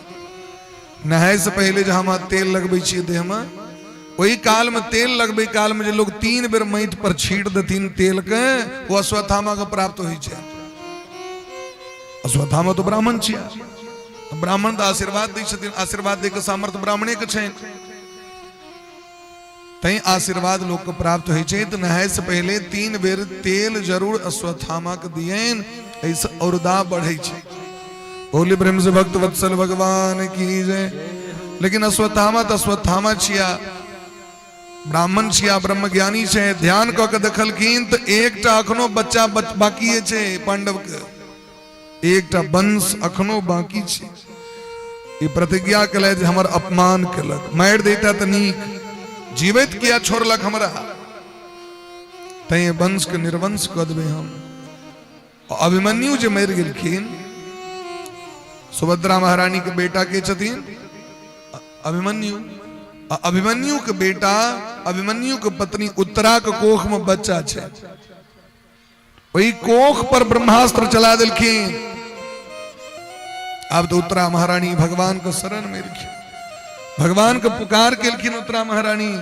नहाय से पहिले जे हम तेल लगबै छियै देह में, ओहि काल में तेल लगबै काल में जे लोग 3 बेर माटि पर छीट देथिन तेल के, ओ अश्वत्थामा के प्राप्त होइ छै। अश्वत्थामा तो ब्राह्मण छियै, ब्राह्मण तऽ आशीर्वाद दै छथिन, आशीर्वाद दै के सामर्थ्य ब्राह्मणे के छनि, तैं आशीर्वाद लोक के प्राप्त होइ छै। तऽ नहाय से पहिले 3 बेर तेल जरूर अश्वत्थामा के दियनि, एहिसँ औरदा बढ़ै छै। बोली प्रेम से भक्त वत्सल भगवान की जय। लेकिन अश्वत्थामा तऽ अश्वत्थामा छिया, ब्राह्मण छिया, ब्रह्मज्ञानी छै, ध्यान कऽ के देखलखिन तऽ एकटा अखनो बच्चा बाकिए छै पांडव के, एकटा वंश अखनो बाकी छै। ई प्रतिज्ञा केलथि जे हमर अपमान केलक, मारि दैता तऽ नीक, जीवैत किया छोड़लक हमरा, तैं वंश के निर्वंश कऽ देबै हम। अभिमन्यु जे मरि गेलखिन, सुभद्रा महारानी के बेटा के छथिन अभिमन्यु। अभिमन्यु के बेटा, अभिमन्यु के पत्नी उत्तरा के कोख में बच्चा छै, ओहि कोख पर ब्रह्मास्त्र चला देलखिन। आब तो उत्तरा महारानी भगवान के शरण में एलखिन, भगवान के पुकार केलखिन उत्तरा महारानी,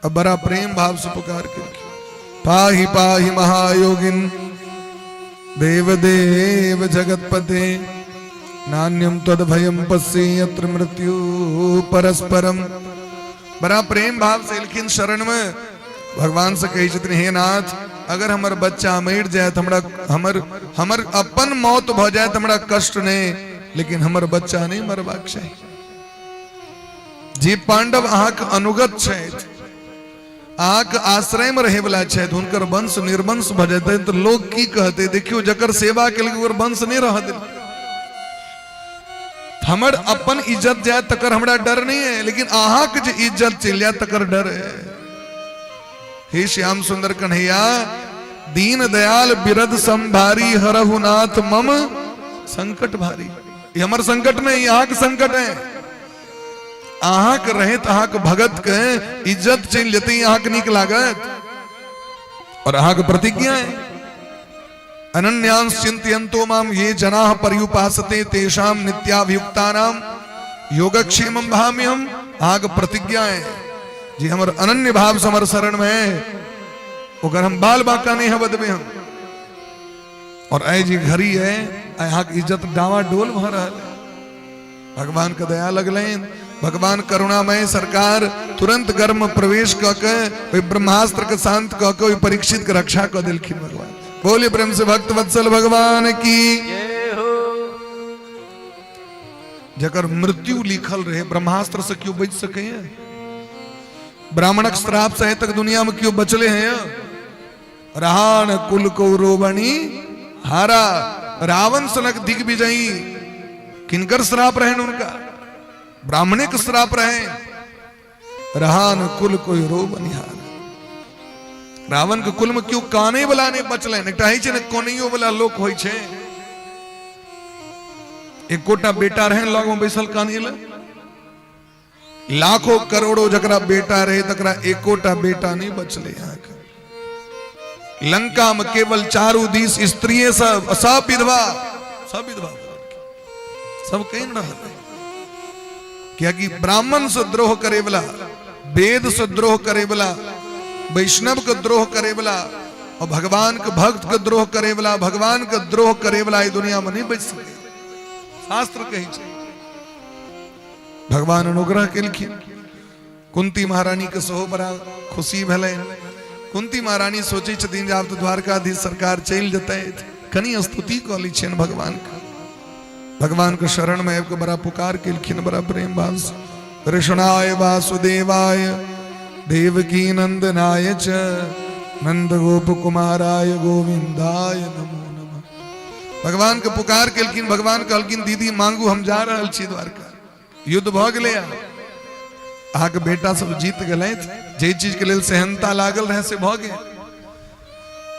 अब बड़ा प्रेम भाव से पुकार केलखिन, पाहि पाहि महायोगिन देव देव जगतपते, नान्यम तद भयम पश्ये यत्र मृत्यु परस्परम। बड़ा प्रेम भाव से एलखिन शरण में, भगवान से कहै छथिन, हे नाथ, अगर हमर बच्चा मरि जाए हमरा हमर हमर अपन मौत भऽ जाए तऽ हमरा कष्ट नहि, लेकिन हमर बच्चा नहि मरबाक चाही। जे पांडव अहाँके अनुगत छथि, अहाँके आश्रय में रहै वाला छथि, हुनकर वंश निर्वंश भऽ जेतै तऽ लोग की कहतै? देखियौ, जकर सेवा केलकै ओकर वंश नहि रहऽ देलकै। हमर अपन इज्जत जाए तकर हमरा डर नहीं है, लेकिन अहाँके जे इज्जत चलि जाए तकर डर है। हे श्याम सुंदर कन्हैया, दीन दयाल बिरद संभारी, हरहु नाथ मम संकट भारी। ये हमर संकट नहीं, अहाँके संकट है। अहाँके रहैत अहाँके भगत के इज्जत चलि जेतै, अहाँके नीक लागत? और अहाँके प्रतिज्ञा है, अनन्यांश चिंतयन्तो माम ये जनाः पर्युपासते तेषां नित्याभियुक्तानां योगक्षेमम भाम्यहम, अहाँके प्रतिज्ञा है जे हमर अनन्य भाव से हमर शरण में है, ओकर हम बाल बांका नहीं है बदबे हम। और ऐ जे घड़ी है, अहाँके इज्जत डावा डोल भऽ रहल है। भगवान के दया लगलनि, भगवान करुणामय सरकार तुरंत गर्भ में प्रवेश कऽ के ओहि ब्रह्मास्त्र के शांत कऽ के ओहि परीक्षित के रक्षा कऽ देलखिन भगवान। बोले प्रेम से भक्त वत्सल भगवान की। जकर मृत्यु लिखल रहे ब्रह्मास्त्र से क्यों बच सके हैं? ब्राह्मणक श्राप से तक दुनिया में क्यों बचले हैं? राहण कुल को रोबणी हारा, रावण सनक दिग्विजयी, किनकर श्राप रहे उनका? ब्राह्मणिक श्राप रहे। रहान कुल कोई रो बनिहार, रावण के कुल में क्यों काने वाला नहीं बचल? एकटा होइ छै ने कोनैयो वाला लोक होइ छै, एकोटा बेटा रहे लग में बैसल काने ले, लाखों करोड़ों जकरा बेटा रहे तकरा एकोटा बेटा नहीं बचले। यहाँ के लंका में केवल चारू दिस स्त्रिये सब, सब विधवा, सब विधवा, सब कहीं रहल। कियाकि ब्राह्मण से द्रोह करे वाला, वेद से द्रोह करे वाला, वैष्णव के द्रोह करे वाला और भगवान के भक्त के द्रोह करे वाला, भगवान के द्रोह करे वाला ई दुनिया में नहीं बच सके, शास्त्र कहै छै। भगवान अनुग्रह केलखिन, कुंती महारानी के सेहो बड़ा खुशी भेलै। कुंती महारानी सोचै छथिन जे आब तऽ द्वारकाधीश सरकार चलि जेतै, कनि स्तुति कऽ लै छियनि भगवान के। भगवान के शरण में आबि कऽ बड़ा पुकार केलखिन, बड़ा प्रेम भाव से, कृष्णाय वासुदेवाय देवकी नंदनाय च नंद गोप कुमाराय गोविंदाय नमो नमः। भगवान के पुकार केलखिन, भगवान कहलखिन दीदी मांगू, हम जा रहल छी द्वारका, युद्ध भऽ गेलै, अहाँके बेटा सब जीत गेलथि, जे चीज के लेल सेहनता लागल रहे से भऽ गेल,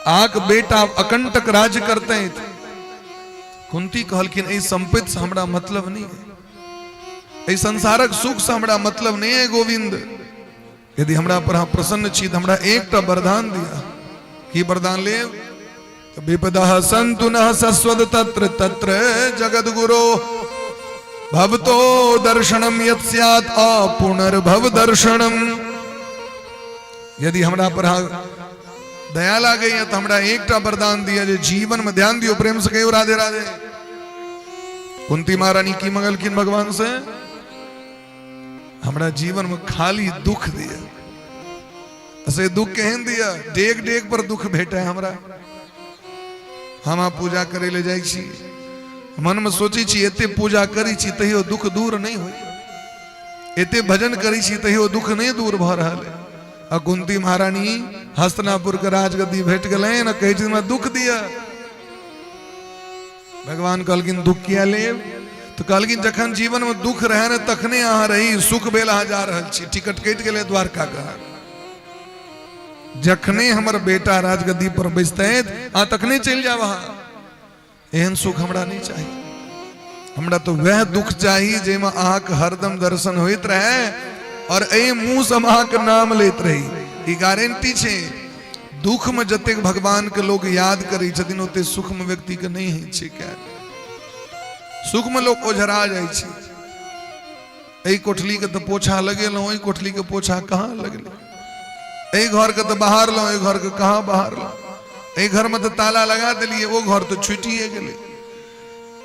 अहाँके बेटा अकंटक राज्य करतै। कुंती कहलखिन एहि संपत्ति से हमरा मतलब नहीं है, एहि संसारक सुख से हमरा मतलब नहीं है गोविंद, यदि हमरा पर अहाँ प्रसन्न छी तऽ हमरा एकटा वरदान दिअ। की वरदान लेब? तऽ विपदः सन्तु नः सस्वद तत्र तत्र जगद्गुरो भवतो दर्शनम यत् स्यात् अपुनर्भव दर्शनम। यदि हमरा पर अहाँ दया लागैया तऽ हमरा एकटा वरदान दिअ जे जीवन में, ध्यान दियौ प्रेम से कहियौ राधे राधे। कुंती महारानी की मंगलखिन भगवान से? हमरा जीवन में खाली दुख दिया, से दुख केहन दिया? डेग डेग पर दुख भेटे हमरा। हम अहाँ पूजा करे ले जाइ छी, मन में सोचै छी एते पूजा करै छी तैयो दुख दूर नहीं होई, एते भजन करै छी तैयो दुख नहीं दूर भऽ रहल है। आ कुंती महारानी हस्तिनापुर के राजगद्दी भेट गेलनि आ कहै छै हमरा दुख दिया। भगवान कहलखिन दुख किया लेब? तऽ कहलखिन जखन जीवन में दुख रहे ने तखने अहाँ रही, सुख भेल अहाँ जा रहल छी, टिकट कटि गेलै द्वारका के। जखने हमर बेटा राजगद्दी पर बैसतै अहाँ तखने चलि जायब अहाँ। एहन सुख हमरा नहीं चाही, हमरा तो वह दुख चाही जाहिमे अहाँके हरदम दर्शन होइत रहे और एहि मुँह से हम अहाँके नाम लैत रही। ई गारंटी छै दुख में जतेक भगवान के लोग याद करै छथिन ओते सुख में व्यक्ति के नहीं होइ छै। कयल सुख में लोग ओझरा जाइ छै। एहि कोठली के तऽ पोछा लगेलहुँ, एहि कोठली के पोछा कहाँ लगलै, एहि घर के तऽ बहारलहुँ, एहि घर के कहाँ बहारलहुँ, एहि घर में तऽ ताला लगा देलियै, ओ घर तऽ छुटिए गेलै।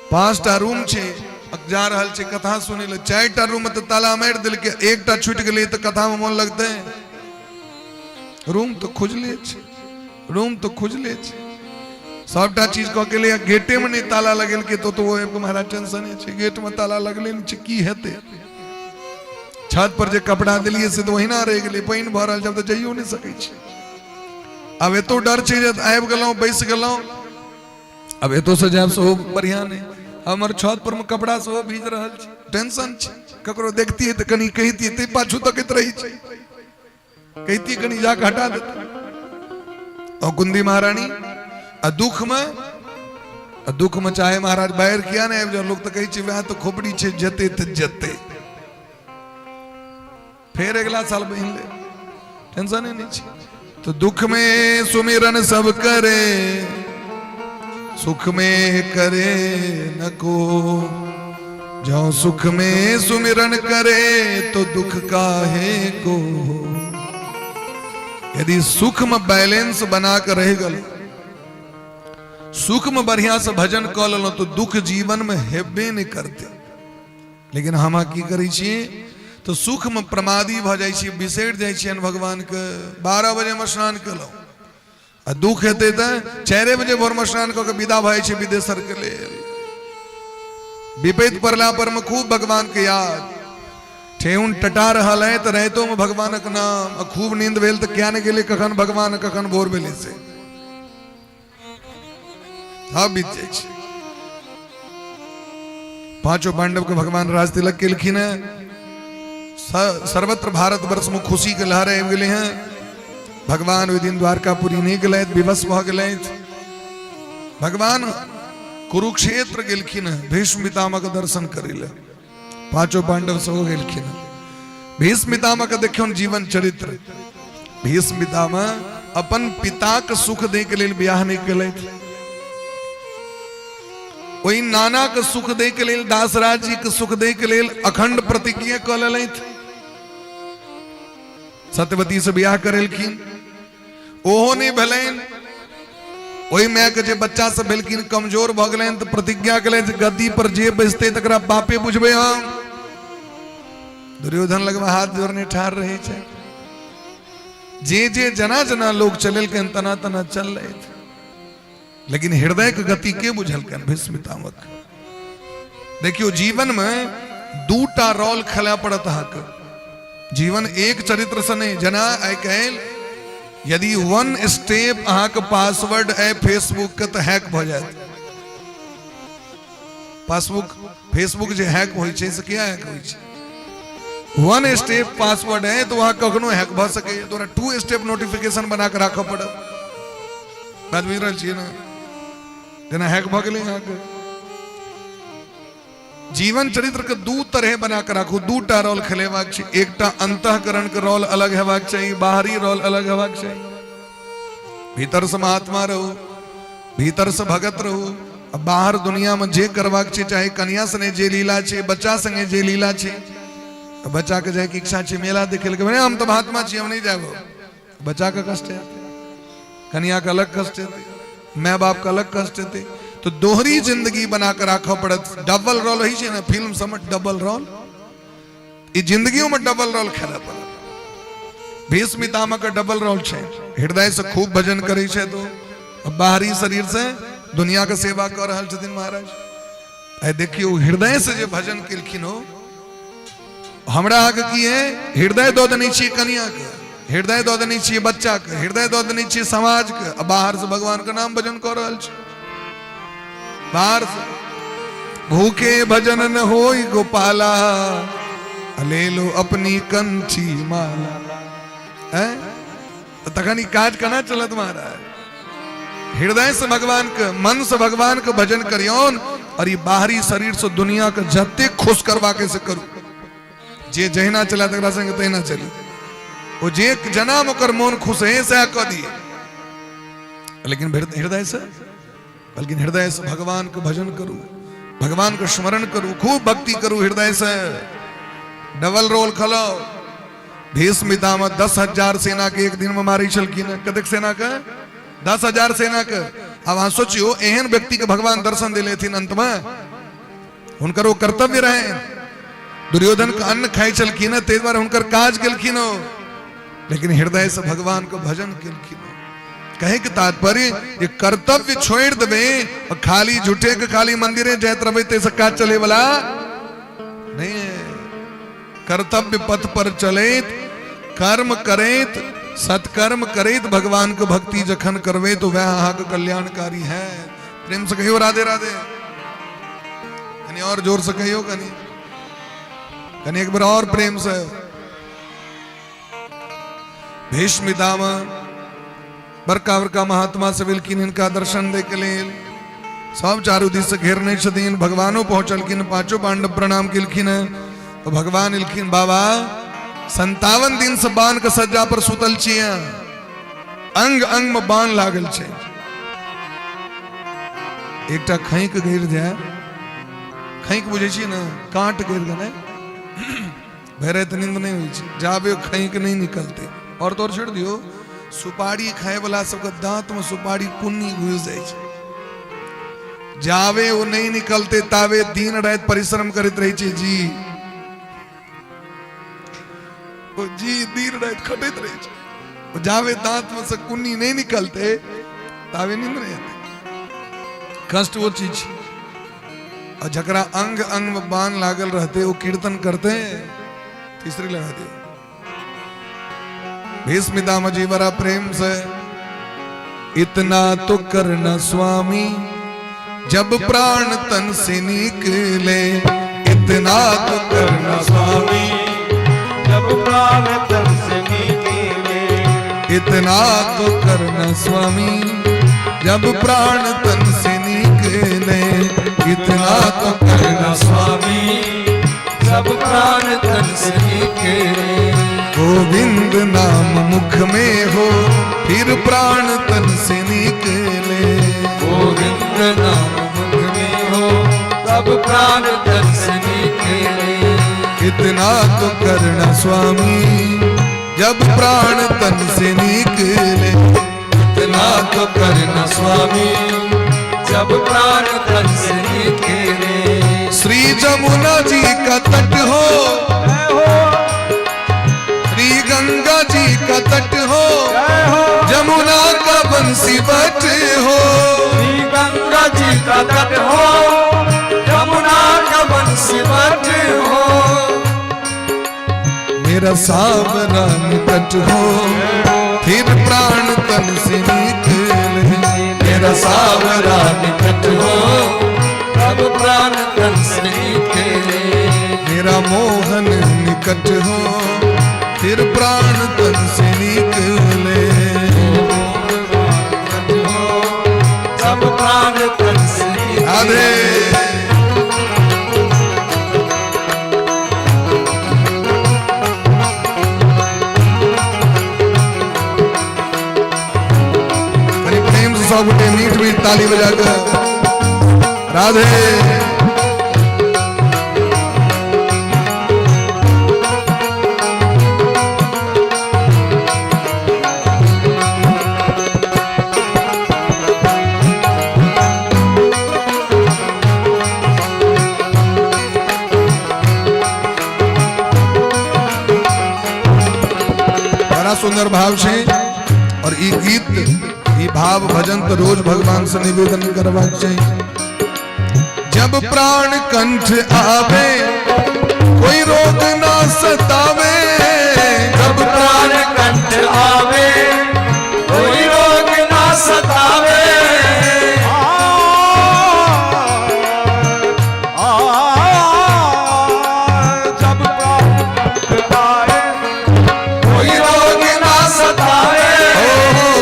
5टा रूम छै, जा रहल छै कथा सुनै लए, 4टा रूम में तऽ ताला मारि देलकै, एकटा छुटि गेलै तऽ कथा में मन लगतै? रूम तऽ खुजले छै, रूम तऽ खुजले छै, सबटा चीज कऽ के लिए गेटे में नहीं ताला लगेलकै तो ओ आबि कऽ महाराज टेंशने छै, गेट में ताला लगले नहि छै, की हेतै? छत पर जे कपड़ा देलियै से तऽ ओहिना रहि गेलै, पानि भऽ रहल छै, आब तऽ जाइयो नहि सकै छी। आब एतो डर छै जे आबि गेलहुँ बैस गेलहुँ, आब एतो से जायब सेहो बढ़िआँ नहि, हमर छत पर में कपड़ा सेहो भीज रहल छै, टेंशन छै, ककरो देखतियै तऽ कनि कहितियै, ताहि पाछू तकैत रहै छै, कहितियै कनि जाकऽ हटा देतै। और कुंती महारानी आ दुख में, आ दुख में चाहे महाराज बाहर किया नहि आबि जाओ, लोक तऽ कहै छै वएह तऽ खोपड़ी छै, जेतै तऽ जेतै, फेर अगिला साल बहिन ले, टेंशन नहीं छै। तो दुख में सुमिरन सब करे, सुख में करे न को, जौ सुख में सुमिरन करे तो दुख काहे को। यदि सुख में बैलेंस बना के रह गल, सुख में बढ़िया से भजन कऽ लेलहुँ तो दुख जीवन में हेबे नहीं करते। लेकिन हम की करै छियै तो सुख में प्रमादी भऽ जाइ छियै, बिसरि जाइ छियनि भगवान के। 12 बजे में स्नान केलहुँ आ दुख हेतै तऽ 4 बजे भोर में स्नान कऽ के विदा भऽ जाइ छै विदेशर के लेल। विपैत पड़ला पर में खूब भगवान के याद, ठेहुन टटा रहल है तऽ रातिो में भगवानक नाम, आ खूब नींद भेल तऽ किया नहि गेलै कखन भगवान कखन भोर भेलै से सब बीत जाइ छै। पांचों पांडव के भगवान राज तिलक केलखिन हैं, सर्वत्र भारतवर्ष में खुशी के लहर आबि गेलै हैं। भगवान ओहि दिन द्वारकापुरी नहि गेलथि, विवश भऽ गेलथि। भगवान कुरुक्षेत्र गेलखिन हैं भीष्म पितामह के दर्शन करै लए, पांचों पांडव सेहो गेलखिन हैं। भीष्म पितामह के देखियौ जीवन चरित्र, भीष्म पितामह अपन पिताक सुख दै के लेल बियाह नहि केलथि, ओहि नाना के सुख दै के लेल, दासराज जी के सुख दै के लेल अखंड प्रतिज्ञा कऽ लेलथि, सत्यवती से बियाह करेलखिन, ओहो नहि भेलनि। ओहि माय के जे बच्चा सब भेलखिन कमजोर भऽ गेलनि तऽ प्रतिज्ञा केलनि जे गद्दी पर जे बैसतै तकरा बापे बुझबै हम। दुर्योधन लगमे हाथ जोड़ने ठाढ़ रहै छै। जे जे जना जना लोग चलेलकनि तना तना चललथि, लेकिन हृदय के गति के बुझलकनि भीष्म पितामह। देखियौ जीवन में दूटा रोल खेलय पड़त अहाँके। जीवन एक चरित्र से नहीं, जना आइ काल्हि यदि वन स्टेप अहाँके पासवर्ड अइ फेसबुक के तऽ हैक भऽ जायत। पासबुक फेसबुक जे हैक होइ छै से किया हैक होइ छै? वन स्टेप पासवर्ड है तो वहां कखनो हैक भऽ सकैए, तोरा टू स्टेप नोटिफिकेशन बना के राखऽ पड़त। बात बुझि रहल छियै ने? जेना हैक भऽ गेलै अहाँके। जीवन चरित्र के दू तरह बना के राखू, दूटा रोल खेलेबाक छै, एकटा अंतःकरण के रोल अलग हेबाक चाही, बाहरी रोल अलग हेबाक चाही। भीतर से महात्मा रहू, भीतर से भगत रहू, आ बाहर दुनिया में जे करबाक छै, चाहे कन्या संगे जे लीला छै, बच्चा संगे जे लीला छै, तऽ बच्चा के जायके इच्छा छै मेला देखे लए, हम तऽ महात्मा छी, हम नहि जायब। बच्चा के कष्ट हेतै, कन्या के अलग कष्ट हेतै, माय बाप के अलग कष्ट हेतै। तो दोहरी जिंदगी बना के राखऽ पड़त। डबल रोल होइ छै ने फिल्म सबमे, डबल रोल, ई जिंदगियों में डबल रोल खेलऽ पड़त। भीष्म पितामह के डबल रोल छै, हृदय से खूब भजन करै छै तो बाहरी शरीर से दुनिया के सेवा कऽ रहल छथिन महाराज। आइ देखियौ हृदय से जे भजन केलखिन हो, हमरा अहाँके की है, हृदय दऽ देने छियै कनिया के, हृदय दऽ देने छियै बच्चा के, हृदय दऽ देने छियै समाज के, आ बाहर से भगवान के नाम भजन कऽ रहल छी। बाहर से भूखे भजन न होई गोपाला, ले लो अपनी कंठी माला। हैं तो तखन ई काज केना चलत महाराज? हृदय से भगवान के, मन से भगवान के भजन करियौन, और ई बाहरी शरीर से दुनिया के जते खुश करवा के से करू, जे जहिना चला तकरा संगे तहिना चली, ओ जे जना ओकर मोन खुश है सएह कऽ दिए, लेकिन हृदय से, बल्कि हृदय से भगवान के भजन करू, भगवान के स्मरण करू, खूब भक्ति करू हृदय से। डबल रोल खलो। भीष्म पितामह 10,000 सेना के एक दिन में मारी छलखिन। कतेक सेना के? 10,000 सेना के। अब अहाँ सोचियो, एहन व्यक्ति के भगवान दर्शन दिलेथिन अंत में, हुनकर वो कर्तव्य रहे। दुर्योधन के अन्न खाइ छलखिन, ताहि दुआरे हुनकर काज केलखिन, लेकिन हृदय से भगवान के भजन केलखिन। कहे के तात्पर्य, ये कर्तव्य छोड़ देबे और खाली झूठे के खाली मंदिरे जाइत रहबे तै से काज चले वाला नहीं है। कर्तव्य पथ पर चलैत, कर्म करैत, सत्कर्म करैत भगवान के भक्ति जखन करबे तो वह अहाँ के कल्याणकारी है। प्रेम से कहियो राधे राधे, कनी और जोर से कहियो, कनी कनी एक बार और प्रेम से। भीष्म पितामह बड़का बड़का महात्मा सब एलखिन हिनका दर्शन दै के लेल, सब चारू दिस से घेरने छथिन। भगवानो पहुंचलखिन, पांचों पांडव प्रणाम केलखिन। तो भगवान एलखिन, बाबा 57 दिन से बाण के सज्जा पर सुतल छियै, अंग अंग में बाण लागल छै, एकटा खैक गिर जाय खैक बुझै छियै ने, काँट गड़ि गेनाइ। भरि राति नींद नहि होइ छै जाबे खैक नहि निकलतै। और तो छोड़ि दियौ, सुपारी खायवला सबके दाँतमे सुपारी कुन्नी घुसि जाइ छै, जाबे ओ नहि निकलतै ताबे दिन राति परिश्रम करैत रहै छै जी। ओ जी दिन राति खटैत रहै छै, ओ जाबे दाँतमे से कुन्नी नहि निकलतै ताबे नींद नहि एतै। कष्ट ओ चीज छै। आ जकरा अंग अंग में बाण लागल रहते ओ कीर्तन करते। तीसरी लगा दियो। भीष्म पितामह जी बड़ा प्रेम से, इतना तो करना स्वामी जब प्राण तन से निकले, इतना तो करना स्वामी जब प्राण तन से निकले, इतना तो करना स्वामी जब प्राण तन से निकले, इतना तो करना स्वामी जब प्राण तन से निकले, गोविंद नाम मुख में हो फिर प्राण तन से निकले, गोविंद नाम मुख में हो तब प्राण तन से निकले, इतना तो करना स्वामी जब प्राण तन से निकले, इतना तो करना स्वामी जब प्राण तन से निकले। श्री जमुना जी का तट हो, श्री गंगा जी का तट हो, जमुना का बंसी बट हो, श्री गंगा जी का तट हो, जमुना का बंसी बट हो, मेरा सावरा निकट हो फिर प्राण तन से निकले, मेरा सावरा निकट हो तब प्राण तन से निकले, मेरा मोहन निकट हो फिर प्राण तन से निकले, तब प्राण तन से निकले। राधे। कनी प्रेम से सब गोटे मीठ मीठ ताली बजाकर राधे। बड़ा सुंदर भाव छै और ई गीत ई भाव भजन तो रोज भगवान से निवेदन करबाक चाही। जब प्राण कंठ आवे कोई रोग ना सतावे, जब प्राण कंठ आवे कोई रोग ना सतावे, जब प्राण कंठ आए कोई रोग ना सतावे, ओ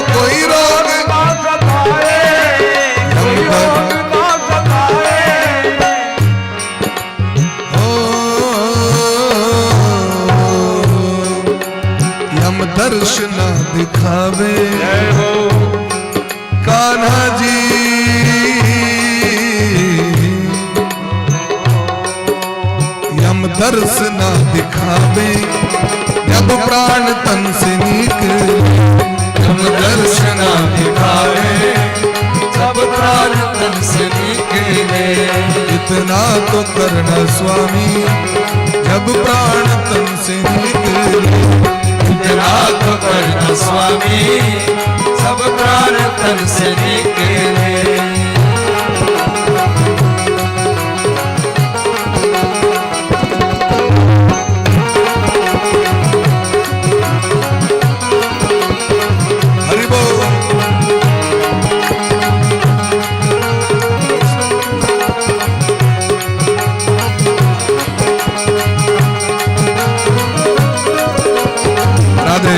कोई रोग ना सतावे, कोई रोग ना सतावे, ओ यम दर्श ना दिखावे कान्हा जी, यम दर्श ना दिखावे जब प्राण तन से निकले, यम दर्श ना दिखावे जब प्राण तन से निकले, इतना तो करना स्वामी जब प्राण तन से निकले, इतना तो करना स्वामी सब प्राण तन से निकले। हरि बोल। राधे।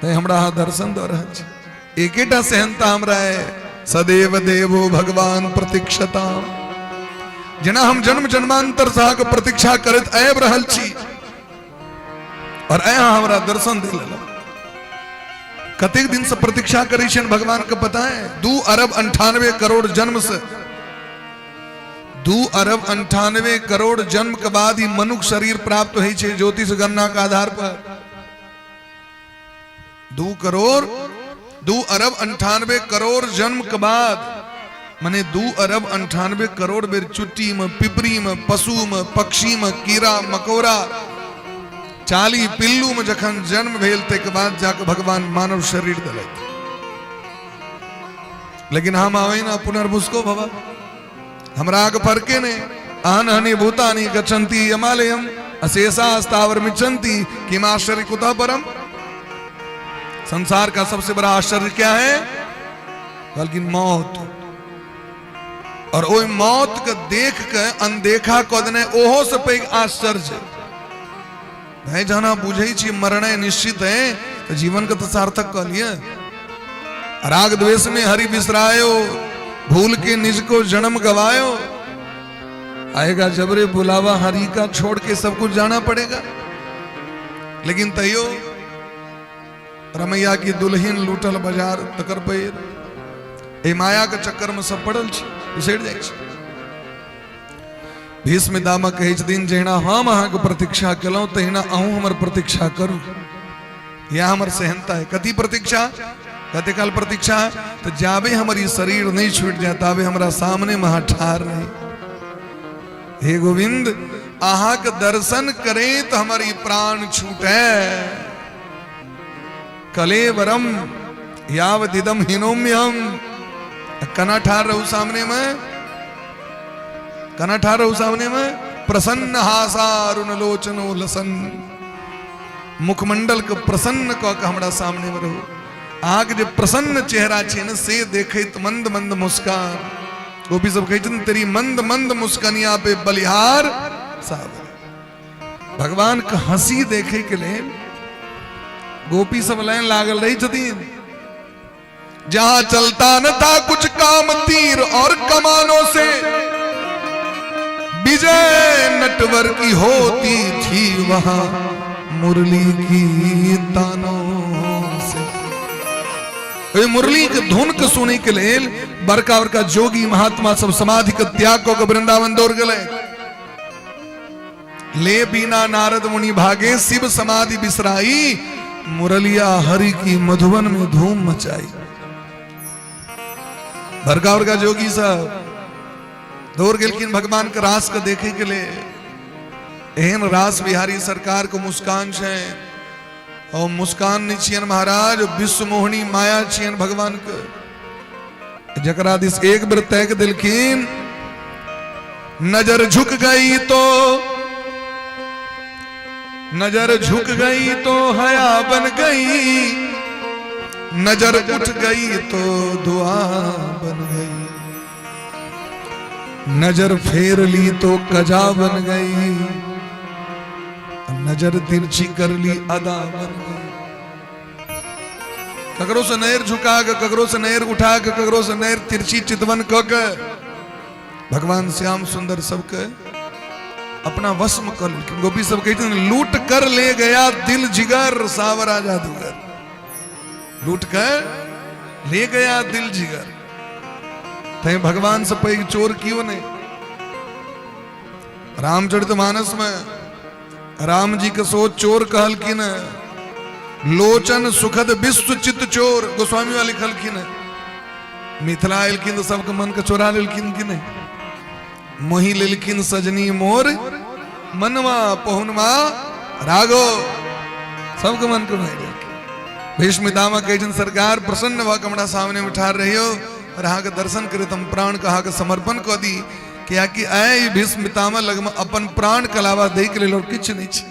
तैं हमरा अहाँ दर्शन दऽ रहल छी। एकेटा सेहनता हमरा है, सदैव देवो भगवान प्रतीक्षता। जेना हम जन्म जन्मांतर से अहाँके प्रतीक्षा करैत आबि रहल छी और अहाँ हमरा दर्शन दे लेलहुँ। कतेक दिन से प्रतीक्षा करै छियनि भगवान के पता है? 2 अरब 98 करोड़ जन्म से, 2 अरब 98 करोड़ जन्म के बाद ही मनुष्य शरीर प्राप्त होइ छै ज्योतिष गणना के आधार पर। 2 करोड़ 2 अरब 98 करोड़ जन्म के बाद, माने 2 अरब 98 करोड़ बेर चुट्टी में, पिपरी में, पशु में, पक्षी में, कीड़ा मकोड़ा, चाली पिल्लू में जखन जन्म भेल तै के बाद जाके भगवान मानव शरीर दिलथि। लेकिन हम आवे ना पुनर्भुस्को भव, हमरा आग फरके ने आन हनि भूतानि गच्छन्ति यमालयम अशेषा स्थावर मिच्छन्ति किम आश्चर्य कुतः परम। संसार का सबसे बड़ा आश्चर्य क्या है? कहलखिन मौत। और ओहि मौत के देख के अनदेखा कऽ देने ओहो से पैघ आश्चर्य। भाई जहन अहाँ बुझै छी मरनाइ निश्चित है तो जीवन के तो सार्थक कऽ लिअ। राग द्वेष में हरि बिसरायो, भूल के निज को जन्म गवायो। आएगा जबरे बुलावा हरि का, छोड़ के सब कुछ जाना पड़ेगा। लेकिन तैयो रमैया की दुल्हन लूटल बाजार तकर पैर एहि माया के चक्कर में सब पड़ल छी, बिसरि जाइ छी। भीष्म पितामह कहै छथिन जहिना हम अहाँके प्रतीक्षा केलहुँ तहिना अहूँ हमर प्रतीक्षा करू, यह हमर सेहनता है। कथी प्रतीक्षा? कते काल प्रतीक्षा? तो जाबे हमर ई शरीर नहीं छूट जाए ताबे हमरा सामने में अहाँ ठाढ़ रही। हे गोविंद, अहाँके दर्शन करे तो हमर ई प्राण छूटे। कलेवरम यावदिदम हिनोम्यहम। कना ठार रहू सामने में, कना ठार रहू सामने में। प्रसन्न हासारुण लोचनो लसन, मुखमंडल के प्रसन्न कऽ के हमरा सामने में रहू। अहाँके जे प्रसन्न चेहरा छै ने से देखैत मंद मंद मुस्कान। गोपी सब कहै छथिन तेरी मंद मंद मुस्कनिया पे बलिहार सावर। भगवान के हंसी देखे के लेल गोपी सब लाइन लागल रही छथिन। जहां चलता न था कुछ काम तीर और कमानों से, विजय नटवर की होती थी वहां मुरली की तानों से। ओहि मुरली के धुन के सुने के लेल बड़का बड़का जोगी महात्मा सब समाधि के त्याग कऽ के वृंदावन दौड़ गेलै। ले बिना नारद मुनि भागे, शिव समाधि बिसराई, मुरलिया हरि की मधुबन में धूम मचाई। बड़का बड़का जोगी सब दौड़ गेलखिन भगवान के रास के देखे के लिए। एहन रास बिहारी सरकार के मुस्कान छै और मुस्कान नहीं छियन महाराज, विश्व मोहिनी माया छियन भगवान के। जकरा दिस एक बेर तैक दिलखिन, नजर झुक गई तो, नजर झुक गई तो हया बन गई, नजर उठ गई तो दुआ बन गई, नजर फेर ली तो कजा बन गई, नजर तिरछी कर ली अदा बन गई। ककरो से नैर झुका के, ककरो से नैर उठा के, ककरो से नैर तिरछी चितवन क के भगवान श्याम सुंदर सबके अपना वश में कर लेलखिन। गोपी सब कहै छथिन लूट कर ले गया दिल जिगर सावरा जादूगर, लूट कर ले गया दिल जिगर। तैं भगवान से पैघ चोर क्यों नहीं। रामचरित मानस में राम जी के सोच चोर कहलखिन, लोचन सुखद विश्व चित्त चोर गोस्वामी वाली लिखलखिन। मिथिला एलखिन तो सबके मन के चोरा लेलखिन कि नहीं। मोही लेलखिन सजनी मोर मनवा पहुनवा रागो, सबके मन के मोहि लेलखिन। भीष्म पितामह कहै छथिन सरकार प्रसन्न भऽ के हमरा सामने में ठाढ़ रहियो और अहाँके दर्शन करैत हम प्राण के अहाँके समर्पण कऽ दी, कियाकि आइ भीष्म पितामह लगमे अपन प्राण के अलावा दै के लेल और किछु नहि छै।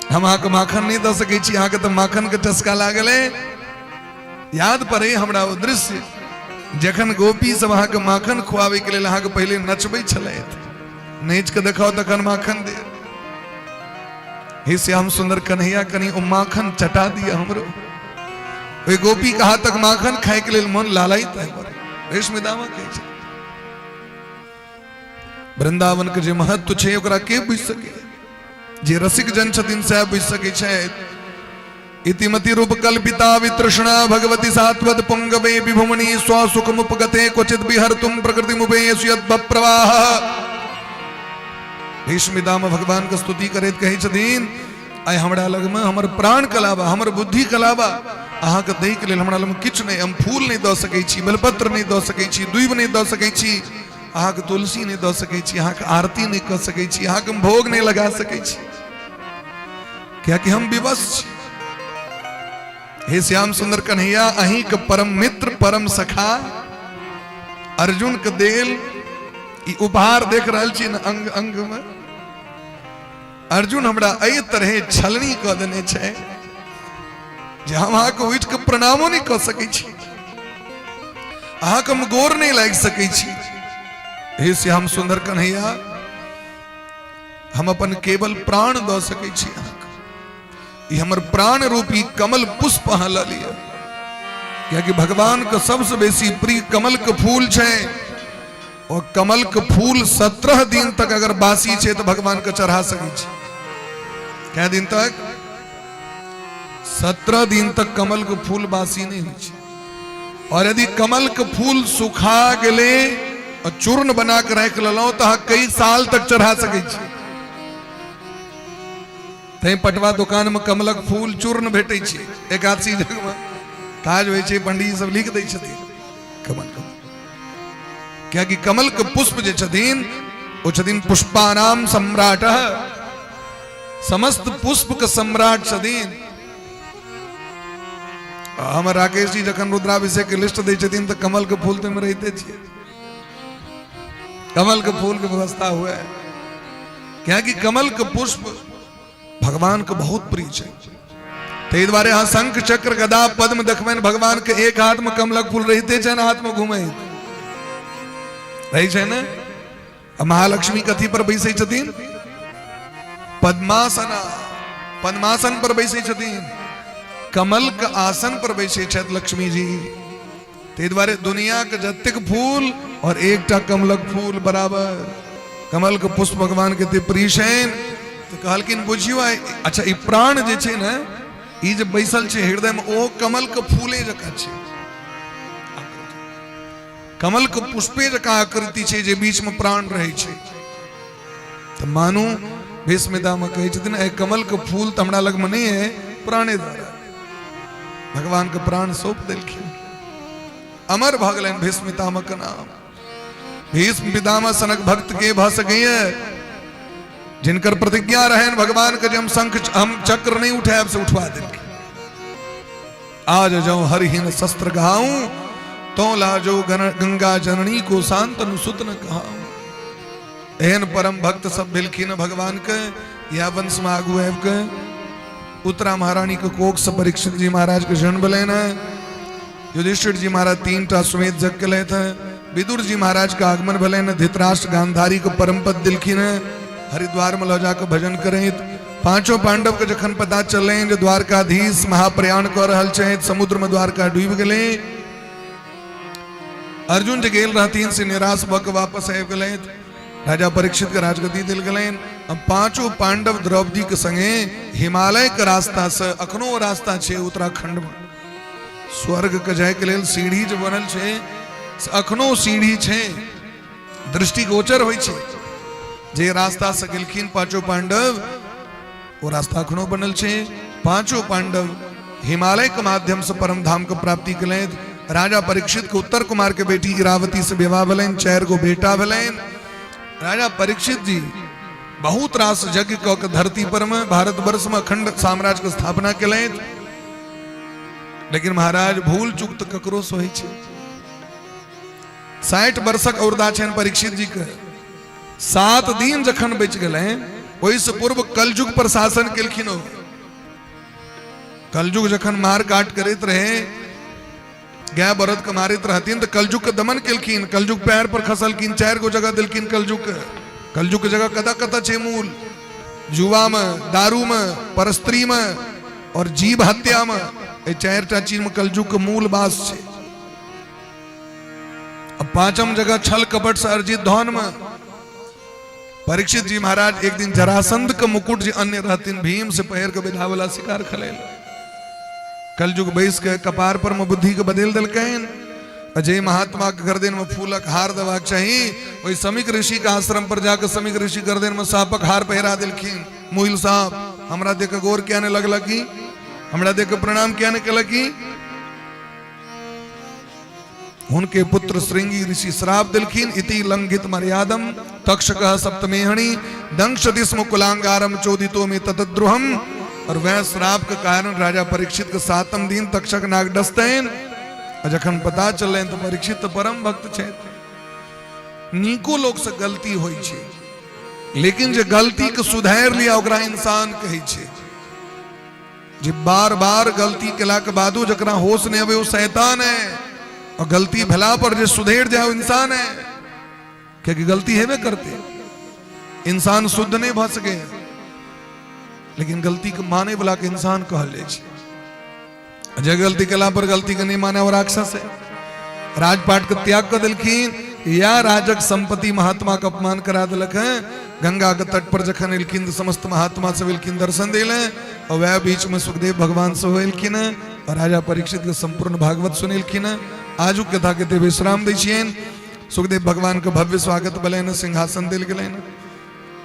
हम अहाँके माखन नहि दऽ सकै छी, अहाँके तऽ माखन के चस्का लागल है। याद पड़े हमरा ओ दृश्य जखन गोपी सब अहाँके माखन खुआबै के लेल अहाँके पहिले नचबै छलथि, नाचि के देखाउ तखन माखन दे। हे श्याम सुंदर कन्हैया, कनि ओ माखन चटा दिया हमरो। ओहि गोपी के हाथक माखन खाय के लेल मन लालायित है। भीष्म पितामह कहै छै, वृंदावन के जे महत्व छै ओकरा के बुझि सके? जे रसिक जन छथिन सएह बुझि सकै छथि। इतिमति रूप कल्पिता वितृष्णा भगवती सात्वत पुंगवे विभुमणि स्वसुखमुपगते क्वचित विहर्तुम प्रकृति मुपेयसु यद्भप्रवाह। भीष्म पितामह भगवान के स्तुति करैत कहै छथिन, आइ हमरा लगमे हमर प्राण के अलावा, हमर बुद्धि के अलावा अहाँके दै के लेल हमरा लगमे किछु नहि। हम फूल नहि दऽ सकै छी, बेलपत्र नहि दऽ सकै छी, दूबि नहि दऽ सकै छी, अहाँके तुलसी नहि दऽ सकै छी, अहाँके आरती नहि कऽ सकै छी, अहाँके हम भोग नहि लगा सकै छी, कियाकि हम विवश छी। हे श्याम सुंदर कन्हैया, अहीं के परम मित्र परम सखा अर्जुन के देल ई उपहार देख रहल छी ने अंग अंग में। अर्जुन हमरा एहि तरहे छलनी कऽ देने छै जे हम अहाँके उठि कऽ प्रणामो नहि कऽ सकै छी, अहाँके हम गोर नहि लागि सकै छी। हे श्याम सुंदर कन्हैया, हम अपन केवल प्राण दऽ सकै छी अहाँके। ई हमर प्राण रूपी कमल पुष्प अहाँ लऽ लिअ, कियाकि भगवान के सबसे बेसी प्रिय कमल के फूल छै। और कमल के फूल 17 दिन तक अगर बासी छै तो भगवान के चढ़ा सकै छी। कै दिन तक? 17 दिन तक कमल के फूल बासी नहीं होइ छै। और यदि कमल के फूल सुखा गेलै और चूर्ण बना के राखि लेलहुँ तऽ अहाँ कई साल तक चढ़ा सकै छी। तैं पटवा दुकान में कमलक फूल चूर्ण भेटै छै। एकादशी जगह में काज होइ छै, पंडीजी सब लिख दै छथिन कमल कमल, कियाकि कमल के पुष्प जे छथिन ओ छथिन पुष्पानाम सम्राट, समस्त पुष्प के सम्राट छथिन। हमर राकेश जी जखन रुद्राभिषेक के लिस्ट दै छथिन तऽ कमल के फूल तऽ रहिते छियै। कमल के फूल के व्यवस्था हुए, कियाकि कमल के पुष्प भगवान के बहुत प्रिय छै। ताहि दुआरे अहाँ शंख चक्र गदा पद्म देखबनि भगवान के एक हाथ में कमलक फूल रहिते छनि, हाथ में घुमैत रहै छै ने। आ महालक्ष्मी कथी पर बैसै छथिन? पद्मासना, पद्मासन पर बैसै छथिन, कमल के आसन पर बैसै छथि लक्ष्मी जी। ताहि दुआरे दुनिया के जतेक फूल और एकटा कमलक फूल बराबर। कमल के पुष्प भगवान के प्रिय छनि। तऽ कहलखिन बुझियौ आइ, अच्छा ई प्राण जे छै ने, ई जे बैसल छै हृदय में, ओ कमल के फूले जकाँ छै, कमल के पुष्पे जकाँ आकृति छै जे बीच में प्राण रहै छै। तऽ मानू भीष्म पितामह कहै छथिन, एहि कमल के फूल तऽ हमरा लगमे नहि है, प्राणे द्वारा भगवान के प्राण सौंप देलखिन। अमर भऽ गेलनि भीष्म पितामह के नाम। भीष्म पितामह सनक भक्त के भऽ सकैए, जिनकर प्रतिज्ञा रहनि भगवान के जे हम शंख हम चक्र नहीं उठायब, से उठवा देलखिन। आज जो हरिहीन शस्त्र गहाऊं तो लाजो गंगा जननी को शांतनु सुत न कहाऊं। एहन परम भक्त सब भेलखिन भगवान के। या वंश में आगू आबि के उत्तरा महारानी के कोख से परीक्षित जी महाराज के जन्म भेलनि हैं। युधिष्ठिर जी महाराज 3 टा सुमेध जग केलथि हैं। विदुर जी महाराज के आगमन भेलनि, धृतराष्ट्र गांधारी के परम पद दिलखिन हैं। हरिद्वार में लऽ जाके भजन करैत पांचों पांडव के जखन पता चलनि जे द्वारकाधीश महाप्रयाण कऽ रहल छथि, समुद्र में द्वारका डूबि गेलै। अर्जुन जे गेल रहथिन से निराश भऽ के वापस आबि गेलथि। राजा परीक्षित के राजगद्दी देल गेलनि। अब पांचों पांडव द्रौपदी के संगे हिमालय के रास्ता से, अखनो ओ रास्ता छै उत्तराखंड में, स्वर्ग के जाय के लेल सीढ़ी जे बनल छै से अखनो सीढ़ी छै, दृष्टिगोचर होइ छै। जे रास्ता से गेलखिन पांचों पांडव, ओ रास्ता अखनो बनल छै। पांचों पांडव हिमालय के माध्यम से परम धाम के प्राप्ति केलथि। राजा परीक्षित के उत्तर कुमार के बेटी इरावती से विवाह भेलनि, 4 गो बेटा भेलनि। राजा परीक्षित जी बहुत रास यज्ञ कऽ के धरती पर में भारतवर्ष में अखंड साम्राज्य के स्थापना केलथि। लेकिन महाराज भूल चूक तऽ ककरो से होइ छै। 60 वर्षक औरदा छनि परीक्षित जी के। 7 दिन जखन बचि गेलनि, ओहिसँ पूर्व कलयुग पर शासन केलखिन। ओ कलयुग जखन मार काट करैत रहे, गाय बरद के मारैत रहथिन, तऽ कलयुग के दमन केलखिन। कलयुग पैर पर खसलखिन, 4 गो जगह देलखिन कलयुग के। कलयुग के जगह कतऽ कतऽ छै मूल जुआमे, दारूमे, परस्त्रीमे और जीव हत्यामे, एहि 4टा चीजमे कलयुग के मूल बास छै। अब 5म जगह छल कपट से अर्जित धन में परीक्षित जी महाराज एक दिन जरासंध के मुकुट जे अन्य रहथिन भीम से पहिर के विधावला शिकार खलेल। कलयुग बैस के कपार पर में बुद्धि के बदल दिलकनि। अजय महात्मा के गर्दन में फूलक हार देबाक चाही, ओहि समीक ऋषि के आश्रम पर जाके समीक ऋषि गर्दन में सापक हार पहिरा देलखिन। मुइल साहब हमरा देख के गोर किया ने लगलकी, हमरा देख के प्रणाम किया ने केलकी। हुनके पुत्र श्रृंगी ऋषि श्राप दिलखिन, इति लंघित मर्यादम तक्षक सप्तमेहणी दंश दिस्म कुलांगारम चोदितो में ततद्रुहम। और वह श्राप के कारण राजा परीक्षित के 7म दिन तक्षक नाग डसतैन। और जखन पता चलनि तो परीक्षित तो परम भक्त छथि। नीको लोक से गलती होइ छै, लेकिन जे गलती के सुधारि लिया ओकरा इंसान कहै छै। जे बार बार गलती केला के बादो जकरा होश नहीं आवे वो शैतान है, और गलती भेला पर जे सुधरि जाए वो इंसान है। क्योंकि गलती हेबे करते, इंसान शुद्ध नहीं भऽ सके, लेकिन गलती के माने वाला के इंसान कहल जाइ छै। जे गलती केला पर गलती के नहीं माने वो राक्षस है। राजपाट के त्याग कर देलखिन या राजक संपत्ति महात्मा के अपमान करा दिलक है। गंगा के तट पर जखन एलखिन तऽ समस्त महात्मा सब एलखिन दर्शन दिले, और वह बीच में सुखदेव भगवान सब एलखिन और राजा परीक्षित के संपूर्ण भागवत सुनेलखिन। आजुक कथा के विश्राम दै छियनि। सुखदेव भगवान के भव्य स्वागत भेलनि, सिंहासन देल गेलनि।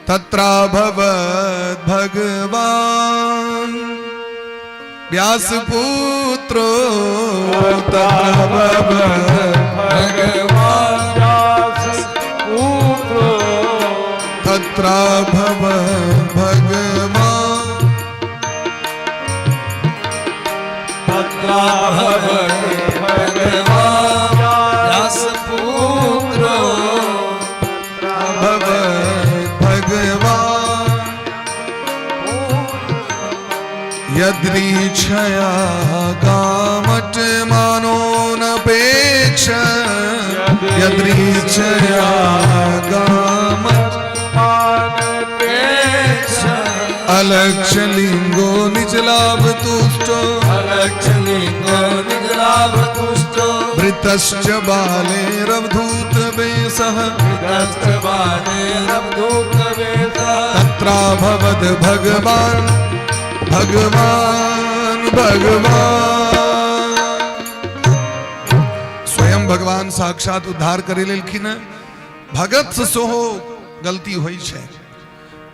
तत्राभवत् भगवान व्यास पुत्रो तत्राभवत् भगवान व्यास पुत्रो तत्राभवत् भगवान तत्राभवत् भगवान व्यास पुत्रो भवत् भगवान यदृच्छया गामट मानो नपेक्ष यदृच्छया गामट अलक्ष्यलिंगो निजलाभ तुष्टो अलक्ष्यलिंगो निजलाभ तुष्टो वृतश्च बालेरवधूत वेशः वृतश्च बालेरवधूत वेशः तत्राभवद् भगवान भगवान भगवान। स्वयं भगवान साक्षात उद्धार करे लेलखिन। भगत से सेहो गलती होइ छै,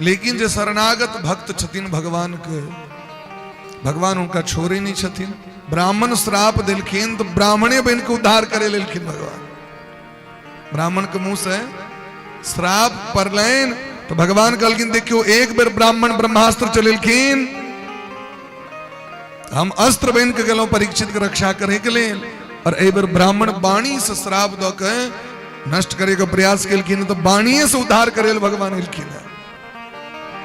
लेकिन जे शरणागत भक्त छथिन भगवान के, भगवान हुनका छोड़े नहीं छथिन। ब्राह्मण श्राप देलखिन तो ब्राह्मणे बन के उद्धार करे लेलखिन भगवान। ब्राह्मण के मुंह से श्राप पड़लनि तो भगवान कहलखिन देखियो एक बेर ब्राह्मण ब्रह्मास्त्र चलेलखिन, हम अस्त्र बन के गेलहुं परीक्षित के रक्षा करे के लेल, और एहि बेर ब्राह्मण वाणी से श्राप दऽ के नष्ट करे के प्रयास केलखिन तो वाणीये से उद्धार करे भगवान एलखिन।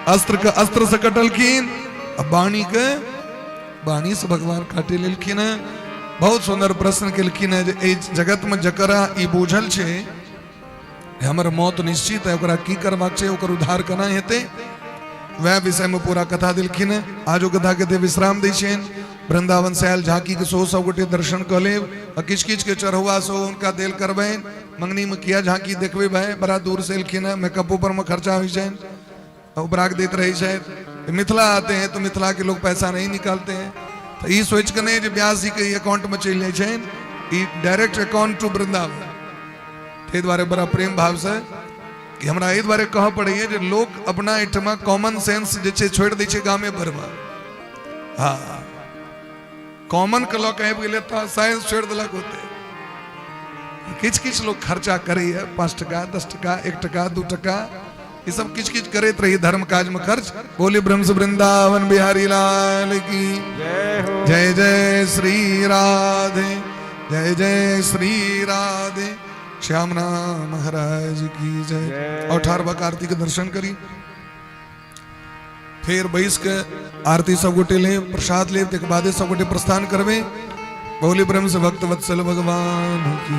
अस्त्र के अस्त्र से कटलखिन आ वाणी के वाणी से भगवान काटे लेलखिन। बहुत सुंदर प्रश्न केलखिन है जे एहि जगत में जकरा ई बूझल छै हमर मौत निश्चित है, ओकरा की करबाक छै, ओकर उद्धार केना हेतै, वएह विषय में पूरा कथा देलखिन। आजो कथा के विश्राम दै छियनि। वृंदावन से आयल झांकी के सेहो सब गोटे दर्शन कऽ लेब आ किछु किछु के चढ़ौआ सेहो हुनका देल करबनि। मंगनी में किया झांकी देखबै भाई, बड़ा दूर से एलखिन है, मेकअपो पर में खर्चा होइ छनि, उपराग दैत रहै छथि। मिथिला आते हैं तो मिथिला के लोग पैसा नहीं निकालते हैं, तो ई सोचि के नहि जे व्यास जी के अकाउंट में चलि जाइ छनि, ई डायरेक्ट अकाउंट टू वृंदावन। ताहि दुआरे बड़ा प्रेम भाव से कि हमरा एहि दुआरे कहऽ पड़ैए जे लोक अपना एहिठमा कॉमन सेंस जे छै छोड़ि दै छै गामे भरिमे। हाँ, कॉमन के लऽ के आबि गेलै तऽ साइंस छोड़ि देलक। ओते किछु किछु लोक खर्चा करैए, 5 टका 10 टका 1 टका 2 टका, ई सब किछु किछु करैत रही धर्म काज में खर्च। बोली ब्रह्म वृंदावन बिहारी लाल की जय। जय श्री राधे, जय जय श्री राधे, श्याम नाम महाराज की जय। और ठार भऽ आरती के दर्शन करी, फिर बैस के आरती सब गोटे लेब, प्रसाद लेब, तकर बादे सब गोटे प्रस्थान करबे। बोली ब्रह्म से भक्त वत्सल भगवान की।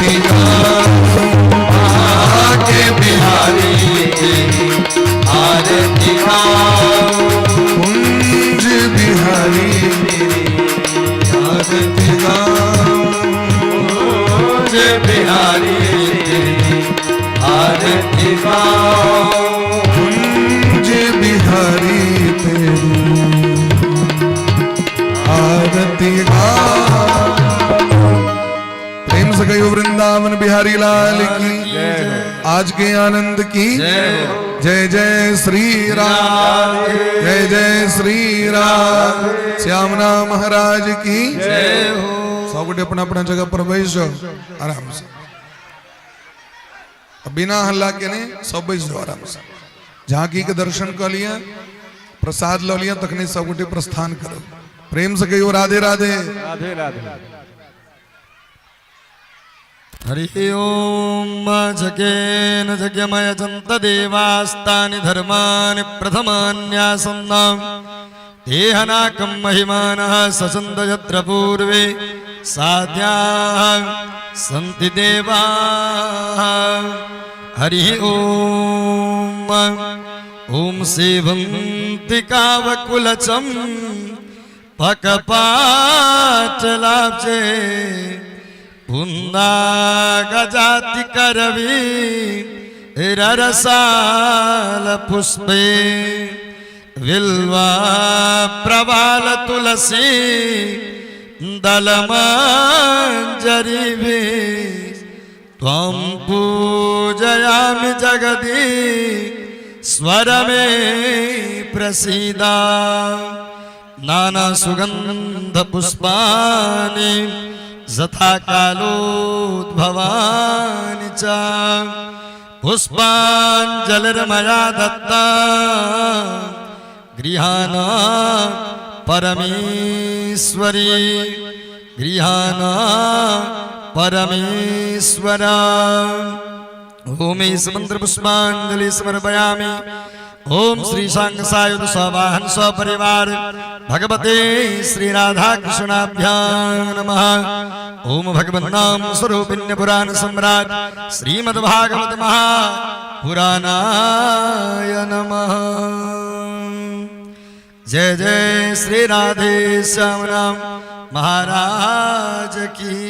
आरती गाऊं, बांके बिहारी तेरी आरती गाऊं, कुंज बिहारी तेरी आरती गाऊं, कुंज बिहारी तेरी आरती गाऊं, कुंज बिहारी तेरी आरती गाऊं। प्रेम से कहियो वृंदावन बिहारी लाल की, आज के आनंद की जय जय श्री राम, जय जय श्री राम। श्यामना महाराज की जय हो। सब गोटे अपना अपना जगह पर बैस जाओ आराम से, बिना हल्ला के ने सब बैस जाओ आराम से। झांकी के दर्शन कर लिया, प्रसाद ल लिया, तखने सब गोटे प्रस्थान करो। प्रेम से कहियो राधे राधे। राधे राधे। हरि ओम। जगेन जग्यमयजन्त देवास्तानि धर्माणि प्रथमान्यासन्नां देहनाकं महिमानः सचन्द यत्र पूर्वे साध्याः सन्ति देवाः। हरि ओम। ॐ सेवन्तिकावकुलचं पकपाटलाब्जे पुन्नागजाति करवी ररसाल पुष्पे बिल्वा प्रवाल तुलसी दलमञ्जरीभिः त्वां पूजयामि जगदी स्वरमे प्रसीद। नाना सुगंध पुष्पाणि यथा कालोद्भवानि च पुष्पाञ्जलिर्मया दत्ता गृहाण परमेश्वरी, गृहाण परमेश्वरा। ओम इस मंत्र पुष्पांजलि समर्पयामि। ओम श्री शांग सायुध सवाहन सपरिवार भगवते श्री राधा कृष्णाभ्यां नमः। ओम भगवन्नाम स्वरूपिण्य पुराण सम्राट श्रीमद्भागवत महापुराणाय नमः। जय जय श्री राधे श्याम नाम महाराज की।